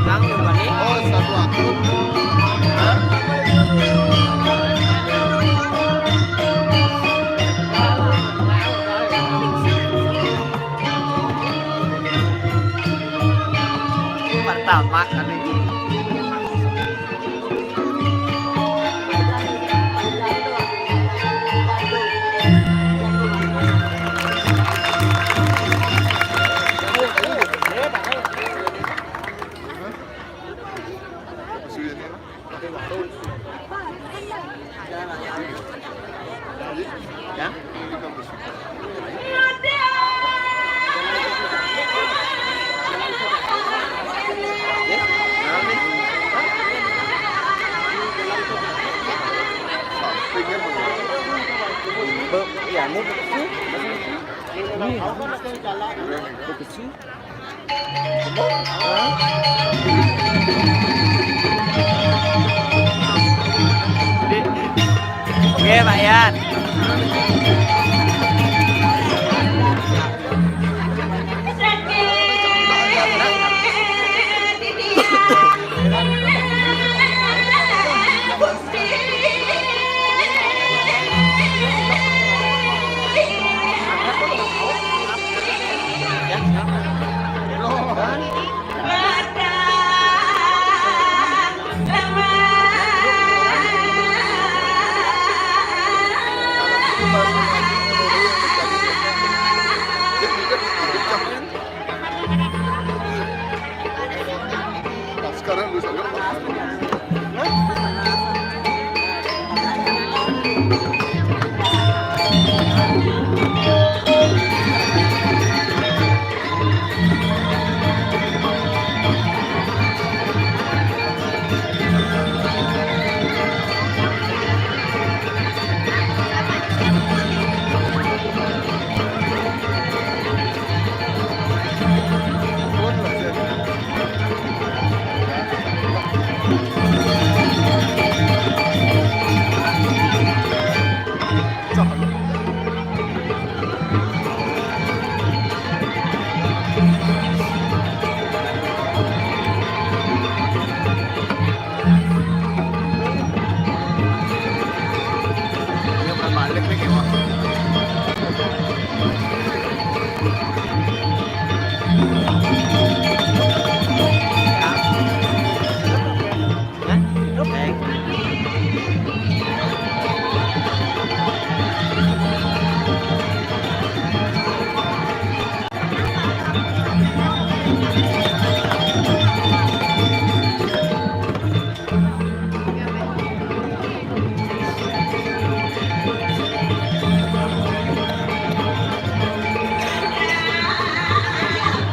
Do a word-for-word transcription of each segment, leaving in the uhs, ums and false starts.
Nang juga nih. Oh, satu akun. Hah? Pertama kali. Ya? Iya, ini begitu. Ini begitu. Oke, Pak Yan. Nah, sekarang lu sadar, Pak. Hah?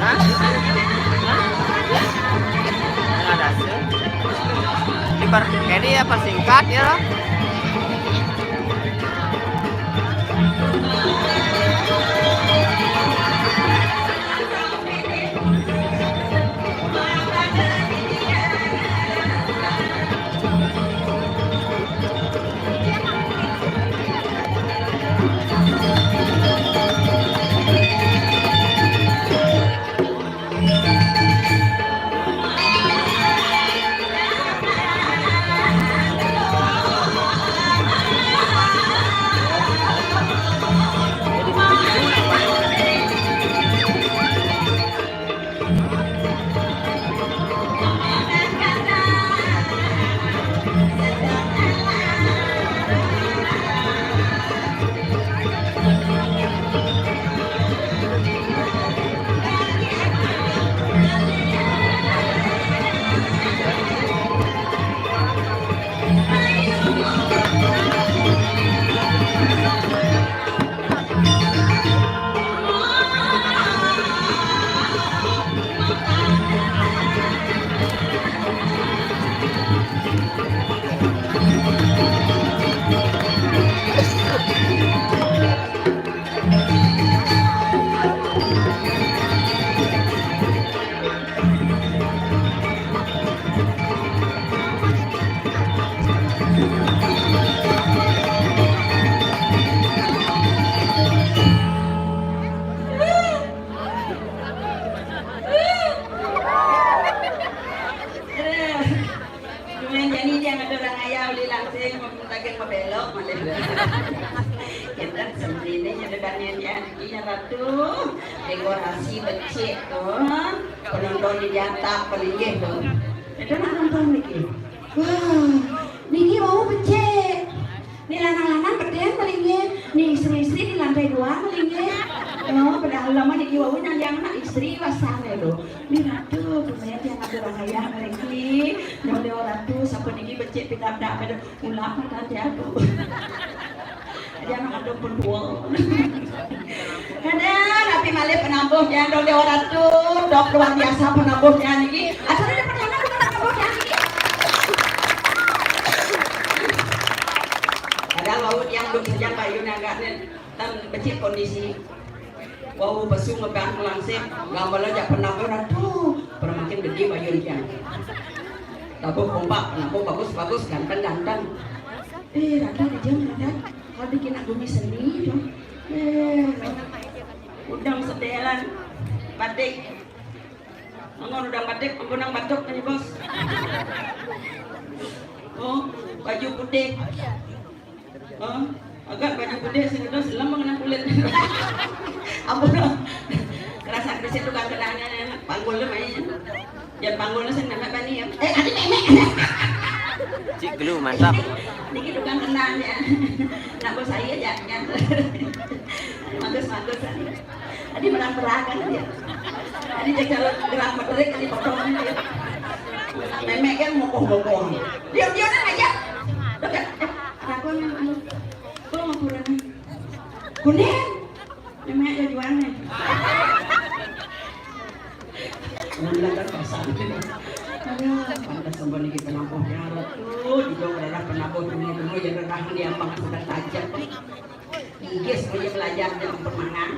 Hah? Nggak ada hasil. Diper-, ini ya, persingkat ya lah. Kita sendiri nya dedané dia, iya Ratu. Dekorasi becik tu. Penonton di diatap pelinggih tu. Kita nak nonton lagi. Wah, niki wau becik. Ni lanang-lanang bedén melinggih, ni istri-istri di lantai dua melinggih. Oh, padahal lama niki wau nyayang nak istri basang ya tu. Ni Ratu, punya tiang ada rahayah niki. Nyoleo Ratu, siapa niki becik pitadak pada ulah mata tiang tu. Dia nak ada pun dua. Kadang tapi malih penabuh tiang dong Dewa Ratu, dok luar biasa penabuh tiang niki. Acara dia pernah penabuh tiang niki. Padahal wau tiang duk saja bayun agak ni, tan becik kondisi. Wau pesu ngeban melangsing, gambar aja penabuh Ratu, pernah makin gede bayun tiang. Tabuh kompak, penabuh bagus-bagus, ganteng-ganteng. Eh, Ratu dijam, Ratu. Kau bikin nak bumi seni tu. Eh, udang sedelan batik. Anggur udang batik, ampun nang batuk ni, Bos. Oh, baju putih. Oh, agak baju putih sini tu selam mengenai kulit. Ampun. Kerasa kerasa tu kan kenanya panggul tu main. Jangan panggul tu sini nak bani ya. Eh, ada memek. Cik Gelu, mantap. Niki tukang kenang ya. Nak bos saya ya, ya. Bagus, bagus. Tadi merang-merang kan dia. Tadi dia kalau gerak meterik, tadi potong dia. Memek kan mokoh-mokoh. Dia, dia nak aja. Dekat. Eh, aku yang anu. Kok mau kurang? Kuning. Memek ada jual nih. Mula kan pasal. Aduh, pantas sembah niki penabuh ya Ratu. Juga berada penabuh dulu-dulu ya, rerah dia apa sudah tajam. Gigis punya belajar dia permainan.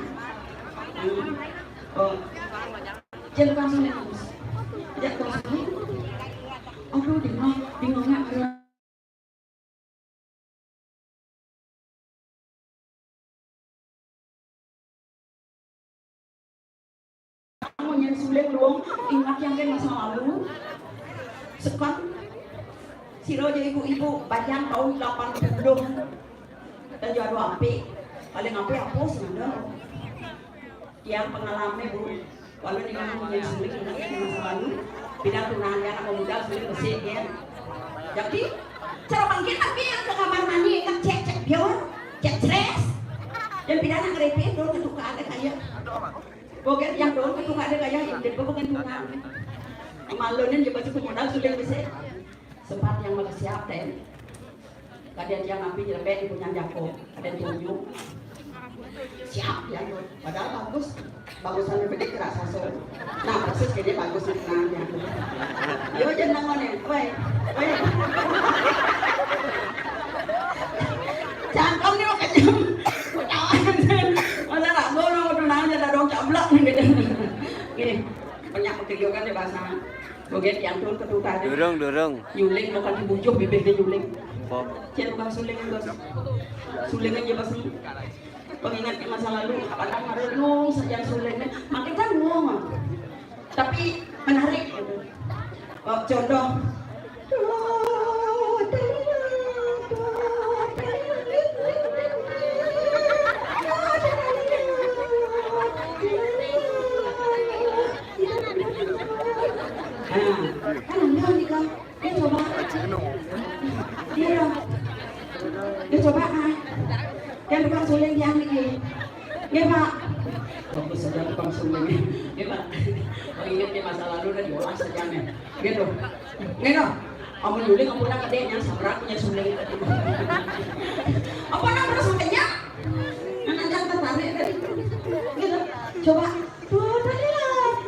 Hmm. Oh. Jangan langsung ya, Gus. Jangan langsung. Aduh, bingung, bingung nak. Munyin suling luung, ingat yang ke masa lalu. Sekat sira aja ibu-ibu, bayang tahun delapan puluh. Dan juara apik, paling apik apa sebenarnya? Yang pengalaman, Bu. Walau dengan munyin suling, ingat yang masa lalu. Bidang tunangan anak muda suling besik ya. Jadi cara bangkit tapi yang ke kamar mandi kan cek cek biar, cek stres. Dan bidang nak ngeripin dulu ketuka ada kayak. Bogen yang dong ketuka ada kayak, dia bogen tunang. Malunin dia baju modal sudah bisa. Sempat yang mau siap, Ten. Tadi dia ngambil jelebek di punya jako. Ada tunjuk. Siap ya, Dok. Padahal bagus. Bagusan lebih keras, so. Nah, persis kayaknya bagus nih, nah, ya. Yo, jangan nangone. Woi. Woi. Cangkem ni, Kak Jam. Ketawa. Masa nak gua mau tunangan, ada dong cablak nih, gitu. Gini, banyak pekerjaan di bahasa. Bogen yang turun ke tukar. Durung, durung. Nyuling, bukan dibujuh, bibirnya nyuling. Apa? Cek tukang suling, Bos. Suling aja, Bos. Pengingat ke masa lalu, kadang merenung saja sulingnya. Makin kan ngomong. Tapi menarik, gitu. Oh, contoh. Nah, kan ada nih, Kang. Dia coba. Dia dong. Dia coba, Kang. Kan tukang suling dia nih. Nggih, Pak. Bagus saja tukang suling. Nggih, Pak. Oh, ingat nih masa lalu udah diolah saja nih. Gitu. Nggih, dong. Amun nyuling, ampun, nak gedenya, sabrak punya suling. Apa nak terus sampainya? Anak jangan tertarik dari itu. Gitu. Coba. Tuh, tadi lah.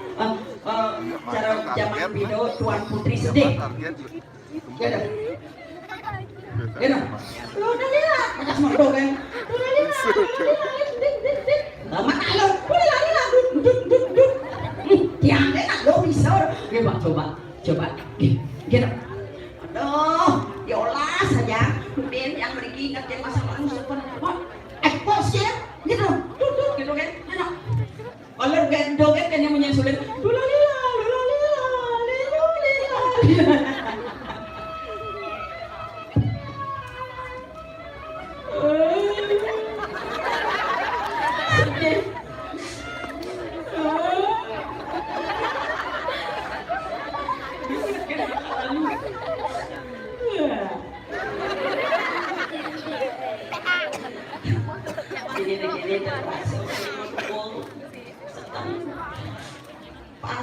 Ah, eh, cara zaman video Tuan Putri sedih. Gitu. Gitu. Tuh, tadi lah. Macam semua tuh, kan. Tuh, tadi lah. Tuh, tadi lah. Dik, dik, dik. Lama tak lo. Udah lari lah. Duk, duk, duk, duk. Hmm, tiang deh, nak lo bisa. Coba, coba. Coba. Gitu. Aduh, diolah saja. Udin yang beriki ingat yang masa lalu, siapa? Wah, eh, kok sih? Gitu. Duk, duk, gitu, kan. Anak. Kalau joget kan yang punya sulit. Lulalila, lulalila, lulalila.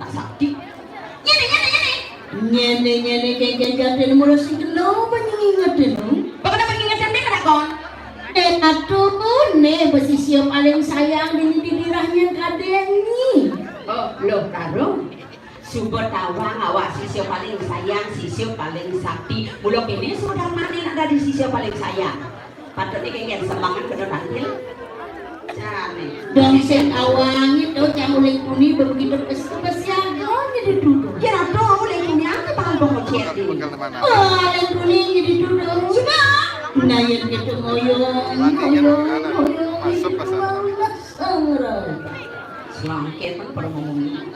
Nak sakti. Nyene, nyene, nyene. Nyene, nyene, kéngkén jadin mula sing kena apa nyingingetin, no? Bakal apa nyingetin dia kena kon? Enak tuh, ne, besi sio paling sayang di, di dirahnya kadéngi. Oh, lo karo. Suba tawang awak sisya paling sayang, sisya paling sakti. Mula kéné suba darmané nak dadi sisya paling sayang. Patutné kéngkén semangat kena tampil. Jane. Dong sing awang itu cang uling puni begitu bes-, besiaga jadi duduk. Ya, ratu uling puni apa bakal bengocet di? Uling puni jadi duduk. Suba. Nah, yang gitu ngoyong, ngoyong, ngoyong, masuk pasar. Selangkit kan pada ngomong.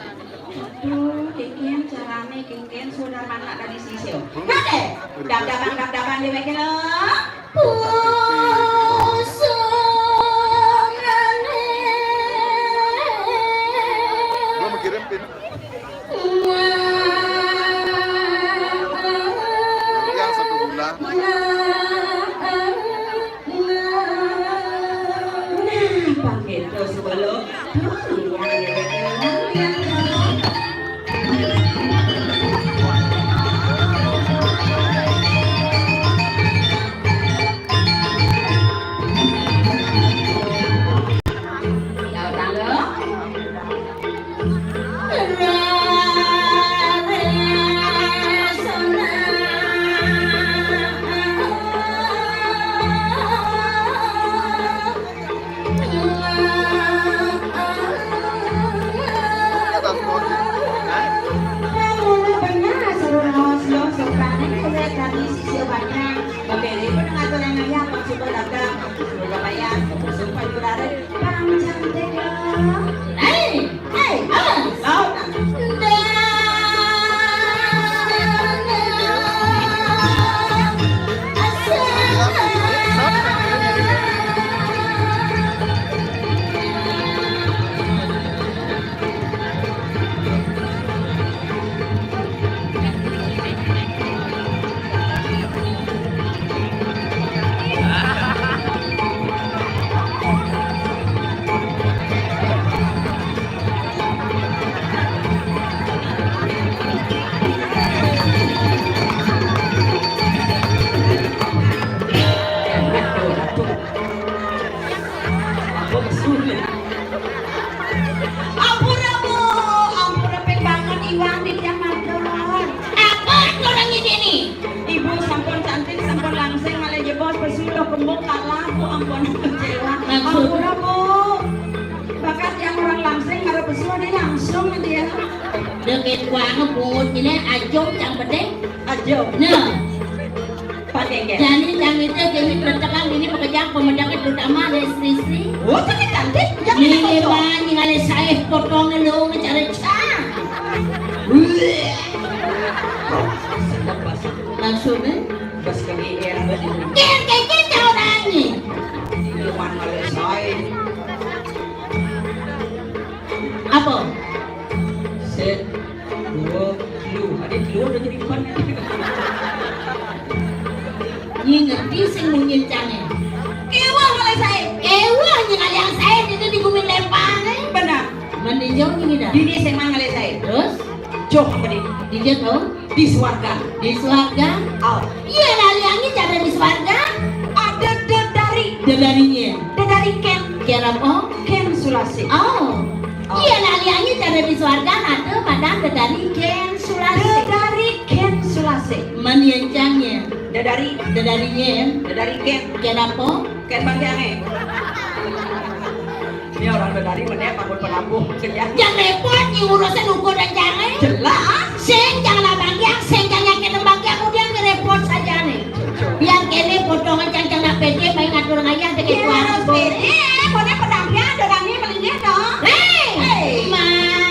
Aduh, kéngkén carané kéngkén sudah manak dari sisir. Kadé, dab-daban, dab-daban déwék lo. Pusungané. Belum kirim pin. Yang satu bulan. Sisi banyak, babere pun ngatur yang ayah, Pak Suba dagang, Suba bayar, Suba jurare, Bang cantik loh. Hei, hei, awas, kau nak. Ampura, Bu. Ampura, ping banget iwang di tiang matur. Apa orang ini nih? Ibu sampun cantik, sampun langsing, malah jebos pesu lo kembung kalah, Bu, ampun kecewa. Maksud? Ampura, Bu. Bakat yang orang langsing, kalau pesu ada langsung dia. Deket banget, Bu. Ini ajong yang penting. Ajong. Nah. Pakai, Ken. Jani yang itu, ini pertekan, ini pekerjaan pemedaknya terutama ada istri-istri. Oh, tapi cantik. Yang ini Ini kocok. Mah, ini ada saya potongnya lo, mencari cah. Langsung, eh? Pas ke G R tadi. Ken, Ken, Ken, kau nanya. Cuman ada saya. Apa? Set, dua, telu. Ada telu ada jadi empat. Nyi ngerti sing munyi cange. Kewah oleh saya. Kewah nyi ngaliang saya dini di bumi lempang, eh. Benar. Mandi jauh ini dah. Dini saya mang oleh saya. Terus? Joh apa dini? Di dia tuh? Di suarga. Di suarga? Oh. Iya, laliannya cara di suarga. Ada dedari. Dedarinya. Dedari Ken. Ken apa? Ken Sulasi. Oh. Oh. Iya, laliannya cara di suarga ada madang dedari Ken Sulasi. Dedari Ken Sulasi. Maniencangnya. Dedari. Dedarinya. Dedari Ken. Ken apa? Ken Bang Jange. Ini orang dari mana ya, Pak Penabuh? Jangan repot, yang urusan ukur dan jangan. Jelas. Sing, jangan abang yang, sing, jangan yakin abang yang, kemudian repot saja nih. Biar kene potongan cangcang nak pede, baik ngatur ngayah, deket Iya, tuan. Harus pede, pokoknya pedangnya, ada kami melinya dong. Hei! Hei! Marah.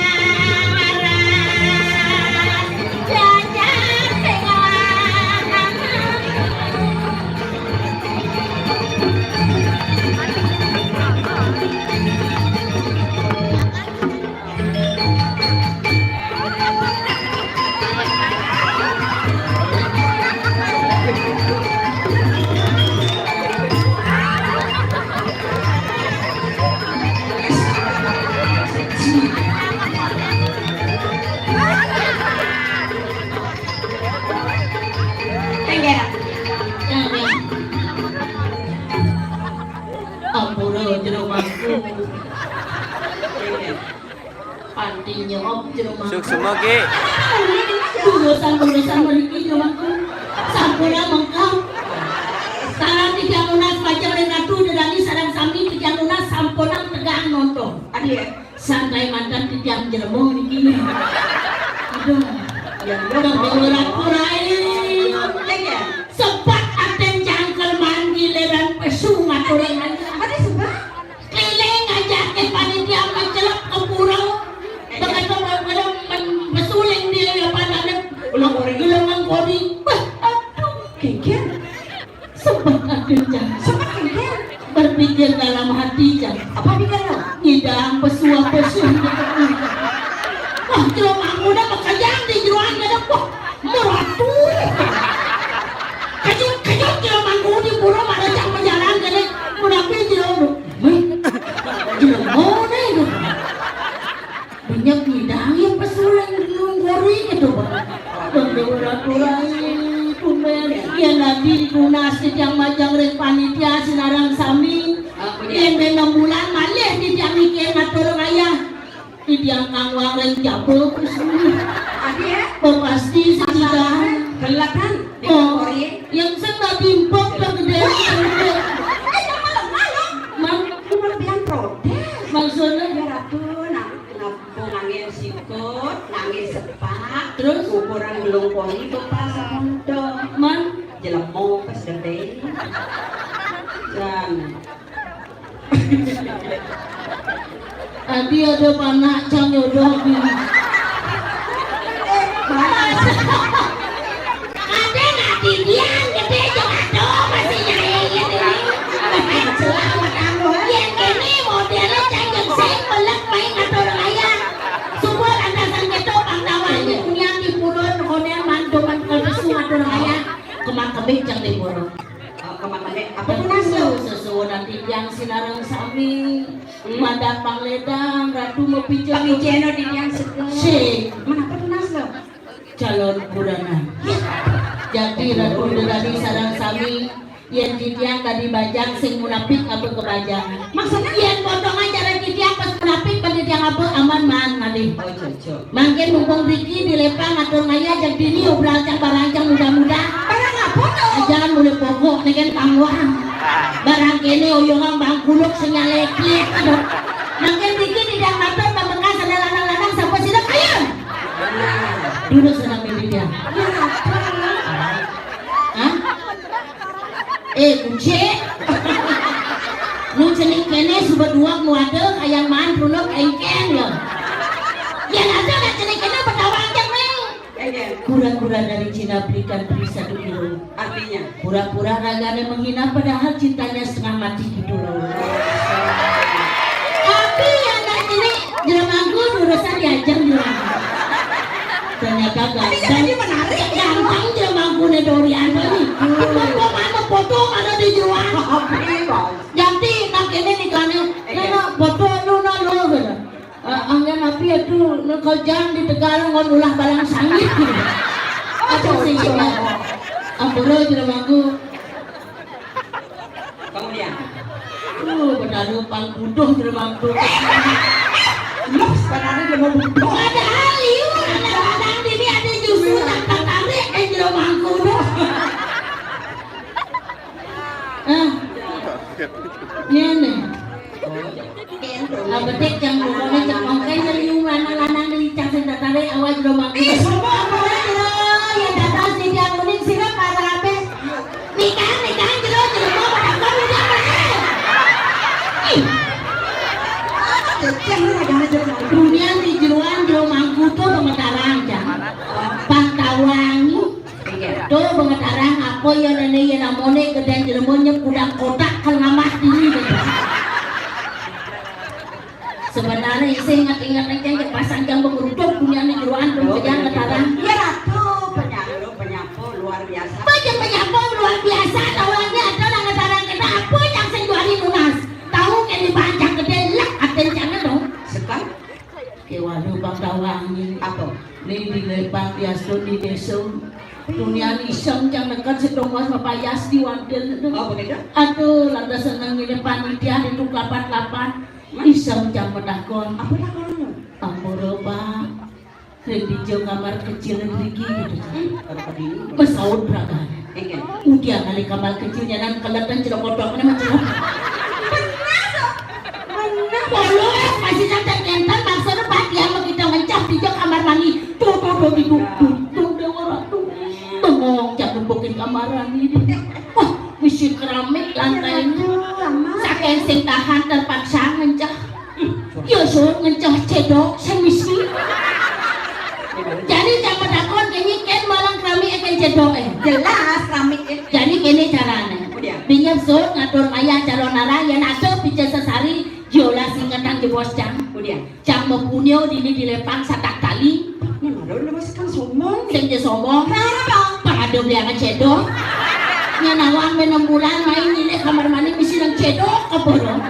Jangan pegang. Tenggerak. Ampura jero mangku. Panti nyerop jero mangku. Suksma, Ki. Urusan-urusan mriki jero mangku. Sampun mengkam. Sareng titiang nunas pajeng ring Ratu Dedani sareng sami titiang nunas sampun tegang nonton. Aduh ya. Santai mantan titiang jero niki. Aduh. Ya, ya. Kang Dewa Ratu Rai. Tenggerak. Sepat aten cangkel manggileran pesu ngaturan aja. Ada sebab? Keliling ngajake panitia mencelep ke pura. Begitu mau pada men-, besuling dia ya padane. Gelongan kori. Gelongan kori. Bah, aduh. Geger. Sempat aduh, Cang. Sempat geger. Berpikir dalam hati, Cang. Apa pikir lo? Ngidang pesu apa sih? Wah, jelema muda pekerjaan di jeroan ada. Wah, meratu. Kejut, kejut jelema muda di pura mana Cang berjalan jadi. Menapi jero. Wih, jelema nih. Banyak ngidang yang pesulan nunggori gitu, Bang. Bang Dewa Ratu Rai, tumben. Ya, nanti ditunas titiang majeng ring panitia sinareng sami. Yen ben enam bulan malih titiang niki ngatur ngayah. Titiang kang wang ring jaba kusuma. Adi ya? Pasti sesida. Gelek kan? Oh, yang sing dadi empuk to gedhe. Eh, yang malam-malam. Mang, cuma bilang protes. Maksudnya? Ya, Ratu, nah, Nanging sikut, nanging sepak, terus? Ukuran gelung poni to pas sampun to. Man, Jelema pas gedé. Jan. Adi ada panak cang nyodoh di. Ada nak didian gedé jeung adoh masih nyaingin ini. Selamat anu. Yén kéné modélna cang jeung sing belek main ngatur layang. Sumpah lantasan gitu pangdawanya kunyang di purun, modél mantu mantu ngatur layang. Kemak kemik cang di purun. Oh, kemak kemik. Apa tunas lo? Sesuunan titiang sinareng sami. Hmm. Madak pangledang, ratu mapijak. Pangijeno titiang seger. Sing. Mana apa tunas lo? Calon kurangan. Jadi ratu dedari sareng sami, yén titiang kadi bajang sing munapik apa kebajang. Maksudnya? Yén potongan cara titiang pas munapik, pas titiang apa aman maan ngalih. Oh, cocok. Mangkin mumpung mriki di Lépang atur ngayah, jag dini obral cang barang cang muda-muda. Barang apa to? Ajaran mulai pokok nih kan tangguang. Barang kéné oyongan bangkuluk sing nyalekit. Aduh. Mangkin mriki titiang matur pameksa lanang-lanang sapa sira kaya. Dulu senang milih dia. Hah? Eh, kucing. Nu cenik kéné suba duak nu ada kayang maan runuk engkén ya. Yén ada nak cenik kéné betawang jang, Néng. Kura-kura dari Cina belikan beli satu kilo. Artinya? Pura-pura ragané menghina padahal cintanya setengah mati gitu loh. Tapi yang nak cenik jelema mangku urusan diajar jelema. Ternyata ganteng. Tapi jadi menarik ya. Ganteng jelema mangku né durian tadi. Kok mana foto mana di jeroan. Ganti nak ini nih kané. Karena foto lu nah lu gitu. Eh, anggen api itu nu kerjaan di Tegal ngon ulah balang sangit gitu. Aduh sih. Ampura jelema mangku. Kemudian. Uh, benar pang butuh jelema mangku. Loh, sebenarnya jelema mangku. Padahal liur kadang-kadang ini ada justru tak tertarik eh jelema mangku tuh. Ah. Ini aneh. Lah betik yang pokoknya cek mongkén dari lanang-lanang di cak sing tertarik awal jelema mangku. Ih, semua apa ya? Ya datang si dia unik sih kan para apa? Nikah, nikah jero jero mau pada kau udah mana? Ih. Dunia di jeroan jelema mangku tuh pemetaran, Cang. Pangkawangi. Iya. Tuh, bengetarang apa ya nenek ya namone gedén jelema nyep gudang kotak kalau ngamah diri gitu. Sebenarnya saya ingat-ingat aja yang pasang jam pengerutuk punya nih jeroan tuh. Oh, jangan ngetarang. Iya, Ratu, penyapu, penyapu luar biasa. Banyak penyapu luar biasa, tahuannya ada lah ngetarang kita apa yang sing juari nunas. Tahu kayak di banyak gedé lek aten jangan dong. Sekar? Kéwala Bangkawangi. Apa? Ning di Lépang biasa di désa. Tunian isem cang neket setongos mapayas di wantil. Oh, begitu? Aduh, lantas seneng ini panitia di tukang lapan-lapan. Isem cang menakon. Apa takon? Ampura, Pak. Ring dija kamar kecil mriki gitu. Hmm, karo kediri. Pesaut raga. Enggak. Udiang kali kamar kecilnya nang keletan celok kodok mana macam. Benar, Dok. Benar. Polos masih sampai ngenten maksudnya Pak dia mau kita ngencah tiga kamar mandi. Tuh, tuh, tuh, tuh, tuh, tuh, tuh, Dewa Ratu. Bengong, cak nembokin kamar mandi. Wah, misi keramik lantai. Saking sing tahan terpaksa ngencah. Ya, Sur, ngencah cedok sing misi. Jadi jangan takon kene kén malang keramik kén cedok eh. Jelas keramik eh. Jadi kene carane. Kemudian. Binyep Sur ngatur ayah calon arah yang ada pica sesari jola singketan jebos cang. Kemudian. Cang mepunyo dini di Lépang satak tali. Nah, ada udah masukkan sombong. Sing je sombong. Kenapa? Pang ada beli akan cedok. Nya nawang enam bulan main ini kamar mandi misi nang cedok apa dong?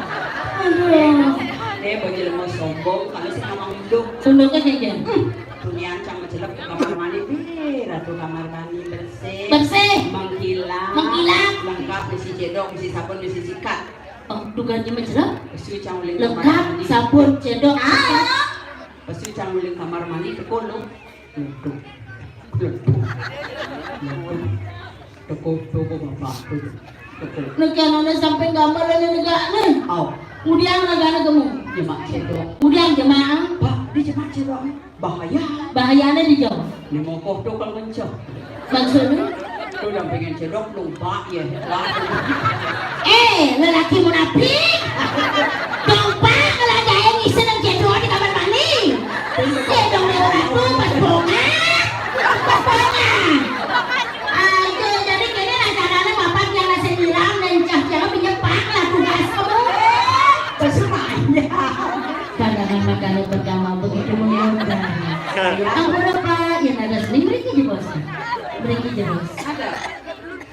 Aduh. Eh, bocil mau sombong, kalau sing ngomong hidup. Tunduknya aja. Hmm. Tunian cang mencelep ke kamar mandi, wih, ratu kamar mandi bersih. Bersih. Mengkilap. Mengkilap. Lengkap, misi cedok, misi sabun, misi sikat. Oh, dugannya mencelep. Bersih cang uling kamar mandi. Lengkap, sabun, cedok, sikat. Bersih cang uling kamar mandi, tekolo. Waduh. Waduh. Waduh. Teko, teko, bapak, teko. Teko. Nek anane sampai gambar ini negak nih. Au. Kemudian negaknya kamu. Jemak cedok. Kemudian jemaah. Pak, di jemak cedok. Bahaya. Bahayanya di jauh. Ini mau kotor kalau mencah. Maksudnya? Lu udah pengen cedok, lupa ya. Eh, lelaki munafik. Dompak kalau ada yang ngisi nang cedok di kamar mandi. Eh, dong, dia orang tuh pas bonga. Pas bonga. Ayo, jadi kene lah carane bapak yang nasi nyiram dan cah-cah pinjam pak lah tugas kamu. Terserah ya. Pandangan makanan pertama begitu menggoda. Ampun, Pak, yang ada seni mereka aja, Bos. Mereka aja, Bos. Ada.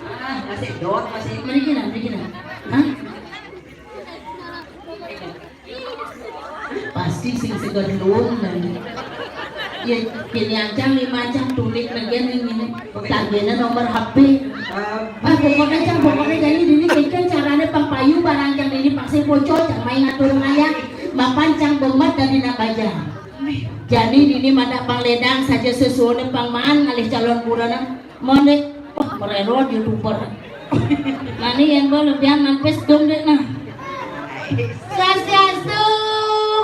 Ah, masih dot, masih. Mereka lah, mereka lah. Hah? Pasti sing seger doang, kan. Ya, kini ancang lima ancang tulik lagi nih ini. Tagihnya nomor H P. Ah, pokoknya cang, pokoknya jadi dini kengken carane pang payu barang cang dini paksa pocol cang main ngatur ngaya. Mapan cang bemet dari nak baja. Jadi dini mada pang ledang saja sesuai pang maan ngalih calon buranan. Mone, wah, merero youtuber. Nani yang gue lebihan mampes dong deh nah. Swastiastu,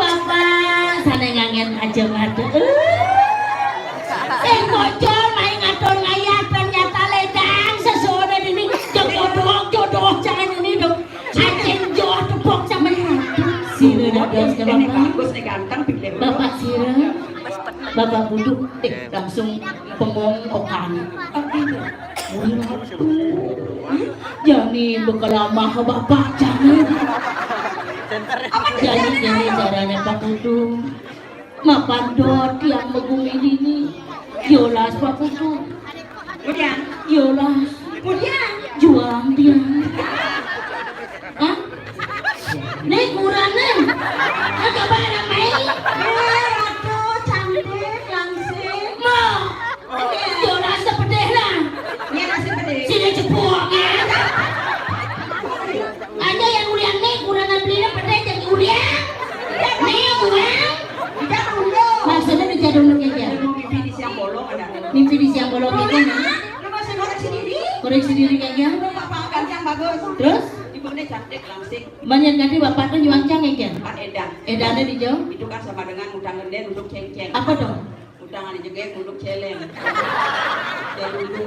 Bapak. Sana ngangen aja mata. Eh, sing bocor main ngatur ngayah ternyata ledang sesuai ini. Jodoh, jodoh, jangan ini dong. Acing jodoh tepok sama ini. Sira nak biasa Bapak. Bagus nih ganteng pilih. Bapak Sira. Bapak Buduk, eh, langsung pengongkokan. Jani bekelamah bapak jani. Jani, jani caranya Pak Putu. Mapan dot yang begumi dini. Yolas Pak Putu. Kemudian? Yolas. Kemudian? Juang dia. Hah? Nih kurang nih. Nah, coba ada main. Eh, aduh, cantik, langsing. Mau. Yolas sepedih lah. Iya, nasi pedih. Sini cepuk ya. Ada yang ulian nih, kurang belinya pedih jadi ulian. Nih, ulian. Tidak untung. Maksudnya dijadong kayak gini. Mimpi di siang bolong ada. Mimpi di siang bolong kayak gini. Lu masih koreksi diri? Koreksi diri kayak gini. Apa ganti yang bagus? Terus? Ibunya cantik, langsing. Banyak ganti bapak tuh nyuancang ya, Ken? Pak Edan. Edannya di jauh? Itu kan sama dengan utang gede untuk cengceng. Apa dong? Utang ada juga untuk celeng. Jadi dulu.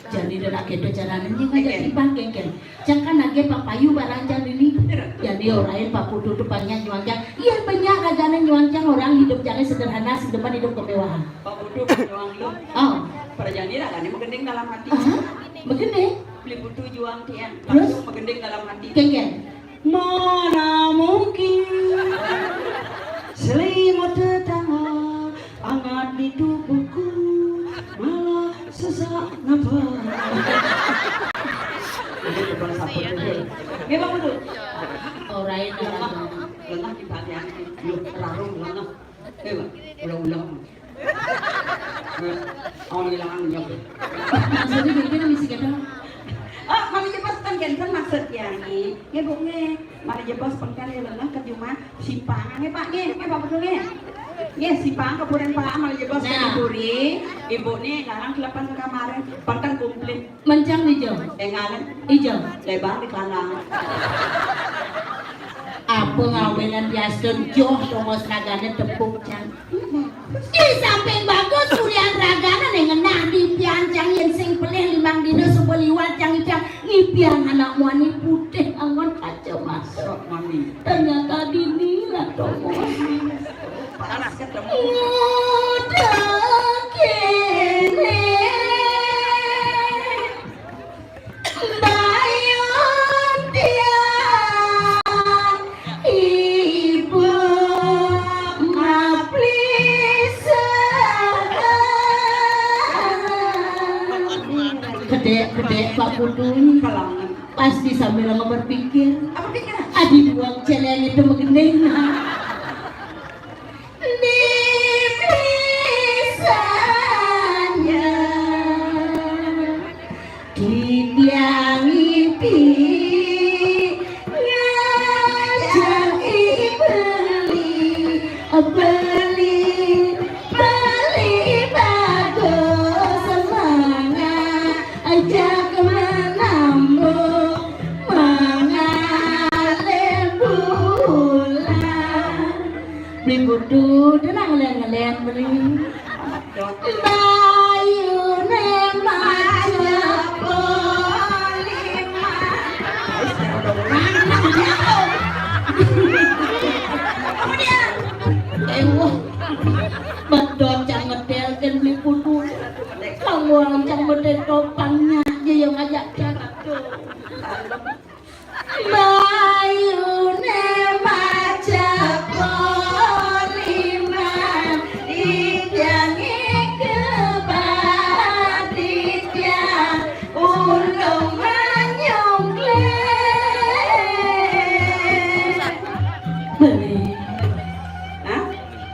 Jadi dan akhirnya caranya juga jadi bangke, Ken. Cang kan lagi Pak Payu barancan ini. Jadi orang Pak Putu tuh banyak nyuancang. Iya, banyak ragana nyuancang orang hidup jangan sederhana, sing demen hidup kemewahan. Pak Putu nyuang lu. Oh. Perjani ragana magending dalam hati. Ah, magending? Beli Putu juang tiang. Terus? Langsung magending dalam hati. Kengken. Mana mungkin selimut tetangga hangat di tubuhku, malah sesak nafas. Ini depan sapu dulu. Nggih, Pak Putu. Ora enak. Lengah, lengah di bagian. Yuk, rarung lengah. Oke, Pak. Ulang-ulang. Awal kehilangan nyok. Maksudnya gini kan misi kita. Oh, mami jebos kan genten maksud ya nih. Ya, Bu, nih. Mami jebos pengkan ya lengah ke rumah simpang. Nih, Pak, nih. Nih, Pak, betul nih. Nih, simpang ke Puren, Pak. Mami jebos ke Nah. Puri. Ibu nih, ngarang kelepan ke kamar. Pengkan komplit. Mencang di jauh. Engalan. Ijo. Lebar di kandang. Apa ngawenan biasa joh tongos ragane tepuk cang. Di samping bagus kulian ragane ning ngenah di pian cang yen sing pelih limang dina suba liwat cang ipang ngipian anak muani putih angon kacamata. Sok mami. Ternyata dini lah tongos. Pas ketemu. Udah kene. Bayun tiang ibu maplisa. Kedek, kedek, Pak Putu. Pasti sambil lama berpikir. Apa pikiran? Adi duang celeng itu magending. Di pisahnya di tiang ipi ngajak beli, beli, beli bagus semangat ajak menambung mengalir bulan. Beli butuh, tenang, ngelen-ngelen beli. Bayune maca Mayune macak koliman, ijange kebatitian, ulung manyungkle. Beli. Hah?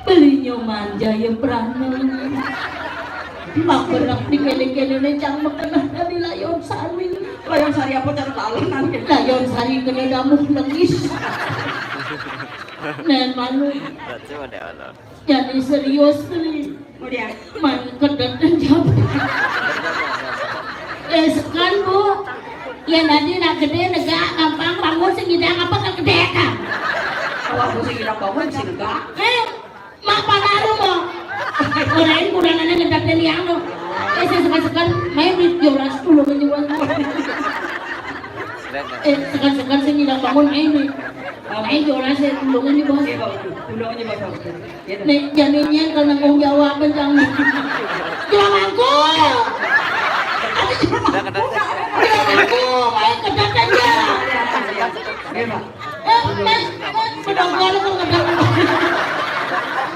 Beli Nyoman Jaya Prana. Mak berak di kene-kenene cang mekenah tadi layon sari. Layon sari apa cara kalanan? Layon sari kena damuh lengis. Nen malu. Berarti ada alam. Jadi serius beli. Kemudian? Man kedet dan jawab. Eh, sekan, Bu. Ya, tadi nak gede negak gampang, bangun sing ngidang apa ke gede kan? Kalau aku sing ngidang bangun sing negak. Eh, mak panaru mo. Orang kurang ada ngedet dan yang lo. Eh, saya sekan-sekan main di jolas dulu menjual. Eh, sekan-sekan sing ngidang bangun main di. Main jolas ya, tulungan di bos. Iya, Bos. Tulungan di bos. Nek jani nyen kal nanggung jawab, Bang. Jelamanku. Jelamanku, main kedatannya. Eh, Mas, Mas, bedongkol kok ngedak.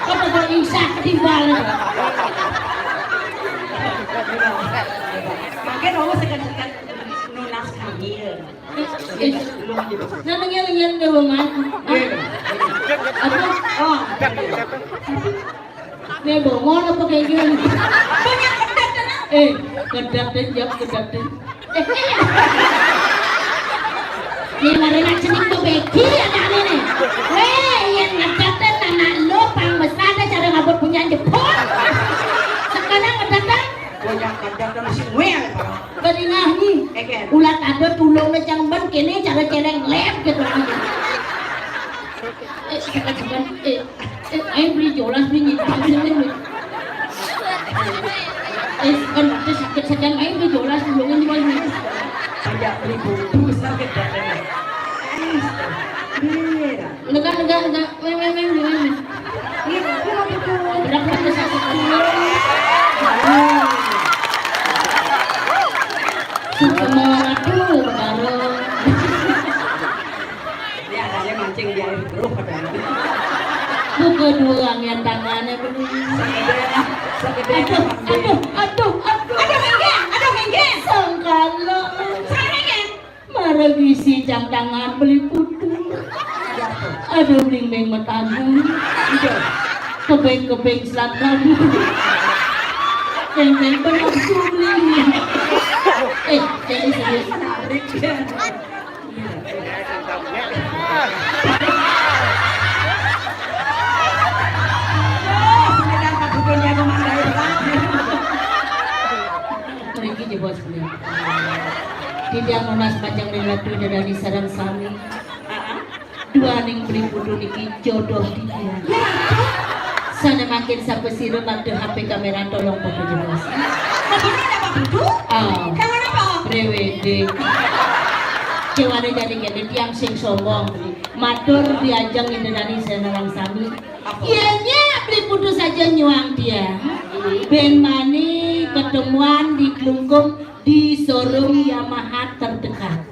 Kok kok insah ketimbal. Mangke nomor sekat-sekat nunas kamil. Nah, nengel-nengel deh, Bang. Aduh. Oh. Nih, bongol apa kayak gini? Banyak kedat, kan? Eh, kedat deh, jawab kedat deh. Eh, iya. Nih, mari nak cening bebeki anaknya nih. Weh, yang ngedat deh, anak lo pang besar deh, cara ngabut punya jepun. Sekarang ngedat deh. Banyak kedat dan si Wel, Pak. Keringah nih. Eken. Ulah ada tulung cang ben kene cara celeng lep gitu. Eh, sekan-sekan, eh, eh, ayo beli jolas beli nyita sini. Eh, sekan itu sakit sekan ayo beli jolas tulungin di mana? Banyak beli buku sakit katanya. Iya. Lega, lega, lega. Weh, weh, weh, weh, weh. Iya, aku mau buku. Bedak, bedak, sakit. Suka mau ratu, baru. Ini adanya mancing di air keruh padahal. Buka dua yang tangannya bener. Segede, segede. Aduh, aduh, aduh, aduh. Aduh, minggir, aduh, minggir. Sangkala. Sangkala. Maragisi jam tangan beli putu. Aduh, bling-bling matagung. Kebeng-kebeng selat kamu. Keng-keng bener suling. Eh, jadi serius. Menarik ya. Mriki jebos beliau. Tidak nunas panjang ring ratu dadani sareng sami. Dua ning beli putu niki jodoh dia. Sane makin sapa sira madu H P kamera tolong foto jebos. Apa ini ada Pak Putu? Ah. Jangan apa? Brewedek. Ceware jadi kene tiang sing sombong. Matur diajeng indenani senengan sami. Apa? Yenya beli putu saja nyuang dia. Ben mani ketemuan di Klungkung di showroom Yamaha terdekat.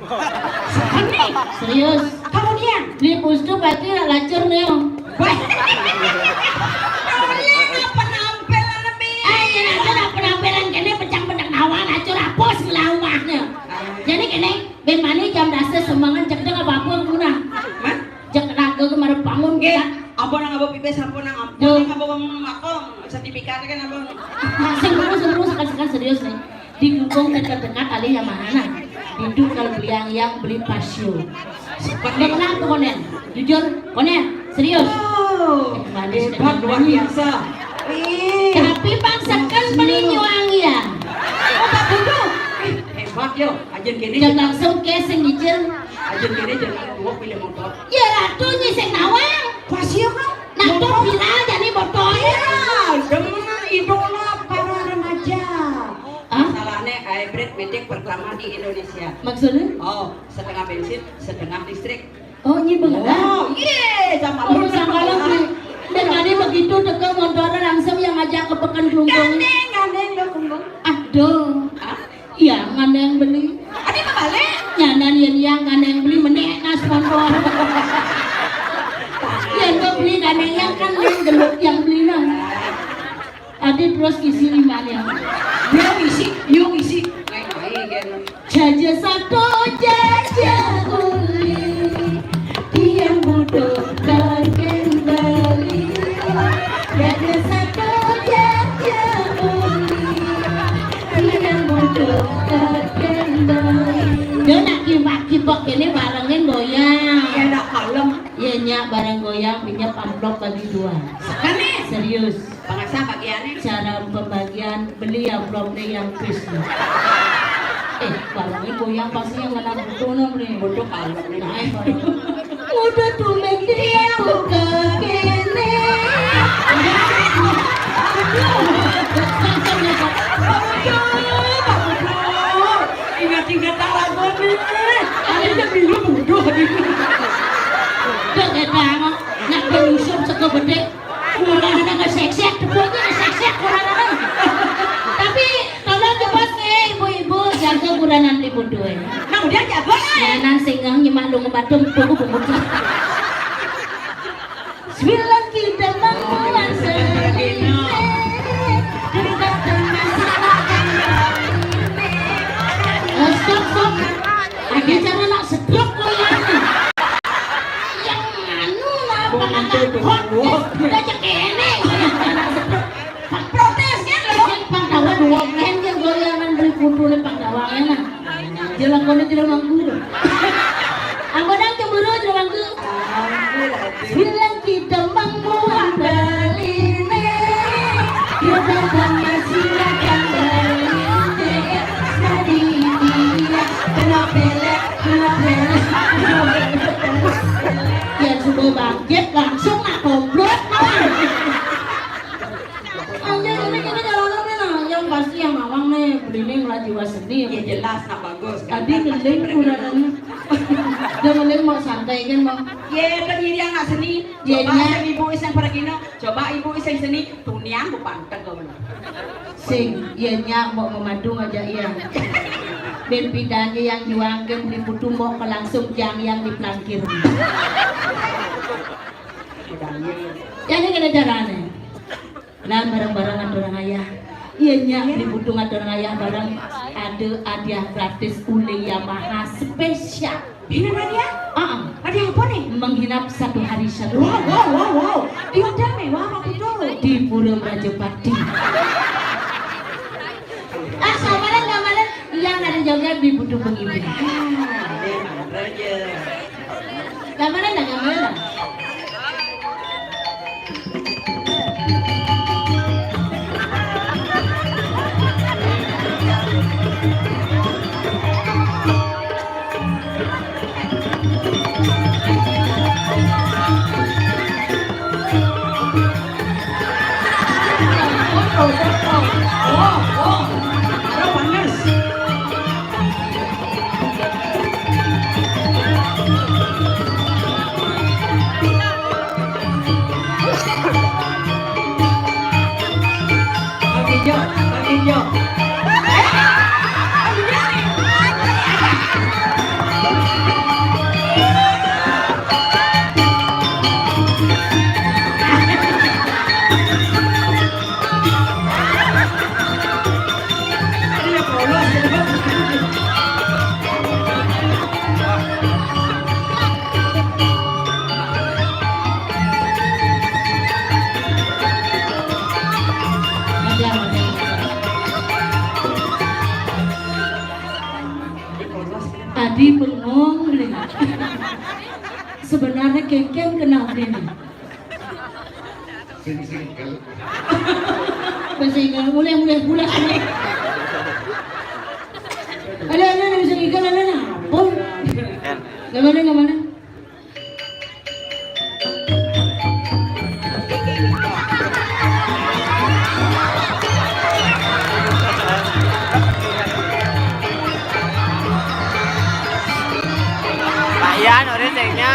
Serius? Kemudian? Beli putu berarti lacur nih. Wah. Oleh penampilan lebih. Eh, iya, lacur penampilan kene pecang pedek nawan, lacur apus ngelah umahnya. Jadi kene, ben mani jam dasa semangan cek deng apa-apa yang punah. Hah? Cek raga kemarin bangun. Nggih, kita. Apa nang apa pipis, apa nang apa, nang apa wong makong, sertifikat kan apa? Sing dulu, sing dulu, sekan-sekan serius nih. Di Klungkung dekat-dekat alih yang mana? Itu kalau beli yang, yang beli pasio. Seperti kenapa konen? Jujur, konen, serius. Oh, hebat, luar biasa. Tapi bang sekan beli nyuang ya. Oh, Pak Putu. Hebat yo, ajen kene. Jam langsung ke sing nyicil. Ajen kene jangan gua pilih motor. Ya ratu nyisik nawang. Pasio kan? Nah, tuh viral jadi botol. Iya, demen idola para remaja. Hah? Masalahnya hybrid metik pertama di Indonesia. Maksudnya? Oh, setengah bensin, setengah listrik. Oh, iya bener. Oh, iya, sama. Oh, sama lagi. Dan tadi begitu teke motornya langsung yang ngajak ke Pekan Klungkung. Gandeng, gandeng, lo Klungkung. Aduh. Hah? Iya, mana yang beli? Ada yang balik? Yang kaneng beli menek nas montor. Yang kok beli kaneng yang kan yang geluk yang beli nas. Adi terus isi lima yang. Yang isi, yang isi. Jaja satu, jaja uli. Tiang butuh terkendali. Jaja satu, jaja uli. Tiang butuh terkendali. Dia nak kipak-kipak ini barengin goyang. Ya, nak kalem. Iya, nyak, barang goyang, pinjam amplop bagi dua. Sekali. Serius. Pengasah bagiannya. Cara pembagian, beli amplop nih yang pis nih. Eh, barangnya goyang pasti yang kena butuh nih, beli. Butuh kalau nih. Nah, eh. Udah tuh, Mek, dia buka kene. Ingat-ingat tak lagu nih. Ada yang biru bodoh nih. Udah kayak banget. Nak penyusup sego bedek. Kurang ada ngesek-sek, tepuknya ngesek-sek, kurang ada. Tapi tolong jebos nih, ibu-ibu, jaga kuranan ibu dua. Nah, udah jago nih. Ya, nan singgang nyemak lu ngebatum, tunggu bubuk. Sembilan kita bangun sendiri. Kita tengah. Oh, stop, stop. Ada cara nak sedot lo ya. Yang anu lah, pengamat hot. Udah cek ini. Protes kan lo? Yang pangkawan, yang goyangan beli putu le pangkawan enak. Jelangkone jelangku. Ambo nang cemburu jelangku. Bilang kita mampu ambaline. Kita sama silakan berhenti. Tadi dia kena pelek, kena pelek. Ya sudah bangkit langsung nak komplot. Anjing, ini kita jalanan nih, nah. Yang pasti yang mawang nih, beli ini melaju seni. Ya jelas, nak bagus. Tadi ngeling udah nanya. Dia ngeling mau santai kan, mau. Ya, kan ini anak seni. Ya, coba sing ibu iseng pergi no. Coba ibu iseng seni. Tunian bu panteng kau no. Sing, iya nyak mau memadung aja iya. Ben pidanya yang juang kan beli putu mau ke langsung jang yang di pelangkir. Jadi kena caranya. Nah, barang-barang aturang ayah. Iya nyak, di butung aturang ayah barang ada hadiah gratis oleh Yamaha spesial. Ini hadiah? Ah, hadiah apa nih? Menghinap satu hari satu. Wow, wow, wow, wow. Di hotel mewah apa betul? Di Pura Rajapati. Ah, samaran, samaran. Yang ada joget di butung pengibu. Gambaran dah, gambaran dah. Adi bengong nih. Sebenarnya kengkeng kenapa nih? Sing singkel. Bahasa Inggris, mulai, mulai, mulai, mulai. Ada, ada, ada bisa ngikel, ada, ada. Apa? Nggak mana, nggak mana? Pak Yan, orang cengnya.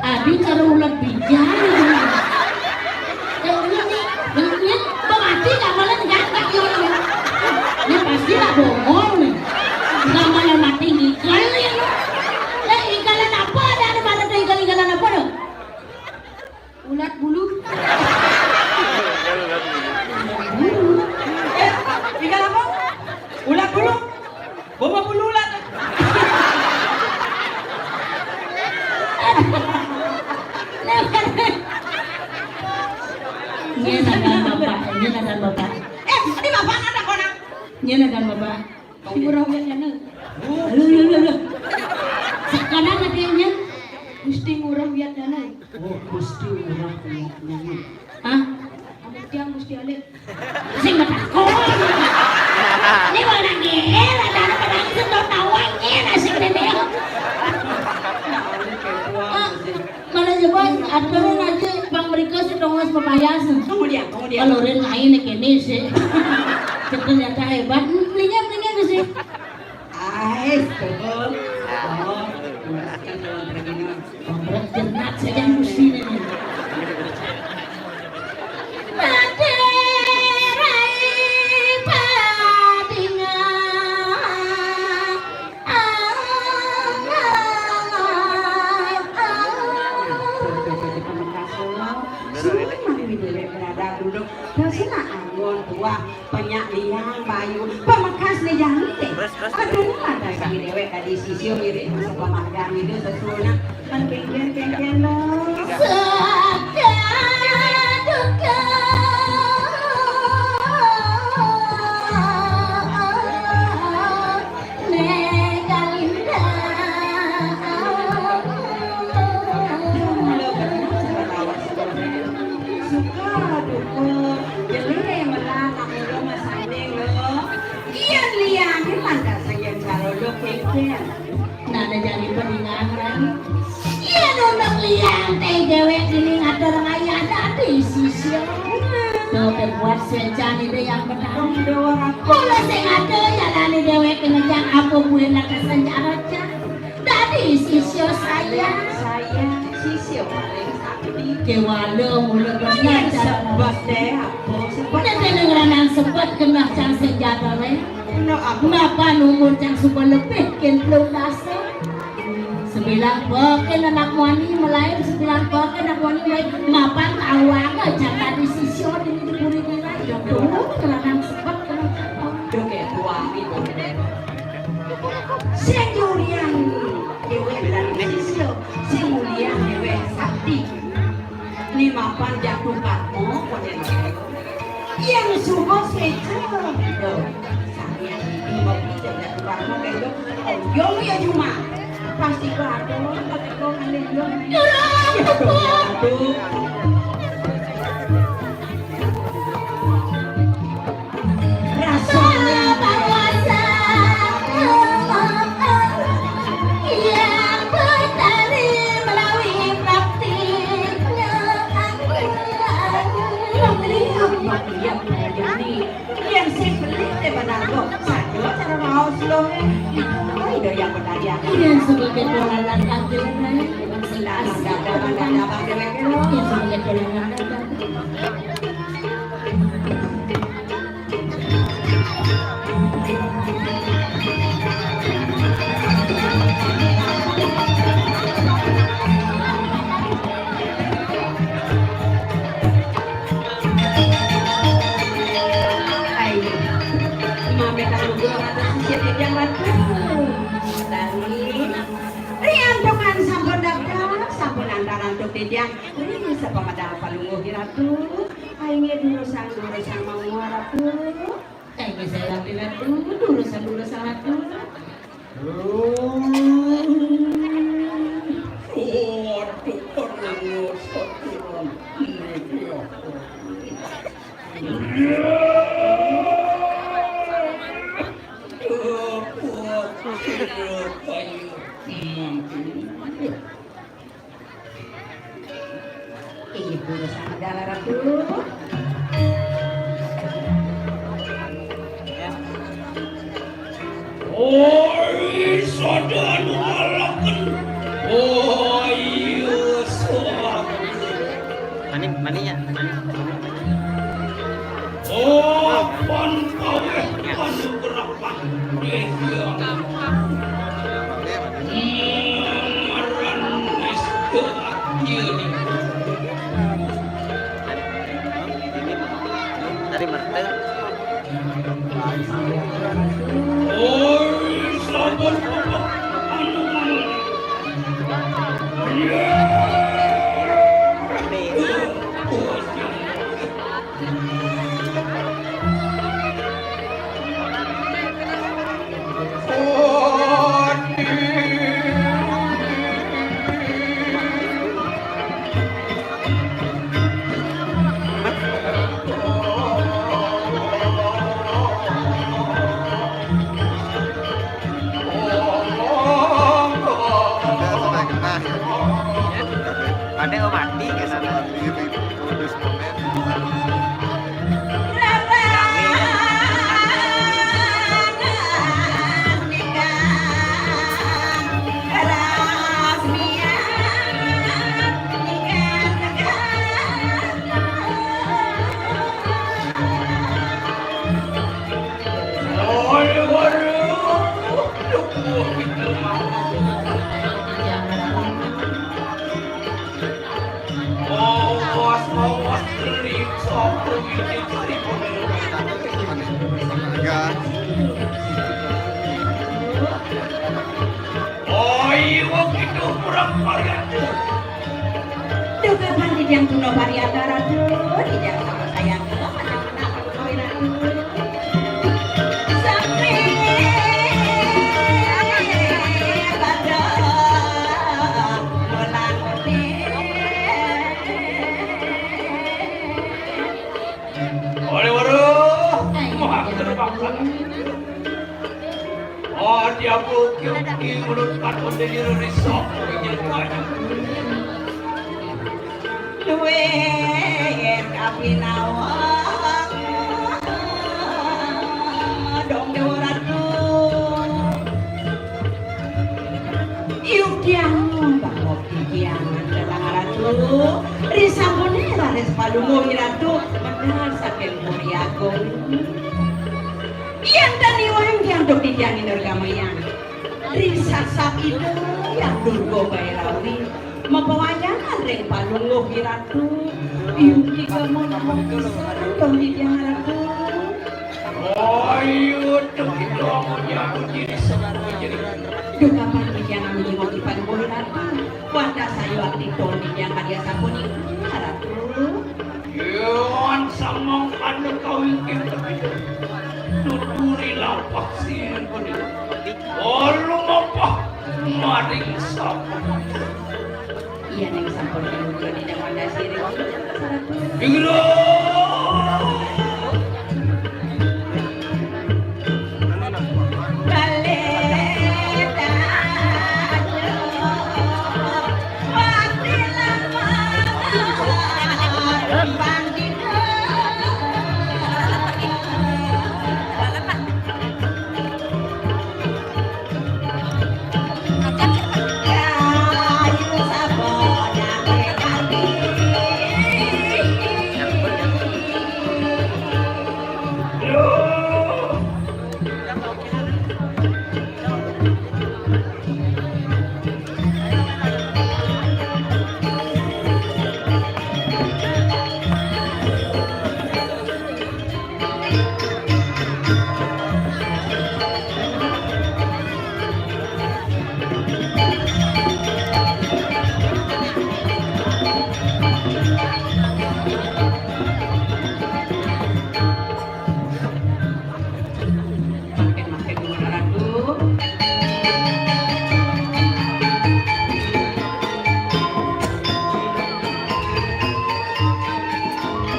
Adi cara ulat bijang. Yang ini nih, yang ini pemati nggak malah nggak nggak yang ini. Ini pasti lah bongol nih. Nggak malah mati ngikal ya. Eh, ikalan apa ada ada mana tuh ikal-ikalan apa tuh? Ulat bulu. Bulu. Eh, ikal apa? Ulat bulu. Bawa bulu ulat. Ini nagan bapak, ini nagan bapak. Eh, ini bapak ada konak. Ini nagan bapak. Gusti Ngurah Wiatnyana. Lu, lu, lu, lu. Sekarang katanya Gusti Ngurah Wiatnyana. Oh, Gusti Ngurah Wiatnyana. Hah? Kamu tiang Gusti Alit. Sing matakon. Ini mana gel, ada anak pada sing tahu tahu ini nasi gede. Ah, mana coba aturan aja Bang Rika si Tongas Papayas. Kemudian, kemudian. Kalau Rin lain nih kene sih. Ternyata hebat. Belinya belinya sih. Ais, betul. Oh, terima kasih, Bang Rika. Pemberat jenak saja mesti ini. Pati rai padinga. Suruh mami dulu berada duduk. Terus nak anggon tua. Penyak liang bayu, pamekas ni jani téh. Aduh, lantas kami déwék tadi sisya mirip masa pamagang itu sesuatu. Kan kéngkén-kéngkén lo. Suka duka. Négalinda. Suka duka, jelé melah nak ngulung masanding lo. Yén liané lantas yén calodok kéngkén. Nada jani padingan, Ran. Yén unduk liang téh déwék dini ngatur ngayah dadi sisya. Tuh, buat séjan itu yang pertama. Mula sing ada jalané déwék ngejang apa buin lakasan jaraja. Dadi sisya saya. Saya sisya paling sakti. Kéwala mula Kaya kenal cara sebet deh, apa sebet? Nek dene ngranang sebet kenal cang senjata le. Kenal apa? Mapan umur cang suka lebih kin telung dasa. Sebilang pokin anak wani melayu, sebilang pokin anak wani melayu. Mapan tahu aja cang tadi sisya dini di puri nira. Tuh, ngranang sebet kenal cang. Duh, kayak tua gitu. Sing durian déwék dadi sisya, sing mulia déwék sakti. Ni mapan jatuh karma, koden. Yang suba seja. Yo, samian ini mau kita jatuh karma, kayak gitu. Oh, yo, ya cuma. Pasti gua ada, tapi gua ngalih yo. Aduh. Rasanya yang sing beli teh benar kok. Saja cara raos lo. Ai do yang benar ya. Iya, sebagai pelayanan kaki, Rai. Silakan dagang, dagang, dagang, dagang. Iya, sebagai pelayanan kaki. Ayo, mame tak lugu ratu sisir titiang ratu. Tadi, riantukan sampun daftar, sampun antar antuk titiang. Ri, sapamedal palungguh ratu. Ayo, durusang, durusang mau ratu. Kayak saya rapi ratu, durusang, durusang ratu. Waduh, perlu saturan ini. Kuat, kuat, kuat, kayu, mampu. Ibu sama dalam dulu. Oi, sada anu ngalaken. Oh, Maninya. Oh, pon kaweh panugrahan. Iya. Ngaran nista akhir. Tadi mertel. Oi, sabar, Bapak. Anu, anu. Ada setengah. Ada mati ke sana. Duh, kapan titiang tunda pariatar, Ratu? Titiang sama sayang, macam mana, Ratu? Sampai pada bulan. Oleh waduh, maaf terpaksa. Oh, dia bukit di mulut patung di diri risau, ingin banyak. Duit kapinawa dong Dewa Ratu. Yuk tiang bahwa tiang adalah Ratu. Risampun raris palungguh Ratu. Benar saking Puri Agung. Yan tan iwang tiang duk titiang inur kamayan. Ring sasap ida Hyang Durga Bairawi. Mapawayangan ring palungguh Ratu. Yuki kamu namun pisan dong titiang Ratu. Ayo, dong kita punya kunci di sana jadi. Duh kapan titiang anu nyuwun palungguh Ratu. Wadah sayu abdi dong titiang karya sapunika Ratu. Yan samang ada kawingking tepitu. Tuturi lampah siring punika. Olu mapah maring sapa. Iya, ning sampun kemudian di zaman dasir. Inggih.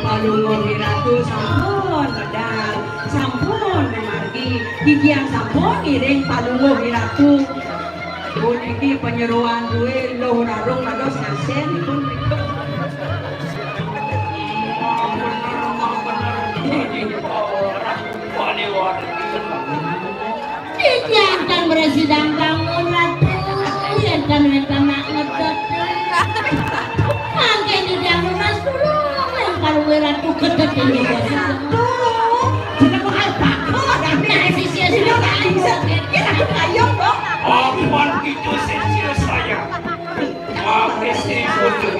Palungguh Ratu sampun medal, sampun mamargi, titiang sampun ngiring Palungguh Ratu. Puniki panyeroan dué Luh Rarung dados ngasen pun. Titiang tan mrasidang bangun, Ratu, yén tan wénten nak ngedot. Mangkin titiang nunas tulung, Tuh, sudah mau alpaka, ada. Nah, si sia sudah bisa. Ya, aku kayong, Bang. Ampun, itu si sia saya. Pakai si sia.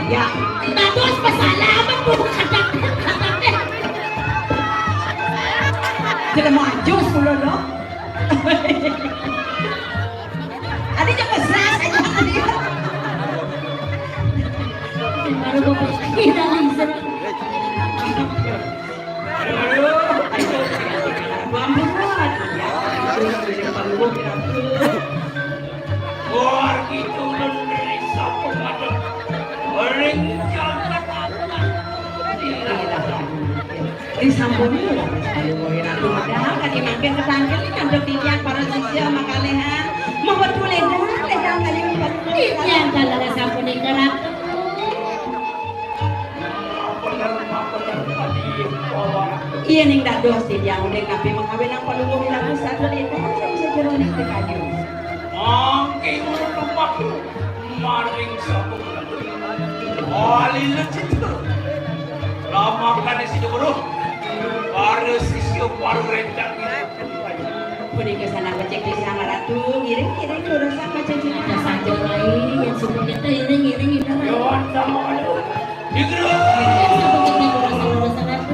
Ya. Bagus, pesalaman, Bu. Jelema ajus, pulo, lo. Adi jeung mesra saja tadi. Baru mau pikir, Lisa. Aduh, aduh, aduh. Ampun, Wan. Ya, aduh, aduh, aduh, aduh. Wah, gitu, ulun dari sampung, aduh. Paling jagat. Disampuni lah, Ratu. Padahal tadi makin ketangkil, ngantuk titiang para sisya makalihan. Mau betul, Ledang, Ledang, tadi mau betul. Titiang kalau sampun ikan, Ratu. Iya, ning dados titiang udah ngapi mengawin nang palungguh ila pusat, Ledang, saya bisa jero ning tekayu. Mangke ulun lupa. Maring sabuk. Alila cita. Lamakan isi jemuru. Para sisya baru rencang. Punika sana becik di Sang Ratu, ngiring, ngiring, lurusang macam cita. Ada saja lain yang suka kita iring, iring, iring. Yawan sama aja. Digerak. Iring, sabuk kita lurusang, lurusang, Ratu.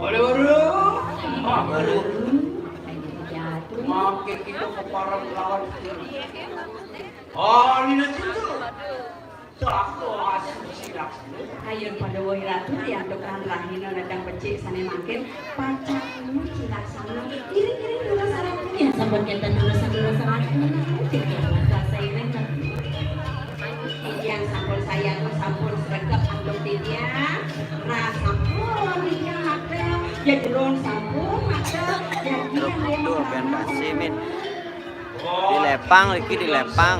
Waduh, waduh. Makin kita keparan lawan. Oh, ini cinta. Ayun pada woi ratu, ya, tukang rahina datang becik sana makin. Pacang cilaksana. Iring-iring dulu sarang. Ya, sampun kita dulu sarang, dulu sarang. Tiga mata saya ingat. Titiang sampun sayang, sampun sregep antuk titiang. Ras sampun titiang mata. Ya, jerong sampun mata. Ya, dia yang mau. Dilepang, iki dilepang.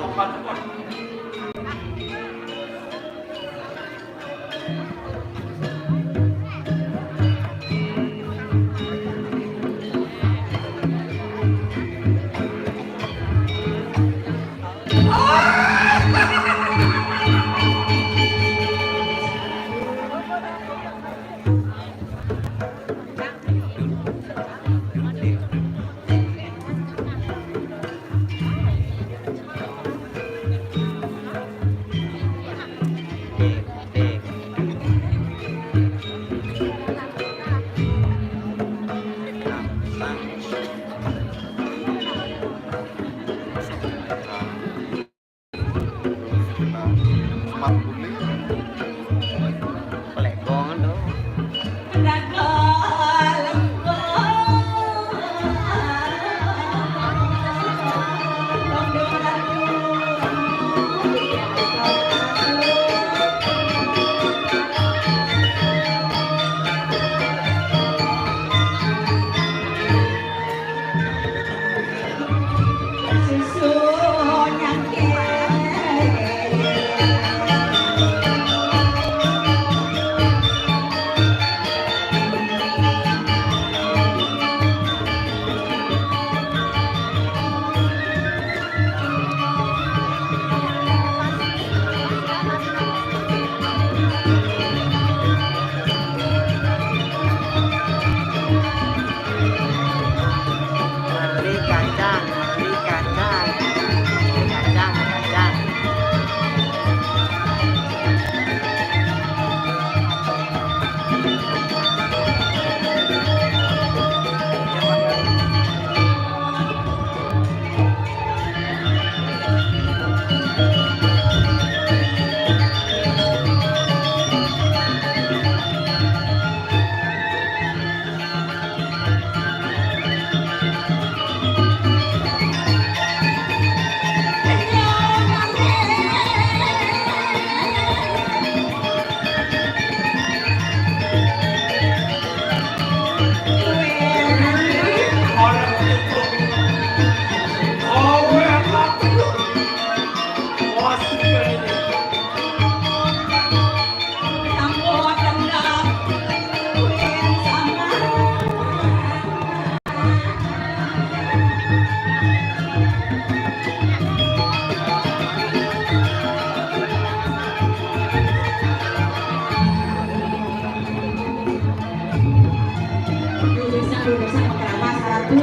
Dudusan, dudusan, pengkeramas, Ratu.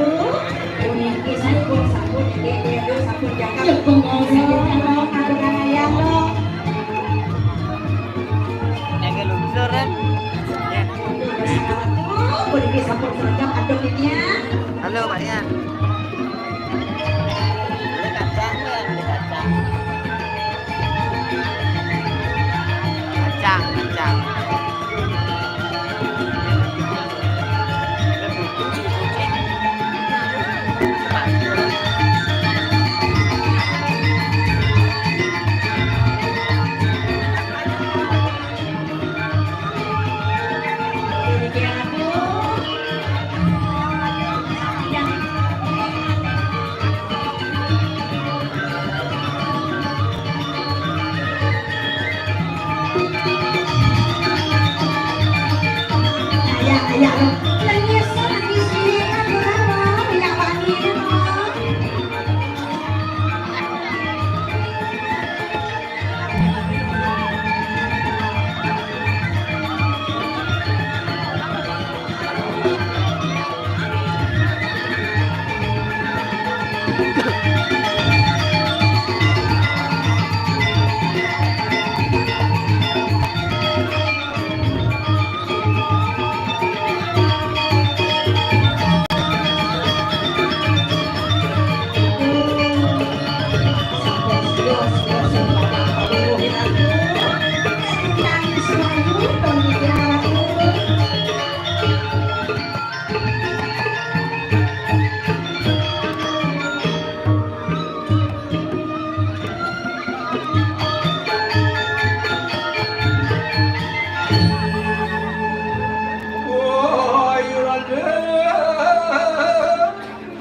Puniki sampun, sampun, nggih, nggih, sampun jangkep. Ya, bengong, bengong, aturang ayah, lo. Jaga lungsur, kan? Ya. Dudusan, Ratu, puniki sampun seragam, aduk ini, ya. Halo, Pak Yan. Ada kacang, ya, ada kacang. Kacang, kacang.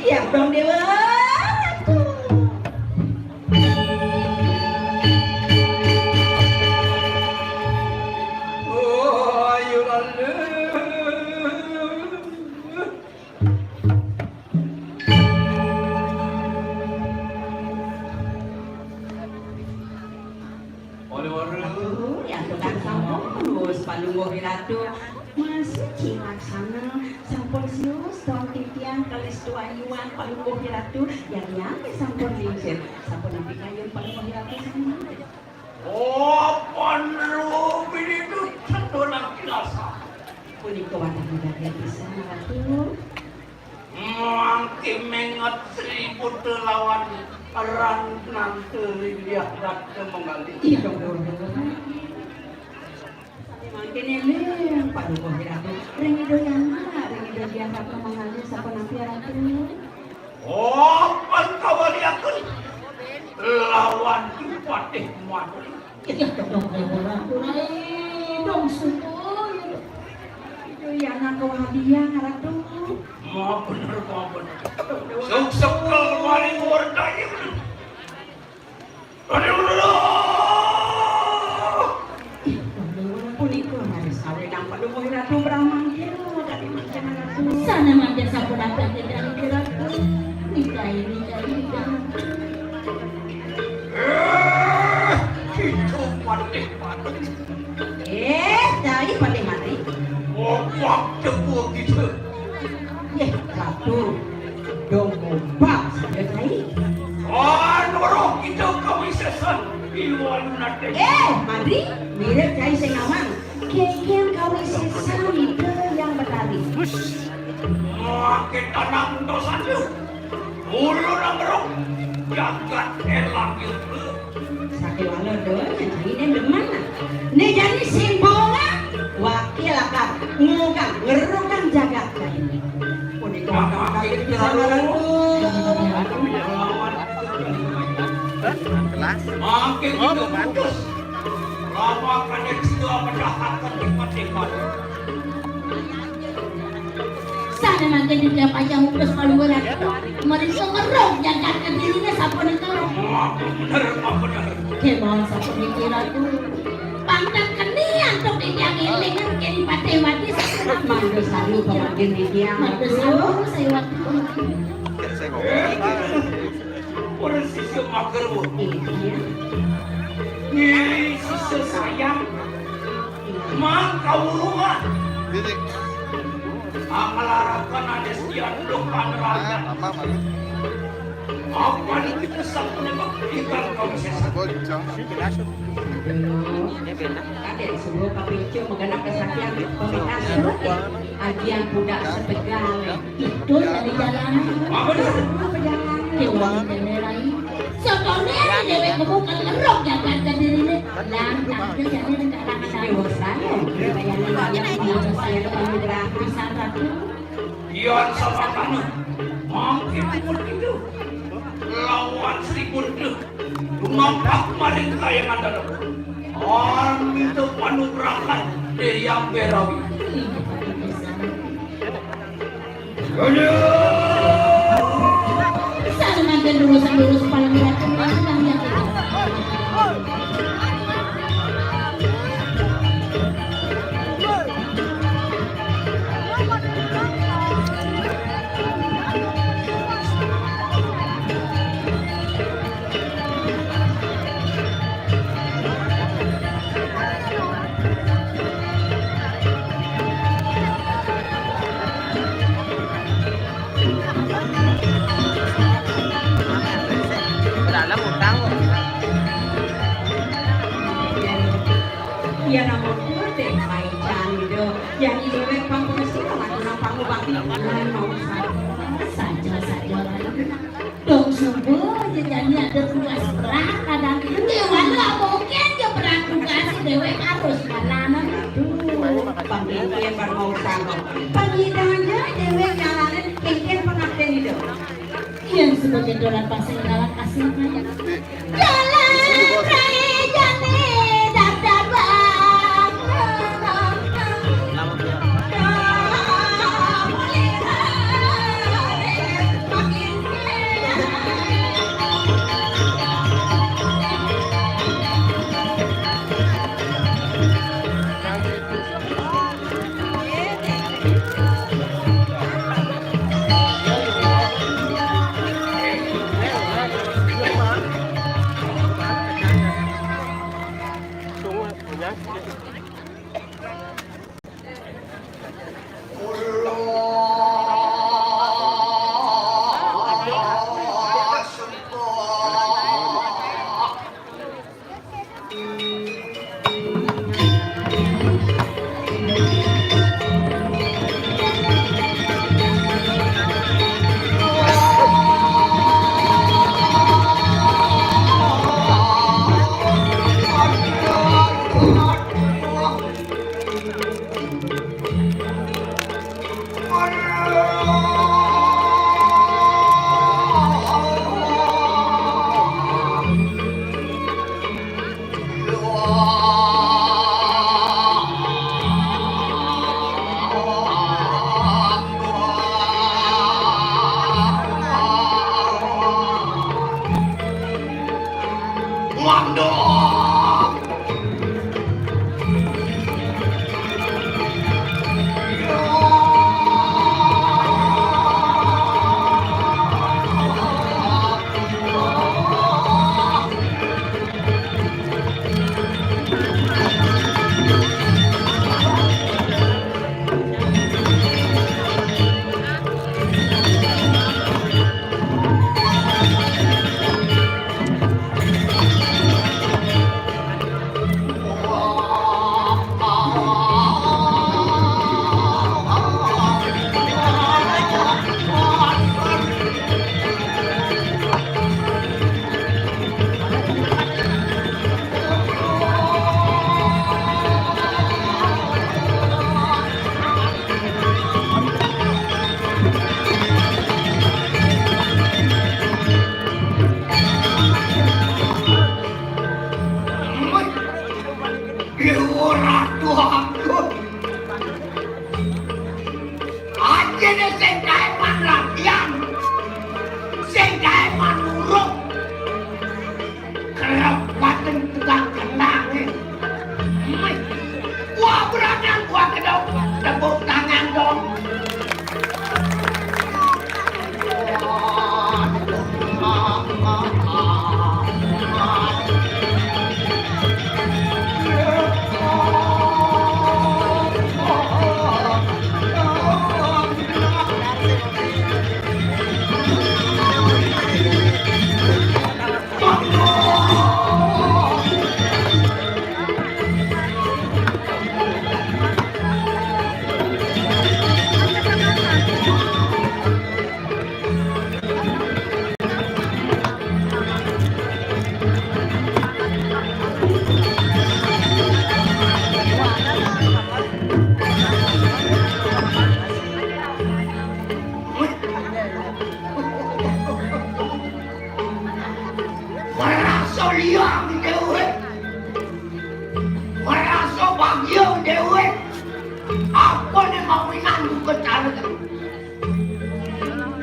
Iya dong, Dewa. Aduh, ya tukang sampun terus Palungguh Ratu. Masih cilaksana sampun sios dong titiang kalis tuayuan Palungguh Ratu. Yang yang sampun lingsir. Sampun nampi kayun Palungguh Ratu sama. Oh, panrubi itu tentu nang kilasa. Punika wantah mudahan pisan, Ratu. Mangke menget seribu telawan ran nante liah ratu menggali. Iya dong, dong, dong. Mangke neling, Pak Dukuh Ratu. Ring Ida Yana, ring Ida Diah Ratu menggali sapunapi, Ratu. Oh, pan kawaliaken lawan Patih Mantri. Iya, dong, dong, dong, Ratu. Rai, dong, suku. Ida Yana kawadiang, Ratu. Maaf bener, maaf bener. Sukses kemari werdaya. Aduh, aduh, aduh. Ih, punika mari sawedang Palungguh Ratu Bramangkil, tadi mangkin Ratu. Sana mangkin sapunapi kita niki Ratu. Nikahi, nikahi, nikahi. Eh, kita patih, patih. Eh, cai patih mati. Opak tepuk gitu. Yeh, Ratu. Dong gombal saja, cai. Anu roh kita kawisesan. Iwan nate. Eh, Madri, mirip cai sing ngawang. Kengken kawisesan itu yang berlari. Makin tanam dosa lu. Ulun nang roh. Jagat elang itu. Sakéwala donya cai né demen. Né jani sing bongah, wakil lakar, ngungkang, ngerukang jagat cai né. Punika bakal bisa marangkul. Kelas. Makin kita putus. Lama kan yang sudah mendahatkan nikmat-nikmat. Sané mangkin titiang pacang ngutus Palungguh Ratu. Mari sumerep jagat kediriné sapunika. Maaf bener, maaf bener. Kémaon sapuniki Ratu. Pangkat keni antuk titiang éling kéné Patih Mati sapunika. Mangga saru pamangkin titiang. Mangga saru, saya waktu. Ora sisa mager, Bu. Iya. Ngiring sisa sayang. Mang kawulungan. Akalarakan ada sian belum panerangan. Apa ini kita sampai ikan kau sesa. Ini benar. Kadek sebelum kapincu menggenap kesakian peminat suruti. Ajian budak setegal. Itu dari jalan. Apa dia? Apa jalan? Kewan dan lain. Sotonya dewek ngebuka lerok jagat ke diri ni. Lantak ke sana dekat raksasa. Dewa saya. Bayangin banyak yang saya panugrah pisan ratu. Ian sama kamu. Mangkin umur itu. Lawan seribu itu. Lumampak maring kayangan dalam. Armi itu panugrahan dari yang berawi. Iya, Pak Desa. Salumaken lurus-lurus paling berat kembali kami yang Dalam utang kok. Iya, namun pun teh maican gitu. Yang ibu pang pengesur sama kurang pangubati. Bukan mau saja, saja. Dong subuh aja jadi ada tugas perang kadang. Iya, walau mungkin aja perang tugas dewek harus jalanan. Aduh, pemimpin baru mau sanggup. Pengidanya dewek jalanan, mungkin pengabdian itu. Yang sebagai dolan pasir dalam kasih. Jalan raya jane dadabang. Ibu Ratu Agung. Ajine sing kae panrakyat, sing kae manurut. Kerep waten tukang kendang. Wah, berani gua kedok, tepuk tangan dong.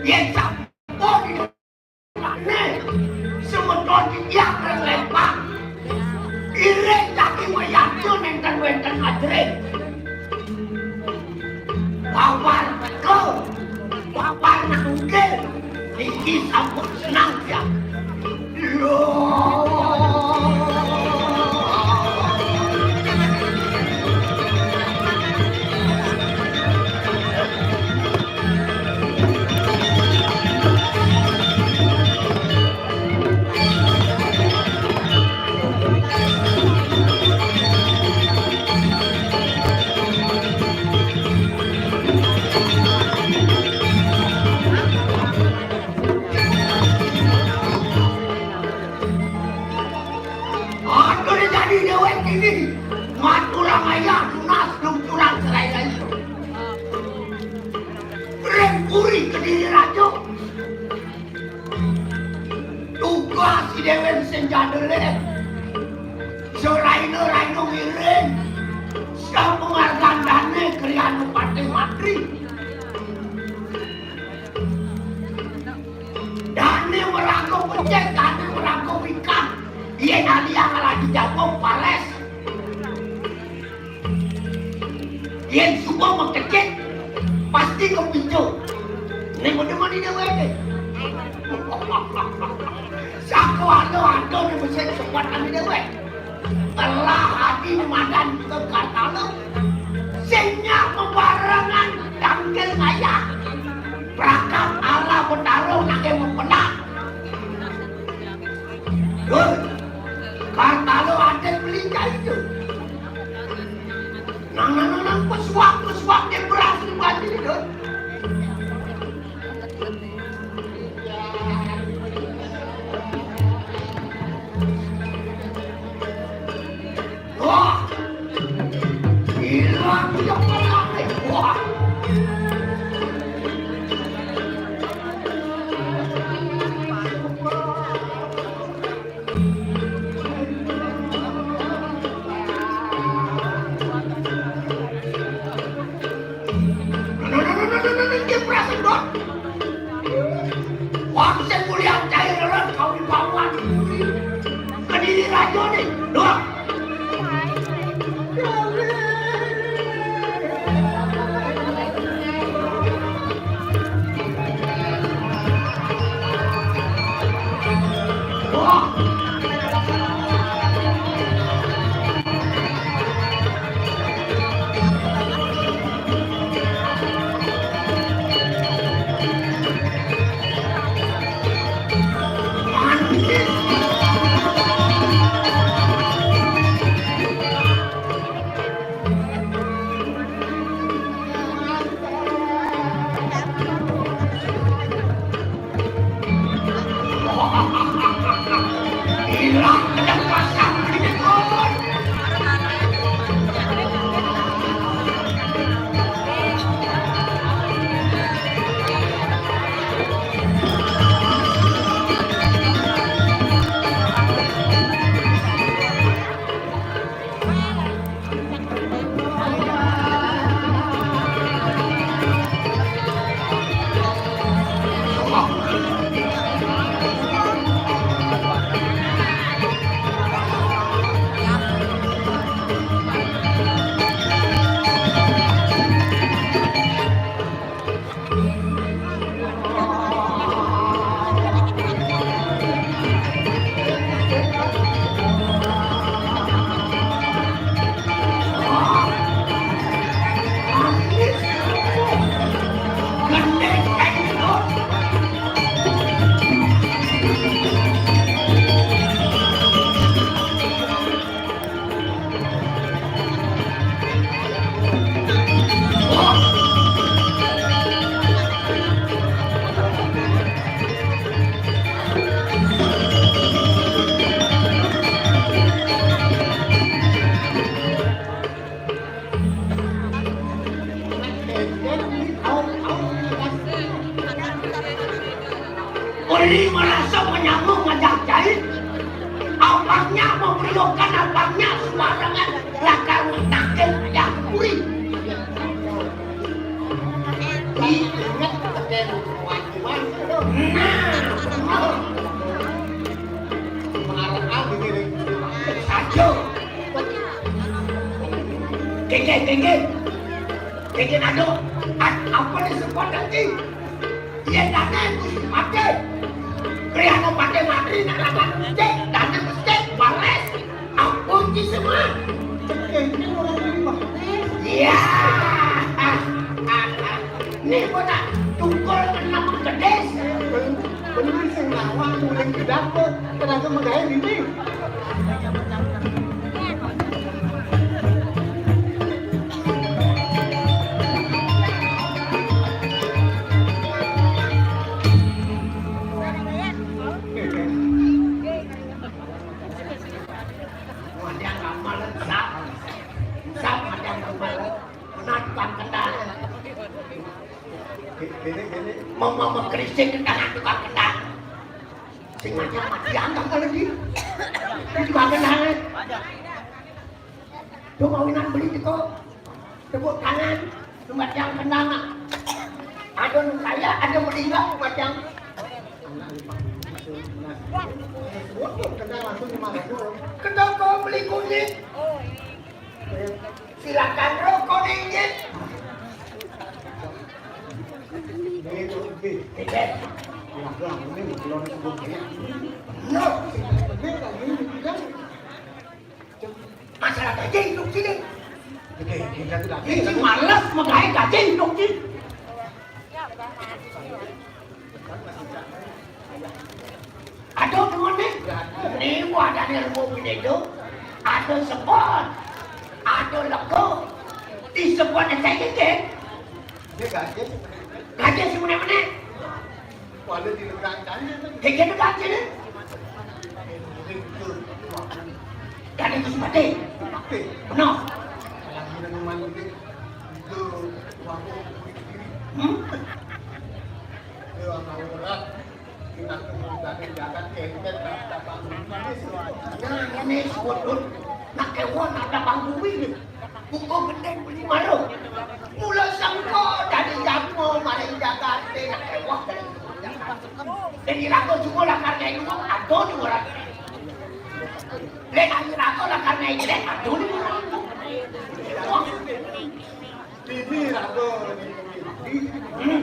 Yén sampun Ane semeton titiang reng Lembang. Iring kaki wayahna nénten wénten ajrih. Bawar teka, bawar nangkil, niki sampun seneng tiang. Loh. Atur dadi déwék ini, maturang ayah tunas lungsuran serai-rai. Ring Puri Kediri Raja. Tugas I Déwék sing jadulé. Seraina-raina ngiring. Sapangargan dané kriana patih matri. Dané maraga becik, dané maraga wikah. Yén alih-alih jago parés. Yén suba makecit, pasti kepincut. Ning udah mani déwék. Saka ada-ada né mesti sempat kami déwék. Telah ati madan kita Kartala. Sing nyak mabarengan tangkil ngayah. Prakap Allah Betara nake mapenak. Dul, Kartala ate beli kai tu. Nang, nang, nang, nang, pesuak, pesuak dia beras di baju tu. Wah. Gila, dia penak, eh. Wah. Wah, sing mulia cair leren kawibawan Kediri Raja nih. Dua. Uli merasa menyambung ngajak jahit, abangnya memperiokan abangnya sembarangan lakar mentakin yang kuri. Inget teken wajiban Nggih, nggih, nggih. Nggih, nggih, anu, a-, apa disebut nanti? Yen dane Gusti Patih. Kriyana Patih Mantri nak rakan becik, dane becik, waris. Ampun ki semua. Cekek, ini orang ini Pak. Iya. Ini kok nak tukul enam gedis. Bener sing nawang mulai ke dapur, tenaga megawe ini. Madang amal, sap. Sap madang amal. Menang tukang kendang. Gini, gini. Mau, mau mengkrisik ke tangan tukang kendang. Sing aja mati angkat kalau di. Itu juga kendang. Tuh kawinan beli teko. Tepuk tangan. Sembahyang kendang. Ada nu kaya, ada meninggal sembahyang. Anak lupa. Kendang langsung di mana tuh? Kendang kau beli kunyit. Silakan rokok dingin. Ini tuh, oke. Oke. Wah, wah, ini belum sebut ya. No. Ini lagi bilang. Masalah gaji hidup sini. Oke, kita tuh lagi. Ini malas mengait gaji hidup sini. Aduh, temen nih. Nih, gua ada di rumah bini itu. Aduh, sebon. Aduh, lego. Di sebon saya gede. Dia gaji. Gaji si mana-mana. Walau di negara Cina kan. Gede negara Cina. Dari itu semati. Benar. Kalau minuman itu, itu waktu. Hmm? Itu orang orang. Nah, ini sebut nak kewon ada bangku ini. Buku gede beli malu. Mula sangko dari Jawa mari Jakarta nak kewon dari. Jadi ragu semua lah karena itu ada di orang. Lek ayo ragu lah karena itu ada di orang. Ini ragu. Hmm.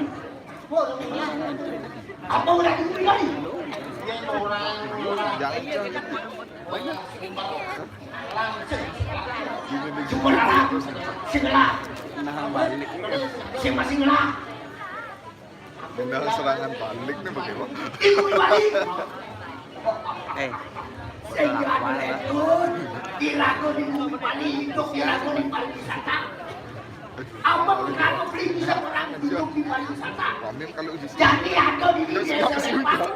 Apa udah dulu kali? Cuma lah, sing lah. Nah, balik. Sing masih ngelah. Benar serangan balik nih bagaimana? Ibu balik. Eh, sehingga itu dilakukan di bumi Bali, hidup dilakukan di pariwisata. Apa kenapa beli bisa orang hidup di pariwisata? Jadi ada di desa Lembang.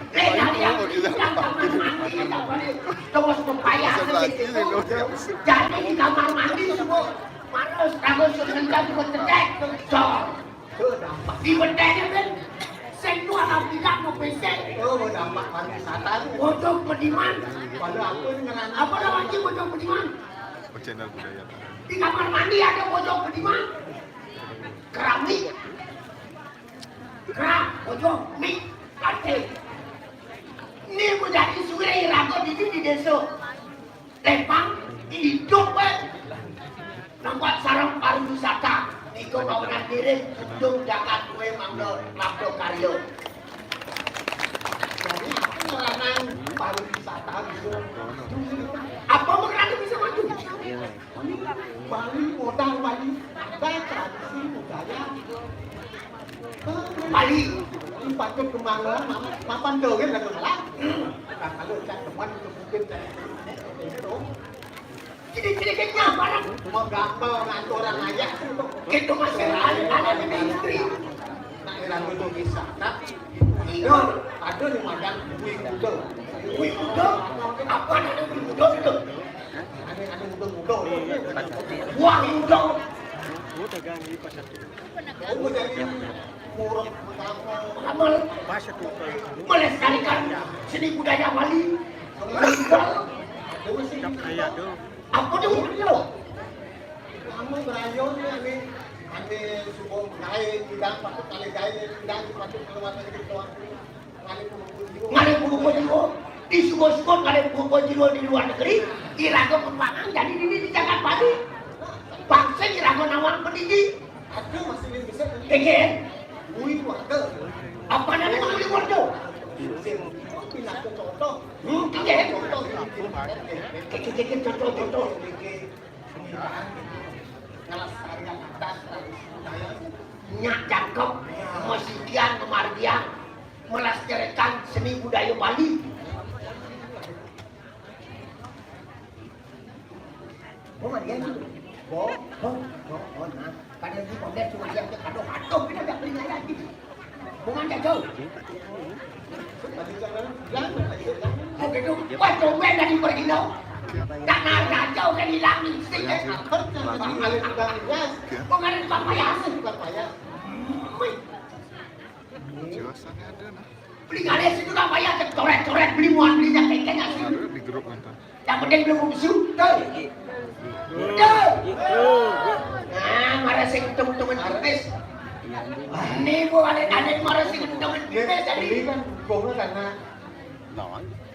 Eh, dari yang di kamar mandi, tak boleh. Terus pepaya. Jadi di kamar mandi semua. Mana tahu sebentar juga cedek, cor. Di bedanya kan. Sing dua lapisan mau pesek. Oh, mau dampak pariwisata tuh. Bojong Pediman. Pada apa ini ngerana? Apa namanya Bojong Pediman? Oh, channel budaya. Di kamar mandi ada Bojong Pediman. Keramik. Kerak, bojong, mik, lantai. Ini mau jadi suwe rago di, di desa. Lempang, hidup, eh. Nampak sarang pariwisata. Niko bangunan mirip gedung Jakarta kue mangga labda karya. Jadi apa ngeranang pariwisata gitu? Apa ngeranang bisa maju? Bali modal Bali ada tradisi budaya Bali. Ini patut kemangga mapan dogen lagu malah. Nah, kalau cak teman untuk mungkin cak itu. Jadi, jadi kayaknya barang. Mau gampang ngatur orang aja. Itu masih ada, ada di mainstream. Nah, era itu bisa. Nah, itu ada di madang Wing Muda. Wing Muda? Apa ada Wing Muda itu? Ada, ada muda-muda. Wah, muda. Udah ganti pas satu. Amal melestarikan seni budaya Bali. Apa tuh? Kamu berayo ni, ane, ane subuh gawe bidang, patut kali gawe bidang, patut keluar negeri, keluar negeri. Ngalih puluh jiwa. Di subuh-subuh ngalih puluh jiwa di luar negeri, iraga pun mangan, jadi dini di Jagat Bali. Bangsa iraga nawang pendidik. Aduh, masih bisa. Kengken. Wih, warga. Apa namanya wih, warga? Sing, oh, pindah ke contoh. Hmm, kengken. Contoh. Kengken, kengken, contoh, contoh. Ngelestarikan adat, tradisi budaya. Nyak jangkep, mesikian, memargian, melestarikan seni budaya Bali. Bo, margian tu. Bo, bo, bo, bo, nah. Kada di pondok cuma dia ke kado, kado kita tak beli lagi. Bo, mana jauh? Oh, gitu. Wah, tumben dari pergi, no. Tak nak jauh kan hilang ni, sih, eh. Apa? Alir tukang hias. Bo, mana tukang payas? Tukang payas. Wih. Jelasnya ada, nah. Beli ngalih situ lah, bayar, coret-coret, beli muat, beli nyakitin, nggak sih? Ada di grup nonton. Yang penting belum musuh, betul? Betul? Nah, marah sing untung-untungan tipis. Ini bu, alit-alit marah sing untungan tipis, jadi. Beli kan, gongnya karena,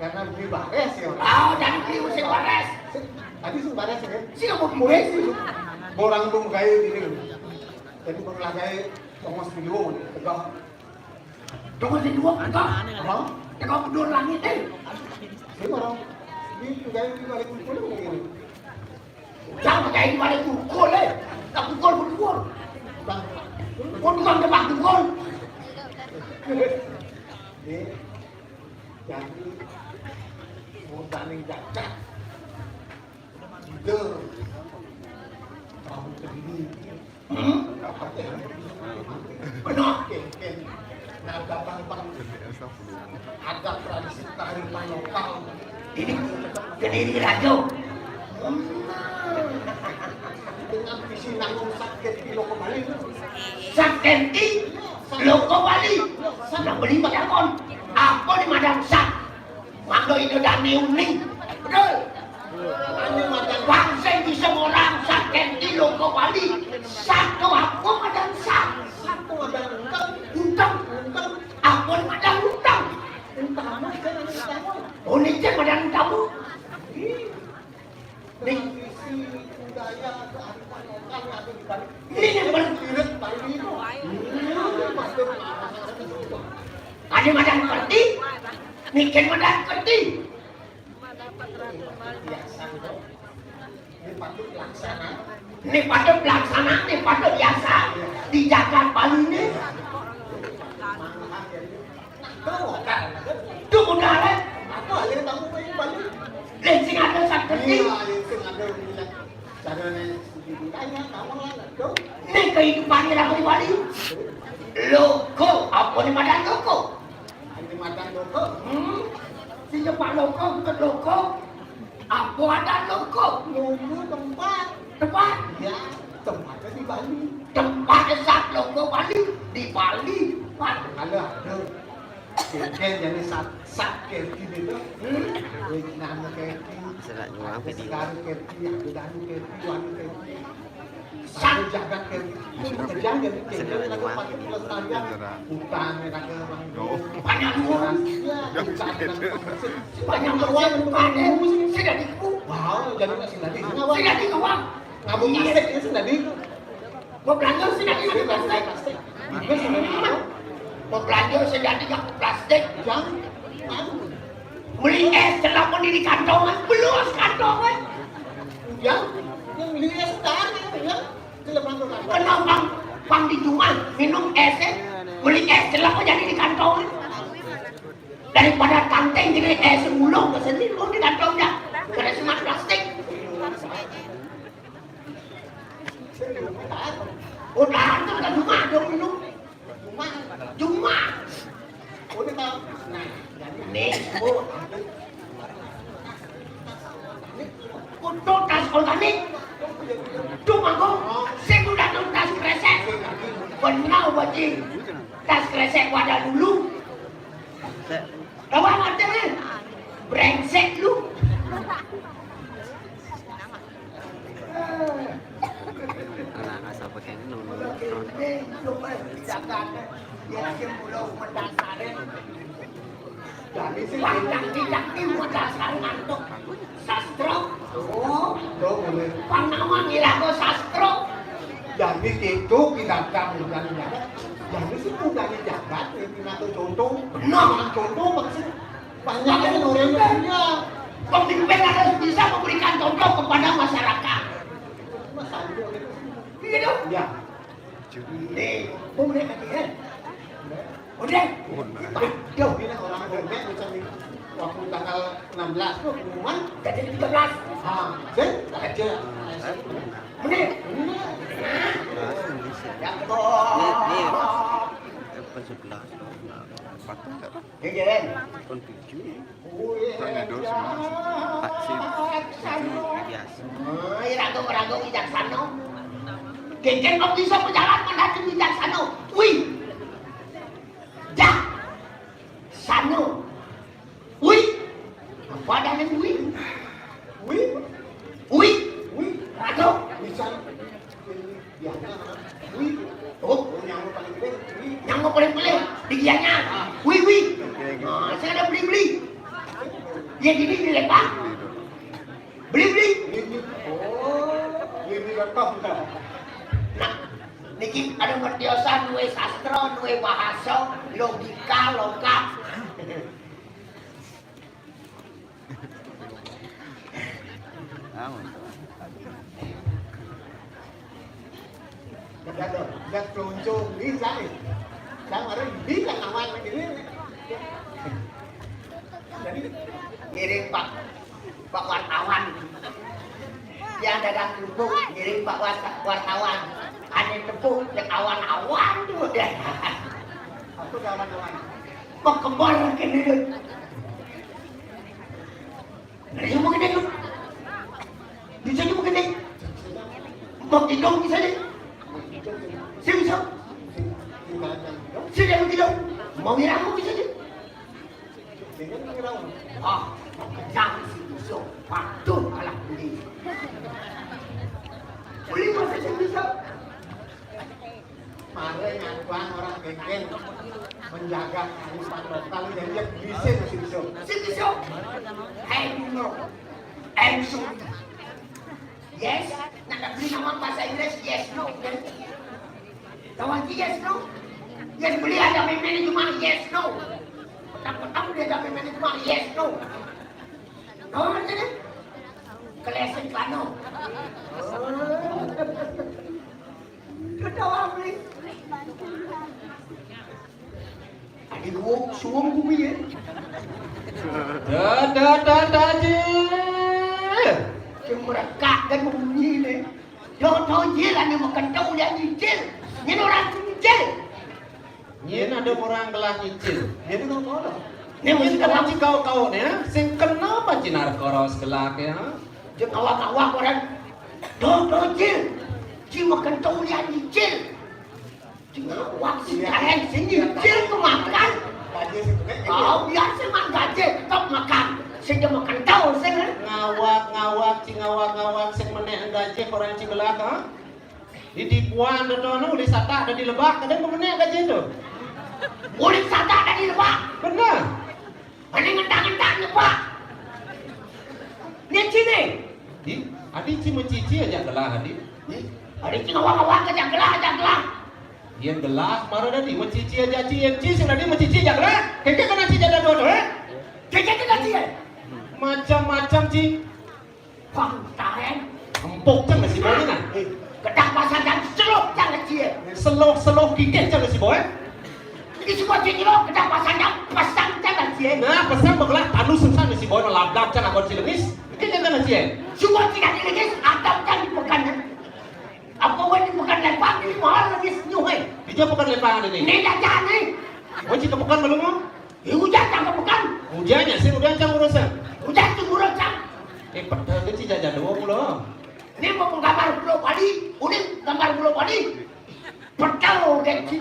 karena beli bares ya. Oh, jadi beli musim bares. Tadi sing bares ya? Sih, mau beli sih. Borang belum gaya gini. Jadi, belum lah gaya, tongos video, tegak. Tongos video, tegak. Apa? Tegak bedul langit, eh. Ini orang, ini juga yang di balik kumpul begini. Jangan pakai di balik pukul, eh. Tak pukul, pukul. Bang. Pukul, tukang tembak pukul. Ini, jadi, mau tanding jagat. Ide. Kamu ke sini. Hmm? Apa ya? Benar. Oke, oke. Nah, gampang, Bang. Ada tradisi kearifan lokal. Ini Kediri Rajo. Dengan visi nanggung sakit di Loko Bali itu. Sakti Loko Bali. Nah, beli pakai akon. Apa ni madang sak? Mangga ida dane uning. Betul. Ane madan bangsa bisa orang sakenti Loko Bali. Satu apa madan sak? Satu madan utang. Utang. Utang. Apa madan utang? Utang apa? Utang apa? Oh, ini madan utang. Nih. Tradisi budaya kearifan lokal yang ada di Bali. Ini yang ber- Irit Bali itu. Hmm. Ada madan kerti, mikir madan kerti. Biasa gitu. Ini patut laksana. Ini patut laksana, ini patut biasa. Di jagat Bali ini. Mangaha jadi. Nah, tahu kan? Itu udah, eh. Aku alih tamu ke Bali. Lain sing ada sakti. Iya, lain sing ada. Carane sendiri aja, kamu lah, tuh. Ini kehidupan orang di Bali. Loko, apa ni madan loko? Ini madan loko. Hmm? Sing nyepak loko, bukan loko. Apa ada loko? Loko tempat. Tempat? Ya, tempatnya di Bali. Tempat esat loko Bali. Di Bali. Bali. Ada, ada. Kengken jadi sat, sat kengken itu. Hmm? Wih, nama kengken. Serak nyuang video. Sekarang kengken, aku danu kengken, wanu kengken. Satu jagat kengken. Itu kerjaan jadi kengken, ada patut pelestarian. Utang, ada orang. Banyak uang. Iya, utang. Banyak uang, utang. Sudah diku. Wow, jadi nasi tadi. Sudah diku, Bang. Ngabung plastik itu tadi. Mau belanja sih, nggak bisa plastik. Plastik. Mau belanja sih, jadi nggak plastik. Yang, anu. Beli es, celapon di kantong, belum kantong, kan? Yang, yang beli es, tahan, ya. Celapon ke kantong. Kenapa, Bang, di rumah minum es, eh? Beli es, celapon jadi di kantong, kan? Daripada tanteng jadi es, mulung ke sini, mulung di kantongnya. Ada semat plastik. Udah, itu udah Jumat dong, minum. Jumat. Jumat. Udah tahu. Nah, jadi nih, Bu. Kudu tas organik. Tuh, mangkok. Sing udah tahu tas kresek. Benar, bajing. Tas kresek wadah dulu. Tahu amat deh. Brengsek lu. Alah, asal pakai ini, nunggu. Wah, tak tidak ni modal sarung antuk sastra. Oh, tuh boleh. Pang nawang iraga sastra. Jadi itu kita mudané jagat. Jadi sih mudané jagat, ini pinaka contoh. Benar. Contoh maksud banyak yang orang punya. Pemimpin harus bisa memberikan contoh kepada masyarakat. Mas Sanjo itu. Iya dong. Ya. Nih, boleh kan ya? Udah. Jauh ini orang Bombay macam ni. Waktu tanggal enam belas tu pengumuman, dah jadi tiga belas. Ha, sih, tak aja. Boleh. Boleh. Ya, Ni, ni, bukan sebelas, dua belas. Patut tak? Dia jalan. Bukan tujuh. Bukan ada semua. Empat, sim. Tujuh, biasa. Ah, iraga maraga bijaksana. Kénkén kok bisa berjalan mandati bijaksana. Wih. Jah. Sana. Wih. Apa ada yang wih? Wih. Wih. Wih. Aduh. Bisa. Wih. Oh, nyamuk paling gede. Wih. Nyamuk paling gede. Di gianya. Wih, wih. Nah, saya ada beli-beli. Ya gini, gini, Pak. Beli-beli. Beli-beli. Oh, beli-beli dot com. Nah, niki ada mertiosan duwe sastra, duwe bahasa, logika, logat. Amun. Udah tuh, udah telunjuk, bisa nih. Saya kemarin bilang awal ini. Jadi, ngiring Pak, Pak wartawan. Yang dagang kerupuk, ngiring Pak warta-, wartawan. Ada tepuk, ya kawan-kawan tuh. Aku kawan-kawan. Mau kembar ke dulu. Nah, yang mau gede tuh. Bisa juga gede. Mau gendong bisa deh. Saya bisa. Saya mau gendong. Mau ngira aku bisa deh. Ah, jangan sih bisa. Patuh alah beli. Beli masa saya bisa. Mare ngabang orang kénkén menjaga kearifan lokal, jadi dia bisa masih bisa. Sing bisa. Hai, Bimo. Em, su. Yes, nak beli nama bahasa Inggris, yes, no, kan? Tahu arti yes, no? Yes, beli ada meme cuma yes, no. Petang-petang dia ada meme cuma yes, no. Tahu artinya? Kelesek lano. Ketawa, Bli. Adi gua suwung gumi ya. Dah, dah, dah, dah, Jil. Sing merekak kan bunyi nih. Yo, to, Jil, ane makan tau dia nyicil. Ini orang nyicil. Nyén ada orang gelah nyicil. Nyén itu apa? Ini mesti kau kau nih, sing kena apa Cinar Koros gelak ya? Dia kawak-kawak orang. To, to, Jil. Ci makan tau dia nyicil. Wah, si Jahen sing nyicil tu makan. Gaji sing gede. Oh, biar sing man gaji tetap makan. Sing dia makan tau sing, eh. Ngawak, ngawak, ci ngawak, ngawak, sing menek gaji orang ci gelak, ha? Di tipuan tu, tu, uli satak dah di lebak, kadang menek gaji tu. Uli satak dah di lebak. Benar. Ane ngentak-ngentak nyepak. Ni cine. Di, adi ci mecici aja gelah adi. Adi ci ngawang-ngawang aja gelah, aja gelah. Yén gelah, mara dadi mecici aja ci, yén ci sing dadi mecici aja gelah. Kéké kena ci jada dua tu, eh? Kéké kena ci, eh? Macam-macam ci. Bang, tahen. Empuk cang si boy nah. Eh, kedah pasang jam seluh cang si. Seluh-seluh kikih cang si boy. Di semua cicilo kedah pasang jam pasang cang si. Nah, pasang begelah tanu susah si boy lablab cang akon si lengis. Kikih cang si. Semua tidak dilengis atap cang di pekan. Apa wan di pekan lepang di mahal lengis nyuhai. Di jauh pekan lepang ini. Ini dah jangan ni. Oh, ci ke pekan belum? Ya, ujan cang ke pekan. Ujan ya, sing udah cang urusan. Ujan tu urusan. Eh, padahal ke ci jaja doang lo. Ini mau gambar pulau Bali, ini gambar pulau Bali. Petel, kan, ci.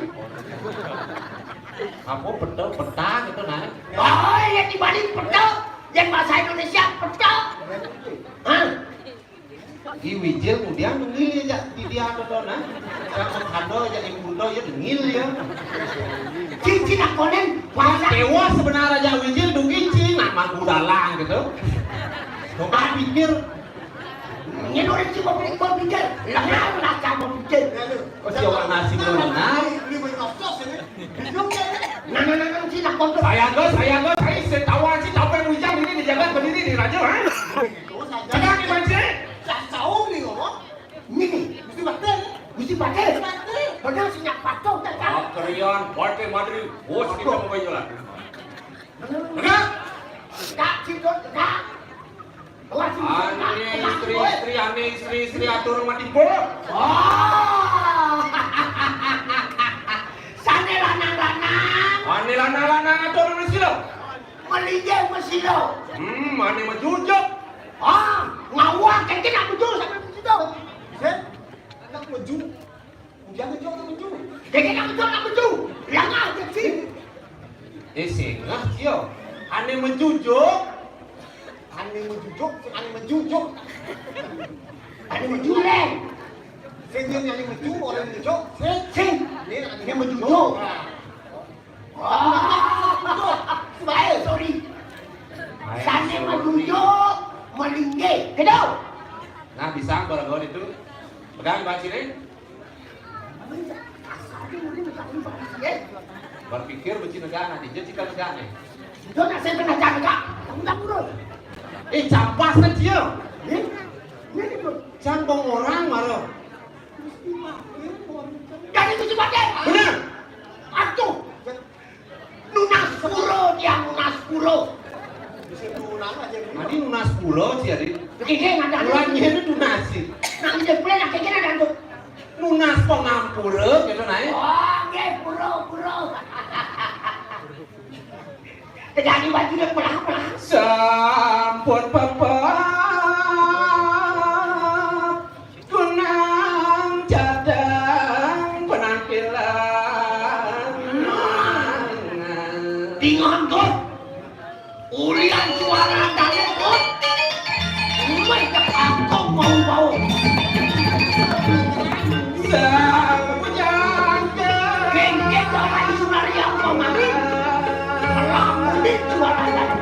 Apa petel, peta gitu, nah. Oh, ya di Bali petel. Yang bahasa Indonesia petel. Hah? I Wijil kemudian nengil ya, di dia ada dona. Yang menghado ya, ibu do ya, nengil ya. Cincin akonen, masa? Dewa sebenarnya aja Wijil dong cincin, nak mangku dalang gitu. Coba pikir, Nyén urang sing bepikir, lengang rasa bepikir. Kok si orang nasi belum naik? Nah, nah, nah, nah, sing nak kontrol. Saya go, saya go, saya setawa si capek bujang ini dijaga berdiri di raja, ha? Pegang di mancing. Sasau ni ngomong. Ini. Mesti batal. Mesti batal. Batal. Batal sing nak patuh, tak tahu. Kerian, partai madri. Bos kita mau jalan. Tegak. Tegak, sing tegak. Ane istri-istri, ane istri-istri atur mati bolo. Oh. Sane lanang-lanang. Ane lanang-lanang atur mati silo. Melinggih mesilo. Hmm, ane mejujuk. Ah, ngawak kene nak bujur sampai bujur. Set, anak meju. Jangan jauh tu. Dia kena betul nak betul. Yang aja sih. Eh, sengah cio. Ane menjujuk. Ane menjujuk, ane menjujuk. Ane menjuleng. Sing ane menju, orang menjujuk. Sing. Sing. Ini ane menjujuk. Wah. Baik, sorry. Sane menjujuk, melinggih. Kedau. Nah, bisa kalau itu. Pegang bacine. Berpikir beci negana, dia cita negane. Dia nak saya kena jaga, kamu tak urus. Eh, campas kan dia. Ini, ini tu. Cang bong orang maro. Jadi tu sebabnya. Benar. Atuh. Nunas pura dia, nunas pura. Mani nunas pura sih, Adi. Kiki nggak ada. Bulannya itu nunas sih. Nah, dia pulang nak kiki ada tu. Nunas pangampura gitu, naik. Oh, nggih, pura, pura. Terjadi baju dia pelah-pelah. Sampun pepeh. Kunang cadang penampilan. Dingon, Gun. Ulian suara dalem, Gun. Umai ke kampung bau-bau. Sang pujangga. Gengge suara suara yang pemari. Rambut suara dalem.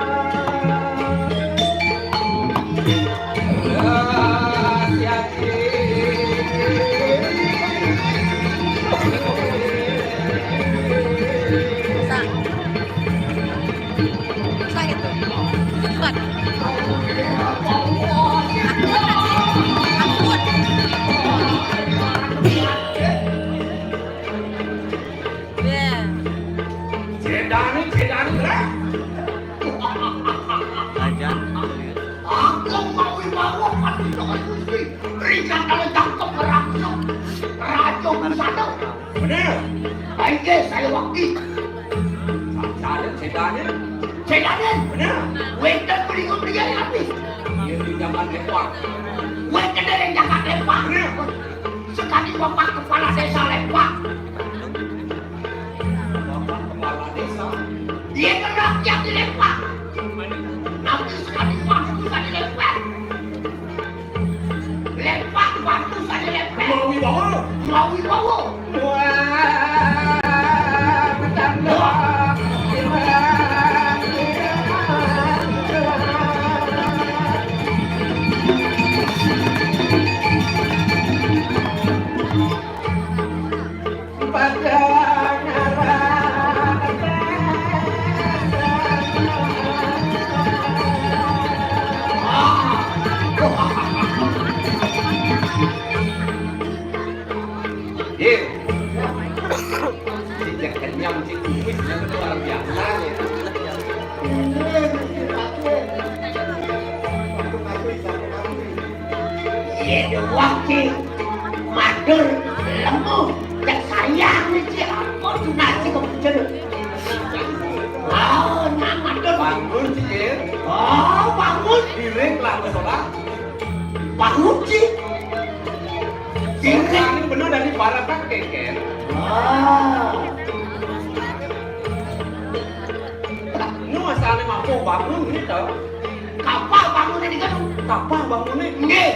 Cedane, cedane, gerak. Aja. Aku mau bawa pati dengan Gusti. Berikan kalau cakep merangsang. Raja Busana. Bener. Baiknya saya wakil. Saya cedane. Cedane. Bener. Wenten berikut dia habis. Dia di zaman Lepang. Wenten dari zaman Lepang. Bener. Sekali bapak kepala desa Lepang. Bapak kepala desa. Dia kan rakyat di Lepang. Nanti sekali waktu saya di Lepang. Lepang waktu saya Lepang. Mau wibawa. Mau wibawa. Wah, betanda. Pada ngarang. Ye. Sejak kenyang, cik kumis itu luar biasa, ya. Iya, dua, cik. Matur, lemu, cek sayang nih, cik. Apa tuh nasi kok pecel? Oh, nah, matur. Bangun, cik, ya. Oh, bangun. Piring lah, sholat. Bangun, cik. Piring. Ini bener dari barat kan, keker. Oh. Nu asale mampu bangun gitu. Kapal bangun ini kan? Kapal bangun ini. Nggih.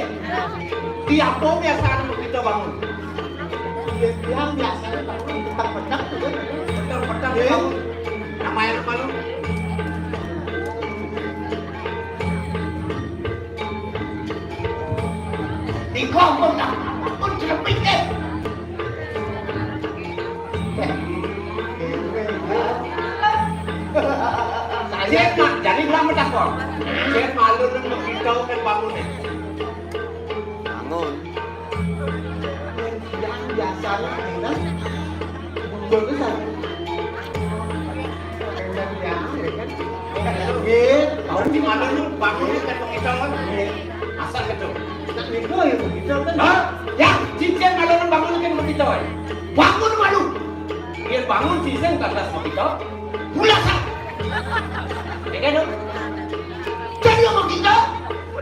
Di apa biasanya kita bangun? Dia bilang biasanya bangun petang-petang tuh kan. Petang-petang. Nggih. Bangun. Namanya apa lu? Cén, Mak, jani ulah matakon. Cén malu nang makita kén banguné. Bangun. Yang biasanya enak. Bagus, ah. Enak ya, ya kan? Nggih, bangun di mana lu? Bangun kan pengicalan. Nggih. Asal gitu. Nak niku ya begitu kan? Hah? Ya, cincin malu bangun kan begitu. Bangun malu. Dia bangun cincin kandas begitu. Pulas, ah. Ya kan, Dok? Jadi apa kita?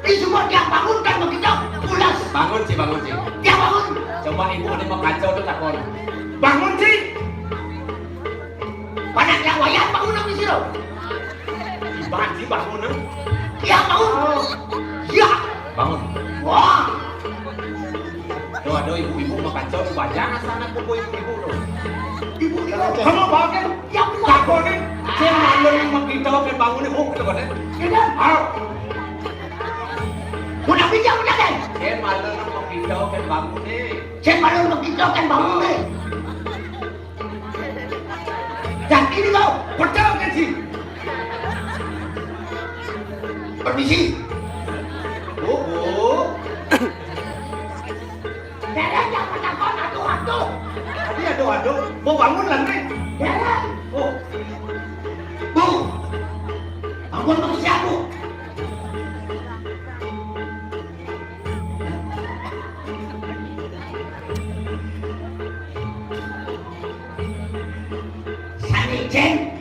Di semua tiap bangun kan begitu. Pulas. Bangun, Ci, bangun, Ci. Tiap bangun. Coba ibu ada mau kacau tuh takon. Bangun, Ci. Pada tiap wayah bangun apa sih, Dok? Iban, Ci, bangun, eh. Tiap bangun. Ya. Bangun. Wah. Tuh, aduh, ibu-ibu mah kacau, banyak sana kumpul ibu-ibu tuh. Ibu, ibu. Kamu bawa kan? Ya, Bu. Takonin, cén malu nang makita kén banguné, oh, gitu kan, eh? Gitu. Ayo. Mau nabi jam udah kan? Cén malu nang makita kén banguné. Cén malu nang makita kén banguné. Dan ini lo, betul kan sih? Permisi. Bu, bu. Deren, jangan takon, aduh, aduh. Tadi aduh, aduh. Mau bangun lah, Nek. Deren. Oh. Bu. Ampun, manusia, Bu. Sané cén.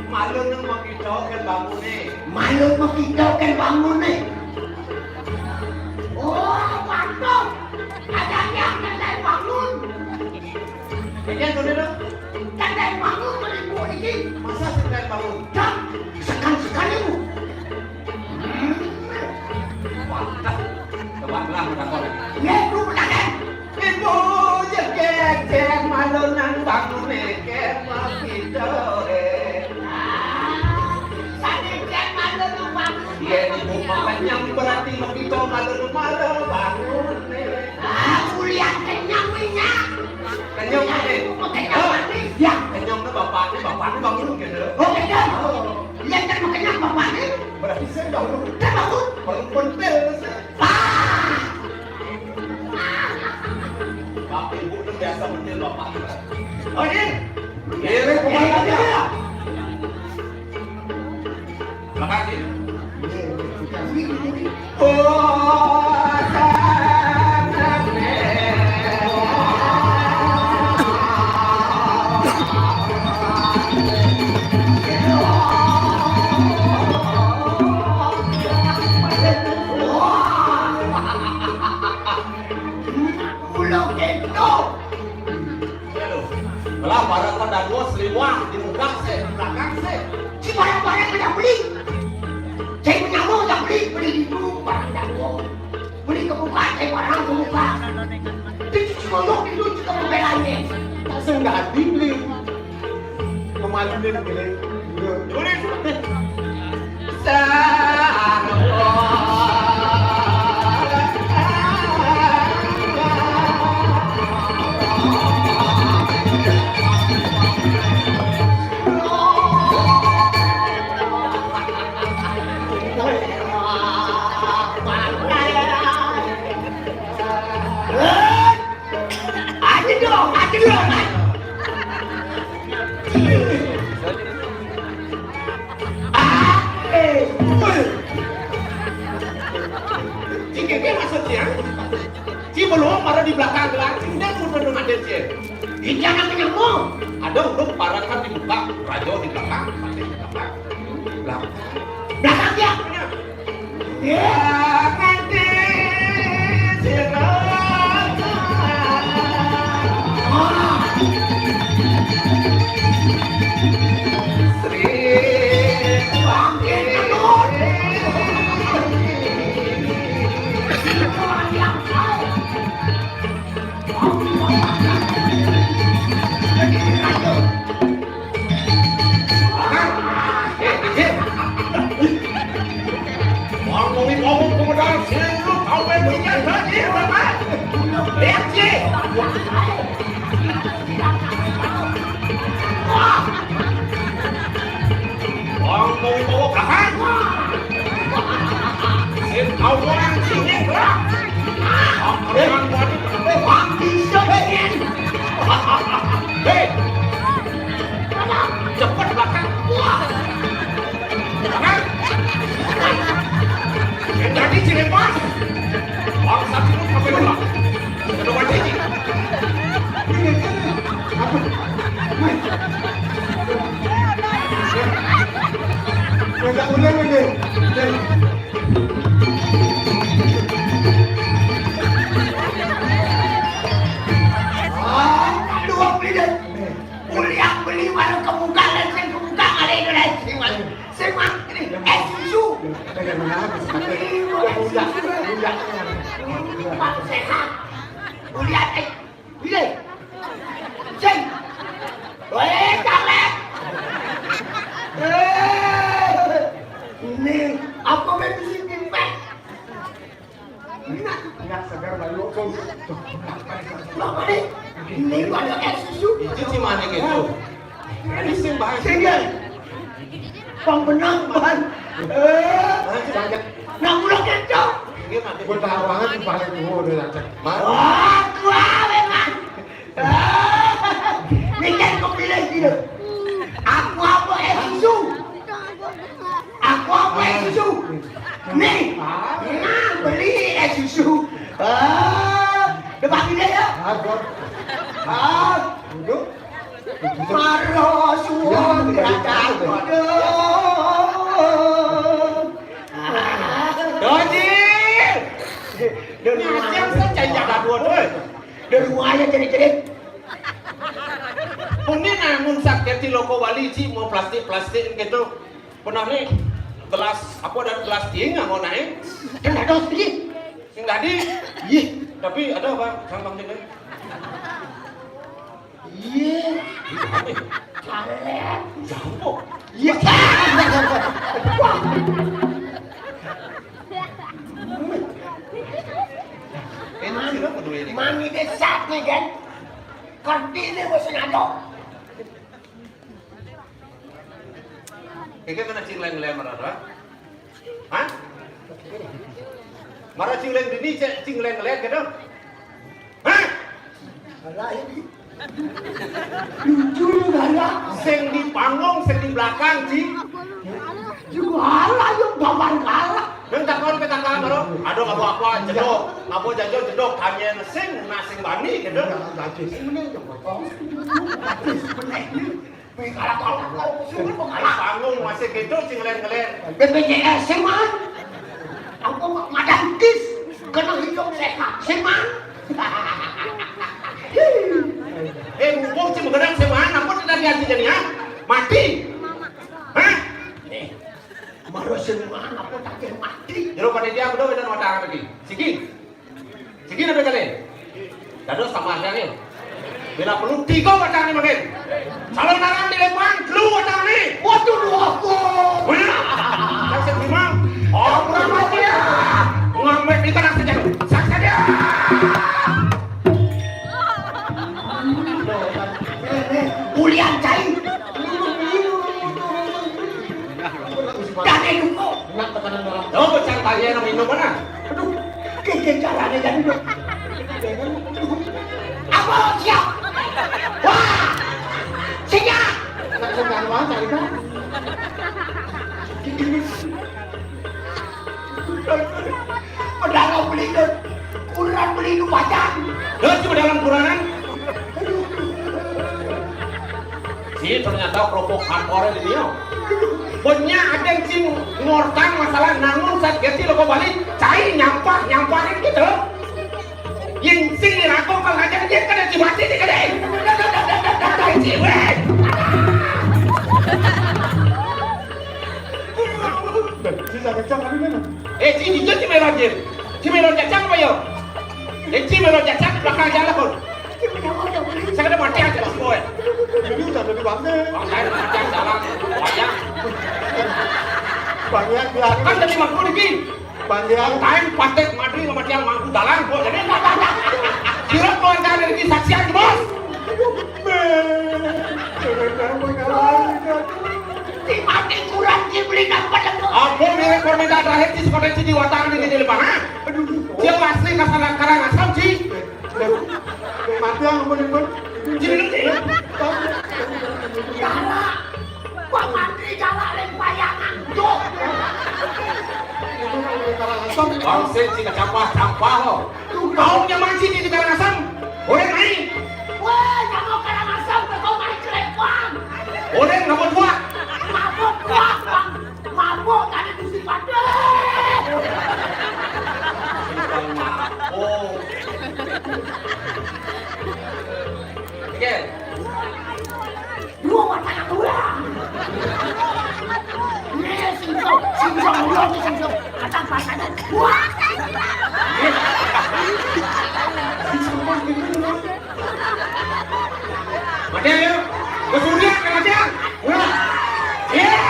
Malu nang makita kén banguné. Malu makita kén banguné. Oh, patuh. Ada yang tandai bangun. Jadi yang tuh, Dok? Tandai bangun menipu ini. Masa sing tandai bangun? Dan sekan-sekan itu. Wah, coba lah, udah kau. Ya, lu benar, kan? Ibu, ya, kecek, malu nang bangun, eh, kemah kita, eh. Ah, sané cén malu nang bangun. Iya, ibu, makanya berarti mau kita malu, malu bangun, eh. Ah, kuliah kenyang, minyak. Kenyang, eh. Kenyang, eh. Ya. Kenyang, eh, bapakné, bapakné bangun, gitu. Oh, kenyang. Oh. Iya, kan makanya bapakné. Berarti saya dahulu. Saya bangun. Baru pentil, saya. Ah! Bapak ibu itu biasa mentil bapak. Oh, ini? Ini, ini, ini. Belakang sini. Oh, sangat. Pulau Gento. Lah, barang pada dua seliwah di muka sih, di belakang sih. Si barang-barang ada beli. Saya punya mau ada beli, beli di itu barang ada dua. Beli ke muka, saya barang ke muka. Itu cuma mau itu juga pembelanya. Tak sengaja beli. Pemalunya beli. Boleh. Aja dong, aja dong. Cik, ini maksudnya, si belum ada di belakang gelang, si udah turun dengan dia, Cik. Ini anak nyamuk. Ada udah parakan di muka, raja di belakang, masih di belakang. Belakang. Belakang dia. Ya, nanti si raja. Ah. Sri Bangkit. Ngomong-ngomong, pemuda sini lu tahu main dunia tadi, Bapak? Lihat sih. Wah. Wong kuwi Sing mang ini es susu. Ini es susu. Ini Pak sehat. Lihat, eh, ini. Sing. Weh, caleg. Eh, ini apa main di sini, Pak? Enggak, enggak segar, Bayu. Loh, Pak, ini ada es susu. Itu gimana gitu? Ini sing bahas. Sing, ya. Pang benang, Bang. Eh. Nah, udah kencok. Ini mati. Gua tahu banget di paling gua udah lacak. Wah, gua memang. Ah, ini kan kau pilih gitu. Aku apa es susu? Aku apa es susu? Nih, nah, beli es susu. Ah, depan dia ya. Ah, duduk. Maro suwon. Doji. Ngajak saja jaga dua, doi. Dari rumah aja jadi-jadi. Puni namun sakit di loko wali, ci, mau plastik-plastik gitu. Pernah nih gelas apa dan gelas ting mau naik. Kan ada sedikit. Sing tadi. Iya, tapi ada apa? Sang Bang Dede. Iya. Iya, apa? Caleg. Jauh kok. Iya. Wah. Enak sih lo peduli ini. Mami desa nih kan. Kerdi ini masih ada. Iki kena cing leng-leng marah, hah? Hah? Marah cing leng dini, cek cing leng-leng gitu. Hah? Alah ini. Lucu juga ya. Sing di panggung, sing di belakang, Ci. Juga alah, yuk gambar kalah. Nang takon ke kakak, bro. Aduh, apa-apa, jedok. Apa jajo jedok, tanya sing, nah sing bani gitu. Enggak, enggak, Ci. Sing bener, enggak apa-apa. Sing bener. Wih, kalah kau, kau, sumber pengalah. Panggung masih gitu, cing ngeler-ngeler. B P J S sih, Man. Aku ma-, Madam Kis, kena hidup sehat sih, Man. Eh, mumpung cing begadang sih, Man, apa tidak ganti jadi, ha? Mati. Hah? Nih, malu sih, Man, apa tak mati? Jero pada dia, udah, udah, mata lagi. Siki. Siki na kali. Dados tambah kali. Bila perlu tiga batang ni makin. Kalau narang di depan, lu batang ni. Waduh, lu aku. Mana? Saya terima. Oh, kurang ajar. Ngambil di tanah saja. Sak saja. Ulian cai. Dane duko. Nak tekanan dalam. Oh, cang tanya nang minum mana? Aduh, kiki carane jadi dong. Apa siap? Wah, siap. Nak senang banget cari kan. Pedara beli dong. Kurang beli nu pacar. Lah, cuma dalam kuranan. Si ternyata provokator ini ya. Punya ada yang cing ngortang masalah nangun saat ganti loko balik, cai nyampah nyampahin gitu. Yang sing dirangkul kalau ngajak dia kada cimati di kada. Cai weh. Sisa kecang kami mana? Eh, cing hijau cing merah cing. Cing merah cacang apa ya? Eh, cing merah cacang belakang jalan pun. Saya kena mati aja lah semua. Ini udah jadi bangke. Bang saya mati aja jalan. Banyak. Banyak ya. Kan jadi makhluk ini. Pandian. Kain patek madri sama tiang mangku dalang kok. Jadi kira keluarga dari saksian, Bos. Di mati kurang dibeli dapat. Aku mirip permintaan terakhir di sekolah di Watang di Gede Lepang, ha? Aduh. Dia asli kasar Karangasem, Ci. Mati yang ampun, ampun. Ci minum, Ci. Galak. Pak Mantri galak lek bayangan. Duh. Bangsit, Ci, kecampah-campah lo. Kau nyaman, Ci, di Karangasem. Boleh naik. Weh, kamu Karangasem, kau naik kerepang. Boleh, nggak mau dua. Mabuk, Bang. Mabuk, ada di Sipade. Mabuk. Oke. Dua mata kurang. Wah, Mati ayo. Kesudian, kematian. Wah. Iya.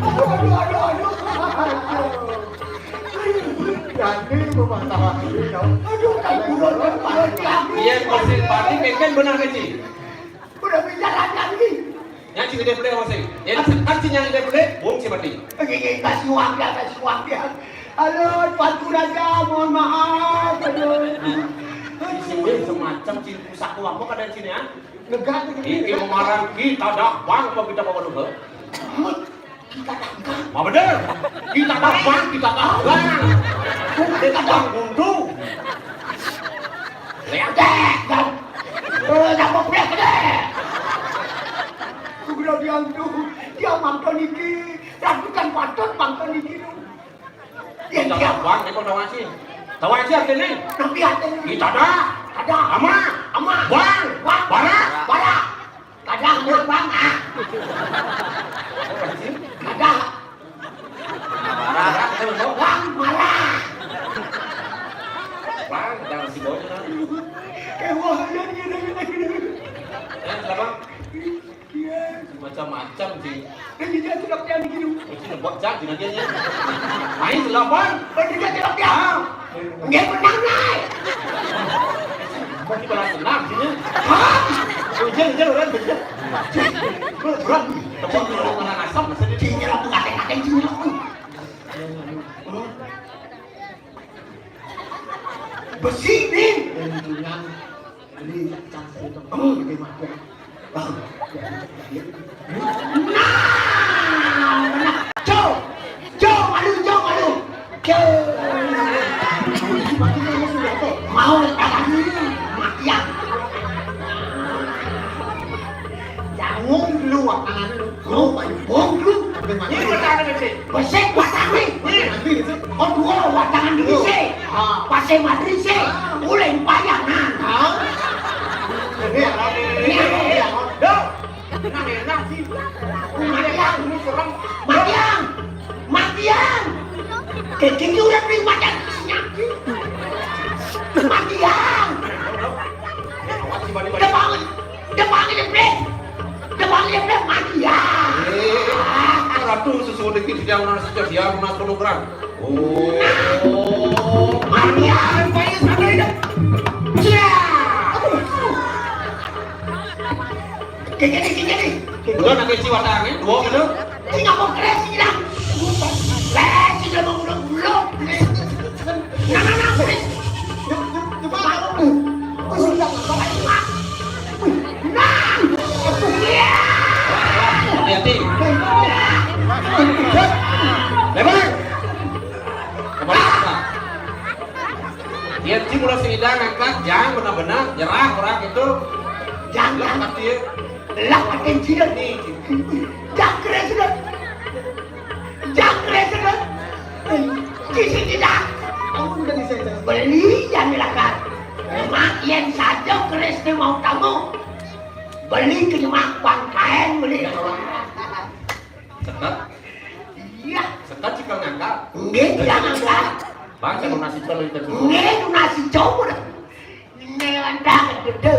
Aduh, aduh, aduh, aduh. Jadi rumah tangga ini, aduh, kan buron, kan buron, kan. Iya, pasti, pasti, kan benar, kan, Ci? Udah bicara lagi. Nya cing gedé pelé masih. Nya kan cing nya gedé pelé, wong cing mati. Gigi, kasih uang dia, kasih uang dia. Halo, Tuanku Raja, mohon maaf. Aduh. Nah, cing gedé semacam cing pusaka uang kok ada cing ya. Negak tuh. Iki memarang kita dah bang apa kita bawa dulu? Kita dah bang. Apa bener? Kita dah bang, kita dah bang. Kita dah buntu. Lihat deh, bang. Eh, dah mau pelé deh. Kugra diam tu, dia mangkon iki. Rambutan patut mangkon iki tu. Dia Kita dia. Dah bang, ini kok tahu sih? Tahu aja artinya. Tapi artinya. Kita dah. Ada. Ama. Ama. Bang. Bang. Bara. Bara. Kada ama bang ah. Apa sih? Kada. Bara. Bang bara. Bang, jangan si bocah. Kayak wah, ya, ya, ya, ya, ya. Ya, kenapa? Iya. Macam-macam sih. Kan dia sudah pernah begitu. Itu nebak jangan dia. Main selapan. Kan dia sudah pernah. Ah. Dia menang naik. Mau kita balas senam sini. Hah? Hujan, hujan, orang hujan. Berat. Tapi kalau orang asam, masa dia Cina lah, bukan ada yang Cina lah. Besi nih. Yang Cina. Ini cangkir itu. Oh, ini mati. Bang. Nah, jo, jo, malu, jo, malu. Jo. Mau tangan ini, mati ya. Jangan dulu tangan lu. Lu banyak bom lu. Ini pertahanan sih. Besek batangé. Oh, dua watangan dhisik. Ah. Pasé madrisik. Ulih payangan. Ah. Iya. Iya. Iya. Duh. Enak, enak sih. Matiang. Ini serem. Matiang. Matiang. Kayak gini udah beli makan. Matiang. Udah bangun. Udah panggil Iblih. Udah panggil Iblih, mati ya. Eh, ratu sesuatu iki dia orang saja dia orang sono kerang. Oh. Mati ya. Ayo, sana aja. Cia. Kayak gini, kayak gini. Udah, nanti si watangnya, dua gitu. Sing apa kres sih, Dang? Kres sih, udah mau belum, belum. Nah, nah, nah, kres. Yuk, yuk, yuk, Pak. Aku sudah ngapain, Pak? Nah, aku, iya. Hati-hati. Lebar. Kembali, Pak. Dia sih mulai sing Idang ngangkat, jang benar-benar nyerah orang itu. Jangan. Lah, tapi ya. Lah, makin jidat nih. Jangkrik sudah. Jangkrik sudah. Kisi tidak. Kamu udah bisa, Cak? Beli yang dilakukan. Mak, yang saja Kris mau tamu. Beli ke rumah Bang Kain, beli. Sekat? Iya. Sekat sih kalau ngangkat. Nggih, tidak ngangkat. Bang, saya mau nasi colo itu. Nggih, nasi colo. Ini landak gede.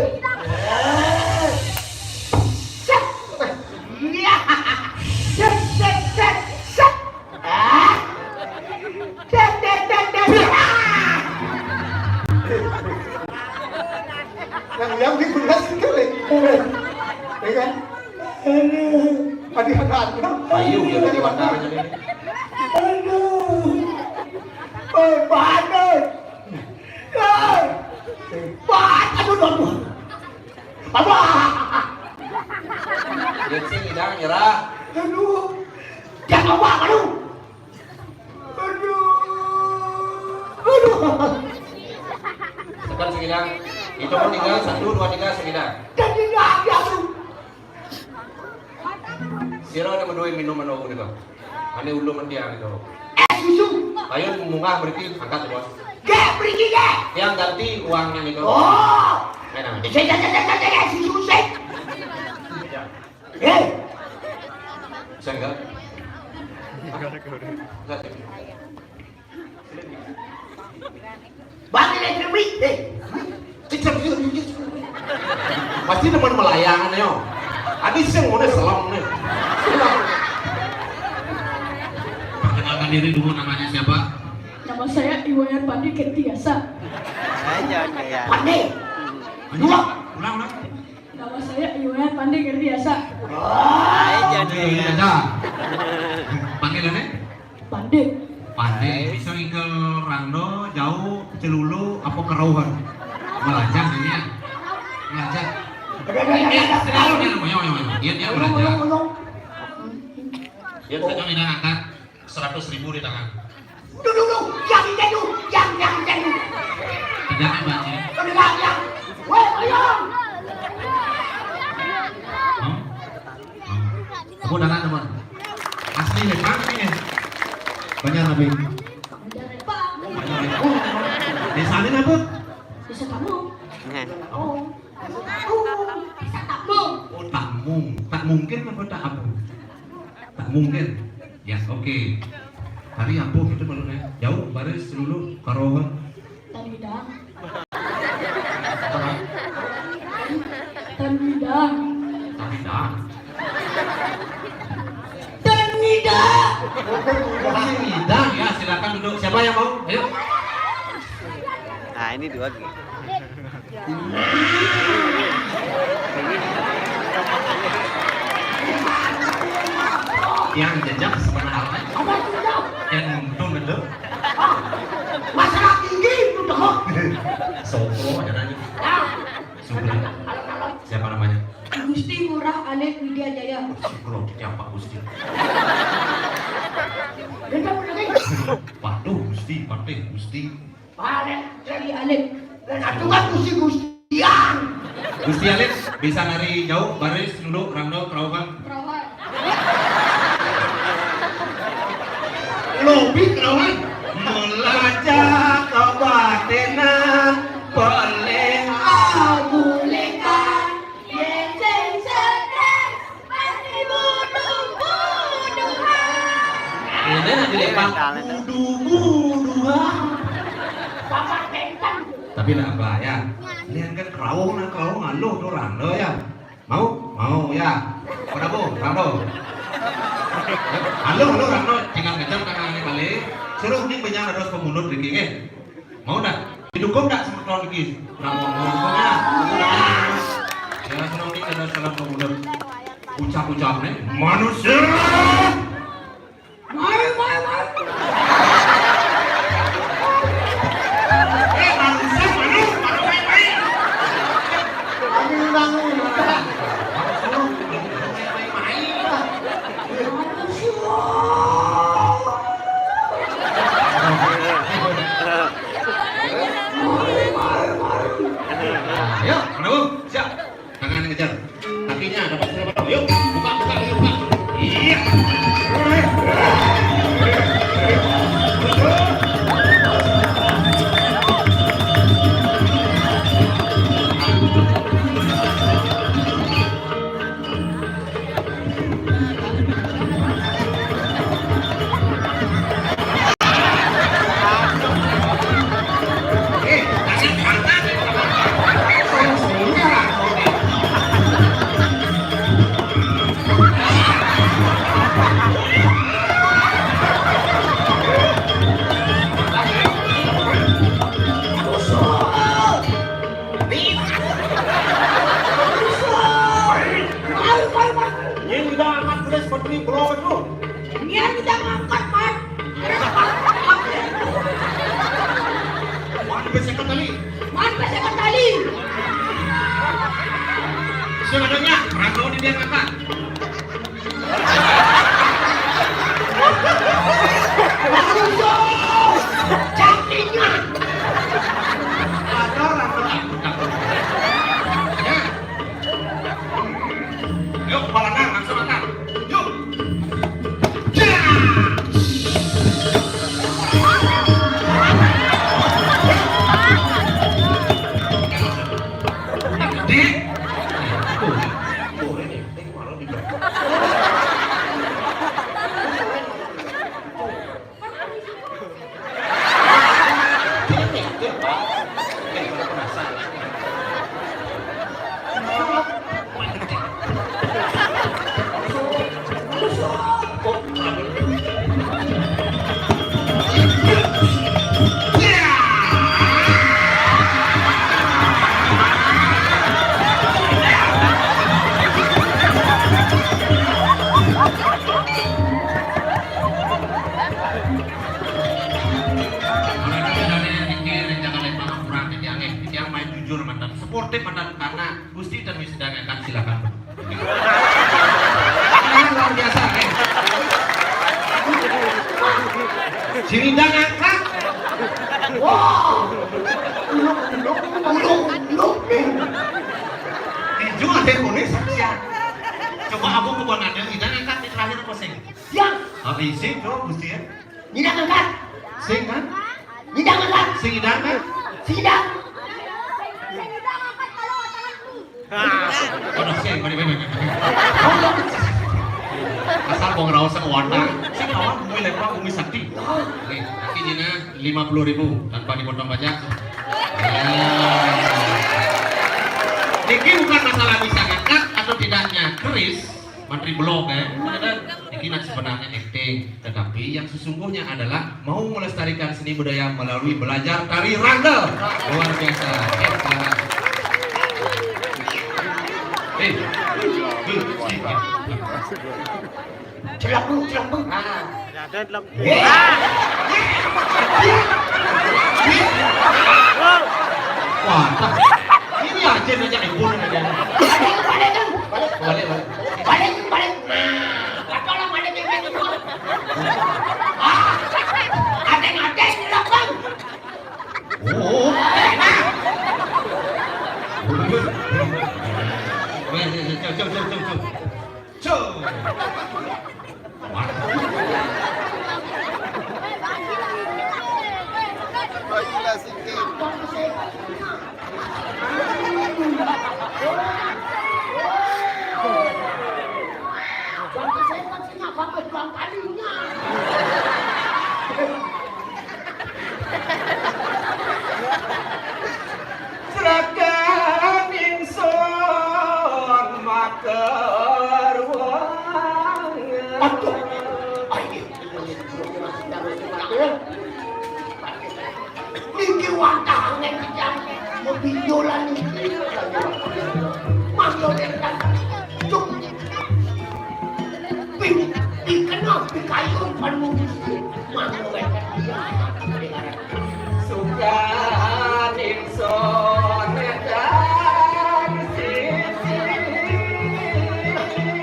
Set. Iya. Set, set, set, set. Ah. Set, set, set, set. Ah. Yang, yang di beras itu, Le. Ya kan? Aduh. Tadi ada, ada. Ayo, ya, tadi ada. Aduh. Eh, Pak Ade. Eh, Pak, aduh, aduh. Apa? Dia sih tidak nyerah. Aduh. Jangan, Pak, aduh. Aduh. Aduh. Sekat sing Idang. Itu pun tinggal satu, dua, tiga, sing Idang. Jadi nggak ada tuh. Sira ada menduwe minuman opo nika? Ane ulun mendiang itu. Es susu. Ayo munggah mriki angkat, Bos. Gak mriki gak? Yang ganti uangnya nika. Oh. Ayo, nang. Sik, sik, sik, sik, sik, es susu sik. Ya. Hei. Balik lagi, Wi. Eh, cecep, yuk, yuk, yuk. Pasti teman melayang, yo. Adi sing ngone selam nih. Selam. Perkenalkan diri dulu, namanya siapa? Nama saya Iwayan Pandi Kertiasa. Saya jangan kayak Pandi. Dua. Ulang, ulang. Nama saya Iwayan Pandi Kertiasa. Saya jangan Oke, kayak ada. Panggilannya? Pandi. Pandi. Bisa ingkel rando, jauh, celulu, apa kerauhan? Melajah ini ya. Melajah. Ada, ada, ada, Iya, ada. Selalu dia namanya, namanya. Dia, dia Ulang, melajah. Ulang, ulang. Dia saja tidak angkat seratus ribu di tangan. Duh, duh, duh. Yang ini, duh. Yang, yang, yang, duh. Tidak, Mbak, ya. Duh, duh, yang, yang. Weh, ayo. Hah? Hah? Aku udah teman. Asli memang ini. Banyak nabi. Banyak nabi. Oh, banyak nabi. Oh, desa ini apa? Desa Tamung. Oh. Desa Tamung. Oh, Tamung. Tak mungkin apa tak apa? Tak mungkin. Ya, oke. Hari apa itu maksudnya? Jauh, baris dulu, karoha. Tanidang. Apa? Tanidang. Tanidang. Tanidang. Tanidang. Ya, silakan duduk. Siapa yang mau? Ayo. Nah, ini dua lagi. Yang jejak sebenarnya. Yang untung itu. Masalah tinggi itu dah. Soko aja nanya. Sudah. Siapa namanya? Gusti Ngurah Alif Widya Jaya. Kalau siapa Gusti? Dia tak pernah. Waduh, Gusti, Patih, Gusti. Balik dari Alif. Dan aku kan Gusti Gustian. Gusti Alif bisa nari jauh, baris, nunduk, rando, kerauhan. Kerauhan. Lobi kerauhan. Melajah kebatenan paling abu leka. Yen sing stres, pasti buduh-buduhan. Ini nanti lepas buduh-buduhan. Bapak Benteng. Tapi nak apa ya? Ini kan kerauh, nak kerauh ngaluh tu orang tu ya. Mau? Mau ya. Pada bu, orang tu. Halo, halo, orang tu. Jangan kejar tangan ini balik. Suruh ni banyak ada pemunut dikit, eh. Mau dah? Didukung dah sama kawan lagi? Nah, mau, mau, mau, ya. Ya, senang ni kena salam pemuda. Ucap-ucap ni. Manusia. Mai, mai, mai. Eh, manusia, manu, manu, mai, mai. Manu, manu, manu. Manusia. Ayo, mana bu? Siap. Tangan ngejar. Kakinya dapat berapa? Yuk, buka, buka, yuk, buka. Iya. Ini udah angkat udah seperti blower tuh. Nian kita ngangkat, Mat. Mana bisa ke tali? Mat, bisa ke tali. Sudah adanya, rano di dia ngangkat. Cantiknya. Ada rano aku takut. Ya. Yuk, kepala nang, langsung makan. Yuk. Dik. Tuh, tuh, ini, ini kepala di belakang. Sing Idan ngangkat. Wah. Uluk, uluk, uluk, uluk nih. Ijo ada yang nulis, siap. Coba aku ke Bang Adel, Idan ngangkat di terakhir apa sing? Siap. Oh, isi tuh, Gusti ya. Idan ngangkat. Sing kan? Idan ngangkat. Sing Idan kan? Sing Idan. Waduh, sing, balik, balik, balik. Asal mau ngerawas sama Wanda, sing kawan gue lempar Umi Sakti. Oke, nanti Nina lima puluh ribu tanpa dipotong pajak. Ya. Niki bukan masalah bisa ngangkat atau tidaknya keris, Mantri Blok ya. Niki nak sebenarnya acting, tetapi yang sesungguhnya adalah mau melestarikan seni budaya melalui belajar tari randal. Luar biasa. Eh, silakan. Eh, tuh, sedikit. Celak dulu, celak dulu. Nah. Ada celak. Eh. Wah, ini aja aja ibu nih. Balik, balik, balik. Balik, balik. Balik, balik. Nah, tolong balik yang itu. Ah, ada yang ada yang celak, Bang. Oh. Weh, jauh, jauh, jauh, jauh, jauh. Cuk. Gila sikit. Serahkan ingsun maka ruangan. Aduh. Ai, niki wantah angin kejang. Mau pinjolan niki. Mangga wénten. Cuk. Ping, dikena pikayun panuwun Gusti. Mangga wénten. Sukan ingsun dan sisi.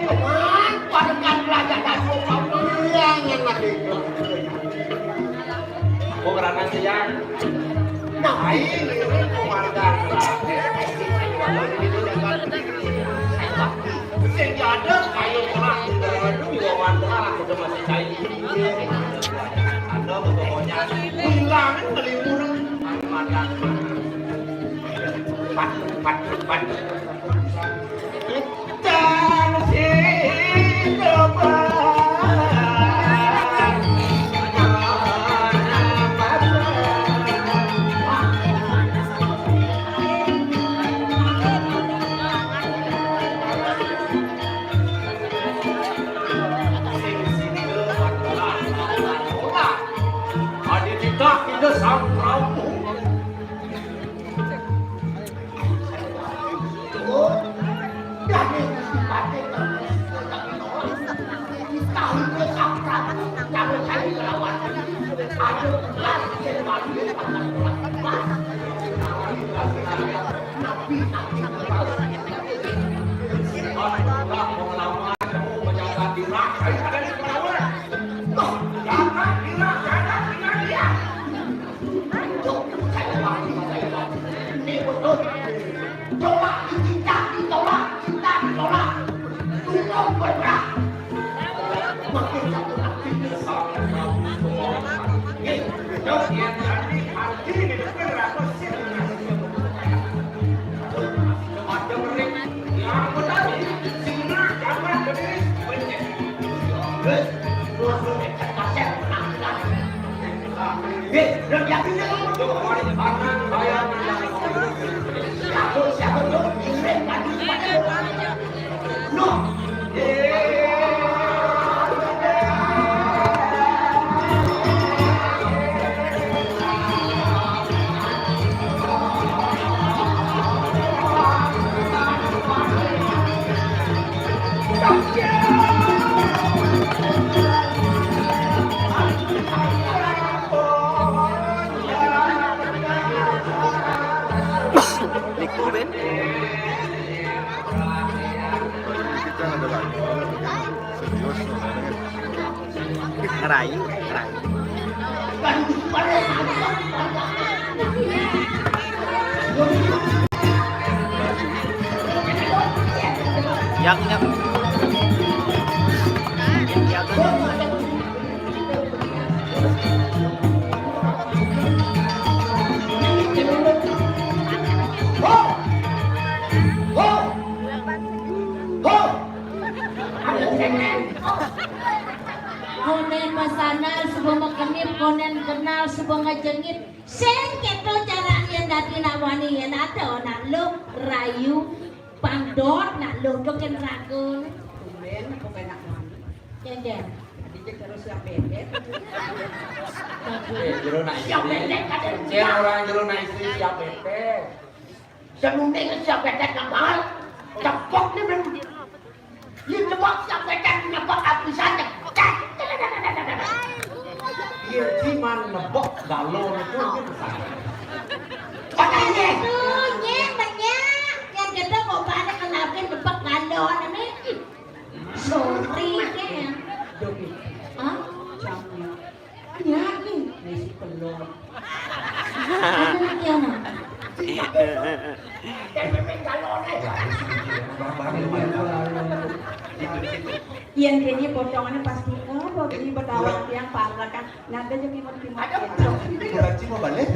Teman, parekan raja dan sopan. Iya, ngerti. Aku ngerana siang. Nah, aing ini komandan. Sing ada kayu orang di dalam itu, ya, Wanda, aku udah masih cair. Ada pokoknya. Hilang, ngelimuran. Komandan. Pat, pat, pat. Aditya kita sang Prabu. Tolak, dicinta, ditolak, cinta, ditolak. Tunggu bergerak. Makin satu lagi. Nih, terus yang jadi hati ini berapa sih? Ada mering. Yang benar, sini, jangan, bener, bener. Hei, udah yakin ya kamu? Siapa, siapa tuh? Ini tadi pada lu. Kita ada lagi. Serius, ngerayu, ngerayu. Yang, yang. Yang. Konén masanal suba makenip, konén kenal suba ngajengit. Sing kéto carané yén dadi nak wani, yén ada nak luh rayu pang dot, nak luh to kén raga. Tumbén, apa enak mandi? Kéngkén. Tadi cek terus siap bebek. Eh, jero nak istri. Siap bebek, kadén. Cek orang jero nak istri siap bebek. Semuanya siap bebek nambal. Cepok nih, Ben. Iya, cepok siap bebek, cepok apisan, cepok. Iya, cuman nebok galon itu, itu pesan. Makanya. Tuh, nyék, banyak. Yang kita mau pada kenalin nebok galon ini. Sorry, ya. Hah? Jamnya. Iya, nih. Ngisi pelon. Ada lagi, anak. Yén kéné potongané pasti, oh, bagi Betawi tiang parlekan. Nada aja kimut-kimut. Ada gitu. Itu berarti mau balik.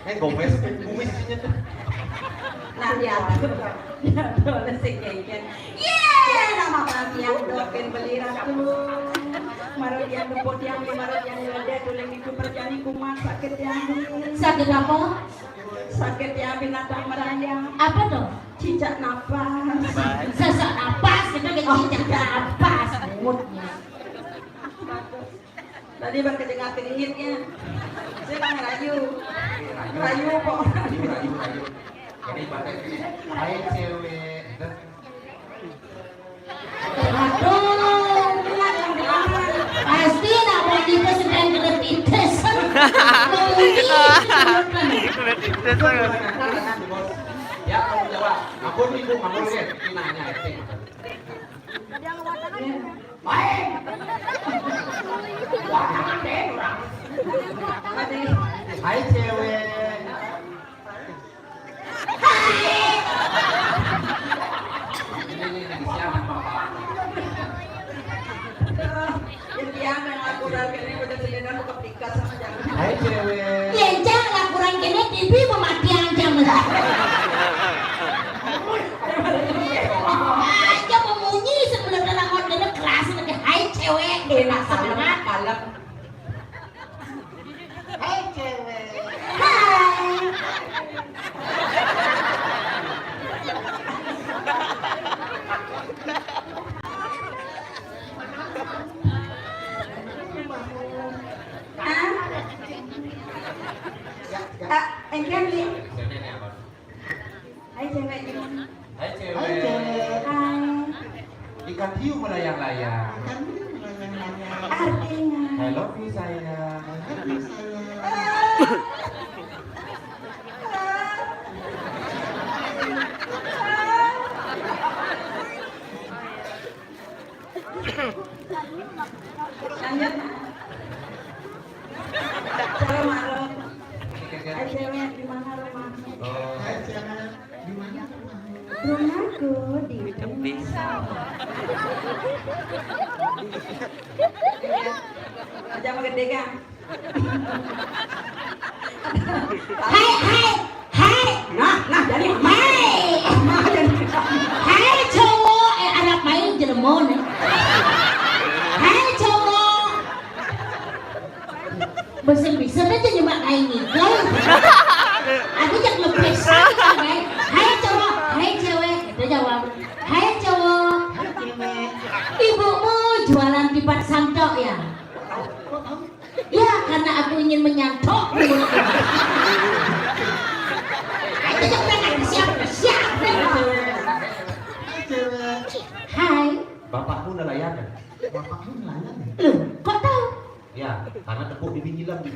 Eh, gomes, kumis isinya tuh. Nah, ya, ya, boleh sih, kéngkén. Yé, nama bang tiang dogén beli ratu. Mara tiang keput tiang beli, mara tiang nyelodék, tuling itu perjani kumat, sakit tiang beli. Sakit apa? Sakit tiang binatang merayap. Apa tuh? Cicak napas. Sesak napas, itu kan cicak napas. Mulutnya. Tadi bang kedengar keringetnya. Saya kan rayu. Rayu kok. Rayu, rayu, rayu. Jadi pakai ini. Hai cewek. Aduh, pasti nak mau itu sedang kena titis. Mau ini. Kena titis. Ya, kamu jawab. Ampun, Ibu, ampun, ya. Ini nanya, acting. Baik. Wah, jangan deh, orang. Hai, cewek. Ini, ini, ini, siapa, Bapak? Yang dia main lagu dari ini udah selena buka pikas sama jangan. Hai, cewek. Yén cang laporan kéné T V pematian jam. Aja memunyi sebelum dalam order keras lagi. Hai cewek, enak banget. Kalem. Hai cewek. Hai. Ah? Ah, engkén, Li. Hai, cewek. Hai, cewek. Hai, cewek. Hai. Ikan hiu melayang-layang. Ikan hiu melayang-layang. Artinya. I love you, sayang. I love you, sayang. Lanjut. Salam, Aro. Hai, cewek, di mana rumahmu? Oh, hai, cewek, di mana rumahmu? Rumahku di Tepi Sawah. Aja mau gede, kan? Hai, hai, hai. Nah, nah, jadi hai. Nah, jadi hai, cowok, eh, anak main jelemon, eh. Hai, cowok. Bisa-bisa aja nyemak aing itu. Aku jak lepas aja, hai. Hai, cowok, hai, cewek. Itu jawab. Hai, cowok. Ibumu jualan tipat santok, ya? Ya, karena aku ingin menyantok mulutnya. Ayo, jangan siap, siap. Hai. Bapakmu nelayan, ya? Bapakmu nelayan, ya? Loh, kok tahu? Ya, karena tepuk di biji lagi.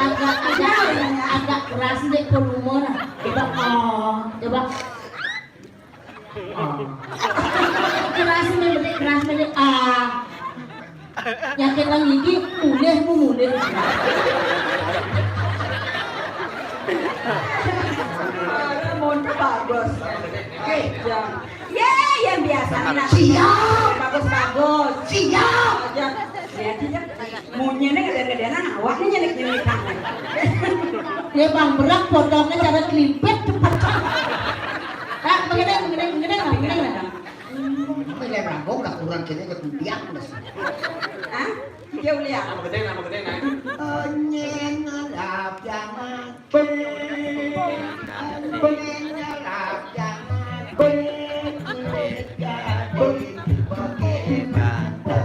Agak, agak, agak keras deh volume lah. Coba, oh, coba. Keras mendek, keras mendek. Ah. Yakin nang iki mulih mu mulih. Monto bagus. Oke, jam. Ye, yang biasa nih, nah. Siap. Bagus, bagus. Siap. Aja. Lihat aja. Munyene gede-gedean, awaknya nyenek-nyenek tangan. Ya, Bang, berak potongnya cara kelipet cepet. Ah, begini, begini, begini, begini. Ini lem rambut gak kurang kene kemudian, Mas. Hah? Iya, ulian. Nama gede, nama gede, nah. Onyen ngalap jangan. Onyen ngalap jangan. Onyen kulit jadi bagaimana?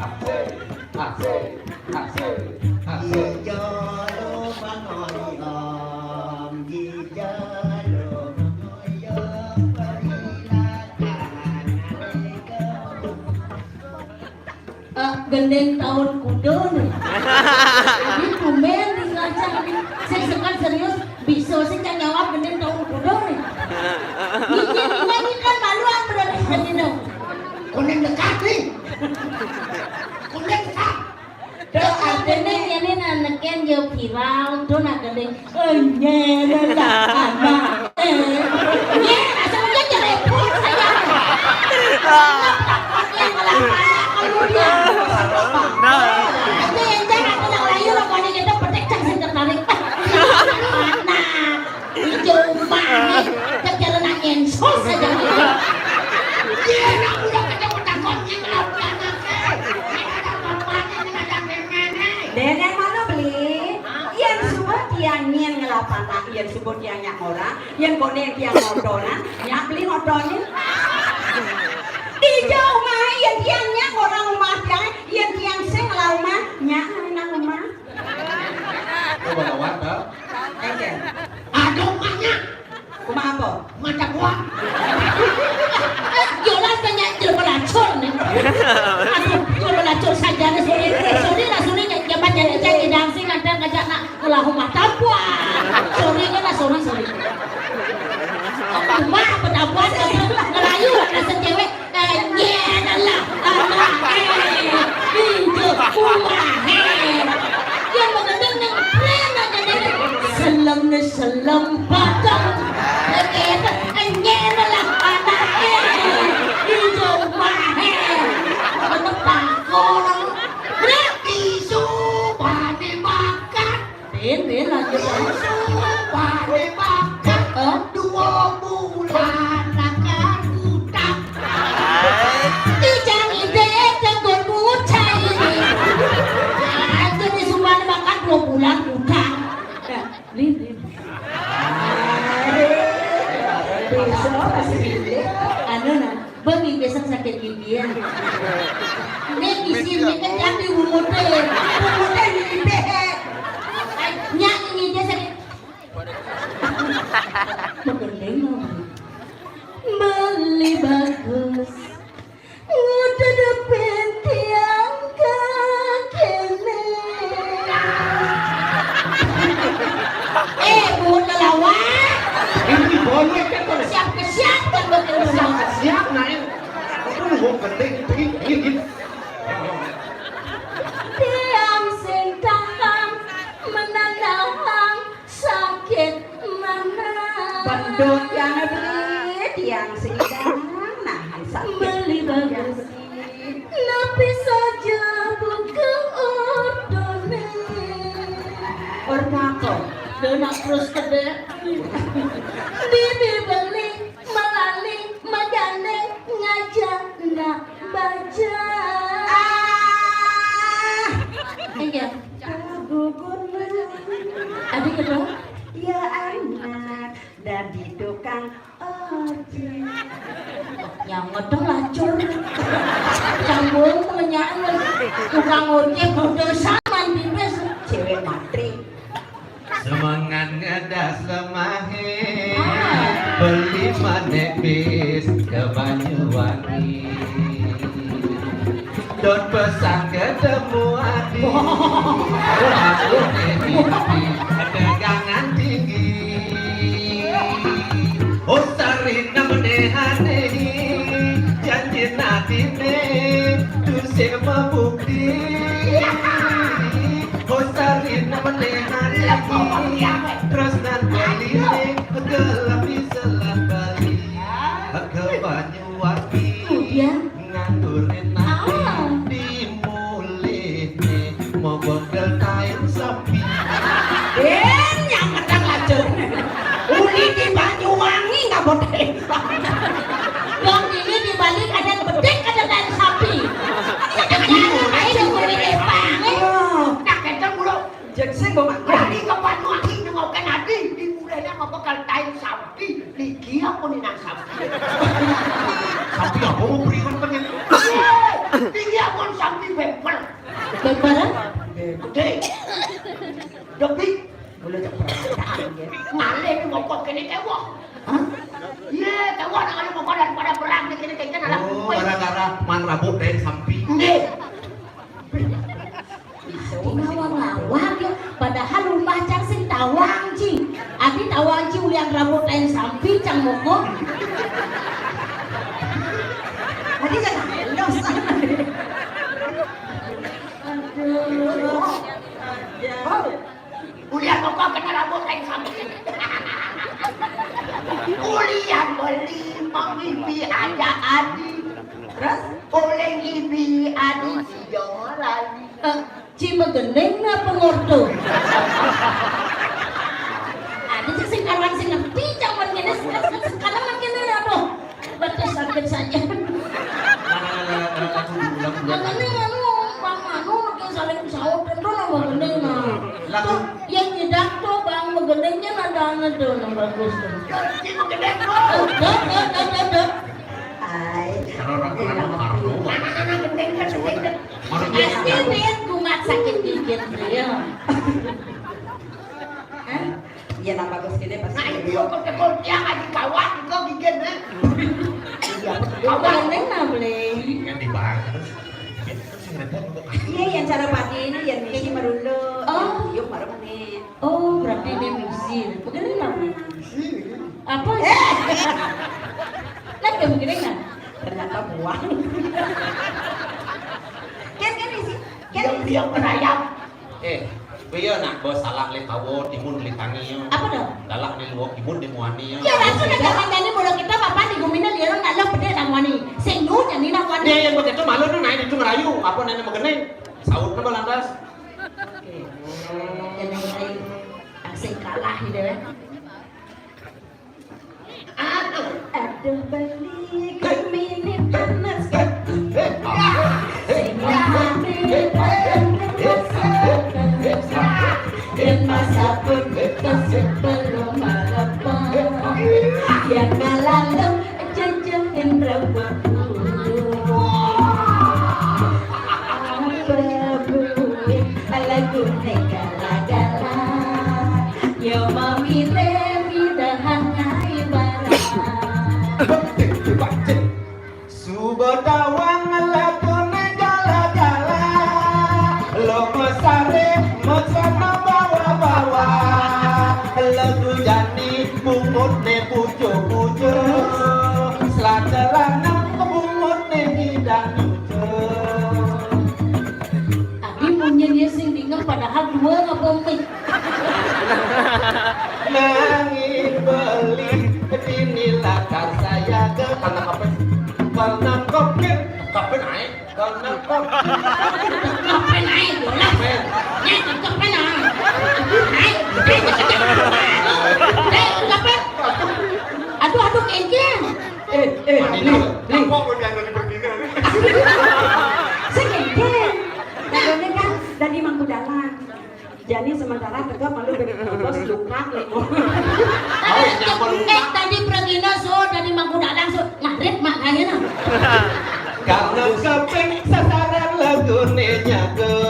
Asik, asik, asik, asik. Di jolo mangoyong, di jolo mangoyong, pergilah tanah. Eh, gendeng tahun kuda nih. Ini tumben di Cilacap ini. Saya sekat serius, bisa sih kan jawab gendeng tahun kuda nih. Ini, ini, ini kan malu apa dari sini dong. Kuning dekat nih. Kuning dekat. Terus artinya ini nah neken yo viral tuh nah gendeng. Enye lah anak. Eh, enye, asal dia jerepot saja. Yang kelapa, kalau dia. Nah. Itu yang jangan kena layu, lo mau kita petik cang sing tertarik. Anak, hijau umah nih, kejalanan nyensos saja. Iya, nak udah kena petakon yang apa anaknya? Ada bapaknya, ada nenek. Nenek mana beli? Yang subuh tiang nyen ngelapan tak, yang subuh tiang nyak orang. Yang konek yang motor, nah. Nyak beli motornya. Di jauh mah, yang tiang nyak orang rumah tiang, yang tiang sing lah rumah, nyak nang rumah. Coba lewat, Bang. Oke. Aduh, emaknya. Rumah apa? Mata gua. Eh, Yola tanya jelema lacur nih. Aduh, jelema lacur saja nih, sorry. Sorry lah, sorry, jangan jadi jangan sih, kadang ngajak nak Ngelahu matabuan. Sorry kan lah, sorry, sorry. Aku mah petabuan ngelayu rasa cewek. Kayaknya adalah anak eh. Itu kuah eh. Yang mengenai yang keren aja deh. Selem nih selem batang. Kayaknya adalah anak eh. Itu kuah eh. Bener takon. Bener isu pada bakat. Din, Din, lanjut, Din. Sumpah dibakar. Hah? Dua bulan lakar utang. Ijang ide jagon bocah ini. Aja disumpah dibakar dua bulan utang. Nah, Din, Din. Bisa masih gini. Anu, nah. Bang, biasa sakit gigi ya. Nek isi, nek kan jadi umutnya. Umutnya ini deh. Nyak ini dia sakit. Magendeng mau. Beli bagus. Udah dapet tiang kene. Eh, buat ngelawan. Ini boleh kan kalau siap ke siap kan buat ngelawan. Siap, siap, nah, ini. Aku nunggu gede, gini, gini, gini. Tiang sing tahan, menandahang sakit mana. Bendut yang beli, tiang sing tahan, nahan sakit. Beli bagus. Napi saja buka ordone. Ordo apa? Dia nak terus kedek. Bibi beli, melali, magandeng, ngajak, nak baca. Ah. Iya. Kaguguran. Adik kedua? Ya anak, dari tukang ojek. Yang ngedeng lacur. Cambung kemenyan. Tukang ojek udah saman bibis. Cewek matri. Semangat ngedas lemahe. Ah. Beli manek bis ke Banyuwangi. Don pesan ketemu adi. Aku mimpi tegangan tinggi. Oh, sarina menehane. Mabuk di Hosarina meneh hari. Terus nang bali gelem di Selat Bali. Ke Banyuwangi. Kemudian? Ngaturin ati. Ah. Di mulihne mabok del taen sampi. Eh, nyang ngedang lajeng. Uli di Banyuwangi nggak boleh. Wong ini di Bali ada bedik, ada taen sampi. Jangan main yang boleh banget. Nah, kita dulu. Jek sing mbok makan. Berani ke Banyuwangi nengokin ati, di mulihne mabok del taen sampi. Niki apa nih nang sampi? Sampi apa mau berikan pengen? Niki apa sampi bempel? Bempelan? Gede. Debik. Boleh tak perasaan ya. Ngalih nih mabok kene tewok. Hah? Iya, tewok nang ngalih mabok daripada perang nih kene kene anak. Oh, gara-gara mang rabuk dari sampi. Nggih. Ngawang-ngawang ya, padahal lumah cang sing tawang ci. Ati tawang ci ulian rambut lain sampi cang moko. Ati jangan los. Aduh. Aduh. Ulian moko kena rambut lain sampi. Ulian beli mang bibi ada adi. Terus? Oleh bibi adi sia lali. Eh, ci megening apa ngorto? Ada sih sing karuan sing ngerti, jangan kene sekarang makin aduh. Betul sakit saja. Mana, mana, mana, lagu dulu, lagu dulu. Nah, ini anu, Bang Manu, makin saling saut, itu nama bening, nah. Lagu. Tuh, yang nyedak tuh, Bang, megeningnya ada anu tuh, yang bagus tuh. Ci megening, bro. Tuh, tuh, tuh, tuh, tuh, tuh. Hai. Kalau orang, orang, orang, orang. Mana, mana, gending, kan, gending, kan. Pasti dia kumat sakit gigit, ya. Hah? Iya, nah, bagus gini pasti. Nah, itu kok tegol tiang lagi kawan, kok gigit, eh. Iya, betul. Kawan. Gending, nah, boleh. Kan dibahas terus. Terus yang repot untuk. Iya, yang cara pati ini, yang misi merunduk. Oh. Yuk, baru menit. Oh, berarti dia misi. Begini, nah. Misi, begini. Apa? Eh. Nah, dia begini, nah. Ternyata buang. Kan, kan, misi. Kan, diam-diam merayap. Eh, piye nak bos salah le tawa timun le tangi ya. Apa dong? Galak le luwak timun le muani ya. Ya, langsung aja kandani mulut kita bapak di gumine liru nak lo pede nak muani. Sing nu nyani nak muani. Ya, yang begitu malu nu naik itu ngerayu. Apa nenek megening? Saut nama lantas. Oke. Yang lain. Sing kalah gitu ya. Aduh, beli kami ini panas. Sing kami panas. Dan masa pun kita sebelum malam. Yang malam jajanin rambut. Apa buat lagu negara-gara. Yo mamile pindahan ngai barang. Suba tawang lagune gala-gala. Lo mesare mesana bawa-bawa. Lo dujani bungutne pucuk-pucuk. Selada lanang bungutne ngidang ucuk. Tadi munyin dia sing dingem padahal dua ngapa mik. Nanging beli dini lakar saya ke karena kape, karena kopi, kape naik, karena kopi. Kape naik, bola. Naik, kape naik. Naik, naik, naik, kape. Aduh, aduh, kenceng. Eh, eh, Beli, Beli. Apa mau diantar di Pertina? Sing kenceng. Nah, ini kan dari Mangkudalang. Jani sementara tegap malu beri bos luka lego. Oh, yang nyapa luka? Eh, tadi Pragina so, tadi Mangkudalang so, ngarit makanya nah. Karena keping sasaran lagune nyago.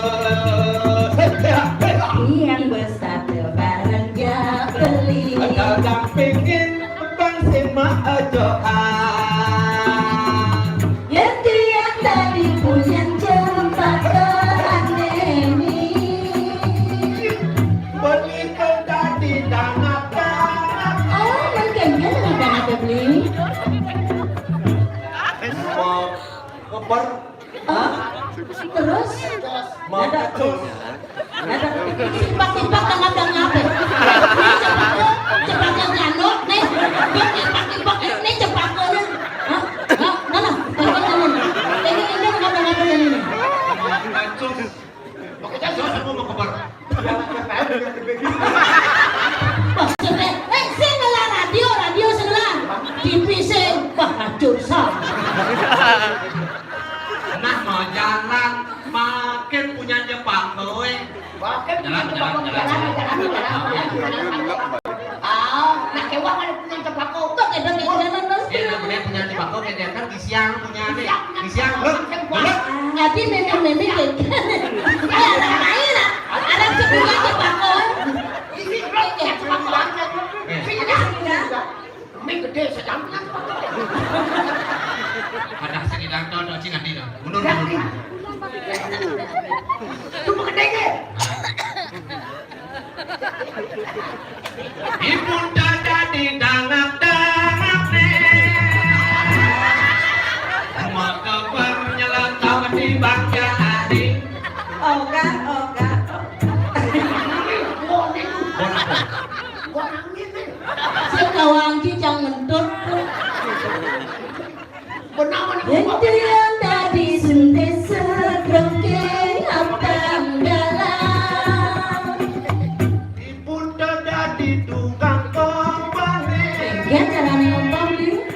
Yang besar bareng ya beli. Kadang pingin bang sima ajoan. Yen tiyang tadi punyang jempat aneni. Beli kau tadi tanah-tanah. Oh, mungkin dia dengan tanah beli. Mau keper. Hah? Terus? Ada. Ada. Tipak-tipak tangkap-tangkap. Cepatnya nyano, nih. Tipak-tipak, nih, cepatnya. Hah? Hah? Mana? Tangkap-tangkap. Ini, ini tangkap-tangkap ini. Pakai jas, aku mau ke bar. Wah, sing, eh, sing ngelah radio, radio sing ngelah. T V sing, wah, hancur, sah. Nah, mau jalan, makin punya Jepang, kowe. Makin jalan, punya jalan, Jepang, jalan, jalan, jalan, jalan, jalan, jalan. Ah, nak kewak ada punya Jepang, kok. Kok ada jalan, Mas? Iya, nak punya, punya Jepang, kok, kayak dia kan di siang punya nih. Di siang punya. Di siang, Jepang, belum, Jepang. Belum. Adi memang memang kayak gini. Eh, ada lain, ah. Ada sebuah Jepang, kok. Ini, belum, Jepang, Jepang. Eh. Sini, dah. Mie gedé sedang. Ada sing idang to, to, sing ati to. Mundur, mundur. Tuh gedé ke? Ibu dadi dangak-dangak nih. Maka baru nyelentok di bangga adi. Oga, oga, oga. Sing kawangki cang ngentut. Benar, benar. Yen tiang dadi sentesa grengking abang dalam. Ibu dadi tukang kompone. Engke carane ngomong iki.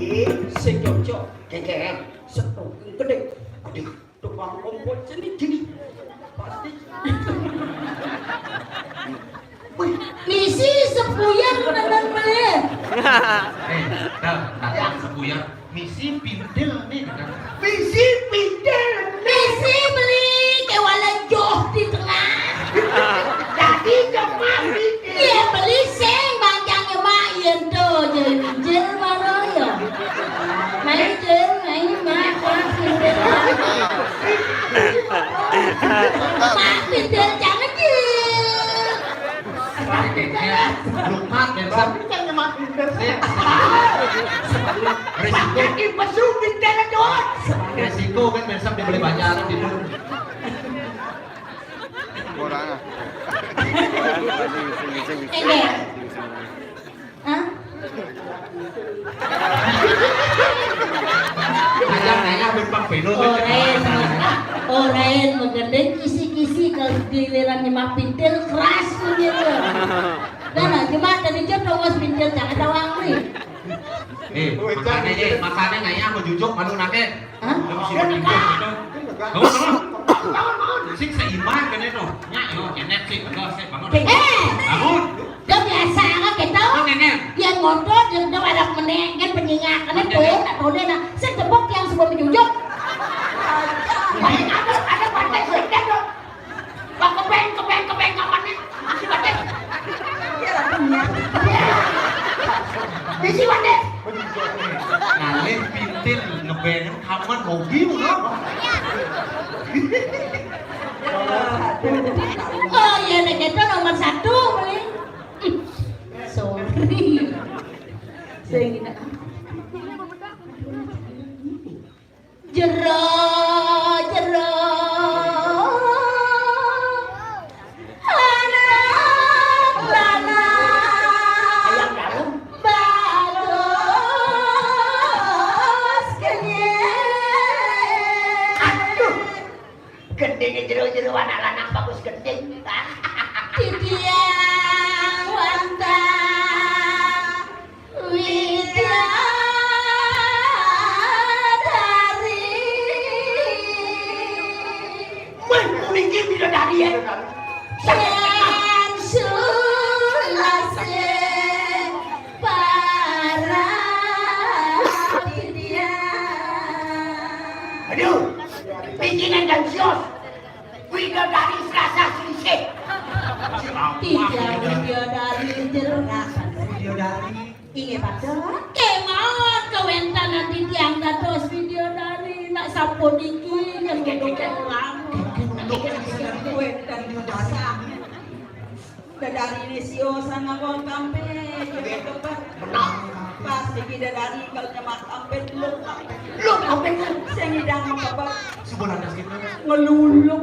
Ih, sing cocok. Geger. Setu. Gedhe. Gedhe. Tukang kompor seni gini. Pasti. Wih, misi sepuyan tenan meneh. Eh, dah, dah, sepuyan. Misi pintil nih, dah. Misi pintil. Misi beli kewalan joh di tengah. Jadi cuma pintil. Iya, beli sing bangkang mak yen to jadi pintil baru ya. Main Jeng, ayo, Mak, Mak, pinter. Mak, pinter, jangan, Jeng. Lupa, Bensa. Bukan Mak, pinter. Sip. Resiko. Mak, pinter, Jun. Resiko kan Bensa dibeli banyak di. Kurang. Ini. Hah? Ayah, ayah, ben pang belo, ben. Orain, orain, menggendeng kisi-kisi kalau giliran nyemak pintil keras punya dia. Dan aja mah tadi jam dong mas pintil jangan tawang nih. Eh, makanya, eh, makanya ngayah mau jujuk malu nake. Hah? Lu mesti berpikir gitu. Bangun, bangun. Sing seimbang kan itu. Nyak, yo, kenek sih, tegas sih, bangun. Eh! Bangun. Udah biasa kan gitu. Bangun, Nenek. Yang ngotot, yang udah ada meneng, kan penyingakan itu, tak tahu deh, nah. Saya tepuk yang sebelum menjujuk. Paling ada, ada partai sudah dong. Wah, kebeng, kebeng, kebeng, kapan nih? Isi wadah. Isi wadah. Ngalih pintil ngebeng kapan hobi, no? Oh iya, nek itu nomor satu, paling. Sorry. Saya ingin Jero, jero. Anak lanang bagus kenyek. Aduh. Gendinge jero-jero anak lanang bagus gending. Titiang wantah Widadari. Wah, niki bidadari ya. Yang sulase para pidian. Aduh, pikiran dan sios. Widadari Selasa Selisih. Tidak Widadari jelas. Widadari. Inggih, Pak. Kemawon kawéntenan titiang dados Widadari nak sampun niki ngendhek orang. Niki nunduk sing wénten Widadari. Dedari né siosan nganggo kampé, ya kebet. Benar. Pas dikit dedari kalau nyemak kampé, lu kampé. Lu kampé kan? Sing idang mengkebet. Subuh lantas gitu. Ngeluluk.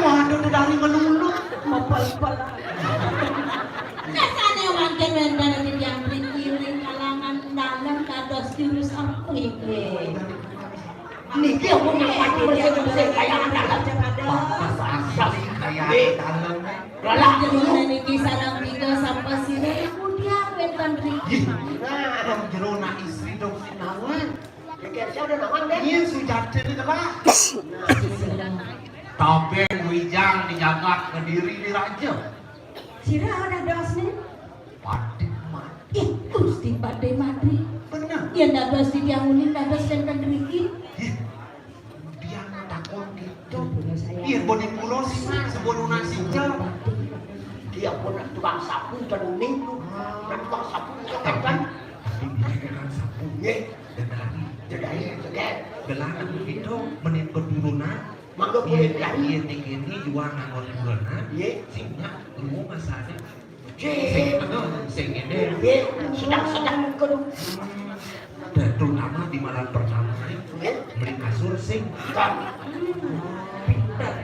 Waduh, dedari ngeluluk. Mepel-pel. Biasane mangkin wénten ing titiang mriki ring kalangan dalem kados jurus emping. Niki ampun nang pati bersih-bersih kaya anak. Pantes asli kaya anak dalem. Galak dulu. Niki sareng tiga sapa sira kemudian wénten mriki. Ih, nah, dong jero nak istri dong sinawan. Pikir saya udah nawan deh. Iya, sujati ini kelak. Nah, tabeng wijang di jagat Kediri di raja. Sira ana dosne? Padé mati. Ih, Gusti Padé mati. Bener. Yén dados titiang uning dados ten mriki. Ih, kemudian takon gitu. Iya, boné kula sih, Mas, sebelum nasi jam. Dia pun tukang sapu ten uning tuh. Nah, tukang sapu itu kan. Tapi dia kan sapu. Iya. Dedari. Dedari, dedari. Gelangan gitu, mending keturunan. Mangga boleh. Iya, iya, tinggi ini juga nganggo liburan, ha? Iya. Sing nggak, lu masanya. Sing, anu, sing ini. Iya, sedang-sedang kudu. Hmm. Dan terutama di malam pertama, iya. Beli kasur sing. Kan. Pinter.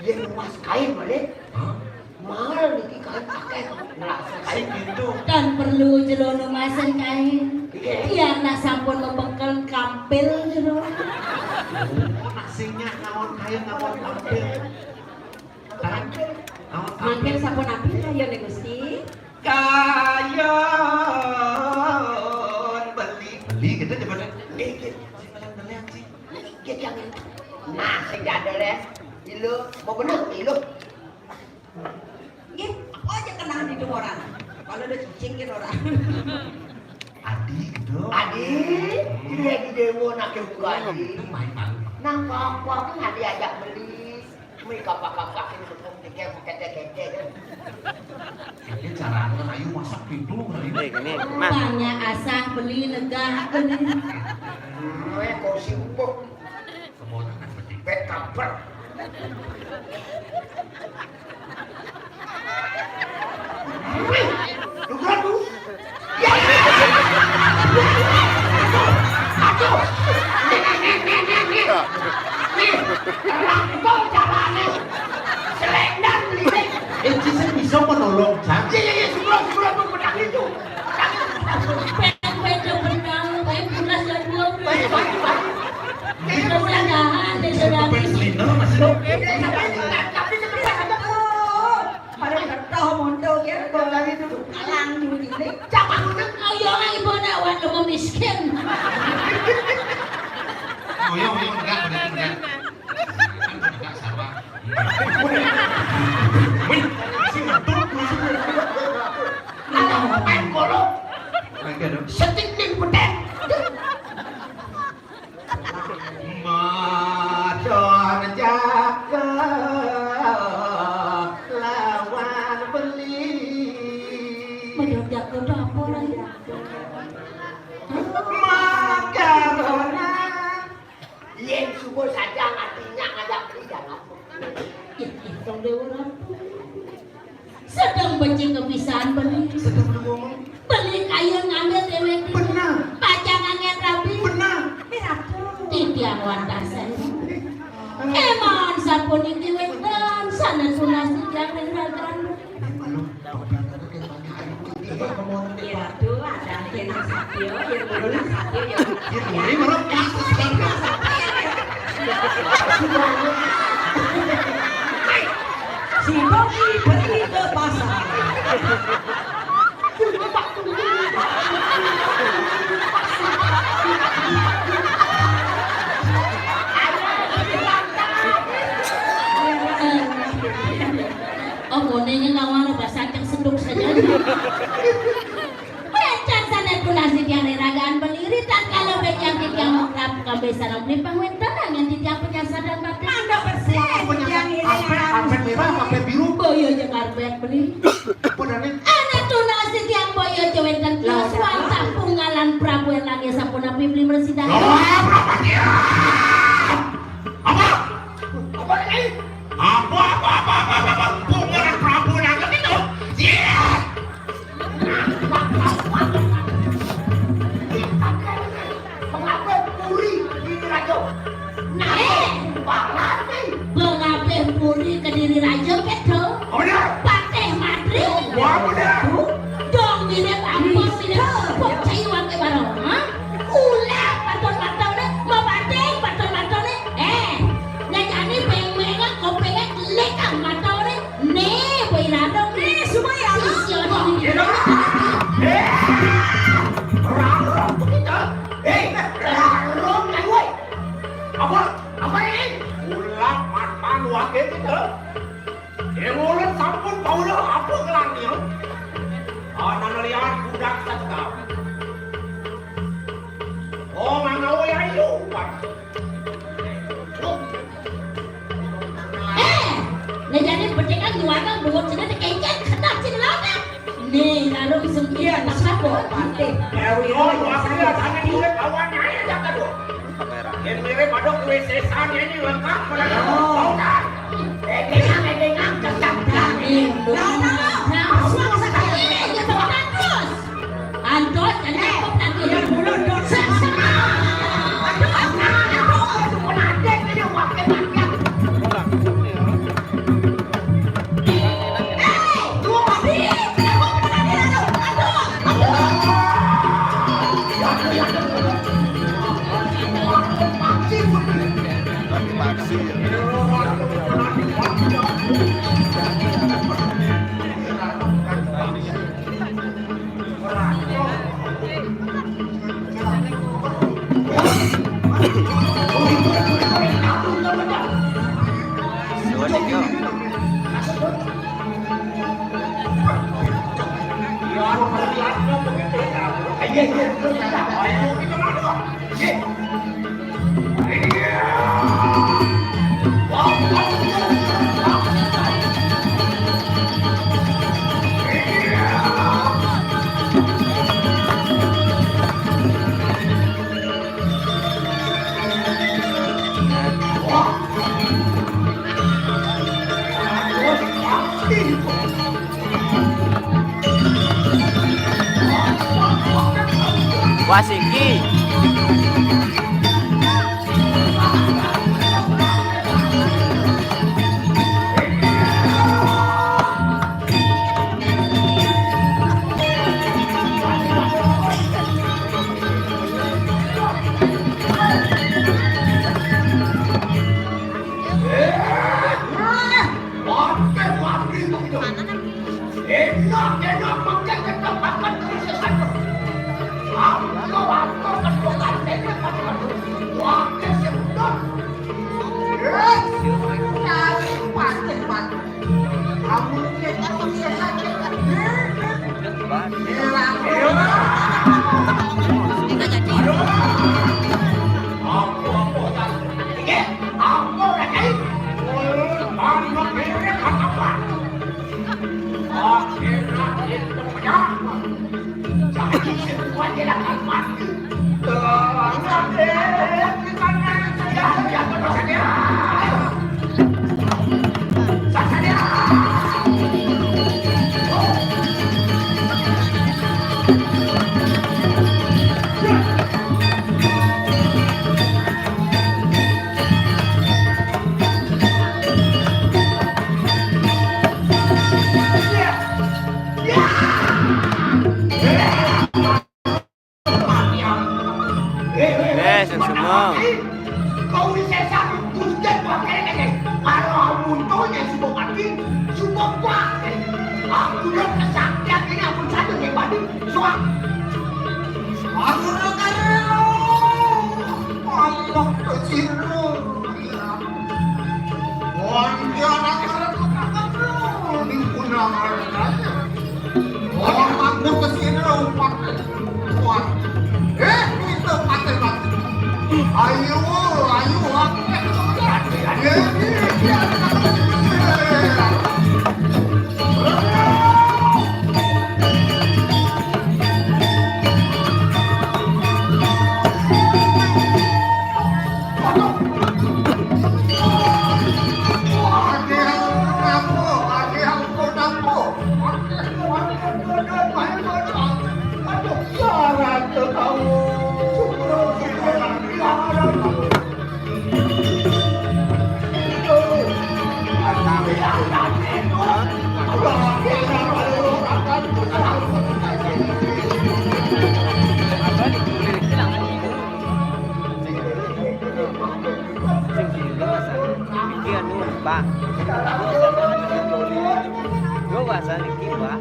Iya, luas kain, boleh. Hah? Mahal niki kain pakai. Nah, sing gitu. Dan perlu jero numasen kain. Iya. Tiang nak sampun mebekel kampil jero. Oh, nak sing nyak nawon kain nawon kampil. Kan? Nawon kampil. Mangkin sapunapi kayun, Gusti? Kayun beli. Beli gitu coba deh. Nggih, nggih. Sing kalian beli, Ci. Nggih, nggih, nggih. Nah, sing ada leh. Ilu, mau bener, ilu. Nggih, apa aja kenal di orang. Kalau ada cicing gitu orang. Adi gitu. Adi, ini di dewa nak buka Adi. Itu main malu. Nang apa-apa kan Adi ajak beli. Mie kapak-kapakin, sepung tiga, kete-kete, kan? Ini caranya ayu masak gitu, ayu. Ini, ini, Mas. Rupanya asah beli negah, beli. Gue kau simpuk. Kemonakan betik. Bet kaper. Wih, lu kan lu. Ya. Aduh. Nih, nih, nih, nih, nih, nih. Nih, rangkul carane. Selendang lirik. Eh, Ci, sing bisa menolong, Cang? Iya, iya, iya, sebelah, sebelah tuh, pedang itu. Pedang itu. Pedang, pedang, pedang, pedang, bulas dan dua belas. Baik, baik, baik. Kita mudah-mudahan, kita sudah. Sampai selina, masih. Tapi sebentar, sebentar. Pada ketoh monto ya, kalau dari dulu kalang dulu ini. Jangan udah. Ayo, ibu nak, wan, lu miskin. Oh, iya, iya, enggak, enggak, enggak. Enggak, sabar. Wih, si ngetuk, masuk. Alah, main golok. Enggak dong. Setik ning petek. Madon jaga lawan beli. Madon jaga itu apa, Ray? Makarona. Yén subuh saja artinya ngajak beli jalan. Ih, ih, dong Déwa Ratu. Sedang becik kepisaan beli. Sedang ngomong. Beli kayun ngambil déwék. Benar. Pacangan yang rabi. Benar. Titiang wantasan. Emang sapuniki wénten sanes tunas titiang ring ragan. Coba ngomong. Yen ratu, ada yen satya, yen guru satya, yen. Yen guru malah pas. Si Bogi pergi ke pasar. Oh, konenge kawan bahasa cek seduk saja. Wénten sané tunas titiang ring ragan beli, ri tatkala bénjang titiang makrab kambé sareng beli pang wénten angin titiang penyasar dan batin. Mangga bersih, titiang ngiring. Karpét, karpét merah, karpét biru. Boya ja karpét beli. Apa dane? Ana tunas titiang boya ja wénten kios wantah pungalan Prabu Erlangga sapunapi beli mresidahan. Loh, Prabu Erlangga. Apa? Apa, Nyai? Apa, apa, apa, apa, apa? Pungalan Prabu Erlangga. Dong mirip apa, mirip kok cai wake barong, ha? Ulah paton matone, mabanting paton matone. Eh, nyanyani beng-bengan, kopengnya lekang matone. Nih, boi radong nih. Nih, semua ya. Sisio nih. Eh, radong kita. Eh, radong kan, woi. Apa? Apa ini? Ulah paton wake kita. Ing ulun sampun kaula apa kelangnya? Ana liar budak satu taun. Oh, ngangawé ayu, Pak. Eh, nah jadi pendekan jualan bungut sini tekencet kena sini lawan. Nih, lalu sempit. Iya, tak sapa, Pak. Dewi, oh, jualan sana duit awan aja kan, Bu. Kamera. Yang mirip ada kue sesar ini lengkap pada. Oh. Tahu kan? Edengang, edengang, kejam. Nah, nah, nah, nah, suara saya ini, dia bawa terus. Andos, jangan takut nanti. Yang mulut dos. Aduh, aduh, aduh, aduh, aduh, aduh, aduh, aduh, aduh. Wah, siki. Enak, enak, makan, enak, makan, terus, ya, satu. Aku, aku, kesukaan, enak, makan. Wah, kesedot. Eh, cari, pakai, pakai. Kamu, enak, terus, ya, satu. Hilang. Aduh. Aku, aku, aku. Iki, aku, aku. Aku, aku. Eh, sing semua. Kau ini sesat, buset, wah, kayak gini. Kalau munculnya si Bupati, si Bupati. Aku udah kesaktian ini, aku satu yang badi. Suak. Aku udah kaya. Allah, kecil. Wah, dia anak-anak, anak-anak, di pundangan aja. Orang aku kesini, umpat. Wah. Eh, itu pakai batu. Ayo, ayo, aku. Gua bahasa niki, Pak.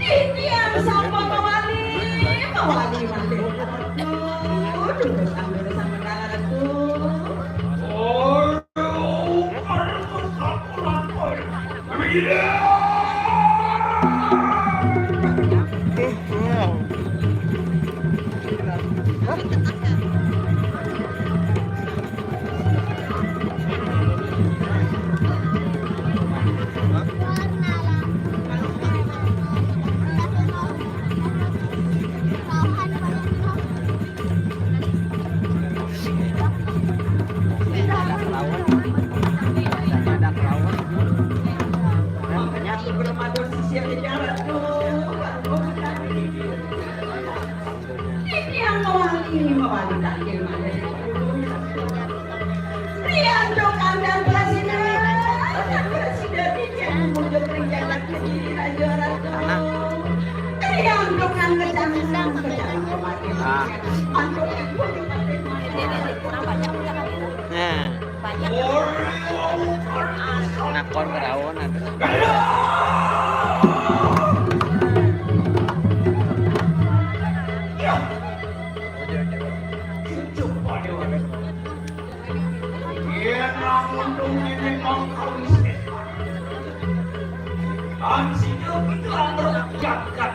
Titiang sampun mawali, mawali malih. Aduh, sambil sambil kalah, aduh. Titiang mawali, mawali takdir malih. Riantukan dan prasida, dan prasida titiang munjuk ring jagat Kediri Raja Ratu. Riantukan kecang, kecang kematian. Ah. Antuk ibu. Nah. Nakon ngeraon atuh. Yén lamun dongéngé mangkawis, tan sida kita ambruk jagat.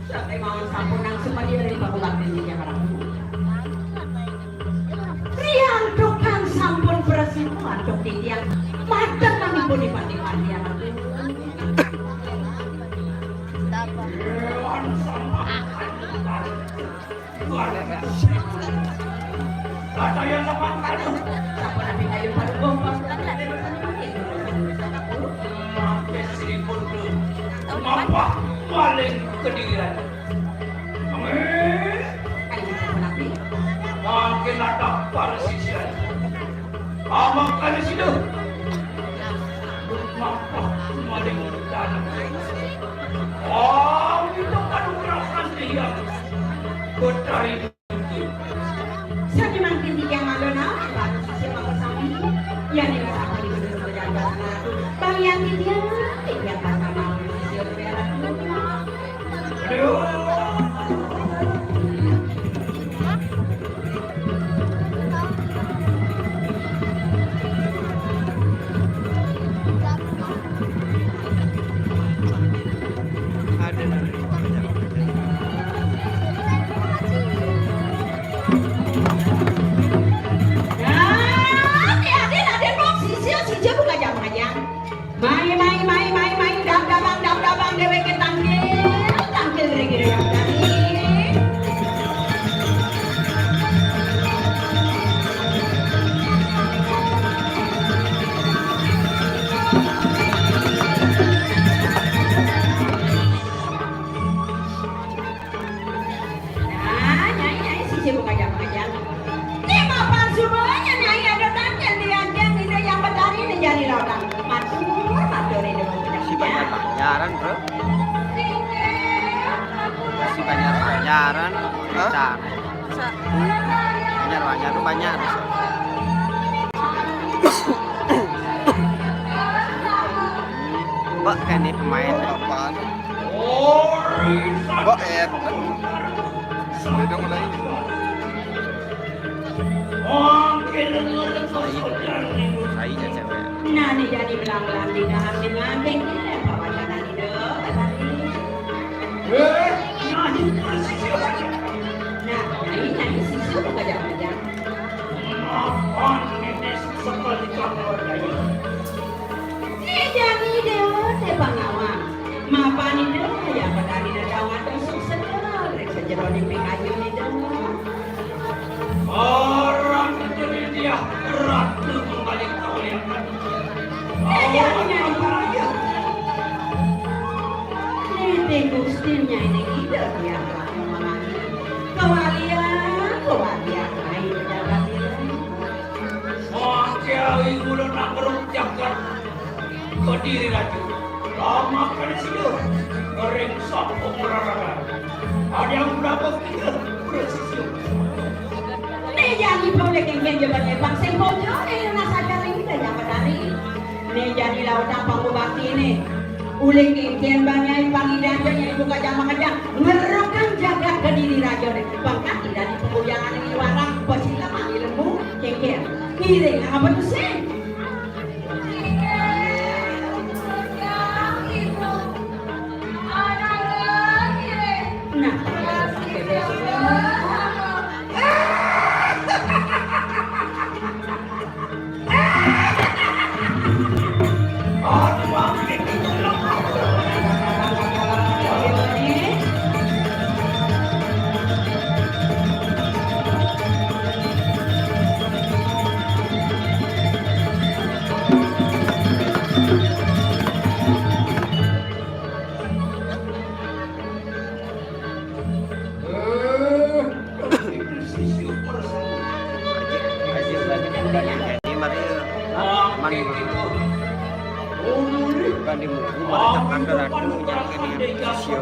Sakémawon sampun nang sumadi ring pangulak ning Jakarta. Riantukan sampun prasida antuk titiang madeg manipun ipan-ipan ya. Kata yang lepas tadi. Sampun napi kayu paduka. Mangke siripun tu. Mampah maling kedirian. Amin. Ayo, sampun napi? Mangke latah para sisian. Amak kali sida. Mampah maling dalam. Oh, itu kan ugrasan dia. Betari Sané mangkin titiang mangda napi, Pak Sisya makasami. Yén ing sapa di Gubernur Jagat Tengah, Bang Yanti dia, titiang bakal mau Sisya berak. Aduh. Nah, adin, adin, adin, Bang, sisir, sisir, buka jam aja. Mai, mai, mai, mai, mai, dam, damang, dam, damang, déwéké tangkil, tangkil, rigi, rigi, rigi. Nah, Nyai, Nyai, sisir buka jam aja. Né mapan suba, Nyai ada tangkil di anjing, Ida Hyang Betari né jari lautang. Matur, matur, Ida Hyang Betari. Si Banjar Banjaran, Bro. Si Banjar Banjaran. Hah? Banjar Banjar tuh banyak. Mbak, kayak ini pemain. Apaan? Mbak, eh, beda mulai. Sai, sai aja cewek. Nah, né jani belang-belang di dalam dengan kéngkén, apa wacanan Ida, Pak Sandi? Eh, nah, ini sisir. Nah, nah, ini, nah, ini sisir, apa jangan-jangan? Mapan ini sekali kamu ada ini. Né jani Ida, té pangawang. Mapan Ida, ya, Pak Sandi, dah tahu ngatur Diri raja. Lama kali sida. Ngering sapa perarakan. Ada yang berapa kita? Presisi. Né jani pang uling kénkén ja banyai pang sing pojo né nunas acara né kaya apa tadi. Né jani lautang pang bebaktiné. Uling kénkén banyai pang idané nyai buka jamak aja. Ngerukang jagat Kediri raja né. Pangkat idané pembujangan né warang, pesileman ilmu, kénkén. Ngiring apa tuh sih? Jadi, mari, aman, bukan di muku, malah cakap ke ratu, jangan ke dia. Sio.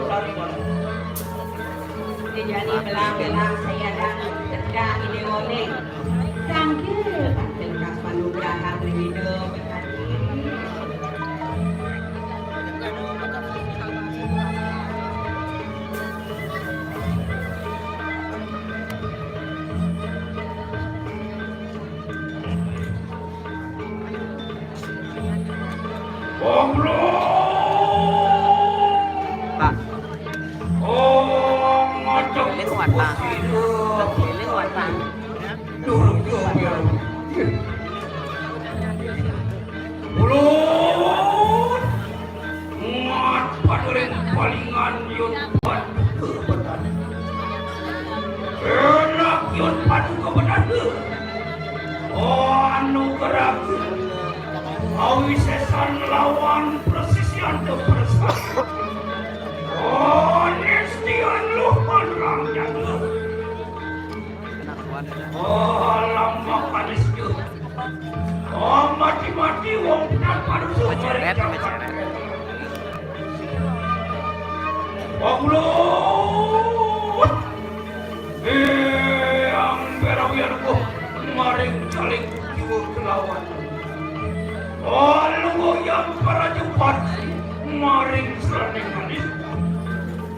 Dijani belang-belang saya dan tegak idéoné. Tangkil, tangkil kas panugrahan ring Ida. Pak. Oh, ngocok. Keliling watang. Keliling watang. Durung, durung, durung. Mulut. Ngat paduring palingan yun paduka benar. Enak yun paduka benar. Oh, anu gerak. Awisésan lawan presisian ke persa. Oh, nestian luhun rang jaga. Oh, lama kanis tu. Oh, mati-mati wong benar paduka. Maceret, maceret. Wong luhun. Éang berawian ku maring caling jiwa kelawan. Oh, luhuyang para jupat maring seraning manis.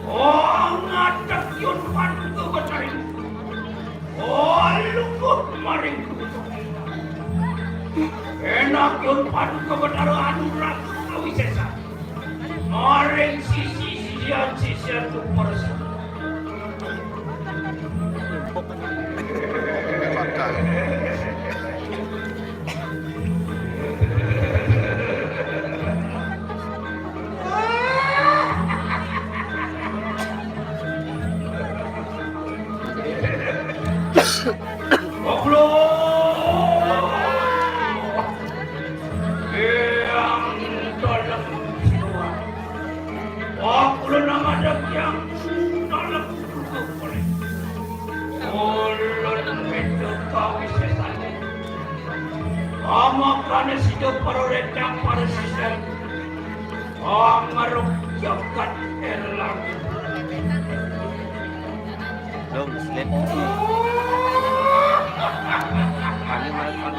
Oh, ngadeg yun paduka betaring. Oh, lungguh maring kutuk. Enak yun paduka betara anu ragu kawisésan. Maring sisi sisian sisian tu persa. Goblok. Yang dalam jiwa. Aku lenang ada yang dalam kutuk oleh. Ulun minta kawisésan. Amakane sida para rencang para sisir. Amaruk jagat erlang. Dong, slip. Kami malah.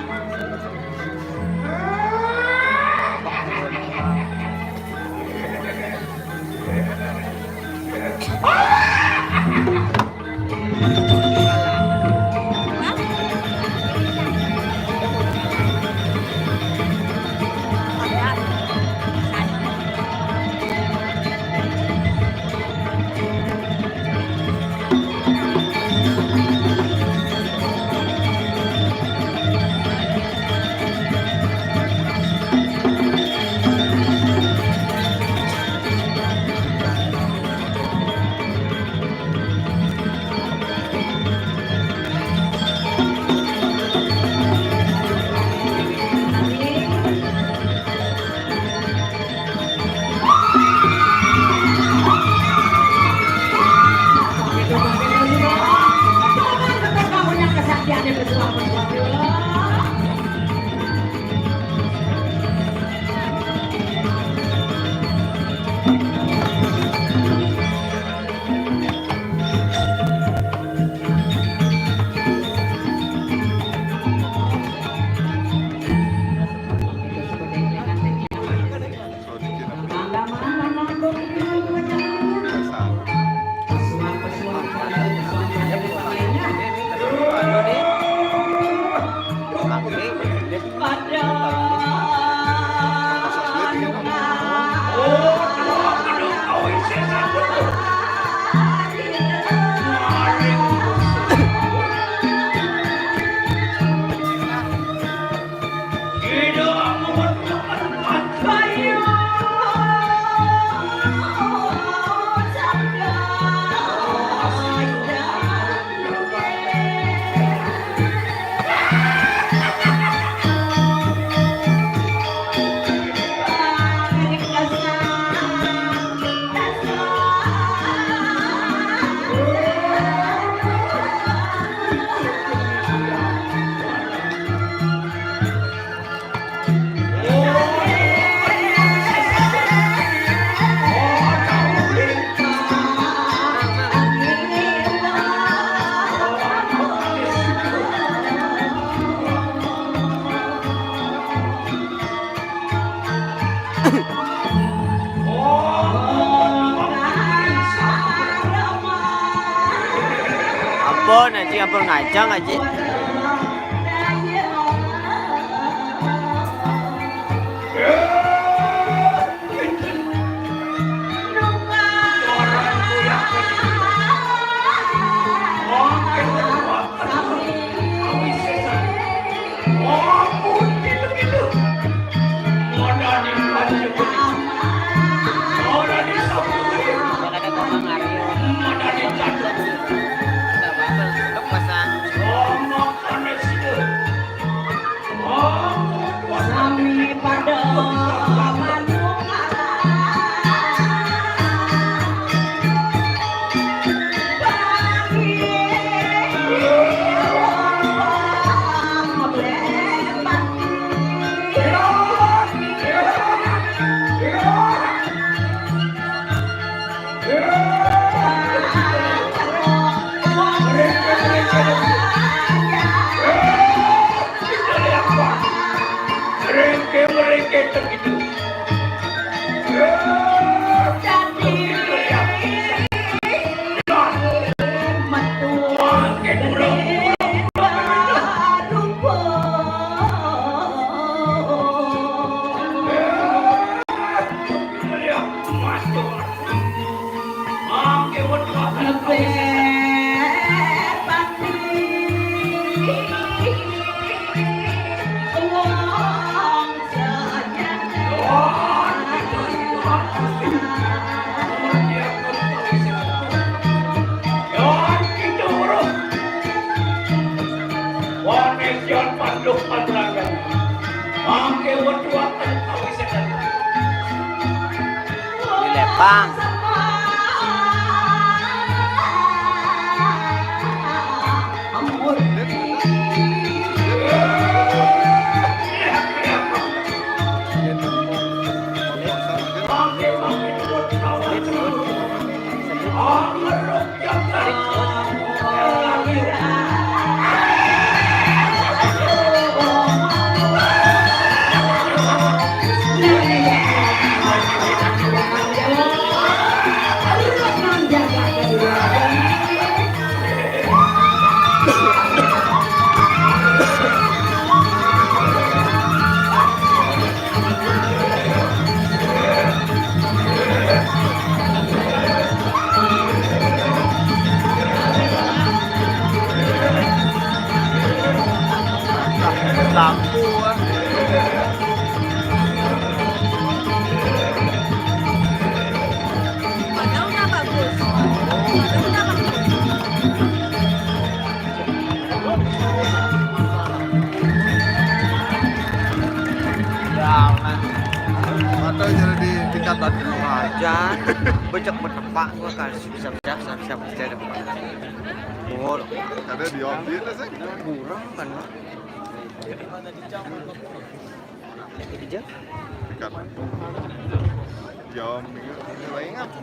Oh, nanti ampun ngajang aja. Sami pada manunggal. Dilepang. Lampu, ah. Padahal udah bagus. Padahal udah bagus. Jangan. Mata jadi tingkat tadi. Wajan. Becek betepak gua kasih siap-siap, siap-siap, siap-siap. Mur. Ada di orbit, sih. Kurang kan, Mak? Ija? Dekat. Jam minggu. Lain apa?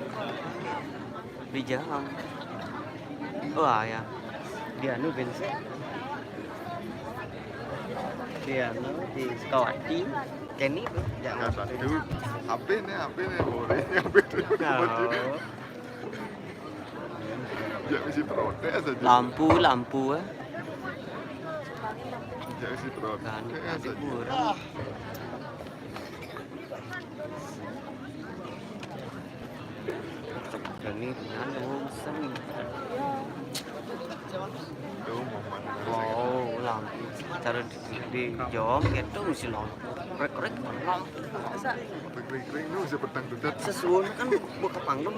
Di jam. Wah, ya. Di anu, bensin. Di anu, di Sukawati. Kenny tuh, jangan. Satu. H P nih, H P nih, boleh. H P tuh. Oh. Ya, isi protes aja. Lampu, lampu, eh. Ya, isi protes aja. Kurang. Ini dengan urusan. Tuh, momen. Oh, lampu. Cara di, di Jawab gitu mesti lampu. Rek-rek lampu. Rek-rek ini mesti petang tuh. Sesuai kan buka panggung.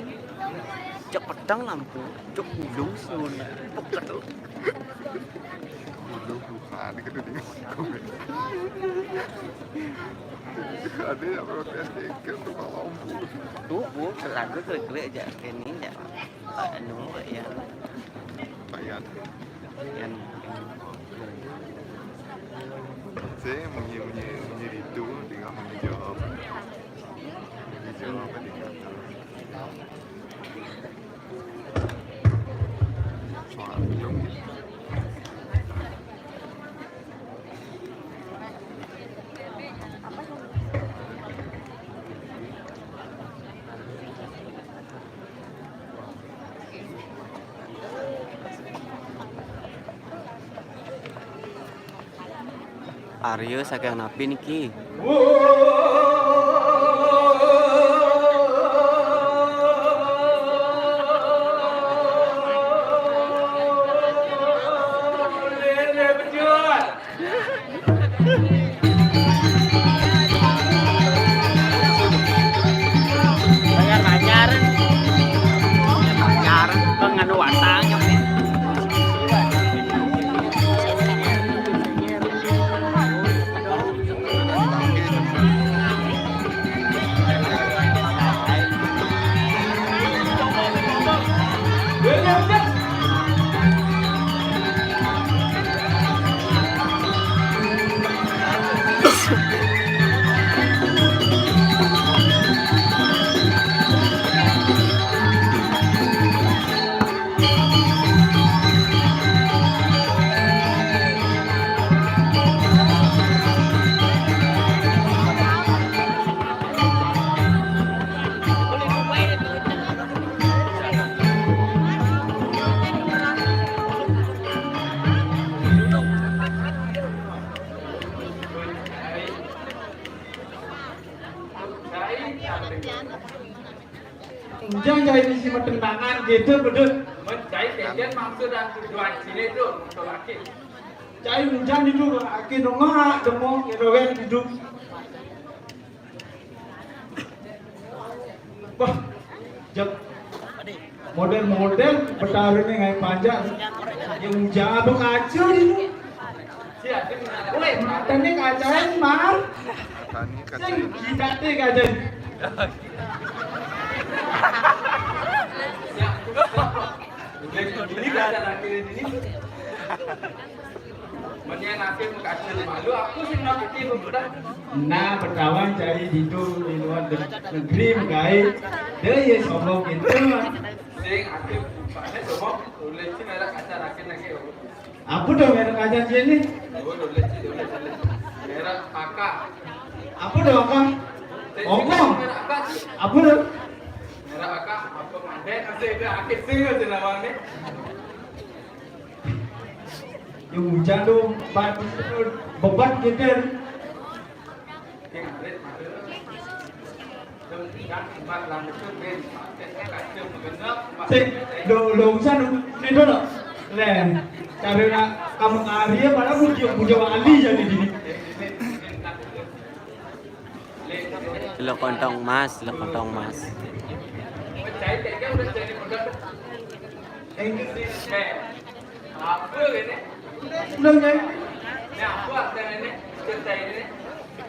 Cek petang lampu, cek ulung sesuai. Pokok tuh. Ulung bukan, itu di. Ada yang protes ke tukang lampu. Tuh, bu, lagu klik-klik aja, ini aja. Anu, ya. Pak Yan. Yan. Saya munyi, munyi, munyi itu, tinggal munyi jawab. Munyi jawab, tinggal. Suara dong. Arya saking napi niki? Bayar anyar. Bayar anyar. Penganu watang. Ujang cai misi matentangan gitu, bedut. Mencai kejen maksud dan tujuan sini itu untuk laki. Cai ujang itu laki nongak demong ngerowen hidup. Wah, jep. Model-model Betara ni ngai panjang. Yang ujang apa kaca ni? Woi, mata ni kaca ni, Mar. Sing kita ni kaca ni. Ini kaca laki ni. Menian aku muka asli malu, aku sing nak pergi pemuda. Nah, pertama cari di tu di luar de-, negeri menggai. Dia ya sombong gitu. Sing aku, mana sombong? Boleh sih merah kaca laki lagi. Apa dah merah kaca dia ni? Oh, boleh sih, boleh, boleh. Merah kakak. Apa dah kakak? Sing, sing, Okong. Merah kakak sih. Apa dah? Merah kakak, apa mandek? Asik dah, akhir sing aja lawan ni. Yang hujan tu, bat-, bebat kita ni. Sik, do, do hujan ni dulu. Len, cara nak kamu ngari, malah puja, puja wali jadi dini. Teluk Kontong Mas, Teluk Kontong Mas. Apa ini? Udah, Nyai. Ini apa artinya ini? Cerita ini?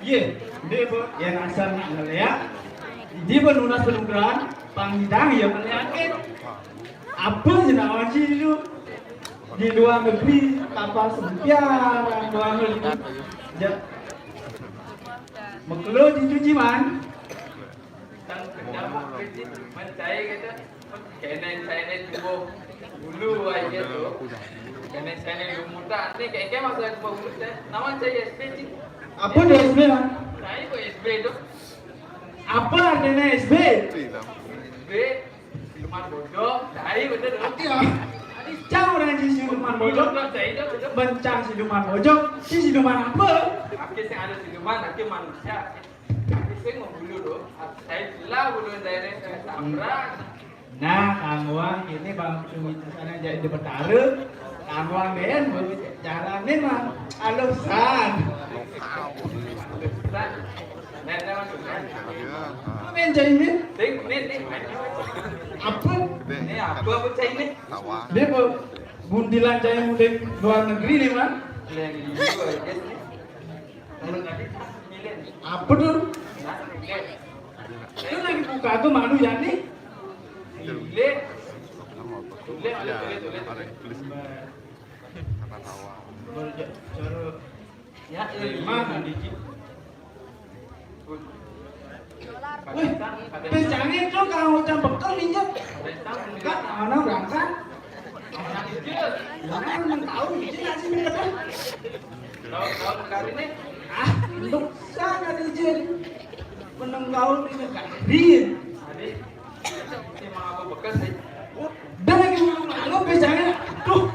Iya, dia apa? Yang asal nak ngeliat. Dia penunas penukaran, pangidang ya penyakit. Apa je nak ngaji tu? Di luar negeri, kapal sempiar, luar negeri. Ja-, Mekelo dicuci, man. Tang kenyam, man cai kata. Kene cai ne tubuh bulu aja tu. Kene cai ne lumutan. Ni keke masa tubuh bulu teh. Nama cai S B cik? Apa tu S B, man? Cai apa S B tu? Apa artinya S B? S B. Siluman bojong, cai bener dong. Iya. Cang orang si siluman bojong. Bojong, cai dong, bojong. Mencang siluman bojong, si siluman apa? Aki sing ada siluman, aki manusia. Aki sing mau bulu dong. Cai gila bulu daerah, eh, tabrak. Nah, kamuang ini bang cumi sana jadi betara. Kamuang den, jalan ni mah alusan. Alusan. Main cai ni? Apa? Ni apa, apa cai ni? Dia apa? Bundilan cai mudik luar negeri ni, man. Apa tu? Tu lagi buka tu malu ya ni? Ya, eh, mana di Wih, pecange tu kalau macam bekal ninja. Kak, mana berangkat? Mana yang tahu, dia nak sini kata. Ah, untuk sana dia je. Menenggaul ini kari. Dah lagi malu-malu pecange. Tuh.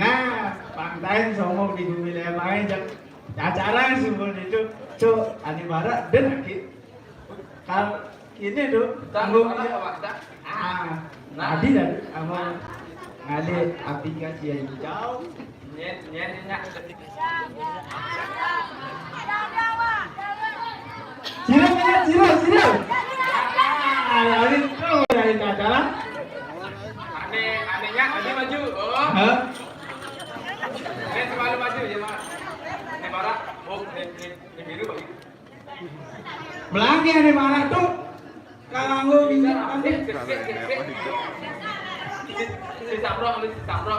Nah, pantai sombong di bumi lemai, jak acara sih itu. Cok, ani barat dan lagi. Kal ini tuh tanggung. Ah, nah, tadi dan sama ngalih aplikasi yang hijau. Nyen, nyen, nyen. Sira, sira, sira, sira. Ah, ini tuh dari acara. Ane, anenya, ane maju. Oh. Hah? Ane selalu maju ya, Mas. Ini marah. Oh, ini, ini, ini biru bagi. Belanja nih mana tuh? Kalau nggak bisa, eh, eh, eh, eh. Si Samro, si Samro.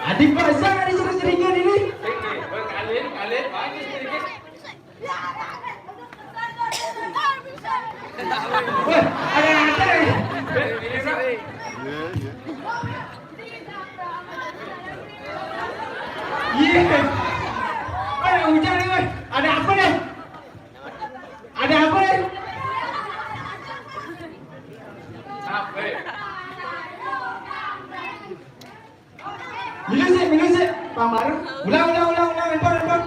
Adik bahasa ada cerita-cerita ini. Eh, eh, eh, kalian, kalian, banyak cerita. Wah, ada yang ada ya? Eh, ini, Bro. Iya, iya. Iya. Ada hujan nih, weh. Ada apa nih? Ada apa nih? Apa? Minum sih, minum sih. Pamar. Ulang, ulang, ulang, ulang. Lempar, lempar.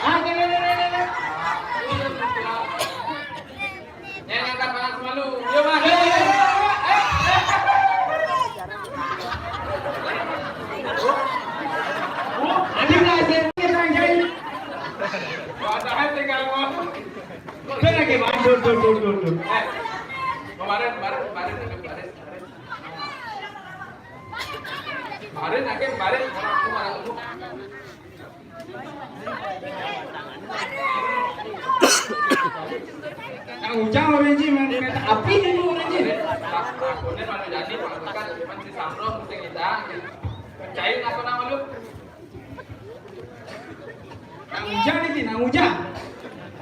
Ah, nih, nih, nih, nih, nih. Yang angkat tangan semalu. Yo, Mas. Adik lah, saya punya tangan jari. Padahal tinggal ngomong. Udah lagi, Bang. Tuh, tuh, tuh, tuh, tuh. Eh, kemarin, kemarin, kemarin, kemarin, kemarin. Kemarin, akhir kemarin, orang kamu, orang kamu. Nang ujang orang ji, main kereta api ini orang ji. Aku ni malu jadi, Pak Tekan, cuman si Samro mesti kita. Percaya aku nama lu. Nang ujang ni, nang ujang.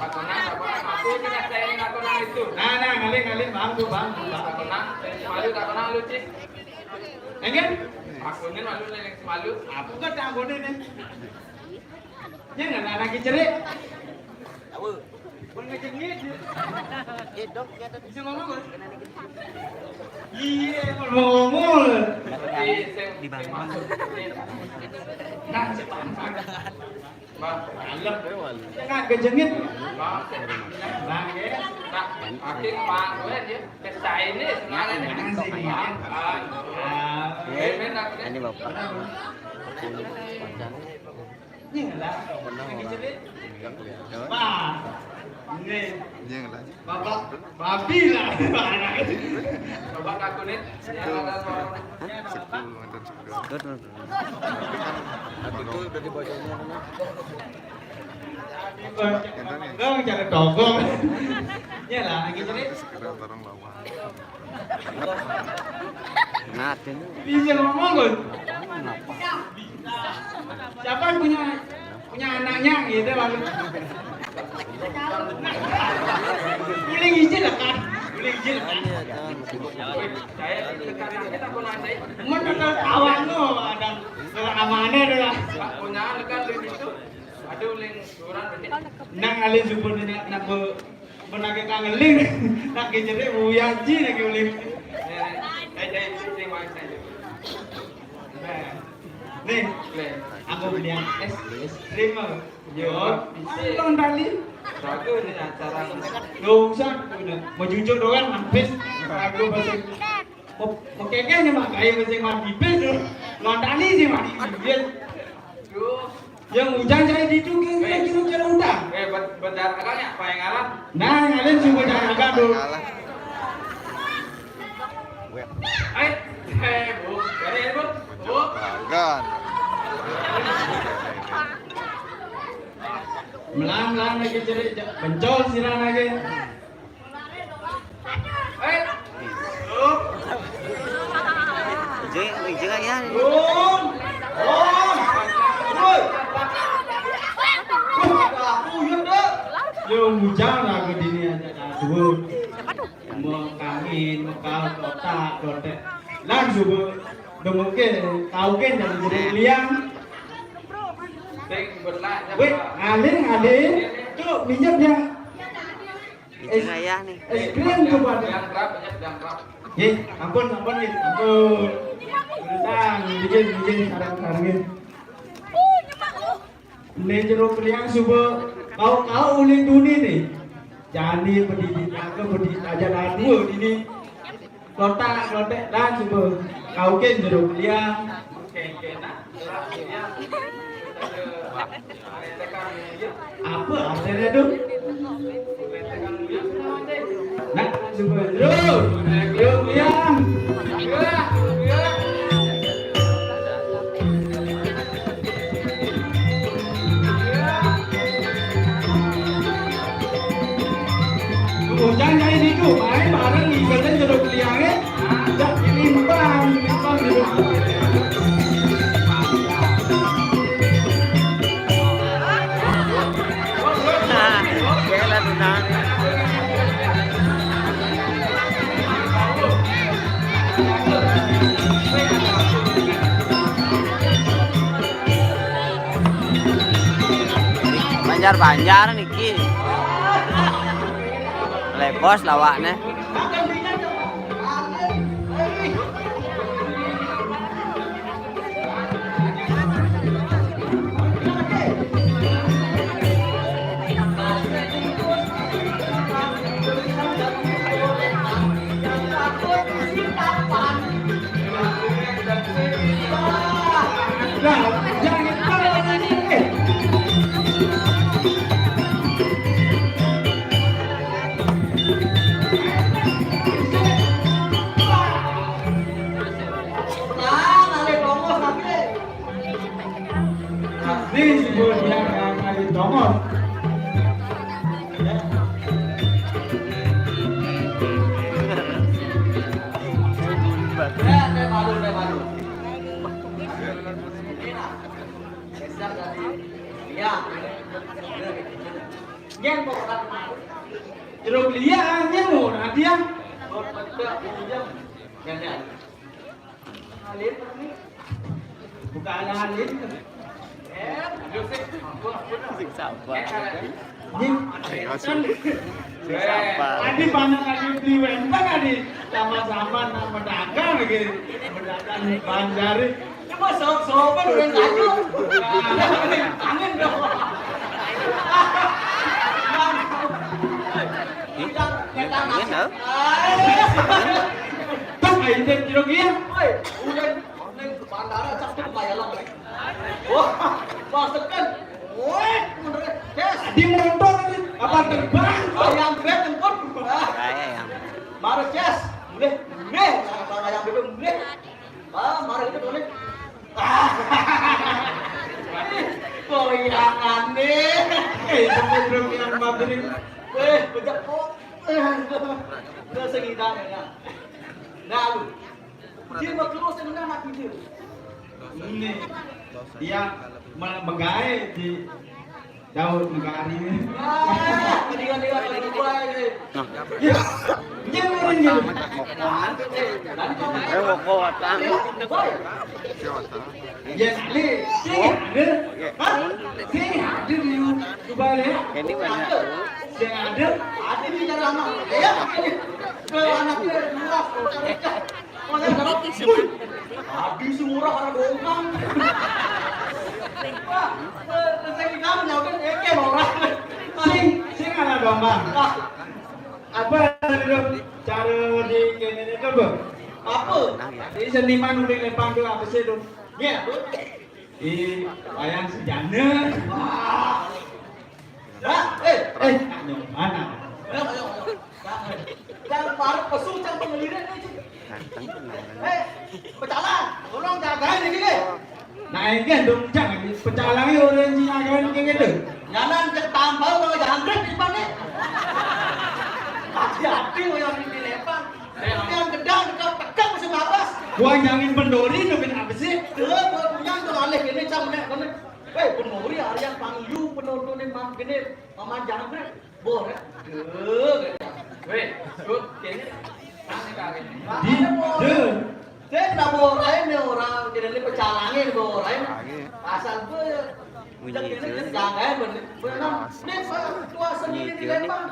Aku nang, aku nang, aku ni nak saya ni aku nang itu. Nah, nah, ngalir, ngalir, bang, tu, bang, bang. Aku nang, saya malu, aku nang lu, Cik. Enggak? Aku ni malu, ni malu. Aku kan tak boleh ni. Jangan anak cerik. Tahu. Pun ngejengit. Eh, dok, dia ada. Bisa ngomong, Bos? Iya, ngomong. Di mana? Nah, cepat. Bang, alam. Jangan kejengit. Bang, Bang, ya. Nah, akhir Bang, gue dia. Kesain ni sebenarnya. Jangan sih, ya. Ah, ini Bapak. Ini lah. Pak. Ini. Bapak, babi lah. Bapak takut ni. Hah? Sepuluh, ada sepuluh. Betul. Aku tu udah dibaca semua. Dong, cara togong. Ya lah, lagi cerita. Sekedar barang lawan. Ngatin. Bisa ngomong, Gus? Siapa yang punya, punya anaknya gitu, Bang? Boleh izin lah, kan? Boleh izin lah, kan? Mana tahu kawan lo, ada amanah dah. Punya dekat di situ. Aduh, Ling, kurang. Nang alih jupun nak, nak be-, Menagih kangeling, nak kejere uyaji nak uling. Eh, eh, eh, eh, eh, eh. Nah, nih, aku beli es, es krim, Bang. Yo, bisa. Nonton tali. Bagus ni acara ni. Nggak usah, udah. Mau jujur doang, habis. Aku masih, mau, mau kekeh ni, Mak. Kayak masih mati, bis, tu. Nonton tali sih, mati, bis. Duh. Yang hujan saya di itu kira-kira hujan utang. Eh, bet-, bentar, agaknya apa yang ngalah? Nah, yang lain sih hujan agak tuh. Ngalah. Eh, eh, Bu. Dari ini, Bu. Bu. Gan. Melang-melang lagi cerik, bencol sirah lagi. Jeng, jeng ya. Yo, bujang lah ke dini aja, dah, subuh. Mau kawin, mau kau, kotak, kotek. Langsung, Bu. Udah mungkin, kau kan jadi, jadi liang. Weh, ngalir, ngalir. Tuh, minjem yang. Ya, Es, gaya nih. Es krim coba deh. Nggih, ampun, ampun nggih, ampun. Terusang, bikin, bikin, sarang, sarang nggih. Ning jero kliang suba kau-kau uling duni nih. Jani pedidi aku pedidi aja lagu ini. Klotak, klotek dan suba kau ken jero kliang. Apa artinya tuh? Nah, suba jero kliang. Ujang jai situ, main bareng ngikutin jeruk liangnya. Dak timbang, timbang jeruk. Nah, jalan, nah. Banjar-banjar niki. Lebos lawakne. Nah, jangan lupa ini. Nah, ada bongo tapi. Asli sih, Bos, yang ada di tongos. Eh, eh, malu, eh, malu. Ini nah, geser dari. Iya. Nyen kok ora. Jeruk liang, nyen ora dia. Oh, betul, pinjam. Nyen, nyen. Alit, ini. Bukan alit. Eh, aduh, sih. Ampun, ampun. Sing sabar. Ini. Ayo, sing. Sing sabar. Tadi mana tadi beli wenteng tadi? Sama-sama nak pedagang lagi. Pedagang Banjari. Coba sop-sopan dengan aku. Angin dong. Ini, ini, no? Tuh, ayo, Cek, jeruk iya. Woi, udah, ning bandara cak tuh bayar lah. Wah, maksudkan. Woi, bener, Des. Di motor ini, apa terbang? Ayam bed, engkon. Kayak yang Mare, Des. Boleh, boleh. Ayam bed, boleh. Ah, mari kita boleh. Goyangan nih. Eh, sampai belum yang materi. Eh, bejak kok. Udah segini ya. Nah, lu. Dia mau terus dengan anak itu. Ini. Iya, me-, megawe di Daud Negari. Ah, mendingan dia berubah ini. Nah. Ya, dia orang dia. Eh, kok kuatan. Ya, ini, sing ada. Hah? Sing ada di, coba lihat. Ini banyak. Sing ada. Ada di dalam. Ya. Ke anaknya luas. Wih, habis murah ada bongkang. Wah, rezeki kamu ya kan, ya kan, orang. Sing, sing ada bambang. Apa itu cara di kene itu, Bu? Apa? Di seniman udah lepang tuh apa sih tuh? Iya, Bu. Di wayang sejana. Wah. Nah, eh, eh, nyoman. Ayo, ayo, ayo. Nah, eh. Jangan parut pesu, jangan pengelirin nih, Cik. Ganteng tenang. Eh, pecalang, tolong jagain ini, deh. Nah, ini dong, jangan pecalang ini orang Cina keren kayak gitu. Jangan cek tambal kalau jangkrik di depan nih. Hati-hati, yang di depan. Yang gedang, dekat, tegak, masih nabas. Gua nyangin pendori, nungguin apa sih? Tuh, gua punya tuh alih ini, cang, nek, nek. Eh, pendori, hari yang panggil, pendori, nih, mam, gini, maman jangkrik. Bor, ya? Deh, weh, sut, kene. Di, deh. Cek, dah bor ae nih orang, jadi ini pecalange bor ae. Asal gue, bunyi cek ini itu. Cek jangan, bener. Bener, nih, Pak, kuasa ini di Lembang.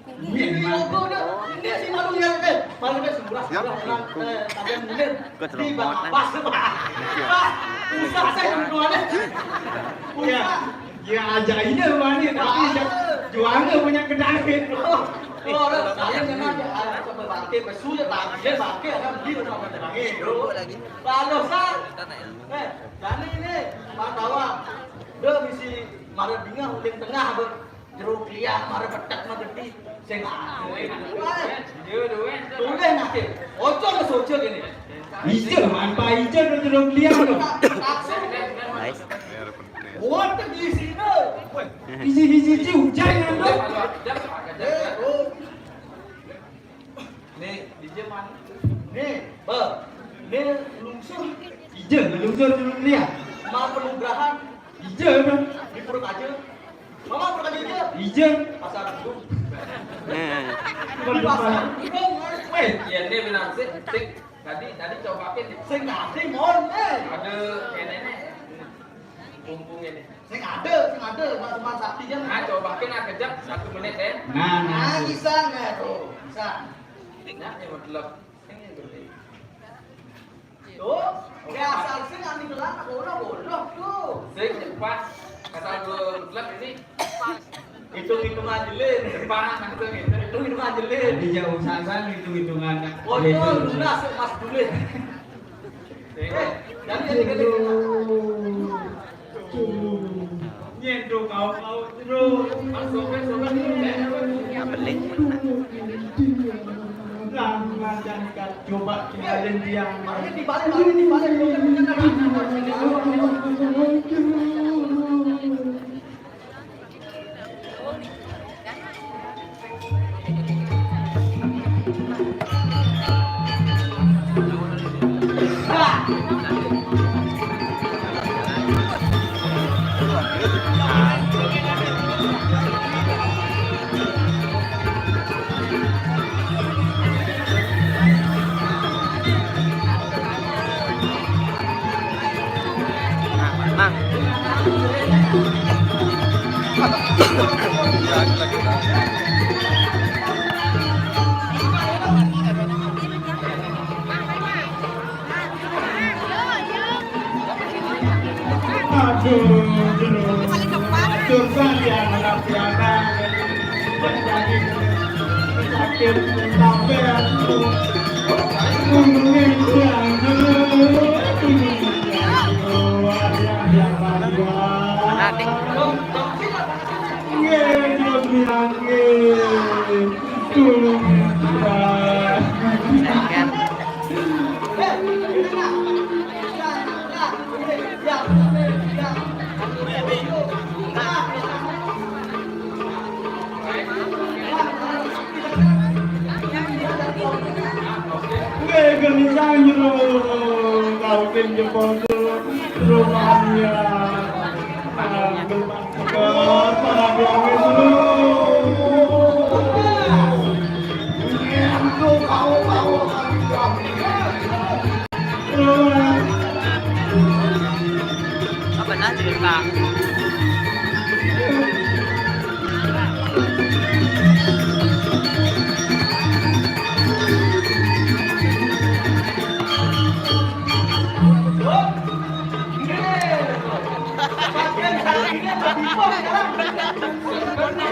Ini logo dah. Ini si malu ya, eh. Malu dah semurah, semurah orang, eh, kalian bener. Di bawah pas, Pak. Pak, susah saya keluarnya. Ya, ya aja ini rumah ini, tapi ya, jualnya punya kedai. Oh, oh, orang kalian jangan ya, ah, coba bangke, besulit bangke, bangke, orang beli rumah pada bangke, bro. Pak Dosa. Eh, jadi ini, Pak Tawa. Dia misi marah bingung, uling tengah, bro. Jero kliang, mara petek, mara gedhi. Sing ade. Tulis nake. Ojo ke sojo kene. Ijo, manpa ijo to jero kliang to. Langsung. Nice. Kuat ke di sini. Isi-isi hujan ngantuk. Eh, oh. Nih, D J mana? Nih, Bang. Nih, lungsur. Ijo, lungsur jero kliang. Mau penugrahan. Ijo, Bang. Di Puruk aja. Mama Puruk aja, aja. Ijo. Pasar Minggu. Nah. Di pasar Minggu, weh. Ya, ini bilang sih, sing. Tadi, tadi coba pakai nih. Sing tadi, mon, eh. Ada kene nih. Mumpung ini. Sing ada, sing ada, Mas Lukman Sakti kan. Nah, coba pakai nah kejap satu menit ya. Nah, nah. Nah, bisa nggak tuh? Bisa. Nah, ya betul. Ini berarti. Tuh, dasar sing ani gelang bodoh bodoh tuh. Sing pas kata gue betul ini. Hitung-hitungan jelin. Depan langsung gitu. Hitung-hitungan jelin. Tadi jauh sasan hitung-hitungan. Waduh, lunas Mas Dulit. Eh, dan dia juga Nyentuh kau-kau terus. Masuk, masuk, masuk. Pelik. Langsung aja coba tinggalin dia. Balik, dibalik, balik, dibalik. Nah, Mang. Aduh, aduh. Susah ya, anak piana. Sakit sampai aku. Nanti. Weh, gelisah jero, kau tim jempol jero, rupanya. Ah, gelisah, para biang jero. Apa nah cerita?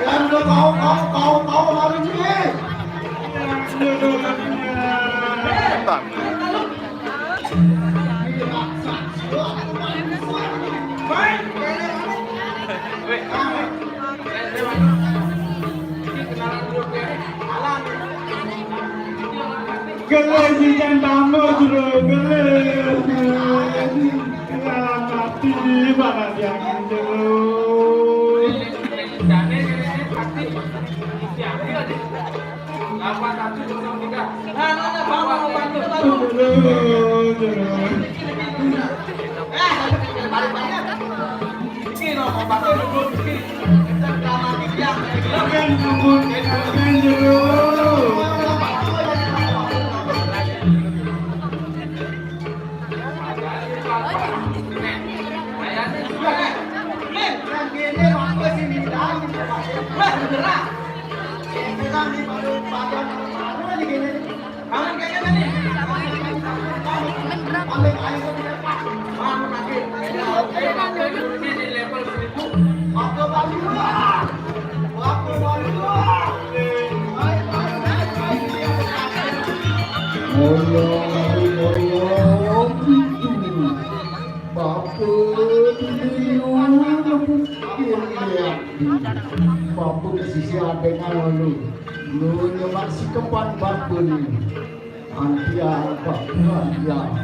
Yang udah kau, kau, kau, kau hari ini. Bang. Gele si jan tamu jero, gele. Kenalan mati para biang jero. Delapan satu kosong tiga. Nah, nah, nah, Bang, Bang, Bang, Bang, Bang. Jero, jero. Eh, balik, balik. Ayo, ayo, ayo, gitu. Bapa dulu, bapa. Bapa ke sisi adengan lu. Lu nyemak sikepan bapa ni. Antiang, bapa, antiang.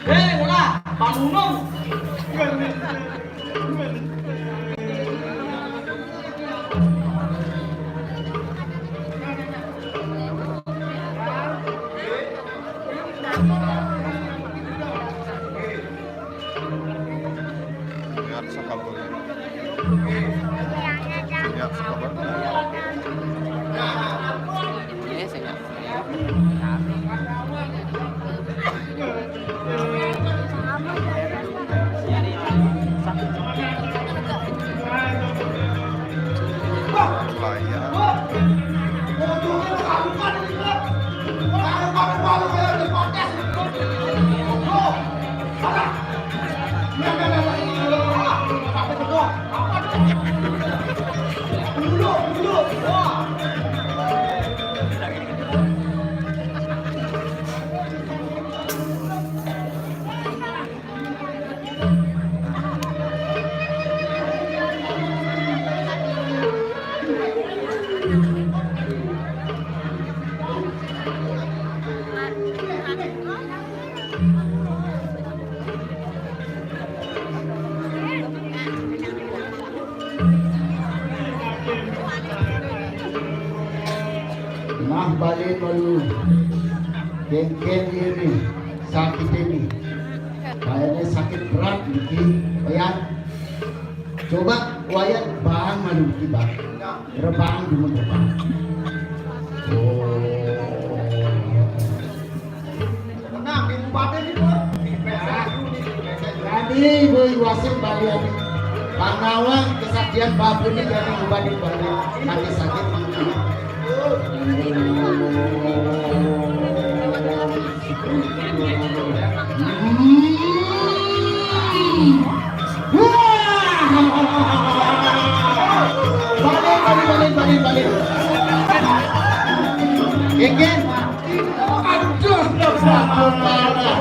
Hei, ulah, bangunung. Ya, sekabar. Ya, sekabar. Ini saya. Nah, balik baru. Kengkeng ini sakit ini. Kayaknya sakit berat, Diki. Wayan, coba Wayan bang malu, Diki, bang. Rebang dulu, rebang. Oh. Tenang, di bupati ini, Bro. Jadi, Ibu Ibu Wasit, Bali ini. Panawang kesaktian Bapak ini jadi bupati Bali. Nanti sakit. Hmm. Wah. Balik, balik, balik, balik, balik. Geng, geng. Aduh, aduh, aduh.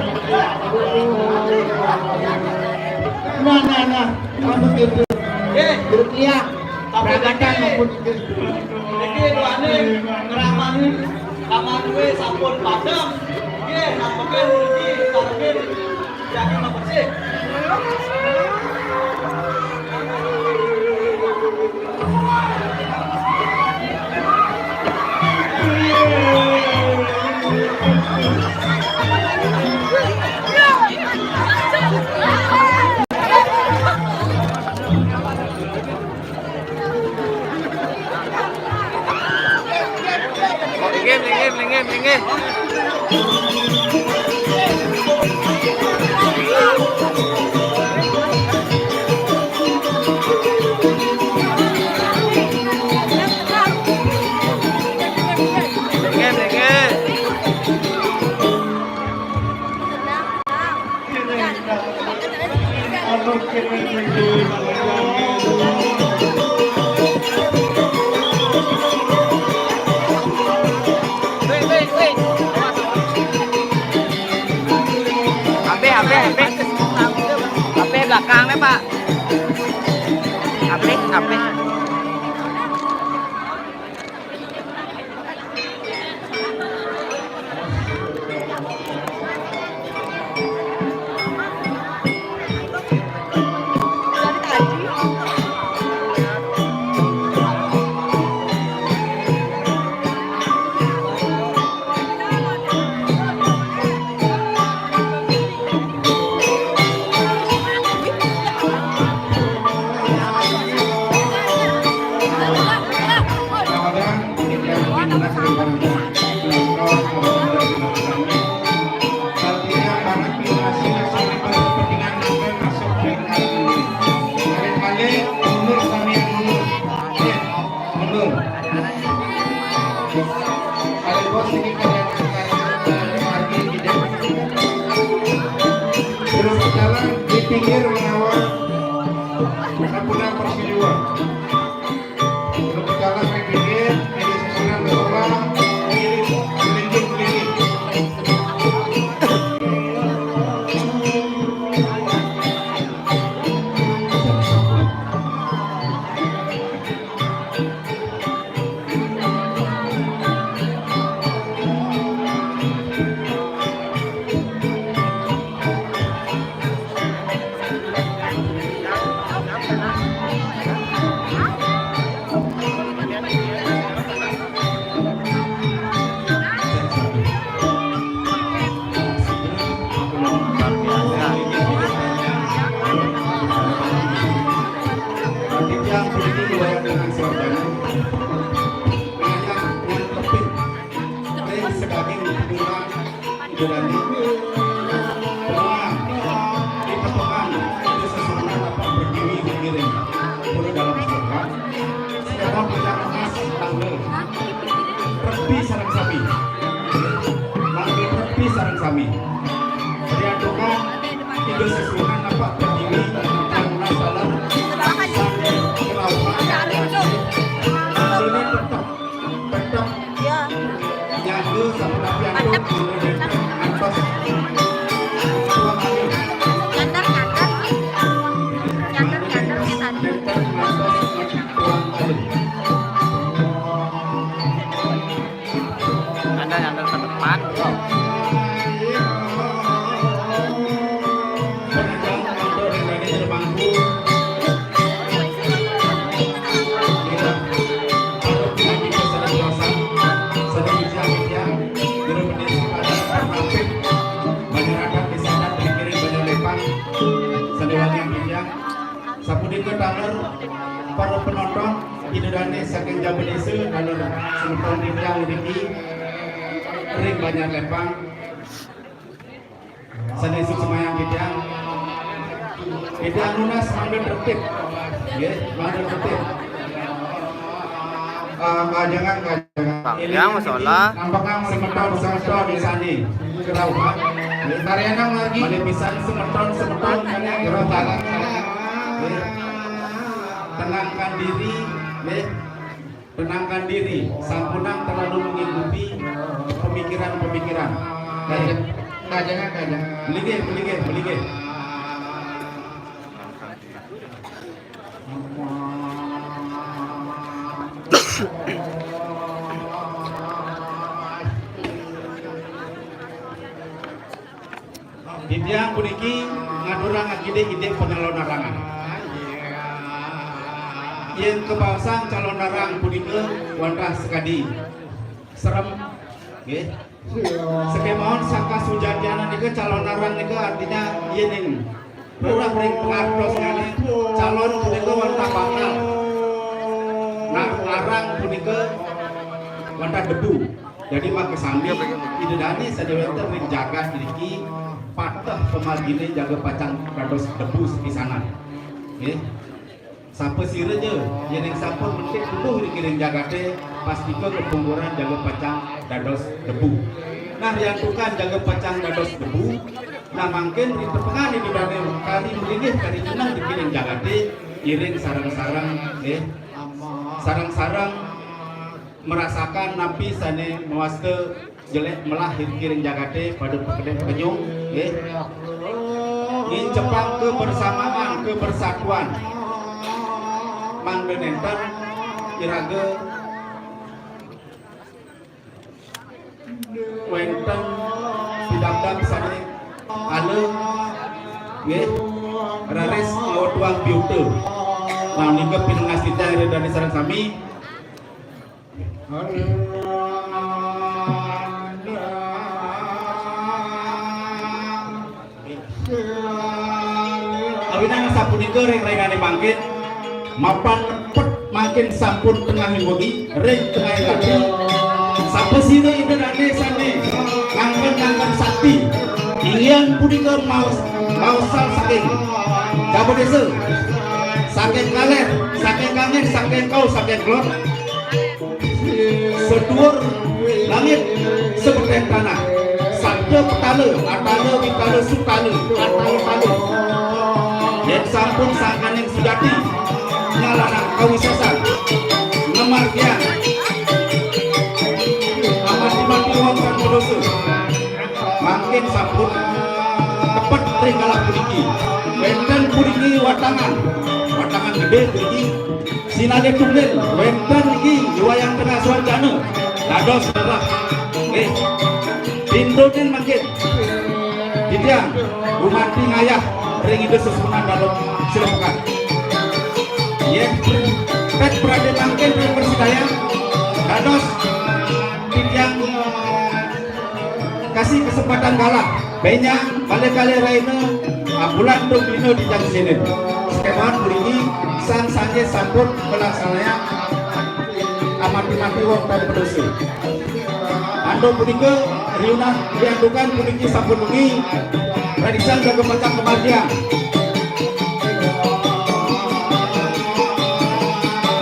Nah, nah, nah. Rambut itu. Nggih. Jeruk liang. Tapi peragatan niki, maupun niki. Niki doane ngramani kamanduwe sampun padhang. Nggih, nampeke niki sarengin jadi mabersih. Linggih, linggih, linggih, linggih. Linggih, linggih. Ape, ape, ape. Ape belakang nih, Pak. Ape, ape. Pinggir menawa, ampun persiwa. Kalau kita lah main pinggir, ini sesudah bersolah, ini melingkit-melingkit. Ibu Dani, semua ditepukan, itu sesuatu apa berdiri dikirim. Perlu dalam sekolah. Sekarang kita emas tanggal. Rebi sareng sami. Tanggal rebi sareng sami. Priantukan, itu sesuatu apa berdiri dan masalah sami kelautan. Ini tetap, tetap Iya. Nyaku sama Napi Antum, Padep. Antum, Antum. Nyantar, nyantar. Nyantar, nyantar. Kayak tadi. Nyantar, nyantar ke depan. Sapunika taler para penonton, Ida Dane saking Jaba Desa, taler semeton titiang niki ring Banjar Lepang. Sané suksmayang titiang. Titiang nunas mangda tertib. Nggih, mangda tertib. Ah, kajangan, kajangan. Titiang masalah. Nampakang semeton-semeton di sini. Kerauhan. Nggih, tarianang lagi. Malih pisan semeton-semeton, kerauhan. Nggih. Tenangkan diri, nggih. Tenangkan diri, sampunang terlalu mengikuti pemikiran-pemikiran. Kajangan, kajangan. Melinggih, melinggih, melinggih. Titiang puniki ngaturang akidik-idik panyalonarangan. Yén kabaosang calonarang punika wantah sakadi serem, nggih. Sakémaon saka sujatianan nika calonarang nika artinya yéning rereh ring pangartosnyané calon punika wantah bakal. Nah, arang punika wantah debu. Jadi makasami, Ida Dane sané wénten ring jagat niki pateh pamarginé jaga pacang dados debu sepisanan. Nggih. Sapasira ja, yéning sampun mentik tuduh ring jagaté, pastika kapungkuran jaga pacang dados debu. Nah, riantukan jaga pacang dados debu, nah mangkin ritepengan Ida Dane kari malinggih kari cuneng ring jagaté, iring sareng-sareng, nggih. Sareng-sareng merasakan napi sané mawasta jelék melah ring jagaté pada pakedék pakenyung, nggih. Ngincepang kebersamaan, kebersatuan. Mangda nénten iraga wénten pidabdab sané ala, nggih. Raris ngawetuang piuta. Nah, nika pinengas titiang ring Ida Dane sareng sami. Awinang sapunika ring rahinane mangkin, mapan nepet mangkin sampun tengahing wengi, ring tengahing ratu. Sapasira Ida Dane sane ngangken-ngangken sakti, inggih punika maos, maosal saking Jaba Desa, saking Kaler, saking Kangeh, saking Kau, saking Kelod. Seduur langit, sebeten tanah. Sabda petala, atala, witala, sutala, atala, tala. sampun sangkaning sujati, nyalaran kawisésan, ngamargiang amati-mati wong kang padosa. Mangkin sampun tepet ring galah puniki. Wénten puniki watangan, watangan gedé puniki. Sinalih tunggil wénten ing Wayang Tengah Swarjana dados dalah. Nggih. Pintunin mangkin. Titiang gumanti ngayah ring Ida Sesuhunan Dalam Sirepekan. Yén pét pradé mangkin ring persidayan dados titiang kasih kesempatan galah, bénjang malih kalih rahina, ah, bulan tur dina titiang sinin. Sakémaon puniki sang sanjaya sampun nglaksanayang amati-mati wong tan padosa. Antuk punika riunang riantukan puniki sampun wengi, rarisang jaga pacang kamargiang.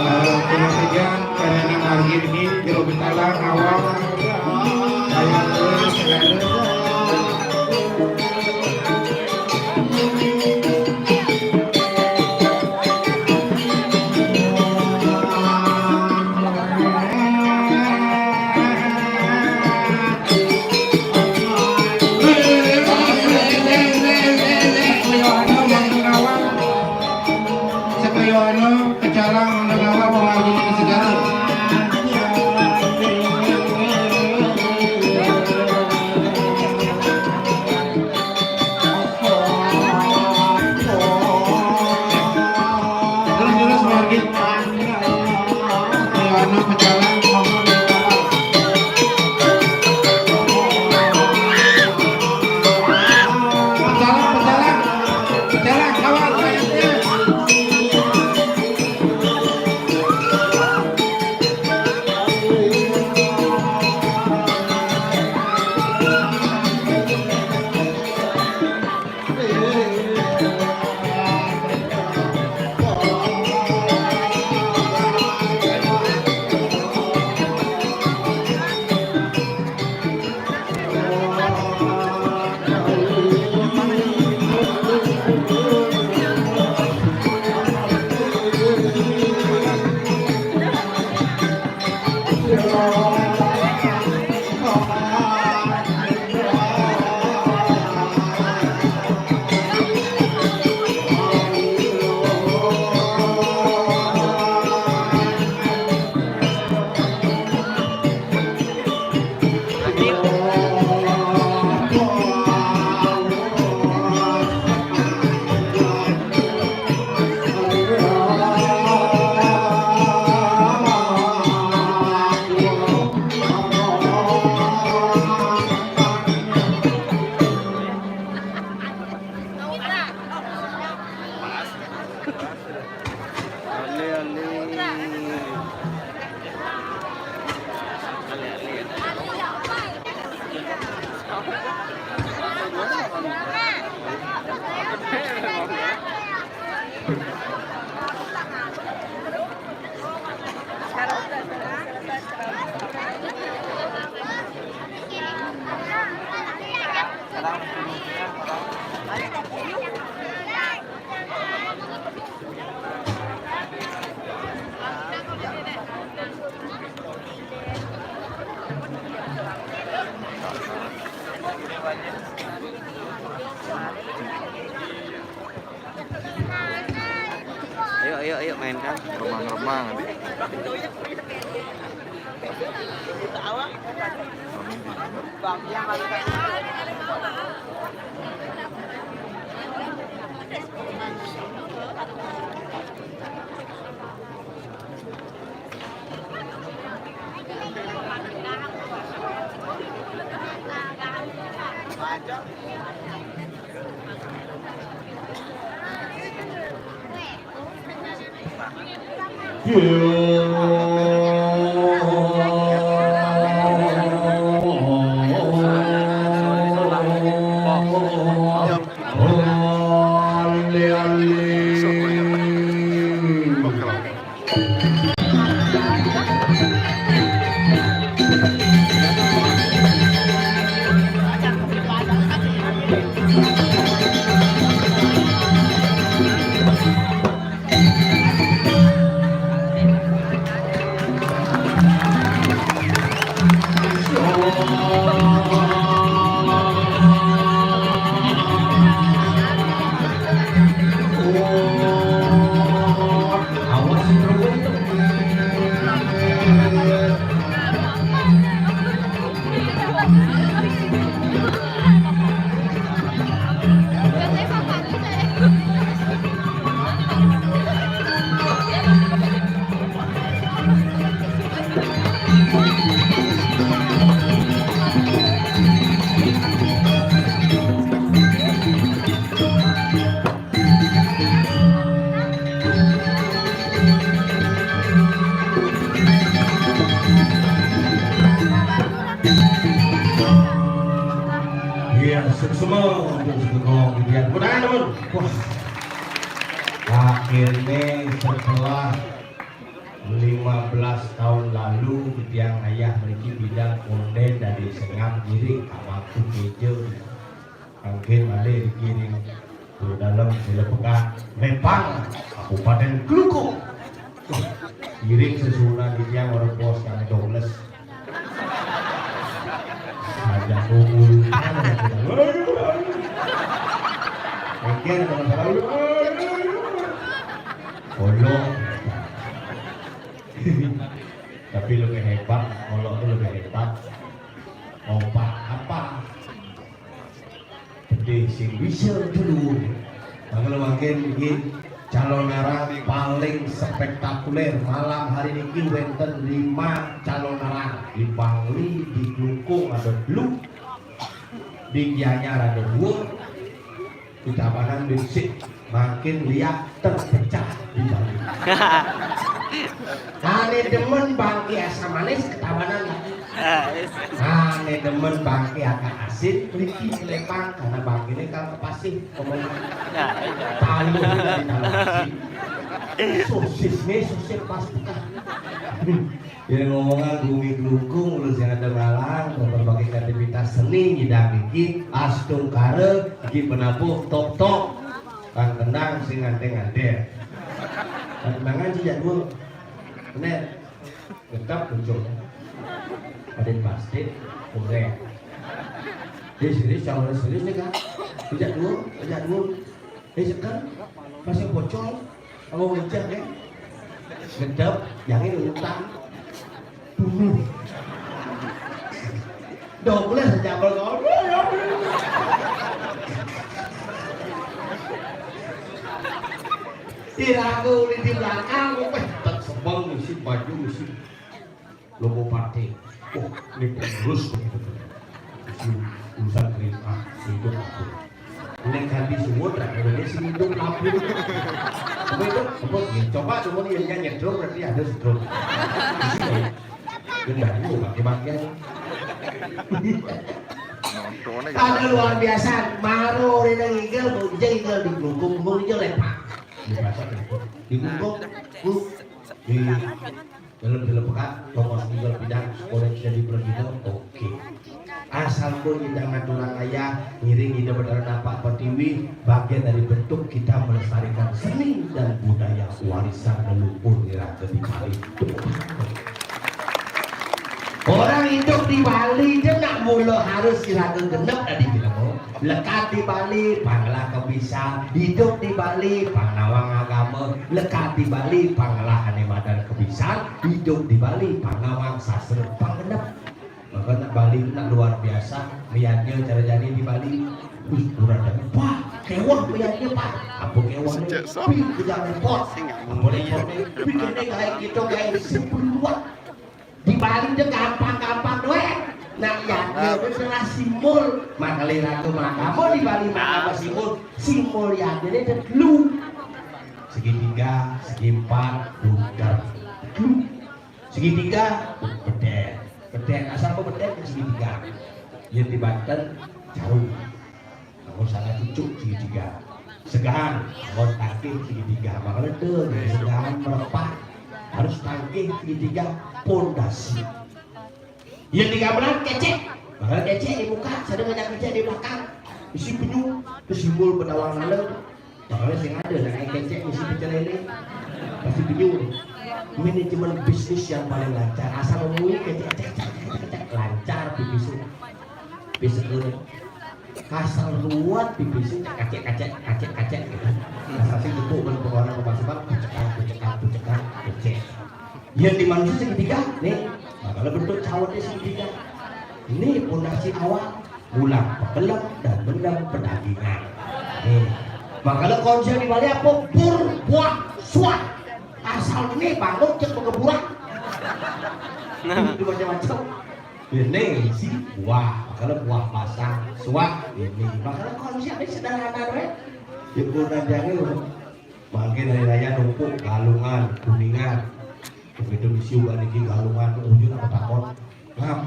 Eh, kula titiang Karena margi niki jero betalang awak. Kaya segala. Sedayana kecalang negara pemangku segala. Terus, terus, margi. Anu, pecalang, pecalang. Pecalang, pecalang. Pecalang, kawan, kawan. Ayo, ayo, ayo, mainkan. Remang-remang. Ya, tepuk tangan, teman. Wah. Akhirnya setelah lima belas tahun lalu, ketiang ayah mriki bidang onden dari Sengam Giring, kamar meja. Mangkin malih dikiring ke dalam Sila Pegat, Mepang, Kabupaten Klungkung. Wah, kiring sesuunan titiang ora puas kalih dobles. Saja kumpul. Mungkin kalau salah, Olo. Tapi lebih hebat, Olo tuh lebih hebat. Opak apa? Gede sing bisa dulu. Mangga mangkin iki calonarang paling spektakuler malam hari niki, wenten lima calonarang. Di Bangli, di Klungkung ada telu, di Gianyar ada dua, di Tabanan besik. Mangkin liak terpecah di Bangli. Ane demen bangke asam manis, ketabanan lagi. Ane demen bangke agak asin, mriki kelepang karena bangkene kan kepasih, ngomong taluh dari taluh asin. Sosis ne, sosis pas buka. Yen ngomongan bumi Klungkung, ulun sing ada ngalang, berbagai aktivitas seni nyidang niki, astungkara, iki penabuh, tok-tok. Kang tenang, sing ngante-ngante. Kang tenangan si jadwal. Bener. Tetap muncul. Adin pasti, ore. Di sini, calon serius nih, Kang. Sejak dulu, sejak dulu. Eh, sekarang masih bocor. Aku ngecek ya. Gedep, yang ini utang. Dulu. Dong, boleh sejak awal kau. Diragu di belakang, weh, tak sebang, ngisi baju, ngisi logo partai. Wah, ini pengurus. Ngisi urusan kereta, hidup aku. Ini ganti semua, tak ada sini hidup aku. Apa itu? Apa? Ya, coba semua yang nyanyi drum, berarti ada drum. Gendang lu pakai pakaian. Ada luar biasa. Maro rene ngigel, bujeng ngigel di Klungkung, bujeng lepak. Di pasar itu. Di Klungkung, bu, di dalam film pekat, tongos ngigel pidang, sekolah jadi bergina, oke. Asal pun kita ngaturang ayah, ngiring kita berdarah tapak pertiwi, bagian dari bentuk kita melestarikan seni dan budaya warisan leluhur iraga di Bali. Orang hidup di Bali, dia nak mula harus iraga genep tadi kita mau. Lekat di Bali, pangelah kebisan. Hidup di Bali, panawang agama. Lekat di Bali, pangelah ane madan kebisan. Hidup di Bali, panawang sastra, panggenep. Maka nak Bali tu nak luar biasa. Meyadnya cara jadi di Bali. Wih, kurang dah. Wah, kewah meyadnya, Pak. Apa kewah ni? Sejak sah. Pi kerja repot. Apa repot ni? Pi kena gaya kita, gaya simple buat. Di Bali dia gampang-gampang doang. Nak yadnya tu salah simbol. Makale raga mahkamah di Bali, mahkamah simbol. Simbol yadnya ni ada telu. Segitiga, segi empat, bunder. Telu. Segitiga, bedet. Bedet, asal kok bedet, segitiga. Yang di Banten, jauh. Namun salah cucuk segitiga. Segahan, namun tangkih segitiga. Makanya tu, segahan merepah. Harus tangkih segitiga, pondasi. Yang di gamelan kecek. Makanya kecek di muka, sadang banyak kecek di belakang. Isi penyu, itu simbol penawang lalu. Makanya sing ada, nak kecek isi pecel lele. Pasti penyu. Manajemen bisnis yang paling lancar. Asal ngomongnya kecek, kecek, kecek, kecek, kecek. Lancar pipisnya. Bisa turun. Kasar ruwet pipisnya, kacek, kacek, kacek, kacek gitu. Kasar sih tepuk kan, pokoknya pemasukan, kucekan, kucekan, kucekan, kecek. Yang di manusia segitiga, nih, makanya bentuk cawetnya segitiga. Ini pondasi awal, mula pekelem dan bendem pedagingan. Nih, makanya konsep di Bali apa? Bur, buah, suah. Asal ini bangun cek bekeburak. Nah. Itu macam-macam. Ini isi buah, makanya buah basah, suah ini. Makanya konsepnya sederhana, weh. Ya, kurang jangan, mangkin hari raya numpuk Galungan, Kuningan. Begitu misi uga niki Galungan, ujung apa takon? Ngap.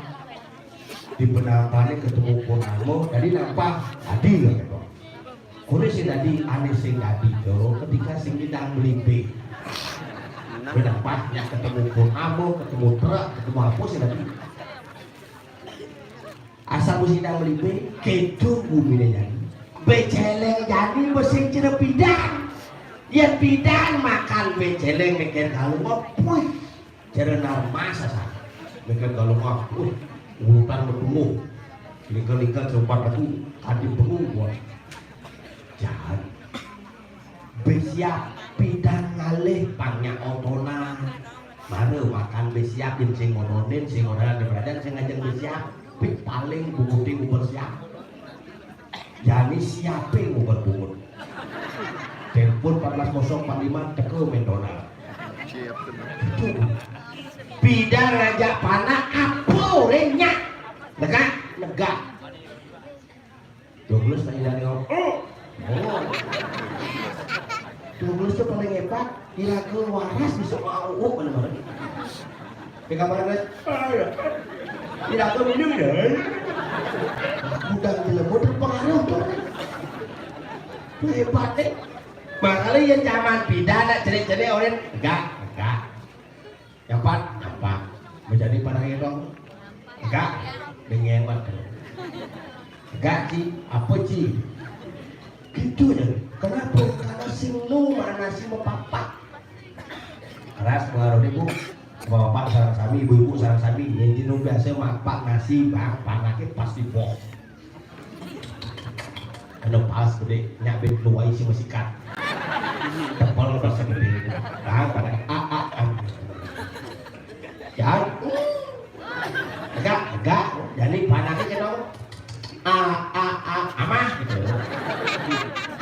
Di penampané ketemu Purnama, tadi nampak tadi ya, Pak. Kuwi sing dadi, ane sing dadi, Jo, ketika sing nyidang mlimpih. Bener pas nya ketemu pun amo, ketemu truk, ketemu apa sing dadi. Asal wis nyidang mlimpih, kedo gumine jani. Beceleng jani mesti cara pidan. Yen pidan makan beceleng mikir kalau ngopuh. Jare Narmasa sa. Mikir kalau ngopuh. Urutan metu. Lingkel-lingkel sempat aku, kanthi bengu, wah. Jahat. Besiap pidan ngalih pang nyak otonan. Mare makan besiap yen sing ngononin, sing ngononan di kerajaan, sing ngajeng besiap. Pik paling bunguting uber siap. Jani siape nguber bungut. Telepon empat belas kosong empat lima, teko mentonal. Gitu. Pidan ngajak panak, apa orangnya? Negak, negak. Douglas tak ilani ngomong. Oh. Oh. Douglas tuh paling hebat. Iraga waras bisa mau mana-mana. Di kamar Douglas. Iraga minum ya. Udah jelema terpengaruh tuh. Itu hebat deh. Makanya yang zaman pindah nak cerik-cerik orang enggak, enggak. Nyapat, nyapat. Menjadi pada ngelong. Enggak, dengemat. Enggak, Ci. Apa, Ci? Gitu aja. Kenapa? Karena sing nu mana si mepapak. Keras pengaruh ibu. Bapak sarang sami, ibu-ibu sarang sami. Yang jenuh biasa mapak nasi, bang, panaknya pasti boh. Anu pas gede, nyak ben luwai si mesikat. Tebal bahasa gede. Bang, pada a a a. Ya. Enggak, enggak. Jadi panaknya kenapa? A a a amah gitu.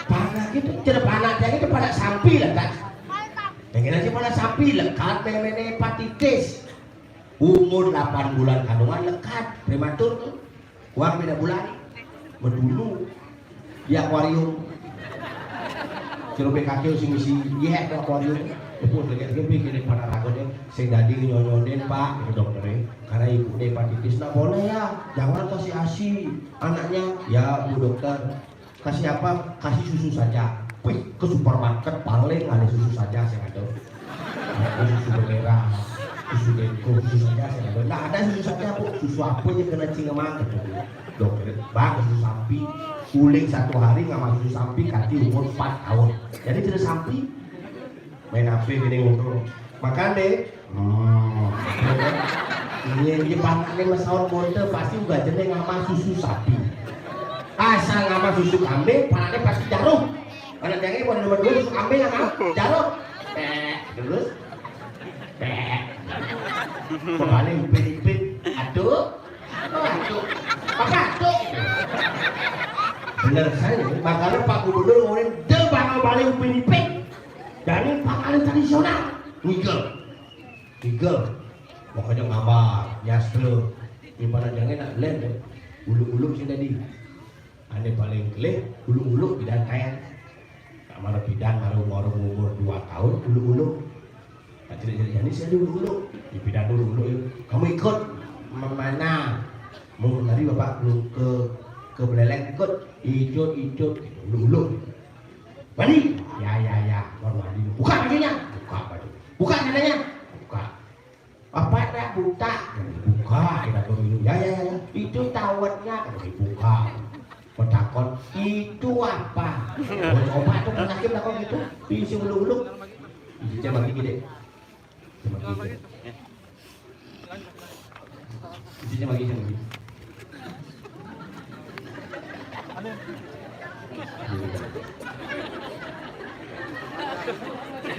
Panak itu, cara panak dia itu pada sampi lah kan. Pengen aja pada sampi lekat, mene hepatitis. Umur delapan bulan kandungan lekat, prematur tuh. Uang beda bulan. Medulu di akuarium. Kira B K K sing isi, iya, ke akuarium. Epun lagi lagi bikin pada ragu deh. Sing dadi nyonyonin, Pak, gitu dokter. Karena ibu hepatitis, nggak boleh ya. Jangan kasih asi anaknya. Ya, Bu Dokter. Kasih apa? Kasih susu saja. Wih, ke supermarket paling ada susu saja sing ada. Ada susu merah, susu beko, susu saja sing ada. Nggak ada susu saja, Bu. Susu apa aja kena cingkemang gitu. Dokter, bang, susu sapi. Uling satu hari nggak masuk susu sapi, kati umur empat tahun. Jadi tidak sapi. Main H P gini ngobrol. Makan deh. Hmm. Ini di panaknya mesaut monte pasti juga jenis ngama susu sapi. Asal ngama susu kambing, panaknya pasti jarum. Anak jangan pada nomor dua susu kambing apa? Jarum. Pek, terus. Pek. Kembali ipit-ipit. Aduh. Aduh. Apa aduh? Bener saya, makanya Pak Gubernur ngomongin, "De bakal balik ipit-ipit." Dari panganan tradisional. Ngigel. Ngigel. Pokoknya ngabar, nyastra. Di pada jangan nak lem deh. Uluk-uluk sih tadi. Ane paling kelih, uluk-uluk bidan kayak. Nak mara bidan, mara umur, umur dua tahun, uluk-uluk. Tak cerita-cerita, ini saya uluk-uluk. Di bidan uluk-uluk ya. Kamu ikut mana? Mau menari bapak belum ke ke Beleleng, ikut. Ikut, ikut. Uluk-uluk. Mandi? Ya, ya, ya. Baru mandi. Buka bajunya. Buka baju. Buka celananya. Buka. Apa nak buta? Buka. Kita tuh minum. Ya, ya, ya, ya. Itu tawetnya. Buka. Petakon. Itu apa? Coba tuh penyakit takon gitu. Isi uluk-uluk. Isi cemang gigi deh. Cemang gigi. Isi cemang gigi, cemang gigi.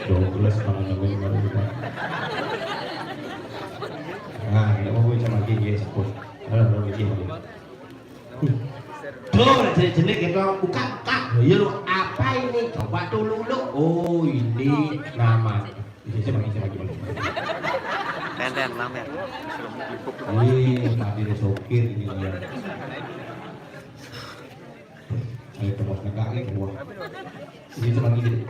Douglas malah nemuin baru lupa. Nah, nggak mau gue sama gigi ya, sebut. Halo, halo, gigi. Tuh, jenik-jenik gitu, buka, buka. Loh, iya lo, apa ini? Coba dulu lo. Oh, ini nama. Ini siapa, ini siapa, gimana? Tenten, lamer. Ini tadi ada sopir ini dia. Ayo, tembus negak nih, gua. Ini siapa, gini?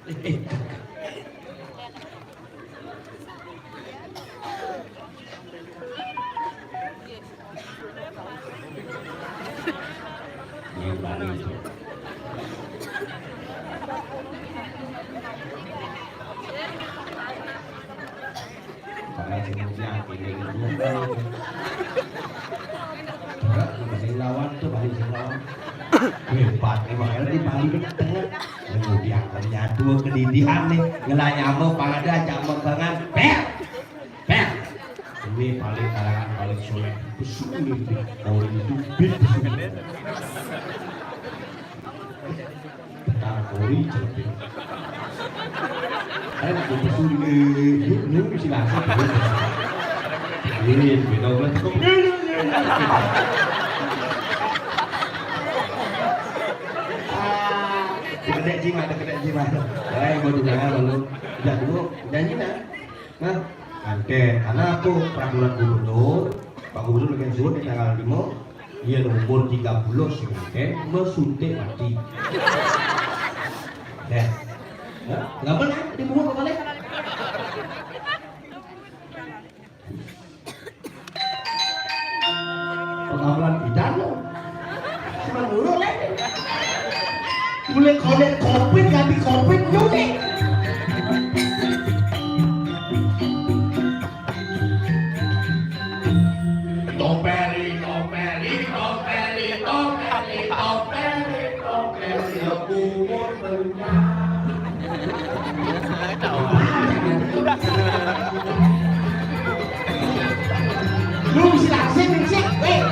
Eh, eh, Yang Bali itu. Padahal sing muji kene iki. Sing lawan tuh, Bali sing lawan. Hebat, emang di Bali ketengah. Kemudian menyatu kedidihan nih, ngelanyamo pada ajak megangan. Per! Per! Ini paling kalangan paling soleh. Besuki itu. Kauri itu bit besuki. Petang kauri celebin. Saya nak besuki ini, ini, ini silahkan. Ini beda banget. Ah, kedek jimat, kedek jimat. Baik, mau dengar lalu. Udah dulu, janji nak. Nah, ante, karena aku peraturan gubernur, Pak Gubernur bikin surat di tanggal lima, iya, umur tiga puluh sih, ante, mau suntik mati. Deh. Ya, nggak pernah dibunuh kepala. Pergaulan idan lo. Cuma dulu lagi. Mulai konek kopit, ganti kopit, nyuci. Topeli, topeli, topeli, topeli, topeli, topeli, aku mau berenang. Lu mesti taksir, mesti, eh.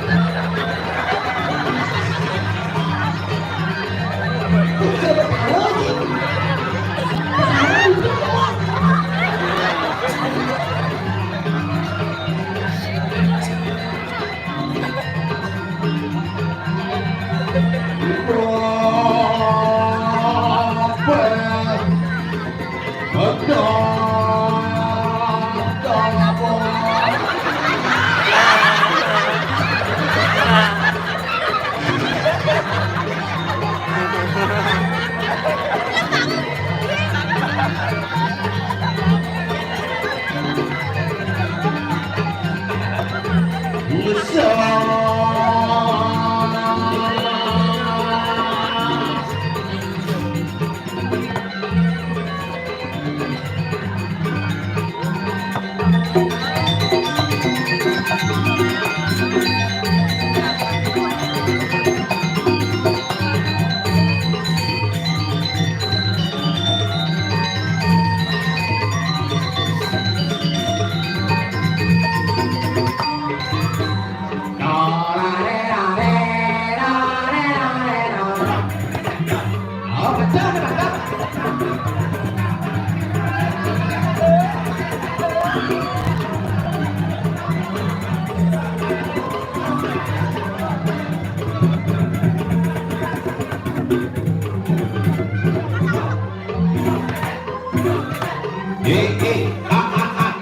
Eh, eh, ah, ah, ah.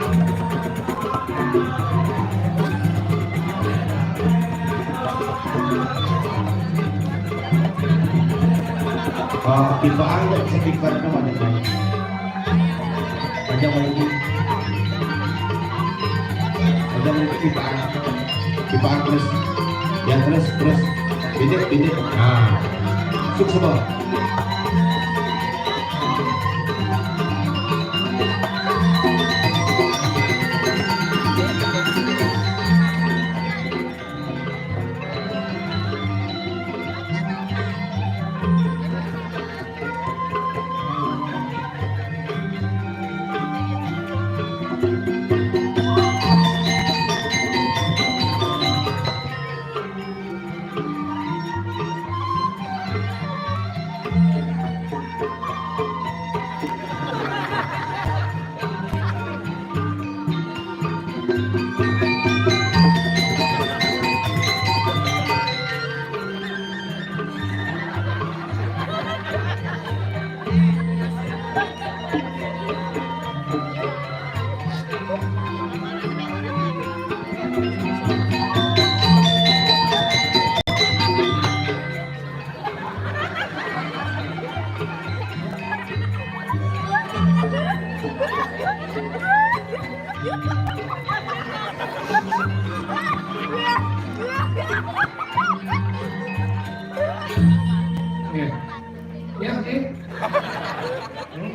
Ah, kita angkat speaker-nya banyak-banyak. Aja main ini. Aja main ini, kita angkat. Kita angkat terus. Ya, terus, terus. Pindah, pindah. Nah. Sukses, Bang.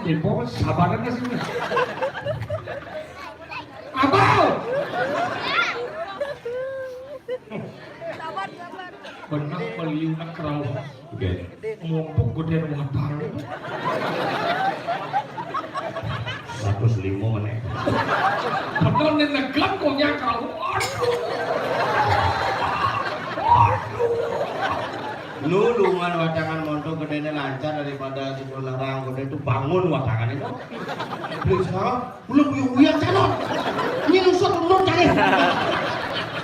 Ibu sabaran sih. Abang. Benar beliau nak kerau. Oke. Mumpuk gedé watang. Seratus lima meneh. Bener nih negan kok nyakal. Waduh. Waduh. Lu lungan watangan monto gedénya lancar daripada si Purnarang gedé itu bangun watangan itu. Beli sekarang, ulah buyung-buyung calon. Ini nusuk menurut cari.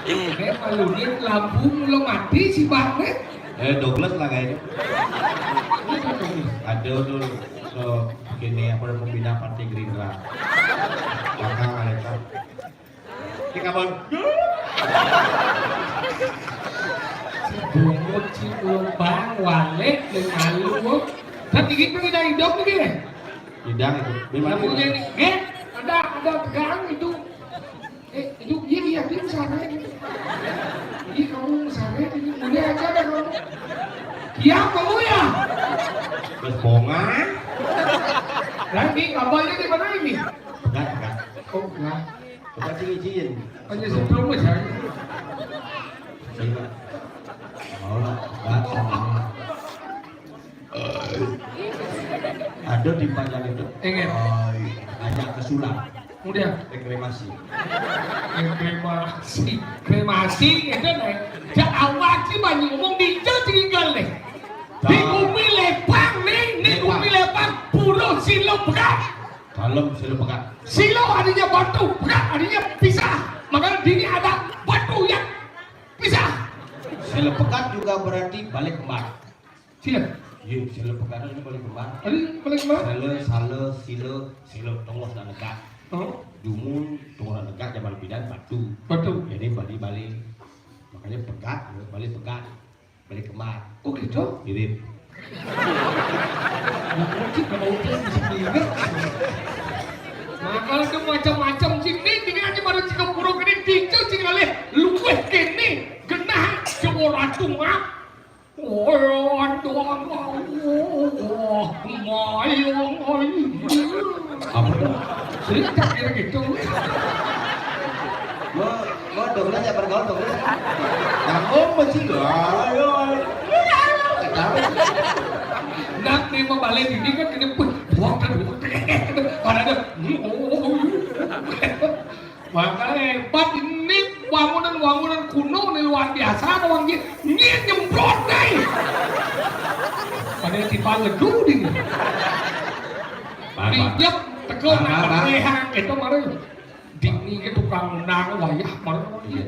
Eh, malunin lampu mula mati si Bang, eh. Eh, Douglas lah kayaknya. Ada tuh, tuh, gini, apa, pembina Partai Gerindra. Belakang ada. Ini kapan? Bungut si Bang, walik, dan malu. Dan gigi tuh udah hidup nih, gini. Hidang itu. Di mana? Lampunya ini, eh, ada, ada tegang itu. Eh, itu dia, dia, dia mesaré gitu. Jadi kamu mesaré, jadi mulai aja ada kamu. Dia kamu ya? Terus bonga. Lagi kabarnya di mana ini? Enggak, enggak. Oh, enggak. Coba cincin. Hanya sebelum mesaré. Coba. Mau lah, enggak sama. Ada di Padang itu. Ingat. Oh, iya. Ajak ke Sulang. Kemudian? Reklamasi. Reklamasi. Kremasi itu nih. Jak awak sih banyak ngomong di tinggal nih. Di bumi lepang nih, di bumi lepang. Puluh silo pegat. Dalam silo pegat. Silo artinya batu, pegat artinya pisah. Makanya di ini ada batu yang pisah. Silo pegat juga berarti balik kembar. Sila. Iya, sila pegat itu balik kembar. Tadi balik kembar? Sila, sala, sila, sila, tongos nak negak. Oh. Dumun, tongos nak negak, zaman bidan, batu. Batu. Jadi balik-balik. Makanya pegat, balik pegat. Balik kembar. Oh gitu? Mirip. Nah, kalau itu macam-macam sini, tinggal aja baru cikap buruk ini, tincau cikale, luweh kene, genah, Jawa Ratu, maaf. Oh, aduh, aduh, oh, mayung, oh. Apa tuh? Cerita kira gitu. Lo, lo dong, lo jangan bergaul dong. Yang om masih, ayo, ayo. Kenapa? Nak nih mau balik ini kan kena pun, buang kan, buang kan. Karena ada, oh, oh, oh. Makanya hebat ini bangunan-bangunan kuno ini luar biasa, orang dia, dia nyemprot nih. Pada tiba ledu dia. Bapak. Dijep, teko, Bapak, nak Bapak. Berlehang, itu baru. Dini ke tukang undang wayah, baru dia.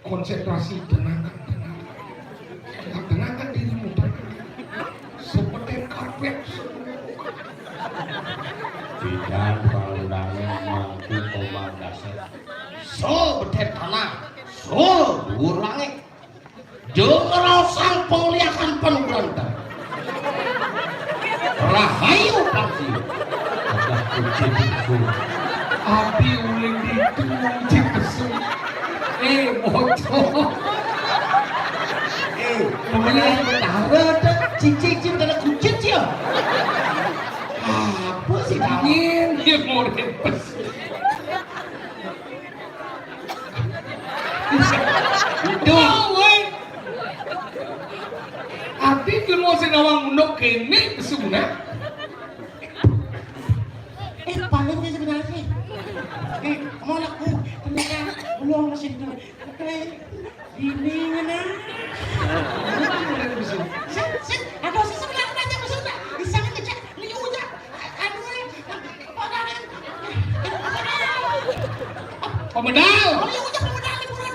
Konsentrasi, tenang, tenang. Tenangkan dirimu, tenang. Seperti karpet. Bidan pangulangnya mampu komandase. So betet tanah, so dhuwur langit. Dengerosang pengliakan panugranta. Rahayu pasti. Ada kucing itu. Abi uling itu kucing kesu. Eh, bocor. Eh, pokoknya yang bertara ada cicing-cicing ada kucing dia. Apa sih kamu? Angin, dia mau dempes. Itu. Woi. Ati lemo sing awang unduk kene pesuna. Eh, paling dia sebenarnya. Eh, kamu anakku, ternyata belum masih itu. Eh, ini ngena. Set, set, ada sih sebenarnya aja pesuna. Bisa ngecek, liu aja. Aduh, apa kan? Pemedal. Oh, liu aja pemedal, liu aja.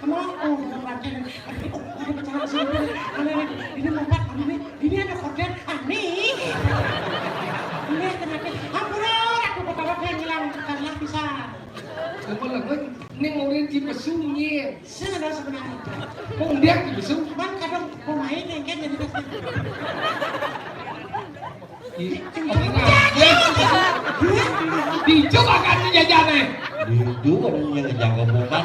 Kamu, oh, bukan lagi. Aduh, oh, ada pecahan sini. Ini, ini, ini lompat, ini, ini ada korden. Ah, nih. Ini ada korden. Ampun, aku ketawa kayak ngilang, karena bisa. Lama-lama, ini mau lihat di pesu, nih. Sing ada sebenarnya. Kok dia di pesu? Cuman kadang pemain yang kan jadi kasih. Di, di, di, dicoba kan jajane. Di itu kan yang jago bukan.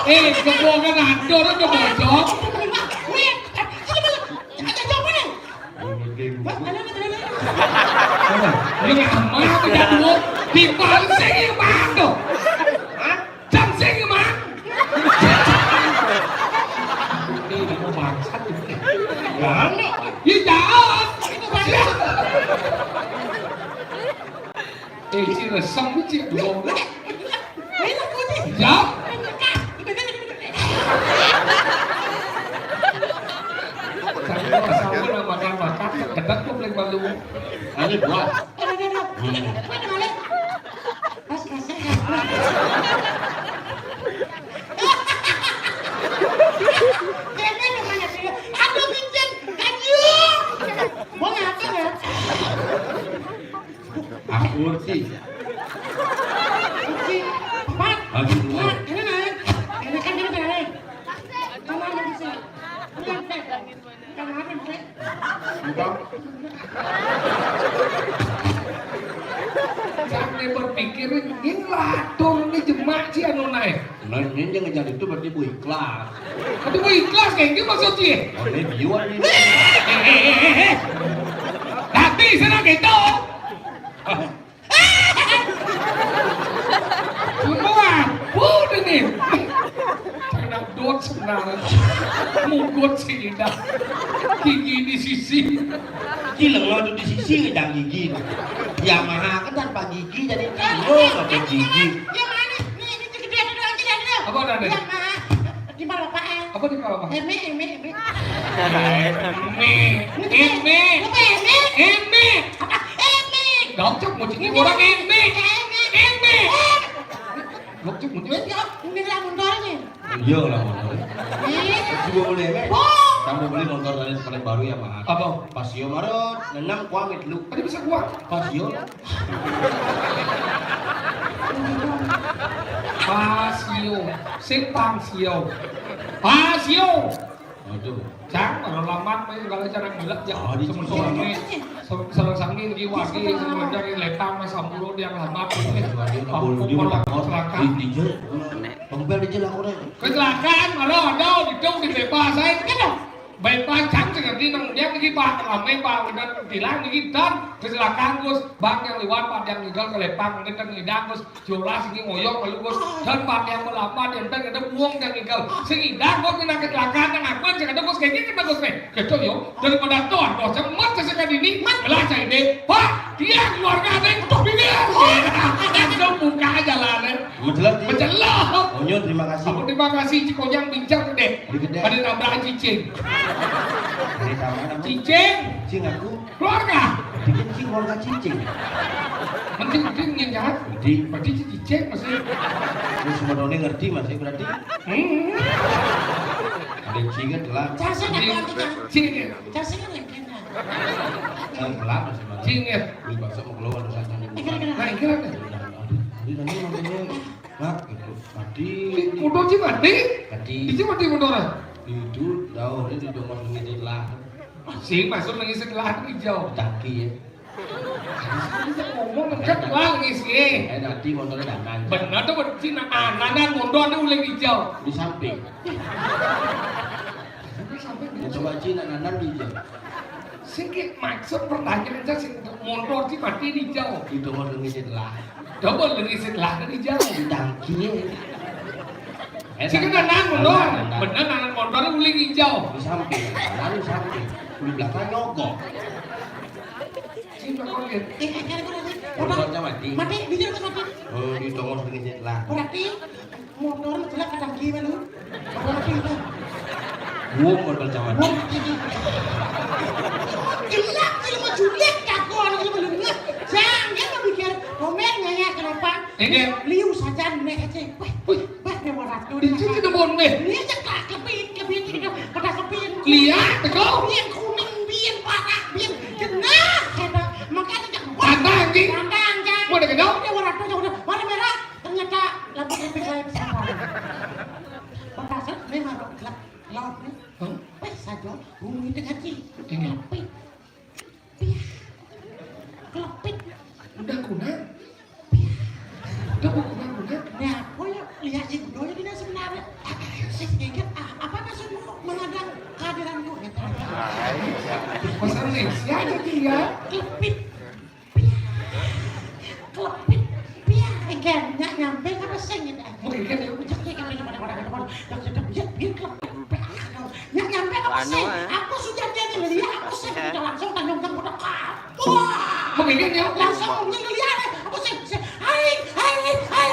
Eh, kebohongan atur aja bocor. Wih, eh, sini dulu. Jangan jawab nih. Ini Lu ngamah apa jadwal? Di mana sih, Mang, tuh? Hah? Jam sing, Mang? Ini mau bangsat. Ya, ya, jangan. Eh, Ci, resem, Ci. Ya. Saya makan-makan, kedek tuh paling malu. Ini buat. Aduh, aduh, aduh. Aduh, aduh, aduh. Pas, pas, pas. Kayaknya di mana sih? Aduh, Vincent, kayu. Mau ngapa ya? Aku sih. Oke. Empat. Aduh. Empat. Ini nih. Ini kan ini nih. Kamu ambil di sini. Ini yang saya. Kamu ambil, Vincent. Entah. Jangan berpikir ini latur ini jemak sih anu naik. Nah, ini jangan jadi itu berarti bu ikhlas. Tapi bu ikhlas kayak gitu maksudnya. Oh, ini biuan ini. Eh, eh, eh, eh, eh. Tapi sana gitu. Semua, udah nih. Kena dot sebenarnya. Mugut sih dah. Gigi di sisi. Gila, kalau di sisi ngedang gigi. Yamaha kan tanpa gigi, jadi kilo apa gigi. Yang mana? Nih, ini gede ada doang, gede ada doang. Apa ada nih? Yamaha. Di Palopaan. Apa di Palopaan? Eme, eme, eme. Eme. Eme. Apa eme? Eme. Apa eme? Gaucok mau ciki orang eme. Eme. Eme. Gaucok mau ciki. Ini lah motornya. Iya lah motor. Ih. Juga boleh eme. Kamu beli motor tadi paling baru ya, Mak? Apa? Pas yo marot, nenam kuamit lu. Tadi bisa gua. Pas yo. Pasio, sing Pasio. Pasio. Aduh. Cang, kalau lamat main kalau cara gelap ya. Oh, di sini. Sama sami, sama sami lagi wagi, sama dari letang mas sampuro dia lamat. Aduh, aduh, ampun, aduh, kalau aduh, kecelakaan. Di, di, di, tompel di jalan orang. Kecelakaan, kalau ada, itu dibebasin, kan? Baik pancang sing ngerti nang dia niki, Pak, rame, Pak, udah bilang niki dan kecelakaan, Gus. Bang yang liwat, Pak, yang ninggal kelepang, niki kan ngidang, Gus. Jolas ini ngoyong malu, Gus. Dan Pak yang melamar, yang kan ada buang yang ninggal. Sing ngidang, Gus, kena kecelakaan, yang aku yang ada, Gus, kayak gini kena, Gus, nih. Gitu, yo. Daripada tuh, Gus, cemat sesuka dini, belah saya ini. Pak, dia keluarga ada yang tuh bibir. Langsung buka jalannya. Mencelat, Ci. Mencelat. Oh, nyo, terima kasih. Aku terima kasih, Cikonyang bincang deh. Di gede. Ada nabrak cicing. Dari taman apa? Cicing. Cing aku. Keluarga. Dikit cing keluarga cicing. Mending, mending yang jahat. Di. Berarti cicing masih. Ini semua ngerti masih berarti. Hmm. Ada cing kan telat. Cacing kan nanti kan. Cing ya. Cacing kan yang kena. Kan telat masih. Cing ya. Ini bakso mau keluar dari sana. Eh, kena, kena. Nah, ini kan. Jadi nanti mau Mak, gitu. Mati. Udah sih mati. Mati. Itu mati motornya. Itu jauh ini di rumah ngisi lah. Sing masuk ngisi lah hijau. Daki ya. Bisa ngomong kan lah ngisi. Eh, nanti motornya dangan. Benar tuh, berarti nah, anak kan motor ada uling hijau. Di samping. Sampai di. Ya, coba Cina nanan di hijau. Sing ki maksud pertanyaan saya sing motor sih mati di hijau. Itu mau demi setelah. Coba demi setelah kan di hijau. Di tangki. Sing kan nanan motor, bener nanan motor uling hijau. Di samping, lalu samping. Di belakang nyogok. Sing kok gitu. Eh, eh, eh, eh, eh. Motornya mati. Mati, bisa mati. Oh, di tongos demi setelah. Berarti motor jelek kadang gimana? Apa lagi itu? Gua mau berjalan. Wong iki. Gelap kalau mau julek jagoan kalau menengah. Jangan mau pikir komen ngaya kenapa? Ini. Liu saja nih aja. Wih, wih, wah, dia mau ratu. Itu kita mau nih. Ini aja tak kepit, kepit gitu. Pada kepit. Lihat, teko. Biar kuning, biar parah, biar genah. Kata, makanya jangan. Tantang, Ki. Tantang, jangan. Mau ada kenal? Dia mau ratu, udah. Warna merah. Ternyata lampu traffic light sabar. Batasan nih harus gelap, gelap nih. Hah? Wes saja, bumi tengah ci. Ini. Kelepit. Piah. Kelepit. Udah kunang. Piah. Udah mau kunang, kunang. Nah, apa ya? Lihat sih, udah ya, kita sebenarnya. Sih, ingat, ah, apa maksudmu mengadang kehadiranku? Gitu. Pasal nih, siapa dia? Kelepit. Yang sedap, ya, biar kelep. Nyak nyampe apa sih? Anu, eh. Aku sudah jadi lihat, aku sih udah langsung tanyong ke budak. Wah, begini ya. Langsung ngomongnya lihat, eh. Aku sih, sih, hai, hai, hai.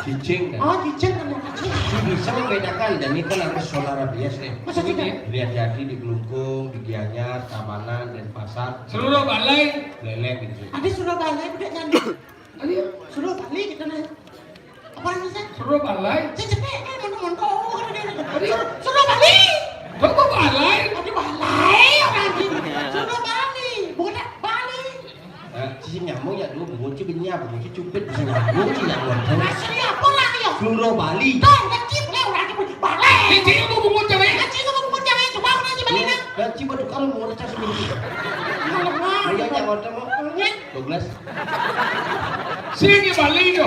Cicing, kan? Oh, cicing kan, cicing. Dia bisa membedakan, dan ini kan harus solar bias nih. Masa tidak? Lihat jadi di Klungkung, di Gianyar, Tabanan, Denpasar. Seluruh balai. Leleng gitu. Ada seluruh balai, udah jadi. Ayo. Seluruh balai kita nih. Apa namanya? Seluruh balai. Saya cepet kan, montok-montok, oh, kan dia. Ayo. Seluruh balai. Coba balai. Ada balai orang ini. Seluruh balai. Bukan tak balai. Eh, cicing nyamuk ya dulu, bungut sih benyap, bungut sih cupit, bisa nyamuk sih yang ngomong. Asli apa lah ya? Seluruh Bali. Tuh, kecil, ya, orang itu balai. Cicing apa bungut cewek? Kecil apa bungut cewek? Coba orang sih balai, nah. Kecil betul kalau mau ngecas sendiri. Iya, yang ngomong. Ya. Douglas. Sini balik yo.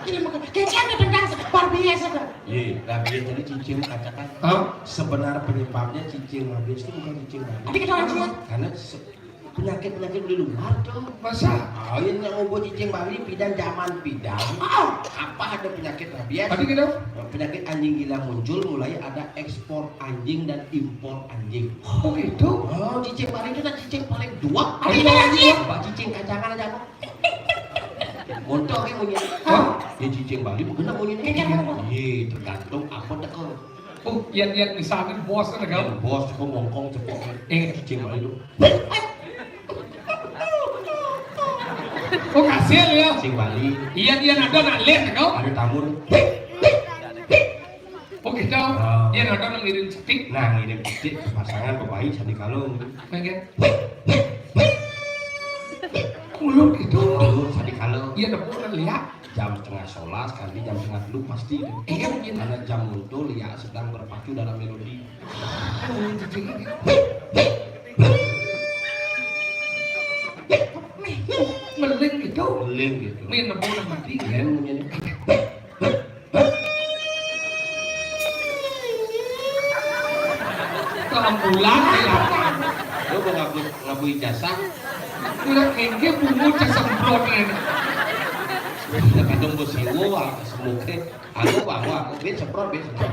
Ini mah kecil ada tentang Barbie ya, sudah. Iya, rabies ini cicing kacakan. Hah? Sebenarnya penyebabnya cicing rabies itu bukan cicing rabies. Tapi kita orang lihat. Karena se- penyakit-penyakit di luar tuh. Masa? Ah, ini yang ngubur cicing Bali pidan zaman pidan. Ah. Apa ada penyakit rabies? Tadi kita? Penyakit anjing gila muncul, mulai ada ekspor anjing dan impor anjing. Oh gitu? Oh, cicing Bali itu kan cicing paling dua. Ada yang anjing? Apa cicing kacangan aja apa? Montok yang punya. Hah? Ya cicing Bali bukan punya. Iya, tergantung apa teko. Oh, yang yang misalkan bos kan kau? Yang bos kau mongkong cepok. Eh, cicing Bali lu. Oh, kasih ya. Cicing Bali. Iya, dia ada nak lihat kau. Ada tamu. Oh gitu. Ah. Dia ada nak ngirim cetik. Nah, ngirim cetik pasangan bapak sandi kalau. Pengen. Mulut itu. Mulut sandi kalau. Iya, ada orang lihat. Jam setengah sebelas kali jam setengah dulu pasti itu. Iya, iya. Karena jam muncul ya sedang berpacu dalam melodi. Oh, cicing. Meling gitu. Meling gitu. Main nebo lah mati. Iya, punya nih. Keambulan ya. Lu mau ngaku ngaku ijazah? Udah kengke bungut semprot ini. Udah kadung bos siwo, ah, semuke. Aku bawa, aku bin semprot, bin semprot.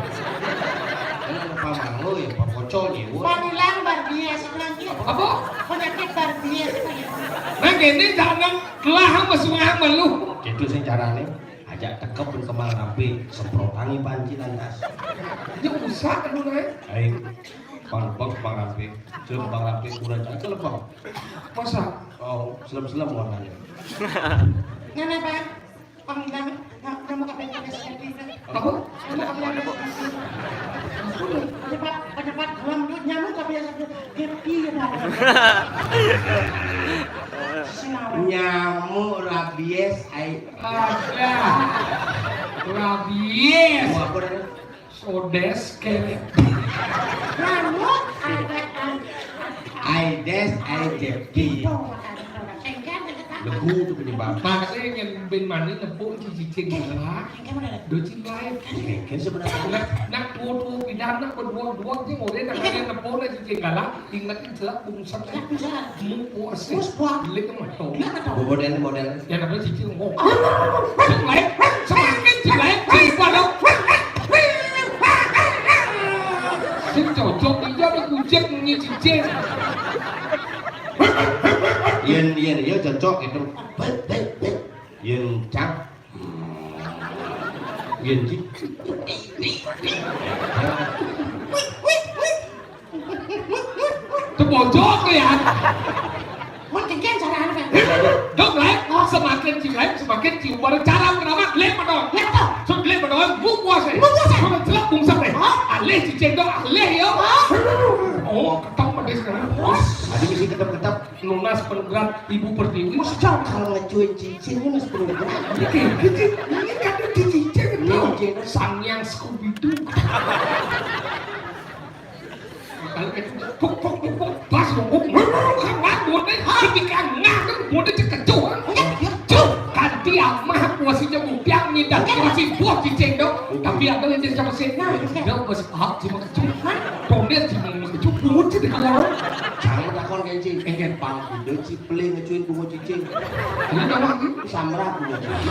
Ini apa mango ya, apa pocol ya? Panilang barbies lagi. Apa? Penyakit barbies lagi. Nah, gini jangan telah sama sungai sama lu. Itu sih caranya. Ajak tekep pun kembang rapi, semprotangi panci lantas. Ya usah lu naik. Aing pang pang kembang rapi, celem kembang rapi kurang aja lebang. Masa? Oh, selem-selem warnanya. Nana, Pak, panggilan, na-, namu kabeh kabeh sejati, Pak. Apa? Namu kabeh kabeh sejati. Penyebab, penyebab dalam nyamuk kabeh sejati. Happy ya, Pak. Nyamuk rabies, ai. Ada. Rabies. Mau apa dah? Sodes kene. Nyamuk ada, ada. Aedes aegypti. Itu, ada, ada. Sehingga ada kata. Legu tu penyebab. Makanya yang ben mani nepuk cicing galak. Sehingga mana ada? Dua cicing lain. Kan sebenarnya. Nak, nak tua-tua pindah, nak berdua-dua je, boleh nak ada nepuk nak cicing galak. Ingat celak bungsang. Celak bungsang. Mu puas. Puas, puas. Lek ke mato. Lek ke mato. Model, model. Ya, namanya cicing ngomong. Cicing lain. Semakin cicing lain, cicing pada. Sing cocok, iya, di kucing, ini cicing. Yen, yen, iya, cocok gitu. Yen, cak. Yen, cik. Tebojok ya. Mun kengken cara anu kan. Dok, lain. Oh. Semakin cium lain, semakin cium. Baru cara pertama, lep dong. Lep dong. Sun lep dong, bung puas, eh. Bung puas, eh. Sun celak bungsang, eh. Oh. Alih cicing dong, alih ya. Oh. Oh, ketemu pedes kan. Tadi mesti ketep-ketep. Nunas penugaran Ibu Pertiwi. Mesti kalau ngecuin cicing, nunas penugaran. Ini kayak gitu. Ini kan cicing kan. Iya, cicing. Sang yang Scooby-Doo. Kalau itu, puk, puk, puk, puk, pas, puk, puk, puk, puk, kan, wah, bodoh, ketika ngah, kan, bodoh, cek kecoh, kan. Iya, iya. Cuk, kanti amah, kuasinya bupiang, ngidak, kuasi buah, cicing, dong. Tapi ada yang jadi siapa sih? Nah, iya. Dia masih paham, cuma kecoh. Hah? Tonet, cuma kecoh, bungut, cicing, kalau. Jangan takon, Kenci. Enggak. Pang, udah, cipling, ngecuin, bungut, cicing. Ini nama, ini? Samra, bungut, cicing.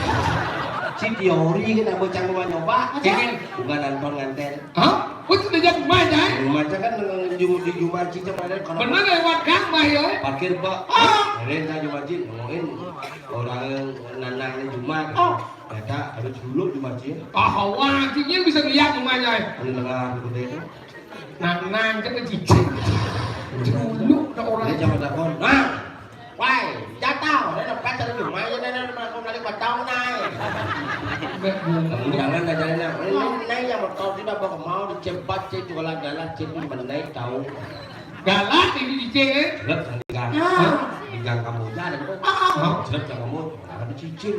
Si teori kan, apa cang mau nyoba? Aja. Bukan nonton nganten. Hah? Wis diajak main, Cai? Maca kan di Jumat, di Jumat, Cicep ada kalau bener lewat gang, Mbah, ya? Parkir, Pak. Ah. Keren, saya Jumat, Cin. Nemuin orang nanang di Jumat. Oh. Kata, harus dulu Jumat, Cin. Ah, wah, Cicep bisa lihat rumahnya, ya? Ini lengah, gitu deh. Nanang, kan Cicep. Dulu, ada orang. Dia jangan takut. Nah, wai, jatau, dah nak kacau rumah, ya, dah nak kau kali kacau, nai. Jangan dah, jangan, nak. Ini, nai yang motor tidak bawa mau dicepat, Cin, jualan galah, Cin, menai tahu. Galah ini di Cin, eh? Gelap, jangan digang. Ah. Digang kamu aja, ada apa? Ah, ah. Gelap, jangan kamu. Ada cicil.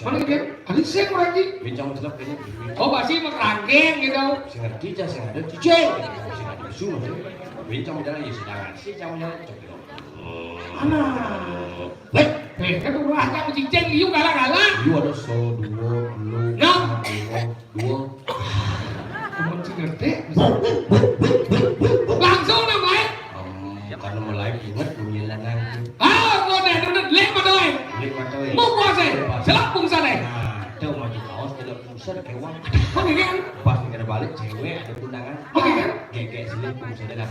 Mana dia? Ada sing lagi. Bincang gelap kayaknya. Oh, pasti mau kerangkeng gitu. Sing ngerti aja, sing ada cicil. Sing ada su, maksudnya. Bincang jalan, ya, sedang. Si jam jalan, cok. Alah. Weh. Eh, kan ulah aja cicing, iu galak-galak. Iu ada so, dua, lu, Nah. Dua, dua. Temen si gede. Langsung nambahin. Em, karena mulai inget bunyi lenang. Ah, mau deh, duduk, lek matoy. Lek matoy. Mau puasa. Puasa. Selak pungsan, eh. Nah, jauh maju kaos, tidak pungsan, kewang. Oke, kan? Pas kira balik, cewek, ada undangan. Oke, kan? Gegek sini pungsan, ada.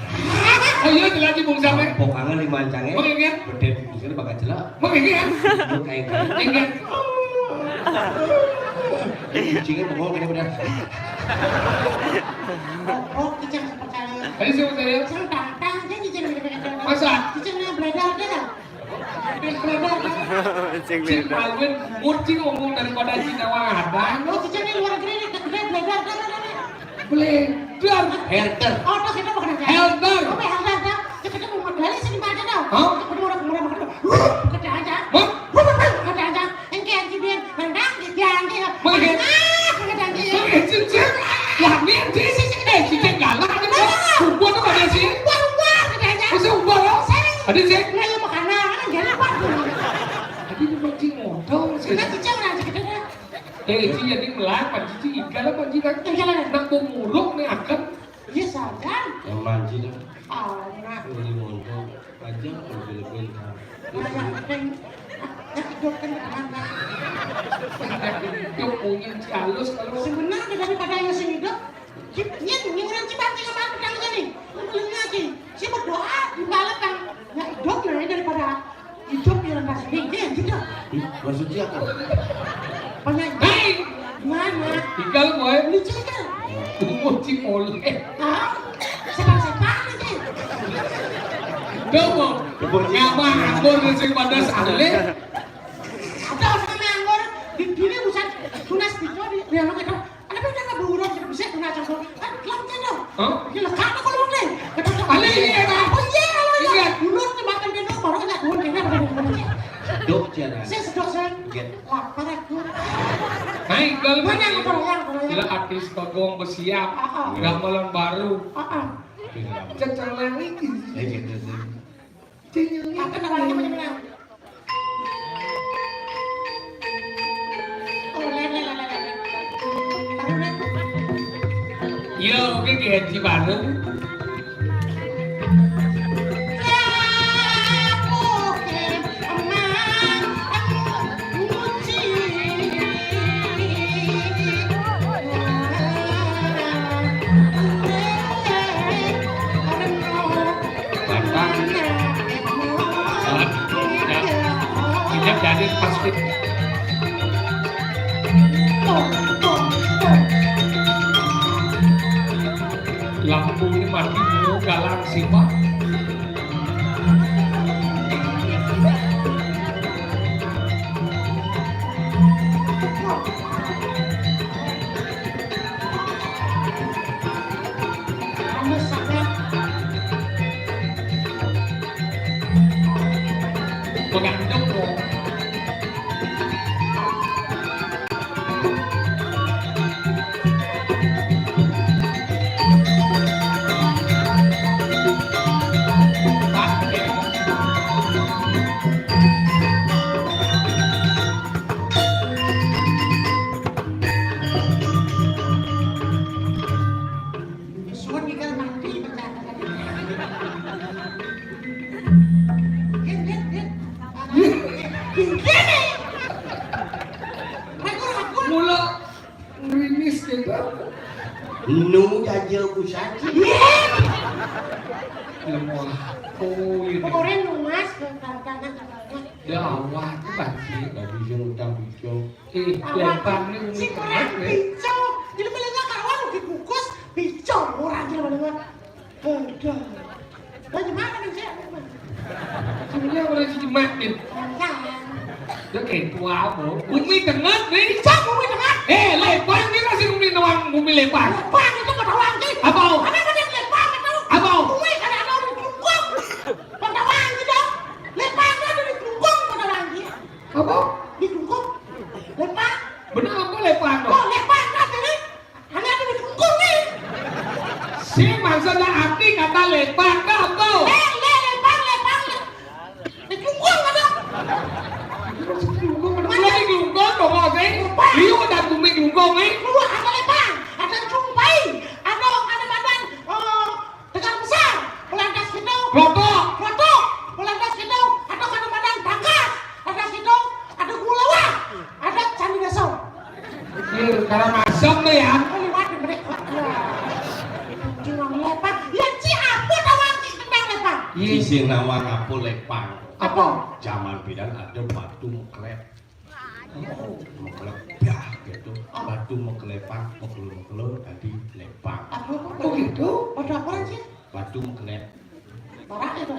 Oh iya, jelas di pungsan, eh. Pokangan lima ancang, eh. Oke, kan? Gede pungsan, bakal celak. Mengingin. Lu kayak kan. Ingin. Kucingnya bengong ini benar. Oh, oh, cicing sepercaya. Tadi siapa saya? Saya tantang, dia cicing gitu, gitu. Masa? Cicingnya beredar, dia dah. Beredar, dah. Cing Cing beda. Kawin, murci ngomong daripada Cina wadah. Oh, cicingnya luar negeri, nih, gede beredar, dah, dah, dah. Bledar. Helter. Oh, terus itu bukan aja. Helter. Apa helter, dah? Cek itu mau medali sini, Pak, dah. Hah? Cek itu orang murah, murah. Kata aja. Hah? Kata aja. Engke anjing dia, rendang, dia, dia, dia. Mana? Ah, kata anjing. Mana, Cing, Cing? Wah, ini, Cing. Eh, Cing, Cing, galak, Cing. Nah. Kumpul tuh pada sih. Wah, wah, kata aja. Masa ubah, lo? Saya. Ada, Cing? Nah, ya, makanan, kan, jangan apa. Tadi itu mancing motor, sih. Nah, Cing, Cing, orang cek itu, dah. Eh, Ci, jadi melak, Pak Cici, igal apa, Ci, kan? Igal apa? Nak bau muruk nih, akan. Iya, sadar. Yang manji dah. Oh, nah. Ini montok, panjang, lebih-lebih, nah. Nah, yang penting, nah, yang hidup kan mana? Yang hidup, mungkin si halus, kalau sebenarnya daripada yang si hidup, Cip, nyen, nyen orang Cipanti sama aku tanya nih. Lu belum ngaji. Si berdoa, di malam, Bang. Ya, hidup lah ya daripada hidup di atas ini. Iya, gitu. Ih, maksudnya apa? Banyak. Hei! Gimana? Tinggal, boy. Ini cerita. Tunggu, Cimol. Eh. Hah? Sepan-sepan aja. Tuh, mau. Tunggu, Cimol. Ngapa nganggur sing pada saleh? Ada orang nganggur, di dunia bukan tunas pintu di, di anu gitu. Ada pun jangan burung, kita bisa tunas pintu. Kan, laut kan dong. Hah? Ini lekak aku lu nih. Kata, kata, ale, iya, iya, iya. Oh, iya, kalau iya. Iya. Dulu tuh makan pintu, baru nggak turun, kayaknya apa yang ngomong sih? Sedok, Ciara. Saya sedok, saya. Iya. Lapar aku. Hai, kalau mana yang turun, yang turun? Gila, artis bagong bersiap. Ah, ah. Gamelan baru. Ah, ah. Iya. Ceceng lagi. Iya, gitu, gitu. Apa namanya, apa namanya? Oh, le, le, le, le, le. Taruh, le. Iya, oke, Ki Haji bareng. Gampang. Salah. Ya. Tidak jadi pasti. Lampu ini mati, mau galang sih, Pak. Mengandung, Nu jaja busan sih. Lemah. Oh, iya. Kemarin lu, Mas, ke tanah katanya. Ya Allah, itu pasti. Nggak bisa utang bisa. Eh, lempang ini si umi keren, ya. Pico. Jadi malah nggak karuan dikukus pico orang jelema. Aduh. Bagaimana nih, Cek? Sebenarnya orang si Jemat nih. Jangan. Dia kayak tua, Bu. Umi dengar nih. Cok, umi dengar. Eh, lempang nih masih umi doang, umi lempang. Lempang itu ketahuan sih. Apa? Ada, ada lempang itu. Apa? Umi ada, ada di Klungkung. Ketahuan gitu. Lempang itu ada di Klungkung, ketahuan sih. Apa? Di Klungkung. Lempang. Bener apa lempang, Bu? Oh, lempang kan tadi. Hanya ada di Klungkung nih. Si maksudnya arti kata lempang, apa? Eh, le-, lempang, lempang, le-, di Klungkung ada. Klungkung, ada di Klungkung, dong, Bos, eh? Liu ada bumi Klungkung, eh? Lu ada lempang, ada Jumpai, ada, ada Madan, eh, Tegal Besar, Belantas Kedau. Klotok. Klotok, Belantas Kedau, ada Kalimantan Tangkas, ada Kedau, ada Gulawa, ada Candi Dasar. Iya, kalau masuk tuh ya. Oh, liwat di mereka. Ya. Cuma lempang. Ya, ci apa tawang ci tentang lempang? Iya. Ci sing nawang apa lempang? Apa? Zaman bidan ada batu meklep. Meklep, biah gitu. Batu meklepan, mekelu-mekelu, tadi lempang. Apa, apa? Oh, gitu? Batu apa sih? Batu meklep. Parah itu.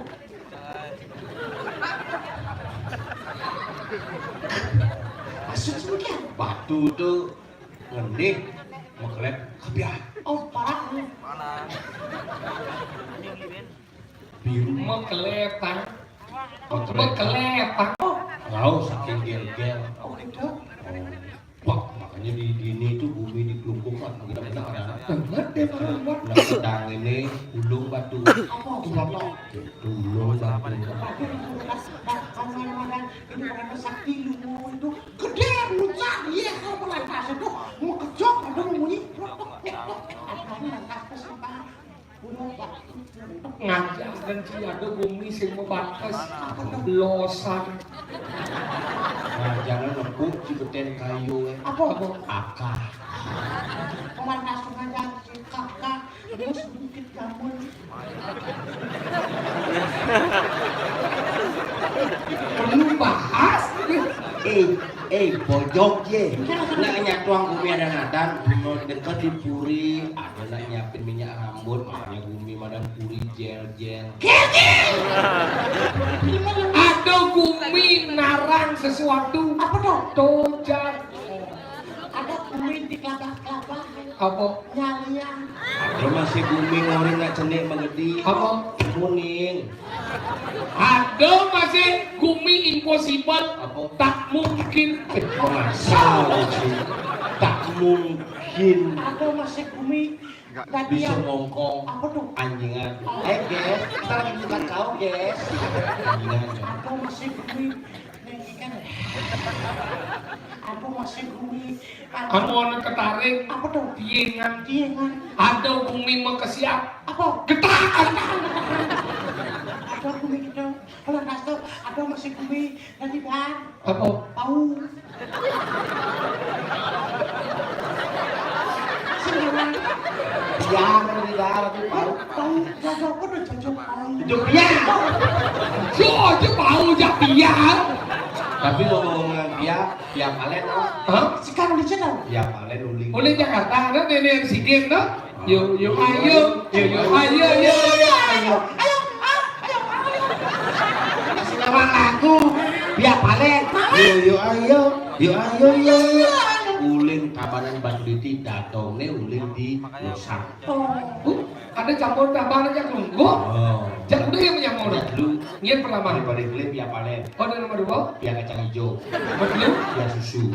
Maksud sih, Batu tuh ngendih, meklep, kebiah. Oh, parah. Biru. Mekelepan. Mekelepan. Mekelepan. Tahu saking gel-gel. Oh, gitu. Oh. Wah, makanya di, di ini tuh bumi di Klungkung kan, benar-benar ada. Banget deh, Pak. Nah, sedang ini ulung batu. Apa? Ulung batu. Ulung batu. Pas, pas, pas, pas, pas, ini karena sakti ilmu itu gede, muncak, iya, kalau melantas itu, mau kejok, ada mau bunyi, plok, plok, plok, plok. Apa ini lantas ke sini, Pak? Ngajaran si ada bumi sing mabates. Losan. Ngajaran empuk si beten kayu, eh. Apa? Apa? Akah. Paman langsung aja si kakak. Dia sedikit kamu. Perlu bahas. Eh, eh, bojok je. Nak nyatuang bumi ada nadan, dekat di puri, ada nak nyiapin minyak rambut, makanya bumi madan puri jel-jel. Ada bumi narang sesuatu. Apa tuh? Tojak. Ada bumi di kelapa-kelapa. Apa? Nyalian. Ada masih bumi ngorin nak cenik mengedi. Apa? Kuning. Ada masih bumi impossible. Apa? Tak mungkin. Masa sih? Tak mungkin. Ada masih bumi bisa ngongkong. Apa tuh? Anjingan. Eh, guys, kita lagi bukan kau, guys. Anjingan. Ada masih bumi. Aku masih bumi. Anu, anu ketaring. Apa tuh? Tiengan. Tiengan. Ada bumi mekesiap. Apa? Getaran. Ada bumi gitu. Kalau nasto, ada masih bumi. Nanti ban. Apa? Pau. Sembarang. Biar di darat itu pau. Pau. Jago apa tuh? Jago pau. Itu biar. Yo, aja pau, jak biar. Tapi ngomong-ngomong biar, biar palen, oh. Hah? Sekarang di sana. Biar palen uling. Uling Jakarta, ada nenek si game, no? Yo, yo, ayo, yo, yo, ayo, yo, yo, ayo. Ayo, ah, ayo, ah, ayo. Kasih nama lagu, biar palen. Yo, yo, ayo, yo, ayo, yo, yo. Uling Tabanan Batu Diti, datone uling di Losan. Oh. Uh, ada campur Tabanan jak Klungkung. Oh. Jak udah yang menyamur. Jak dulu. Ngian pertama. Paling-paling beli biar palen. Oh, ada nomor dua. Biar kacang hijau. Nomor dua. Biar susu.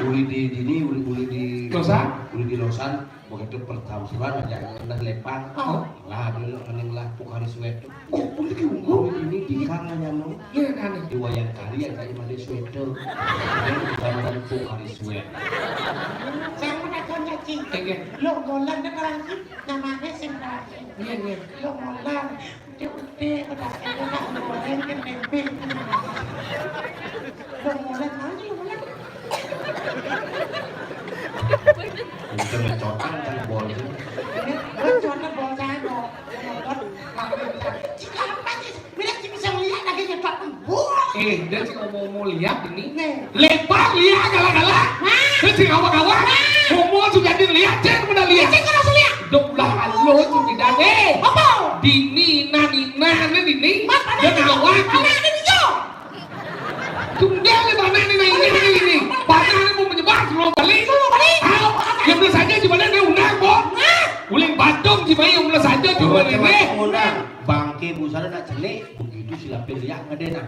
Uli di, di ini, uli, uli di Losan. Uli di Losan. Begitu pertampuran aja ngenah lepang. Oh. Lah, dulu mending lah Pocari Sweat. Oh, udah diunggu. Ini di kang nyamu. Iya, kan? Di wayang kari ya, kayak mandi sweat tuh. Ini bukan Pocari Sweat. Saya mau nanya, Cing. Iya. Lo molan deh, Bang, Cing. Namanya sih, Bang, Cing. Iya, iya. Lo molan. Dia udah, udah, udah, goreng, kan, tempe. Lo molan aja, lo molan. Untuk sing omong-omong liat ini. Nih. Lebar liat galak-galak. Nah. Terus sing awak-awak. Nah. Ngomong sudah dilihat, cek mana liat. Cek kalau liat. Dok ulah halus sudah deh. Apa? Dini, nanina, ini dini. Mat, mana? Dan awak. Mana ini, Jo? Tunggal ni bana ni naik ni ni. Bana ni mau menyebar sebelum balik. Sebelum balik. Tahu? Yang belum saja di mana ni undang, Bo? Nah. Uling batung di mana yang belum saja di mana ni? Undang. Bangke busana nak celik, begitu silapin liak ngedenang.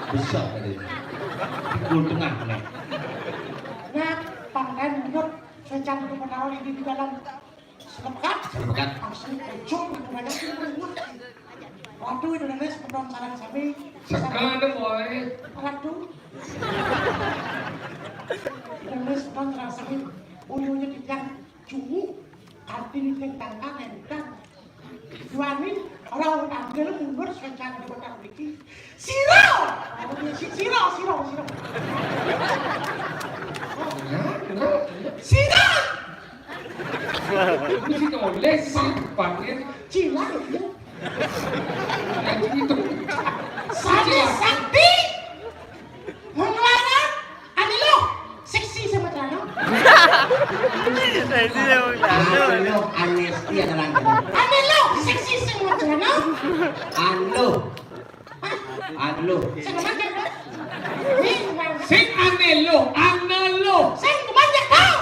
Besar tadi. Pukul tengah ni. Nah, pangkat menurut rencana pemanawan ini di dalam Selepekat. Selepekat. Langsung ujung di mana itu rumah. Waduh, itu namanya sepedon sarang sami. Sekarang ada boy. Waduh. Itu namanya sepedon sarang sami. Buyunya di tiang cungu. Arti di tiang tangga nentang. Juanin orang tampil mundur serencana di kota Wiki. Siro. Oh, iya, si-, siro, siro, siro. Siro. Ini sih nulis sih depannya. Cila itu. Yang itu. Sani Sakti. Mengelarang. Ane lo. Seksi sama celana. Seksi sama celana. Ane lo, anesti ada lagi. Ane lo, seksi sama celana. Anu. Anu lo. Sing kemanjang, Bos. Nih, Bang. Sing ane lo, ane lo. Sing kemanjang, Bang.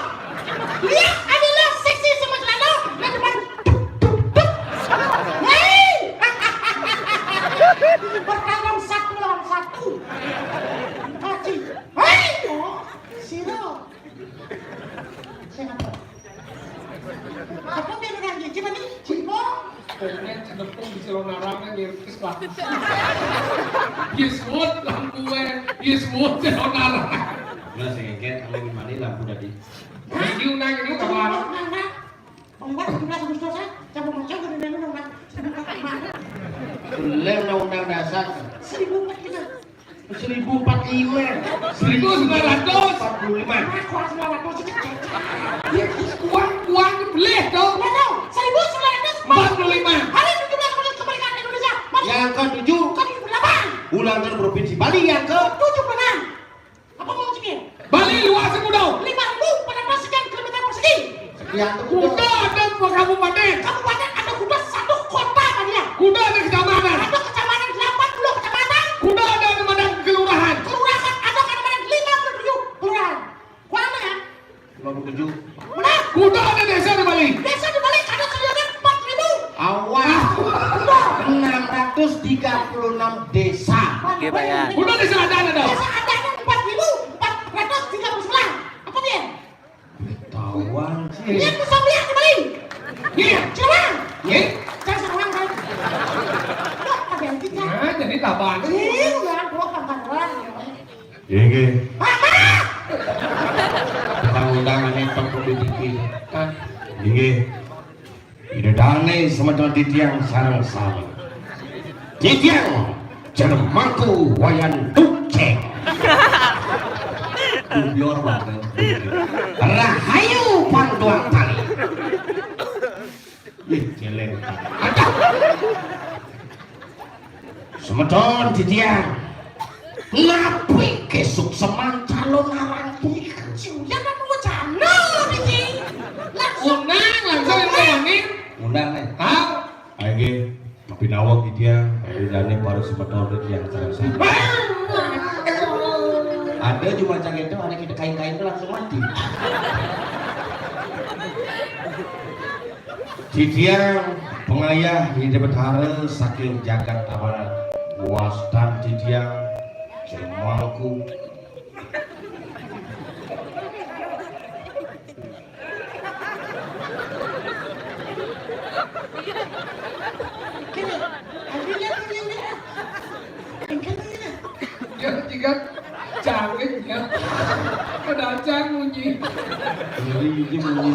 Lihat ane lo, seksi sama celana. Nah, depan. Duk, duk, duk. Hei. Bertarung satu lawan satu. Haji. Hei. Oh, siro. Sing apa? Apa dia dengan dia? Gimana? Cimbo? Pokoknya cenepung di Silonarang kan dia terus lah. Yes, what? Lampu, eh. Yes, what? Silonarang. Nah, sing ngeket, ame gimana lampu tadi? Nah, diundang itu kawan. Nah, nah. Pembuat tujuh belas Agustus, ah. Coba macam udah dulu, Bang. Belum undang-undang dasar. Seribu empat lima. Seribu empat lima. Seribu sembilan ratus empat puluh lima. Nah, kurang sembilan ratus, cek, cek, cek. Ya, uang, uang boleh, dong. Nggak tahu. Seribu sembilan ratus empat puluh lima. Hari tujuh belas Agustus kemerdekaan Indonesia. Mas. Yang ketujuh. Ketujuh puluh delapan. Ulang tahun Provinsi Bali yang ke tujuh puluh enam. Apa mau cekil? Bali luas kuda. Lima ribu empat ratus sekian kilometer persegi. Sekian tu kuda. Kuda ada dua kabupaten. Kabupaten ada kuda satu kota, Bali. Kuda ada kecamatan. Ada kecamatan delapan puluh kecamatan. Kuda ada kecamatan kelurahan. Kelurahan ada kecamatan lima puluh tujuh kelurahan. Kuda mana ya? Lima puluh tujuh. Benar. Kuda ada desa di Bali. Desa di Bali ada sekitar empat ribu. Awal. Enam ratus tiga puluh enam desa. Oke, Pak, ya. Kuda desa ada, ada. Desa ada empat ribu empat ratus tiga puluh sembilan. Apa dia? Tahuan sih. Dia bisa melihat di Bali. Iya. Coba. Iya. Jangan sama orang, kan. Wah, ada yang tiga. Nah, jadi taban. Iya, udah, gua kapan orang. Inggih. Tukang undangan itu kudu dipilih. Inggih. Ida dane semeton titiang sareng sami. Titiang Jeremangku Wayan Duceng. Kubior banget. Rahayu pang tuang tali. Ih, celeng. Aduh. Semeton titiang. Napi kesukseman calon aran punika? Sing ujan apa wacana niki? Langsung. Undang, langsung yang bayangin. Undang, eh. Hah? Ayo, nggih. Napi nawak titiang, ayo jane para semeton titiang sareng-sareng. Ada cuma cang itu, ada kita kain-kain itu langsung mati. Titiang pengayah Ida Betara saking jagat Tabanan. Wastan titiang Jeremangku. Ya, tiga cangkir ya. Padahal cang munyi. Jadi itu munyi.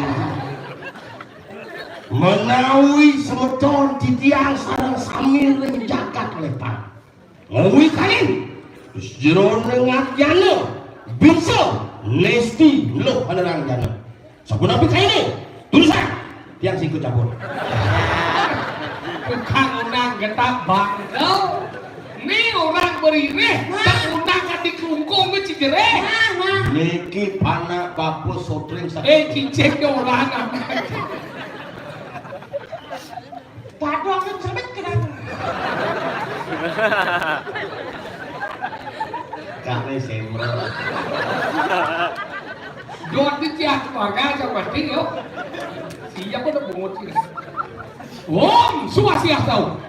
Menawi semeton titiang sareng sami ring jagat Lepan. Ngawikanin jroning adyana bisa nesti luh anerang jana. Sapunapi kaene? Tulisan tiang sing ikut campur. Tukang undang getah bangkel. Ni orang Rire, tak undang kan di kelungkung ke cijereh. Nah, nah. Niki panak bapak sotring sakit. Eh, cicing ke orang anak. Padahal cermet kenapa? Kami semro. Dua di tiap keluarga aja mati yo. Siapa udah bungut sih? Om Swastiastu.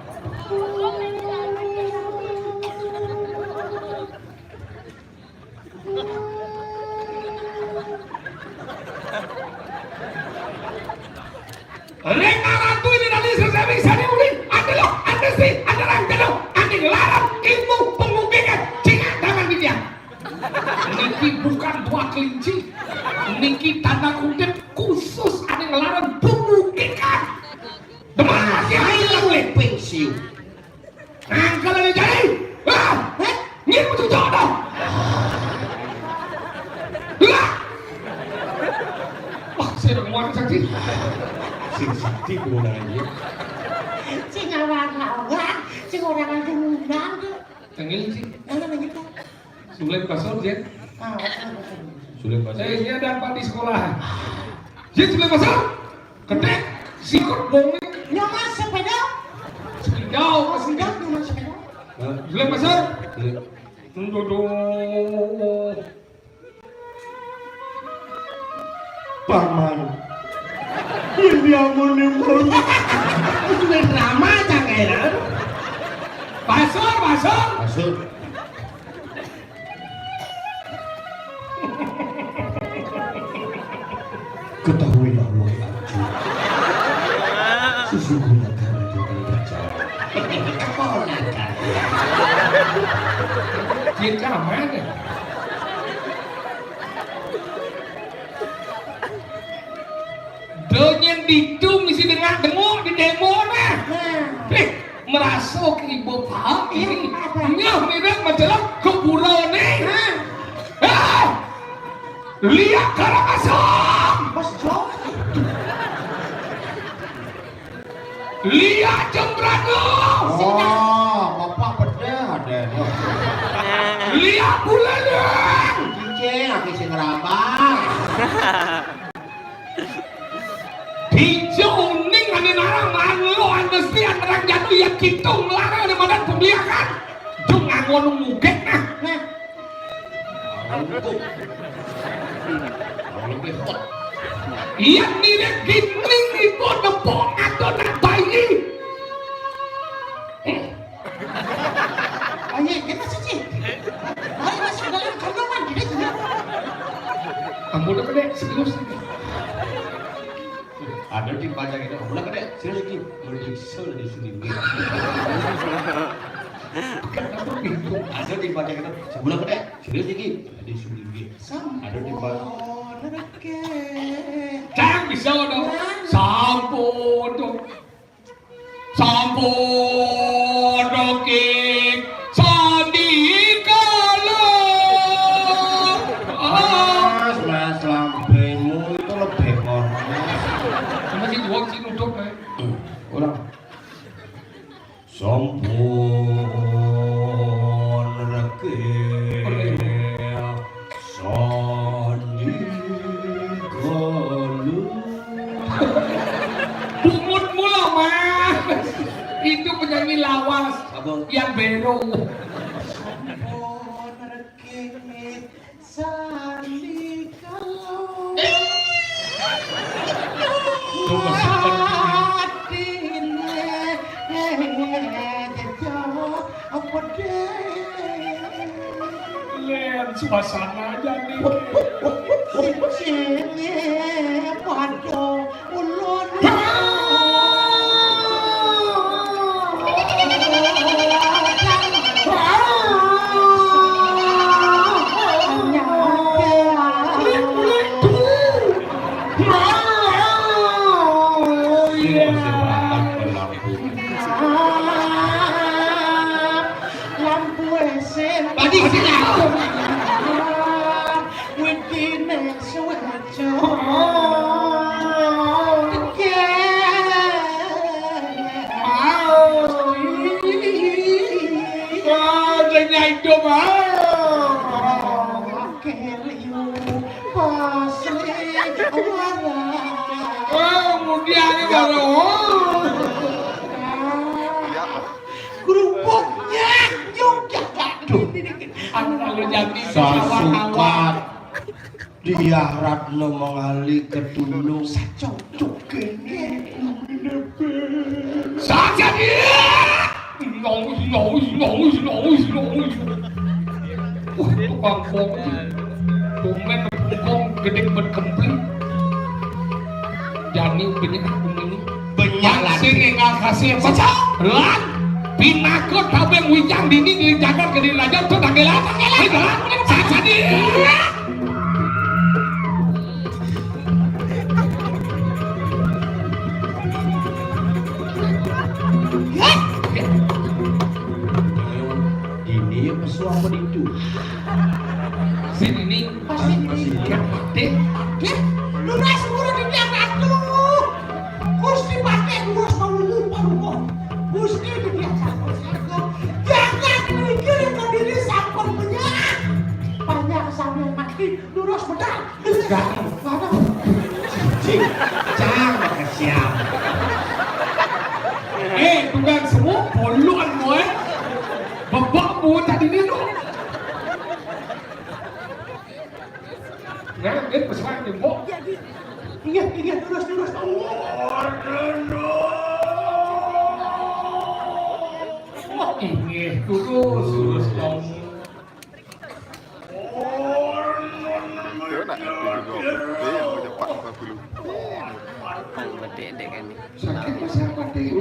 Ring arantu ini dari sesemi sani uli, ande lo, ande si, ande rang jelo, ande nglarang ilmu pemukikan, cingak daman dia. Niki bukan buah kelinci, niki tanda kutip khusus ande nglarang pemukikan. Demen aja ayo pensiun. Angkal aja jai. Ah, eh, ngin betul jodoh. Lah. Wah, saya udah keluar sakti. Sing sakti keluar aja. Sing awang-awang, sing orang aja ngundang tuh. Tengil sih. Mana nanya tuh? Sule Pasar, Jen. Ah, oke, oke. Sule Pasar. Eh, iya dan Pak di sekolah. Jen Sule Pasar. Kedek, sikut bongi. Nyaman sepeda. Sepeda, oh, sepeda, nyaman sepeda. Hah? Sule Pasar. Iya. Ndodo. Paman. Ini amun nimbun. Sudah drama cangkairan. Pasar, pasar. Pasar. Ketahuilah, wahai Arjuna, sesungguhnya kami tidak percaya. Keponakan. Dia kamar ya? Donyen ditu misi dengak-dengok di demo nah. Nah. Eh, merasa ke ibu paham ini. Iya, apa? Nyah mirip majalah kuburan nih. Nah. Ah! Lihat Karangasem. Bos Jok. Lihat Jembrana. Oh, bapak pedah deh. Lihat Buleleng. Cicing, aku sing ngerabah. Dija uning ane narang manlo andesti anerang jatuh ya kita nglarang ane madan pembiakan. Jung angon mugek nah. Nah. Angkup. Angkup. Iya nire gining ibu nepok atau nak bayi. Ayo, kita sih, Ci. Ayo masuk dalam kandungan kita juga. Ampun, Dek, serius nih. Ada di baca kita, ampun, Dek, serius lagi. Meriksa di sini. Ada di baca kita, sebulan, Dek, serius lagi. Di sini. Ada di baca. Jangan bisa dong. Sampun dong. Sampun dongki sandi kala. Ah. Mas, mas, lambemu itu lebih panas. Sama si Juwon si nutup, eh. Hmm. Ulang. Sampun reke sandi kalu. Bungut mula, Mas. Itu penyanyi lawas. Apa? Yang bero. Sampun reke sandi kalu. Coba, coba. Atine, eh, eh, eh, eh, apa deh? Len, suasana aja nih. Sini, waduh, ulun. Lampu S M. Tadi sih aku. Witine suwe. Cok. Tekan. Au. Wah, sing nyai Wow. Oke, liu, pasli, warah. Oh, mudiane baru. Kerupuknya, nyuk, ya, aduh. Anu, kalau jadi sawah-sawah. Sasukat. Diah Ratno mengali ke tulung. Sacocok kene. Saja dia. Nangis, nangis, nangis, nangis, nangis. Wah, tukang kopi. Tumben tukang gedek berkempling. Jani benyek aku ini. Banyak lagi. Sing enggak kasih apa? Baca. Lan. Pinakut tabeng wijang dini di jagat gede raja tuh tanggelan. Tanggelan. Tanggelan. Saja dia. Ini ya pesu apa itu? Sini nih, pas ini. Dek, dek, lu rasa guru di tiang ratu. Gusti pakai guru sama lupa lupa. Gusti di tiang satu satu. Jangan mikir yang diri sampun menyerah. Banyak sampai mati. Lurus betul. Enggak. Mana? Cing, cang, makasih. Eh, tukang semua, poluan, boy. Bebak, boy, tadi ni, tu. Nah, dia pesan ni, boy. Iya, iya, lurus, lurus. Oh, no, no. Oh, ini, lurus, lurus, lurus. Dia nak itu juga. Dia yang punya pak empat puluh. Betik-betik kan ni. Sakit ke siapa, Dek?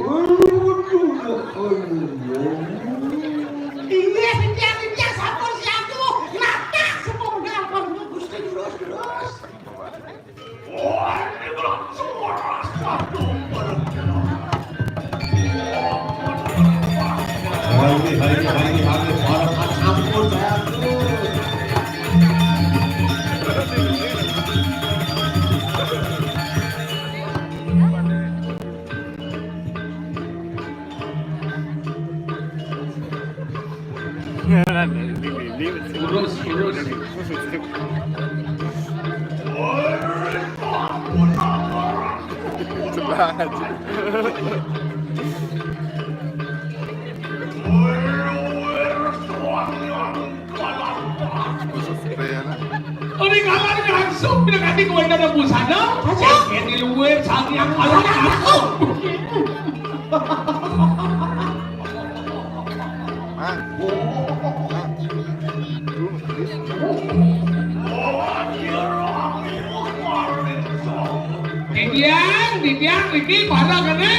Iya, bincang-bincang, sampun si aku. Natak semua modal, Gusti, terus, terus. Urus, urus. Sebelah aja. Khusus supaya nak. Oh, ini kamar langsung, bila kami kau ada busana. Aja. Yang di luar, sang yang kalah, langsung. Mang. Mang. Titiang, titiang, niki para kene.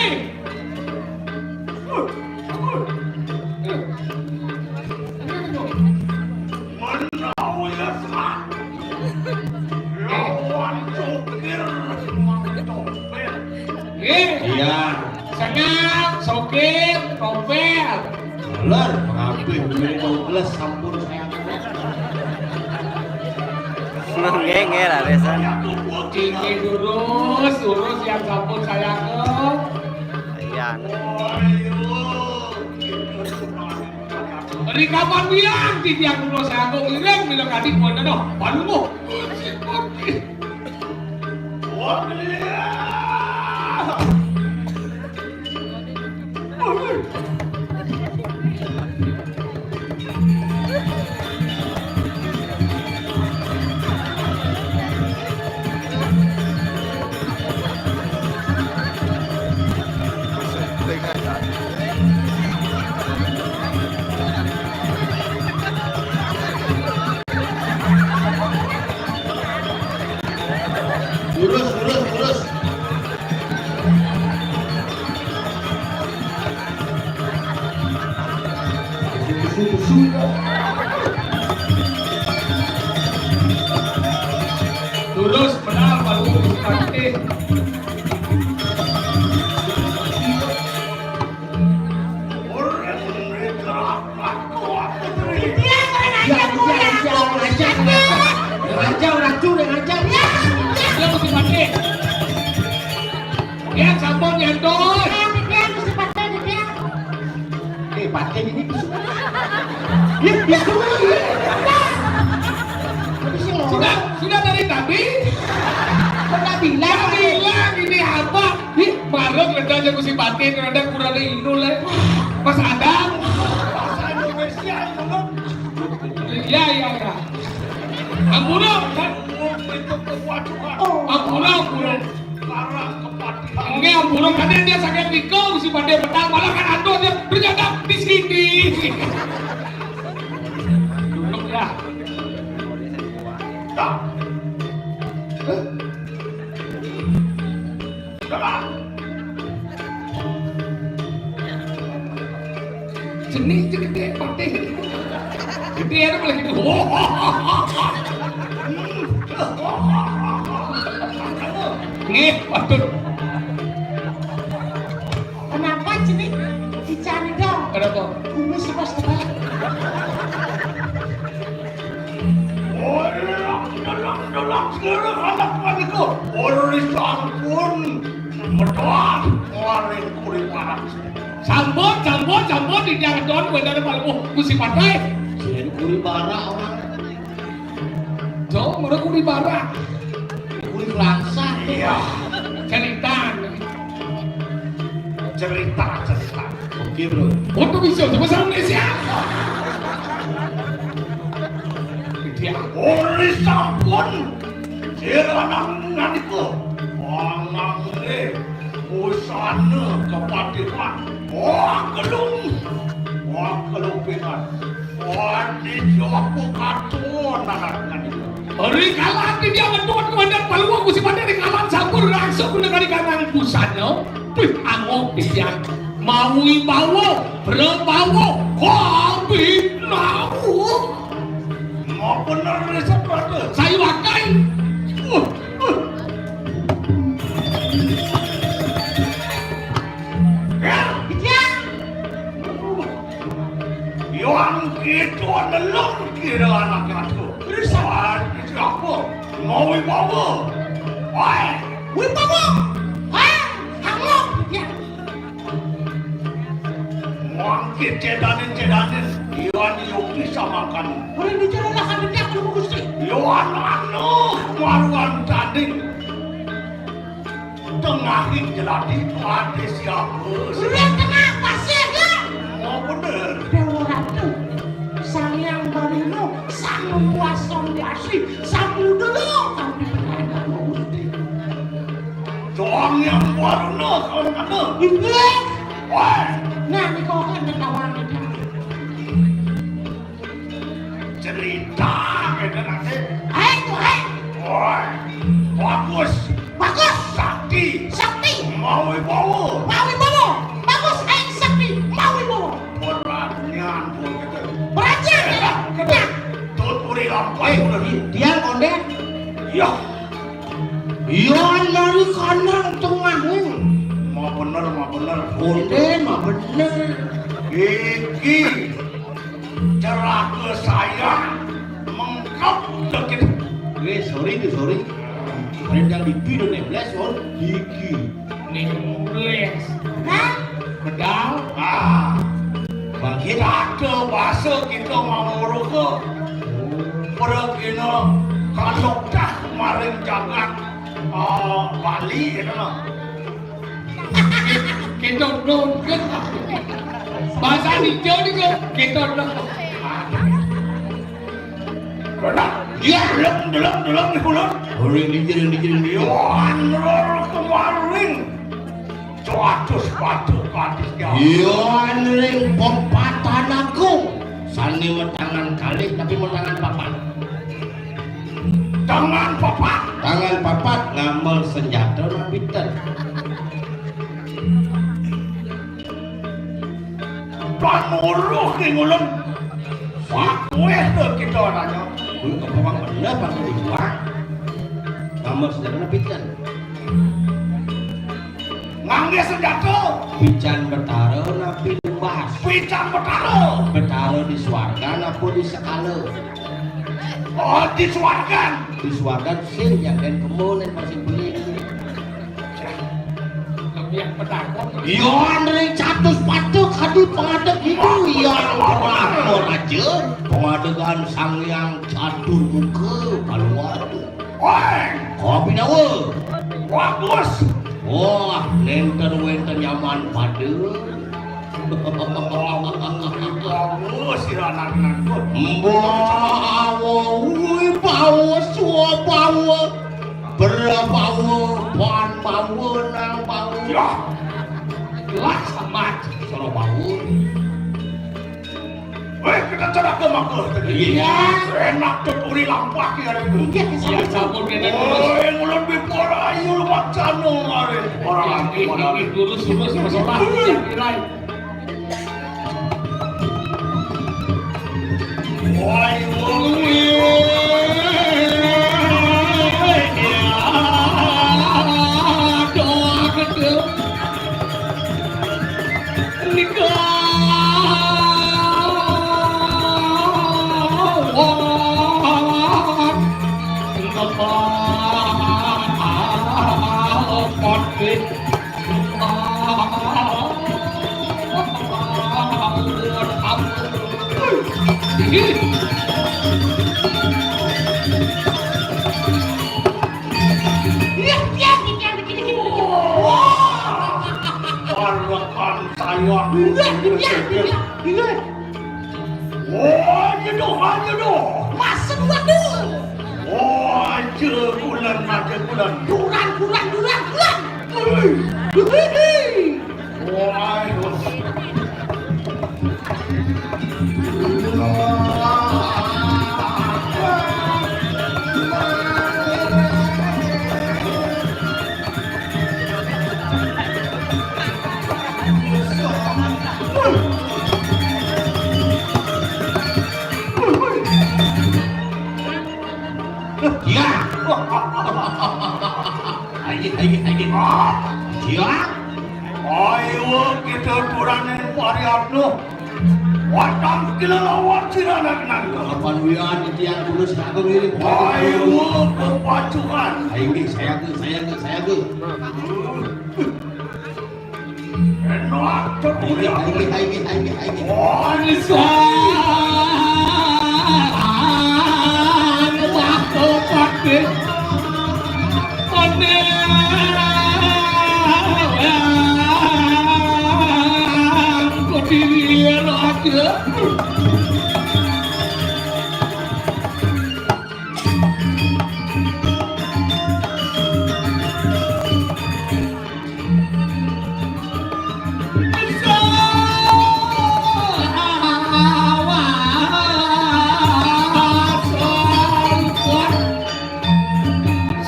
Iya. Sengap, sokir, tompel. Bener, mengabih, duit dua belas sampun saya. Nggih, nggih, leresan. Ini lurus, lurus yang sampun saya. Iya. Rika Pabian, titiang kula saku ngiring, mila kadi kuwenten, oh, palungguh. Lurus, lurus, lurus. Lurus, benar, baru lurus kaki. Dia, dia, dia, dia, dia, dia, dia, orang tu, dia ajar. Dia mesti pakai. Dia sampun nyantos. Dia mesti pakai, dia. Eh, pakai ini. Ya, ya, ya. Sudah, sudah dari tadi. Pernah bilang, saya bilang ini apa? Ih, marung ledang jago si batin, ada kurang ada inul, eh. Mas Adam. Bahasa Indonesia, Inul. Iya, iya, iya. Ampura, kan? Ampura, ampura. Enggak, ampura, kan dia sakit pikul, si batin petang, malah kan ada dia, ternyata di sini. Duduk ya. Dah. Dah. Jenih je gede patih. Gede ada boleh gitu. Nih, waduh. Kenapa jenih dicari dong? Kenapa? Kumis pas tebal. Delok, delok, delok, seluruh anak maniku. Uri sampun medal maring kuri parang. Sampun, sampun, sampun, tidak don bener malu Gusti Patih. Sing kuri bara orang. Jo, mereka kuri bara. Kuri langsa. Iya. Cerita. Cerita, cerita. Oke, Bro. Untuk bisa bahasa Indonesia. Dia uri sampun. Sira nang ngandiku. Anangé usana kepatihan. Wah, kelung. Wah, kelupingan. Wah, dijawab katon anak ngandiku. Rikala ati dia metu komandan paluwung Gusti Patih rikala sampun langsung negari kanang busana. Wih, angok pisan. Mawi bawa, prabawa, kopi nawu. Mau bener riset, Raden. Saya wakai. Uh, uh. Ya, iya. Yang kita nelung kira anak aku. Riset. Siapa? Mau wibawa. Woi. Wibawa. Hah? Angok. Ya. Mangke cedanin-cedanin, iwan yogi samakan. Ora dicela lah, kan dia aku Gusti. Yo anak anu, maruan tanding. Tengahing jelati, ade siapa? Ora tengah pasir, ya. Oh, bener. Dewa Ratu, Sang Hyang Baruna, Sang Kuasa Wiasi, Sang Udara, Sang Dipendana Gusti. Doang yang warna, kawan-kawan. Inggih. Wah. Nah, niku kan ketahuan iki. Cerita, kene nanti. Ayo, ayo. Wah. Bagus. Bagus. Sakti. Sakti. Mawi bawa. Mawi bawa. Bagus, ayo sakti. Mawi bawa. Perhatian, kita. Perhatian, ya. Kita. Tut uri lampai. Eh, udah. Dia konde. Ya. Iya, lari kanang tengah nih. Mau bener, mau bener. Konde, mau bener. Iki ceraka saya mengkep deket. Eh, sorry tuh, sorry. Rendang di video nih, bless on. Iki. Nih, bless. Hah? Bedal. Ah. Bagi ada bahasa kita mau ke. Perkina kalau dah kemarin jagat, ah, Bali, ya kan? Kita nonton. Bahasa hijau ni ke? Kita nonton. Benar. Ya, delok, delok, delok, di kulon. Orang dikir, dikir, dikir. Yohan, lor kemarin. Coatus patuh kadis ya. Yohan ring pepatan aku. Sani metangan kali, tapi metangan papan. Tangan papat. Tangan papat ngambil senjata, napitan. Panuruh ning ulun. Wah, kuwi to kita nanya. Kuwi kepawang bener, Pak Iwak. Ngambil senjata, napitan. Ngangge senjata. Pican Betara napi numbas? Pican Betara. Betara di swarga napa di sekala? Oh, di swarga. Di swarga sing jagain kebun yang masih beli. Tapi ya, Iya, ring catus patuk kadi pangadeg iku, iya, ora raja. Pangadegan Sang Hyang Catur Muka Paluwatu. Woi, kopi dawa. Bagus. Wah, nenten wenten nyaman pada. Bagus, sira anak-anakku. Mbawa, ui, bawa, swa bawa. Bra bawa, pan bawa, nang bawa. Ya. Jelas amat, sira bawa. Weh, kita cerah ke mangga. Iya. Enak tuh puri lampah ya. Iya, iya, sampun kene terus. Woi, ngulon bipor ayu lu macano mari. Ora lagi pada. Lurus, lurus, lurus, lurus. Iya, iya. Woi, woi, woi. Ya, doa gedhe. Nika wong tempat pati. Iya, iya, iya, iya, iya, iya. Wah. Warga kan saya. Iya, iya, iya, iya. Wah, nyeduh, nyeduh. Masuk, waduh. Wah, aja bulan, aja bulan. Duran, duran, duran, duran. Wih. Wih. Wah, ayo. Ya. Ayo, ayo, ayo. Ya. Ayo kita turaning Pariatno. Watang kila lawan sira anak-anak. Kapan wian titiang tulus kagem ngiring. Ayo, pepacukan. Ayo, nggih, saya ke, saya ke, saya ke. Enak, ayo, ayo, ayo, ayo, ayo. Oh, ini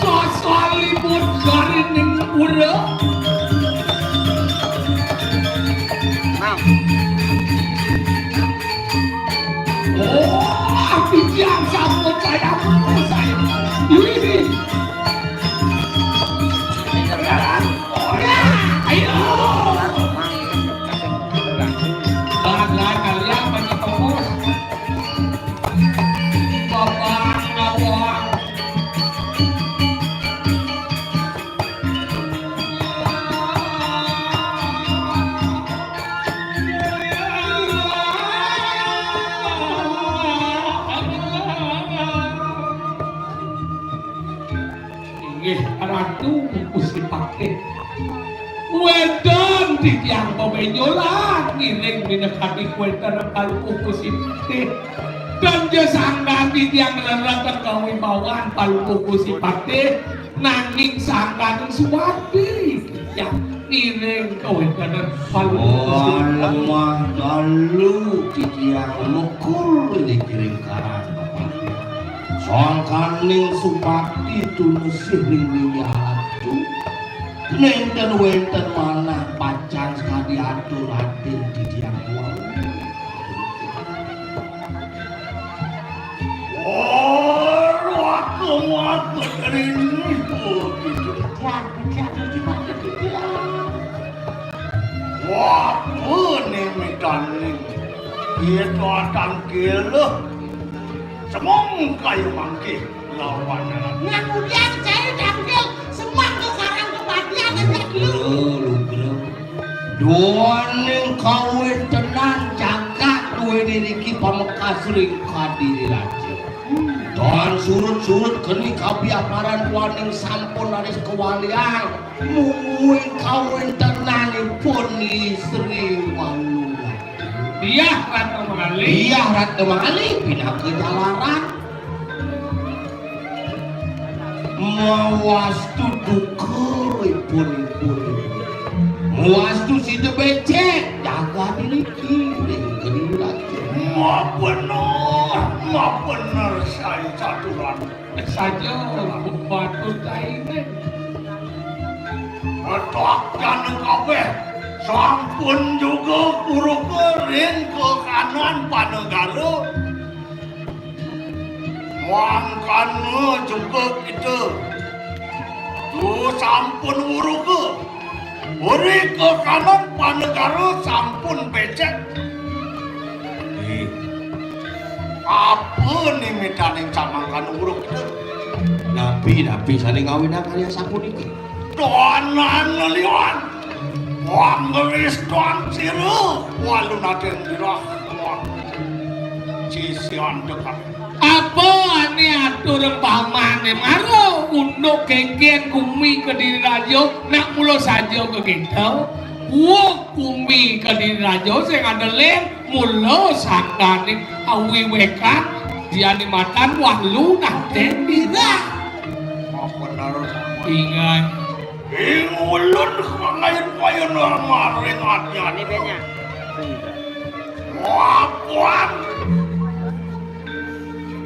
Sosolipun karining pura. Oh, titiang sampun saya, saya. Wih. Ayo. Bagai kalian bagi topos. Bapak nawang. Inggih, Ratu Gusti Patih. Wénten titiang bebenjolan ngiring minangka kuwénten Palungguh Gusti Patih. Dan jesangkan titiang leres kawibawan Palungguh Gusti Patih. Nanging sangkaning suwardi titiang ngiring kawéntenan Palungguh Gusti Patih. Oh, lemah dalu titiang mekul ngiring karang. Sangkaning suwardi tunesih ring liyatu. Nénten wénten manah pacang sakadi atur adin titiang wau. Oh, aku ngaku rindu gitu. Wah, ini mitaning. Iya, tuatan kilo. Semong kayu mangkih lawan. Nang udian saya tangkil semang ke karang kebadian aja dulu. Lugra, lugra. Duaning kawéntenan jagat duéné niki pamekas ring Kadiri Raja. Tan surut-surut keni kabiaparan duaning sampun raris kawaliang mungguing kawéntenanipun Sri Waluya. Iyah Ratna Mangalih. Iyah Ratna Mangalih pinaka jalaran. Mawastu duka ipun-ipun. Mawastu sida becik jagat niki ring Kediri Raja. Mabener, mabener saya caturan. Saja patut kainget. Betok jana kabeh sampun juga kuruka ring kekanan panegara. Mangkana juga kita tu sampun uruka. Uri kekanan panegara sampun becek. Ih, apa nimitaning samangkana uruk kita? Napi-napi sané ngawinang karya sapunika? Doanan leliwan. Wanggelis doan sira. Walu naten dirah. Sisian dekat. Apa ané atur pamané mara unduk kéngkén gumi Kediri Raja nak mula saja ka kita? Wuh gumi Kediri Raja sing ada lén mula sangkaning awiwekan diani matan walu naten dirah. Apa bener? Ingat. Ing ulun kangayun-kayun maring adnyana. Ini bandnya. Wapuan.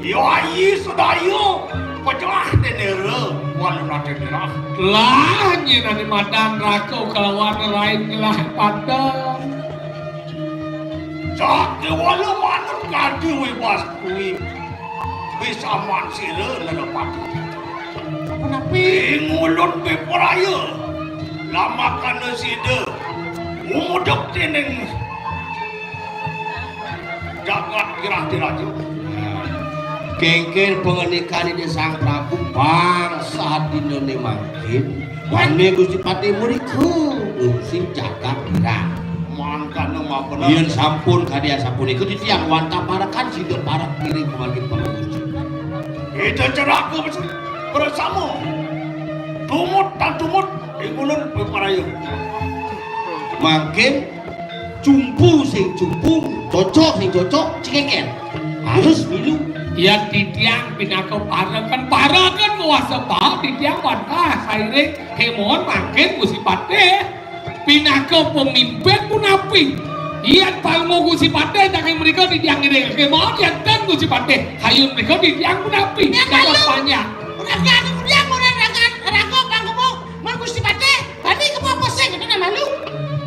Yo ayi sedaya pecah tenera walu naten dirah. Lah, nyinani madan raka kalawan lain ngelah padan. Jati walu manut kadi wibas kuwi. Bisaman sira lelepati. Apa napi? Ing ulun piperaya. Lamakana sida nguduk dening jagat Girah Diraja. Kéngkén pangandikan Ida Sang Prabu bangsa dinané mangkin. Wané Gusti Patih mrika, Gusti jagat Girah. Mangkana mabener. Yén sampun kadi asapunika titiang wantah parekan sida parek ngiring pamargi Gusti. Ida Ceraka bersama. Tumut tan tumut, ing ulun piperaya. Mangkin cumpu sing cumpu, cocok sing cocok, cikéngkén. Harus milu. Yén titiang pinaka parekan, parekan kuasa pa, titiang wantah sairing kémaon mangkin Gusti Patih. Pinaka pemimpin punapi? Yén palemur Gusti Patih saking mrika titiang ngiring kémaon, yén ten Gusti Patih kayun mrika titiang punapi? Yén dados malu. Panjang. Ora kanu titiang ora ragan, raga pangkemu, mun Gusti Patih, bani kemu apa sing kena malu?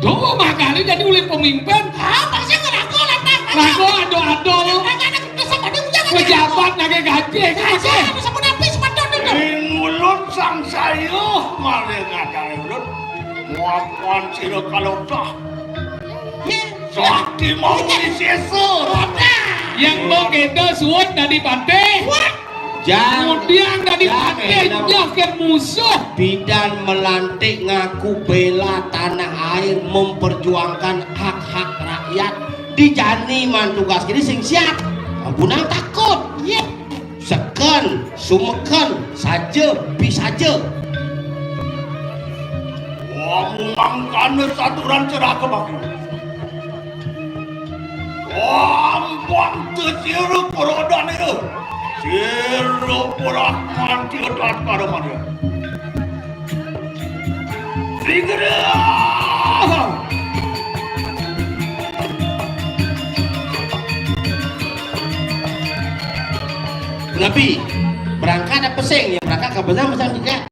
Duh, makanya jadi oleh pemimpin. Ha, pasti raga lantas. Raga ado-ado. Raga anak desa pada ujang aja. Pejabat nagih gaji, gaji. Gaji, ada sampun habis sepatut itu. Ing ulun sang sayuh, malah ngajar ulun. Muapan sira kalau dah. Sakti mau disesa. Yang mau kita suwun dadi patih. Jang, kemudian dadi jang, patih, enak. Nyakin musuh. Bidan melantik ngaku bela tanah air, memperjuangkan hak-hak rakyat. Dijani man tugas kini sing siap. Ampunang takut. Iya. Seken, sumeken, saja, bisaja. Wong mangkana saturan ceraka bakti. Gampang tesiru perodan itu. Siru purah manti otak pada mana. Digerah. Napi? Berangkat apa sing? Ya berangkat ke besar besar juga.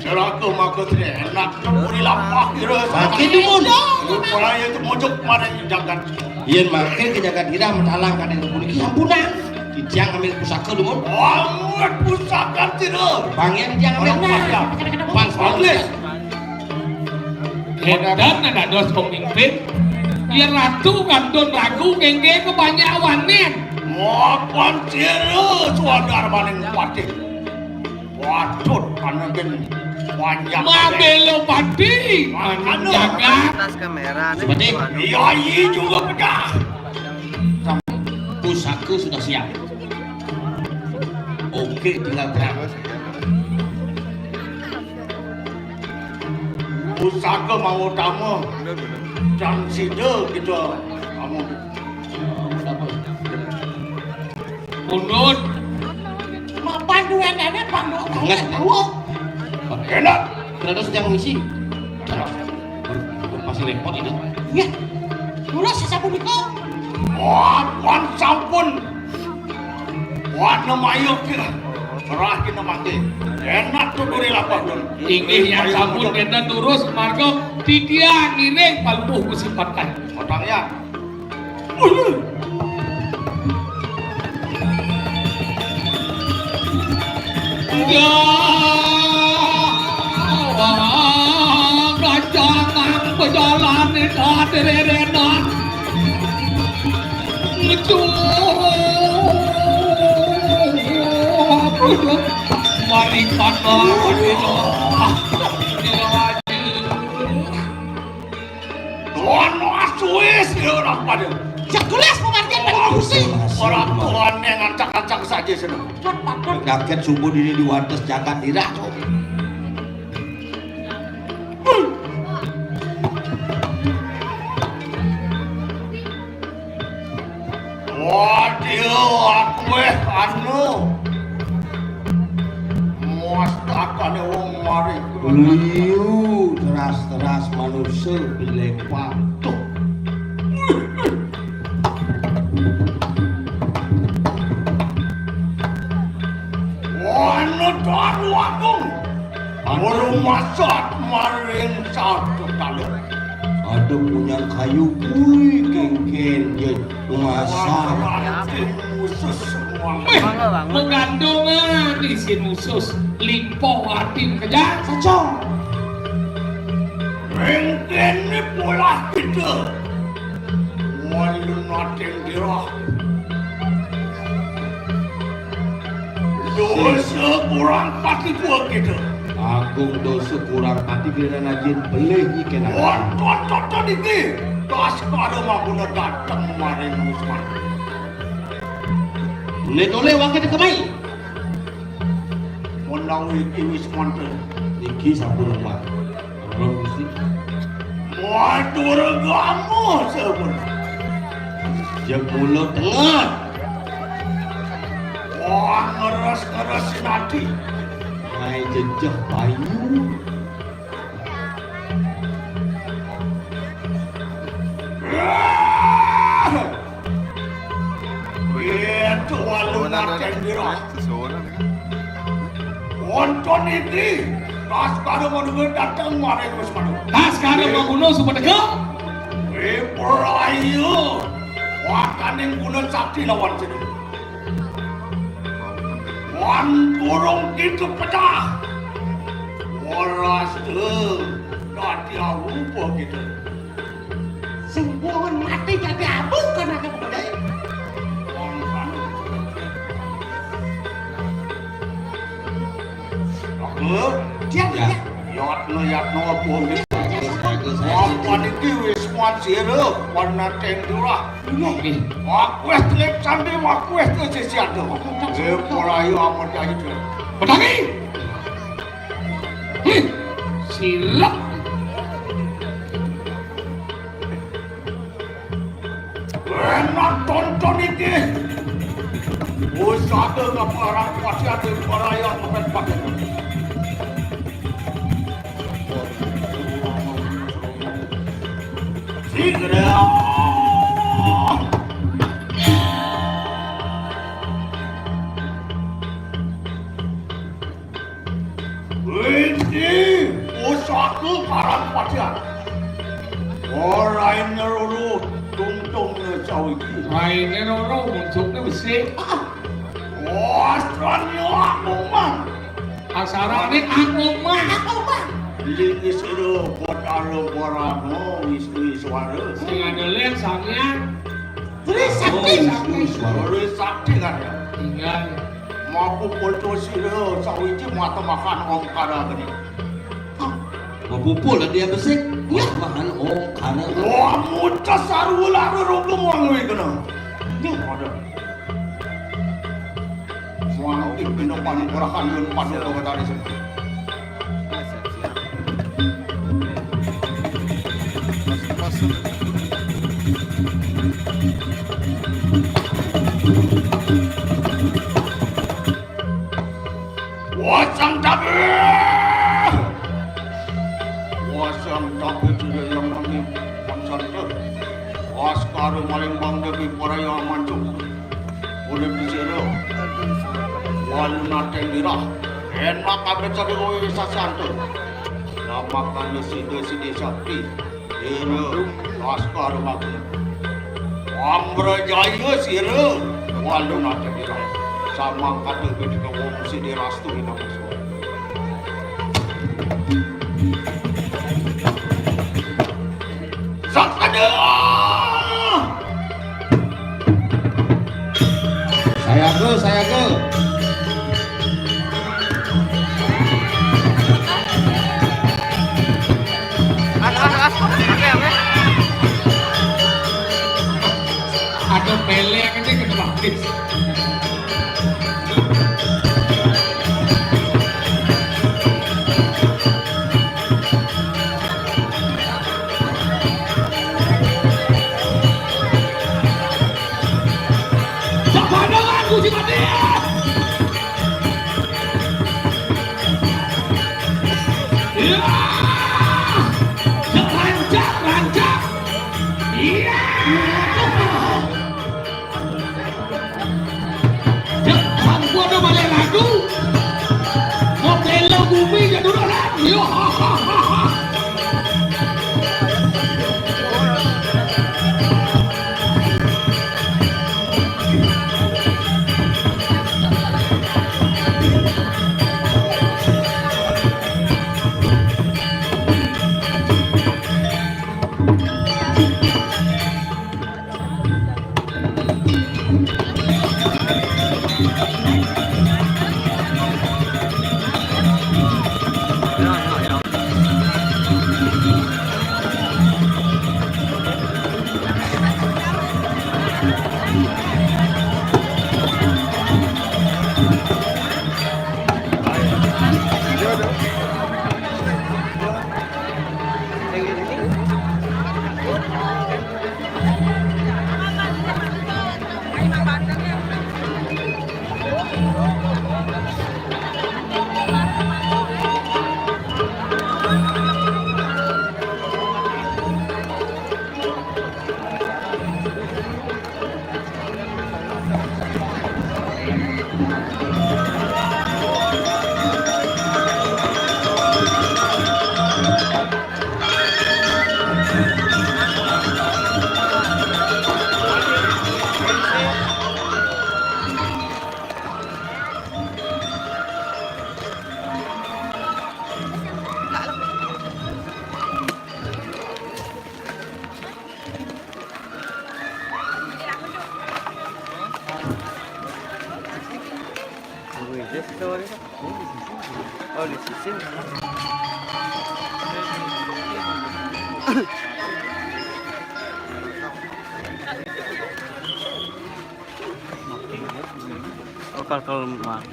Ceraka maka tidak enak. Puri lampah kira. Makin dumun. Rupanya itu mujuk kemarin jagat. Yén makin ke jagat Girah matalang kadén puniki sampunang. Titiang ngambil pusaka dumun. Amat pusaka tidak. Bang ya titiang ngambil. Orang pada. Pan Banglis. Edan dados pemimpin. Yén ratu kantun ragu kéngkén kebanyakan wanen. Mapan sira suadar maning patih. Waduh, panekin. Panjang. Mabelo pati, anu jagat. Tas kamera nih. Seperti. Iya, iya juga pecah. Pusaka sudah siap. Oke, tinggal berangkat. Pusaka mau utama. Jam sida kita kamu. Pundut. Mapan duwe nenek panggung. Enggak. Tahu. Enak. Terus yang ngisi. Pasti repot itu. Iya. Terus sapunika. Mapan sampun. Wana mayuh kira. Serah kita mati. Enak tuh duri lapah dun. Inggih yang sampun kita terus marga titiang ngiring palbuh kusipatkan. Otang ya. Ya, wah, kacangan pejalan ning kaderenan. Ngecuh. Mari kana dina. Dono asuis ya orang pada. Jegelas pemartian pada kursi. Orang tuan yang ancak-ancak saja sana. Kaget subuh diri di wates jagat dirah. Waduh, aku eh anu. Muas takane wong mari. Liu teras-teras manusia dilempar. Tuh. Wana daru agung. Ora masak maring satu kali. Ada punya kayu kui kengken je masak. Khusus semua. Meh, mengandungan isin usus limpo atin kejar. Saja. Kengken ni pola kita. Walun atin dirah. Dosa kurang pati buat kita. Agung dosa kurang pati kena najin pelih ni kena. Wah, tot, tot, tot, iki. Kas kada maguna dateng maring Usman. Ini toleh wakil kemai. Menawi iki wis manten. Iki sampun lemah. Ron Gusti. Matur gamu sampun. Jek mulut tengah. Wah, ngeres-ngeres sinadi. Ngai jejeh bayu. Itu walungan kendira. Wonten iki, Baskara Madura dateng maring Wismana. Baskara Madura supetega. Wiprayu, wakaning guna sakti lawan sini. Wan burung kita pecah. Waras tuh, dadi awu kita. Sing pun mati dadi abu kan aku bedai. Aku, dia, dia. Yatno, yatno, apa ini? Apa ini wis mansira, warna tendurah. Aku wis telik sandi, aku wis telik sisi ada. Eh, ora ayo amun kayu dhewe. Pedangi. Hih, sirep. Enak tonton iki. Usada kaparang pasti ada para yang ngepet pakai. Sigra. Iki pusaka karang pajar. Ora ini loro tungtung sawiji. Raine loro, muncukne besi. Wah, astranyo aku mang. Asarane aku mang. Aku mang. Lingis ro potaro porano wisnu iswara. Sing ada len sampeyan. Trisakti. Trisakti kan ya. Tinggal. Mampu polto sira sawiji matemakan omkara geni. Pupul dia besik, wah, mahan ongkana. Wah, mucas sarua lara rogo muang we kena. Duh, ada. Muang ti kena panugrahan yun padu ka tadi. Wasang tabe! Wasang tabe tidak yang kami pansanta. Askara malimbang demi paraya mancung. Udah disira. Walu nateng dirah. Enak abe cari kowe sasanta. Namakan sida sida sakti. Ira, Askara Maguna. Ambrajaya sira, walu nate dirah. Samangkata ketika wong sida rastu ina musuh. Sakada! Sayaga, sayaga. Ada pelek aja kena baptis. Sepandangan Gusti Mati. Ya, rancak, rancak. Iya. Jek, sampun ada balik lagu. Mau telo bumi jadul orang. Yo. Oh, kalau, kalau mak-,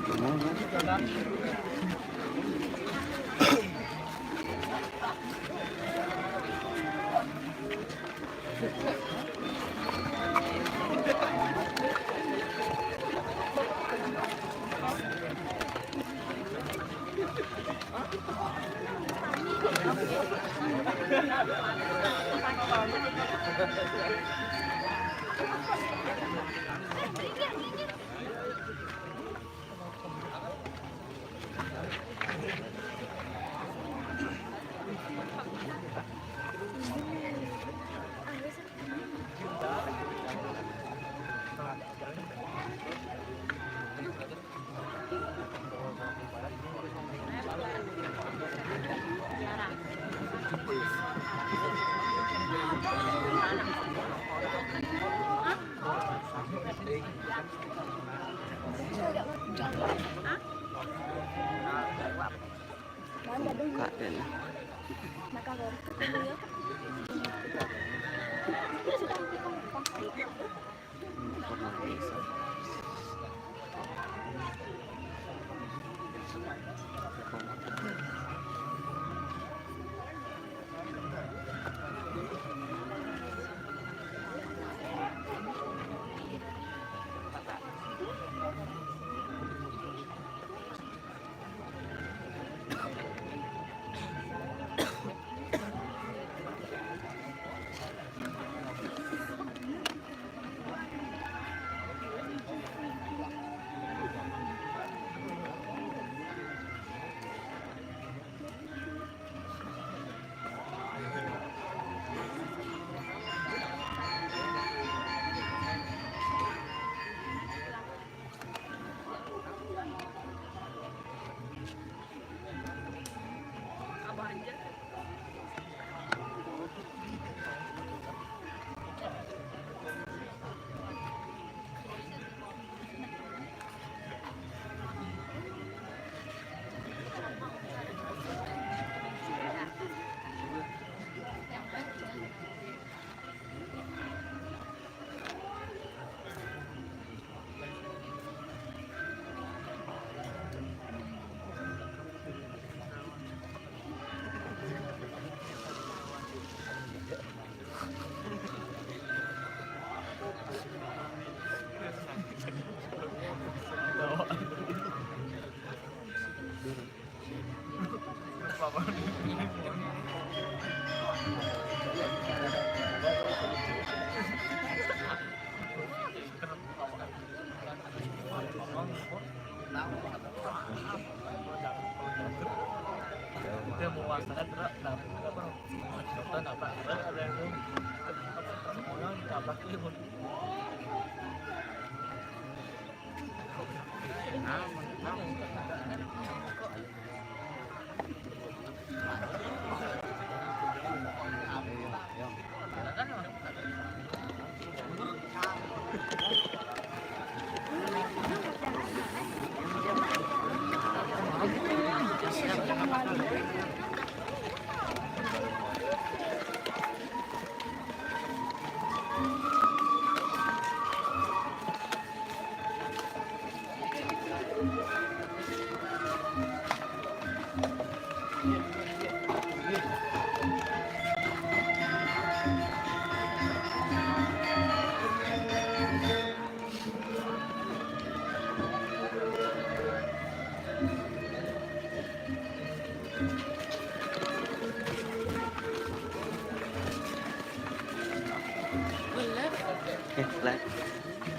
Oke, live.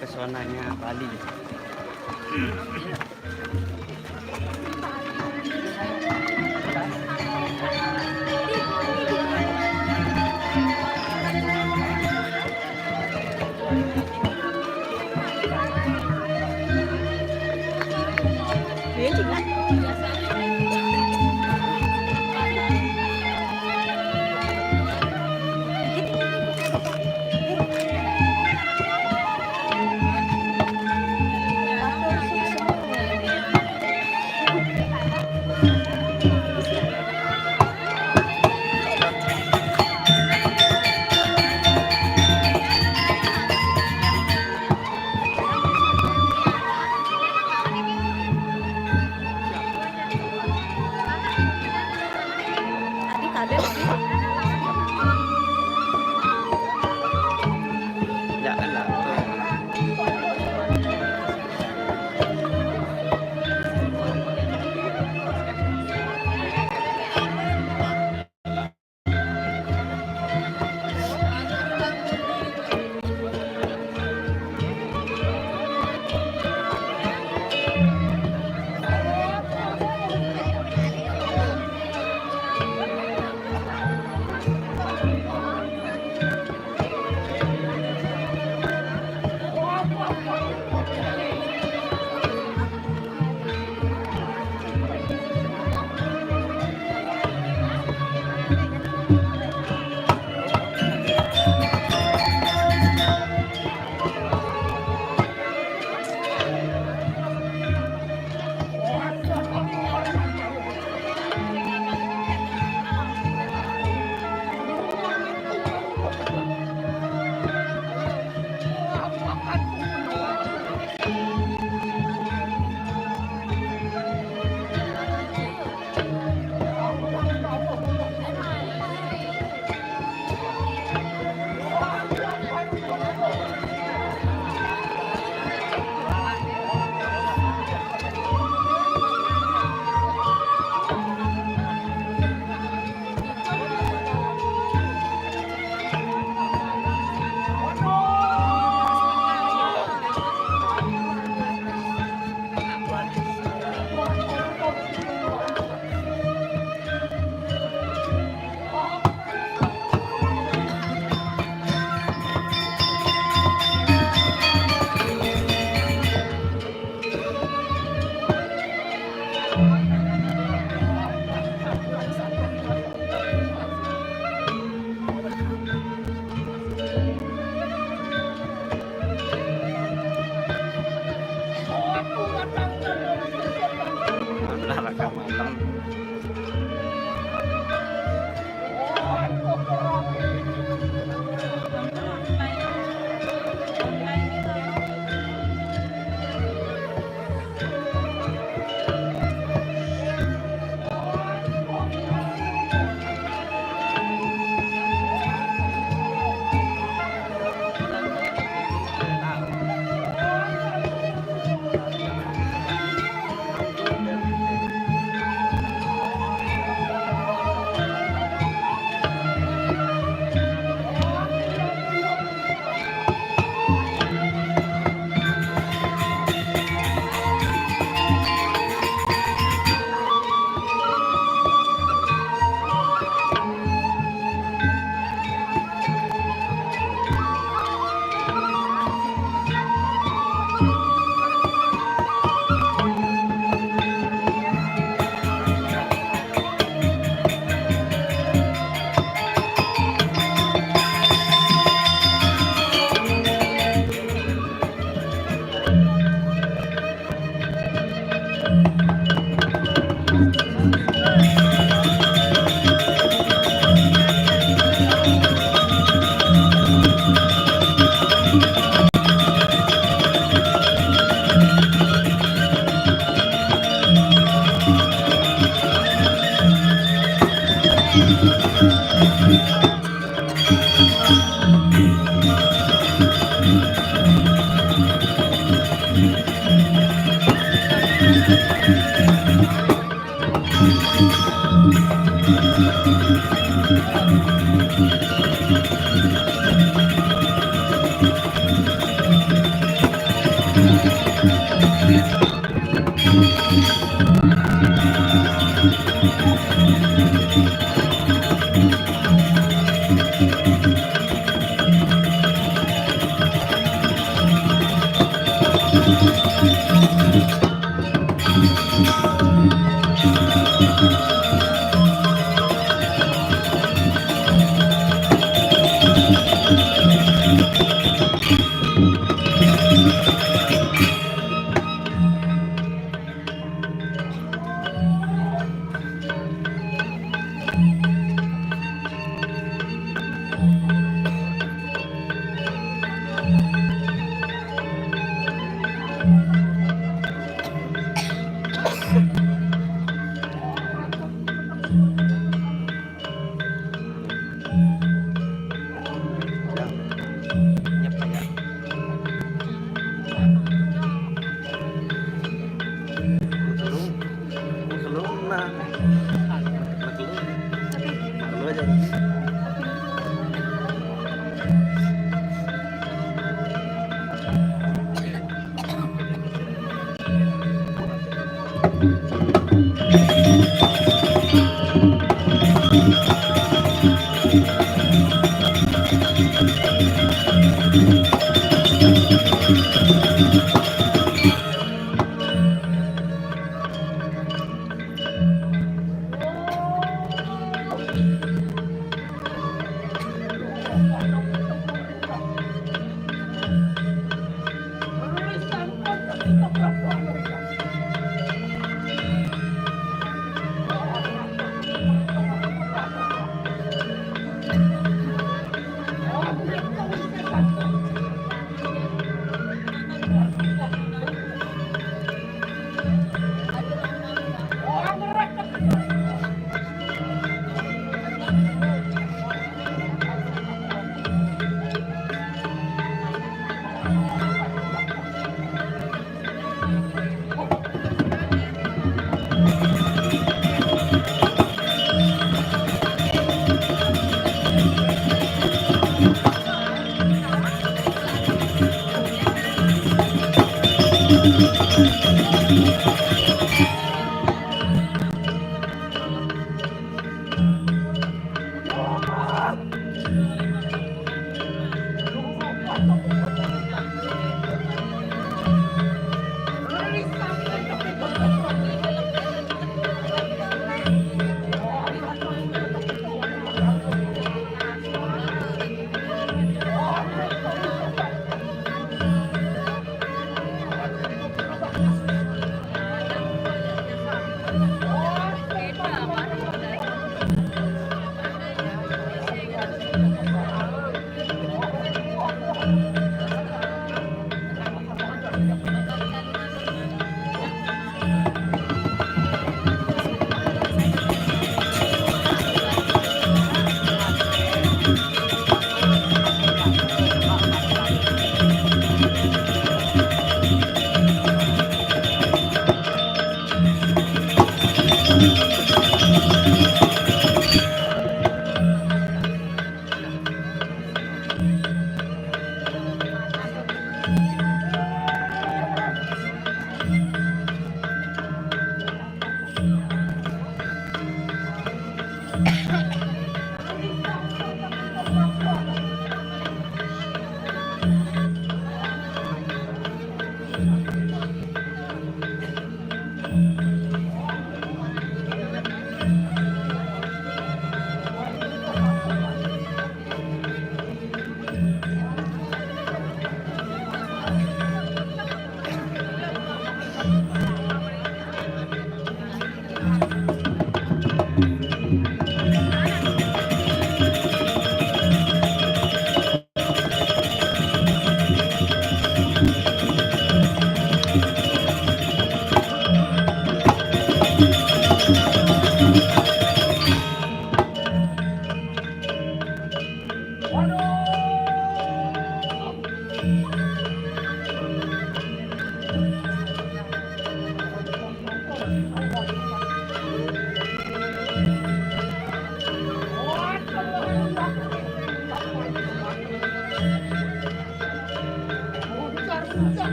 Pesonanya Bali.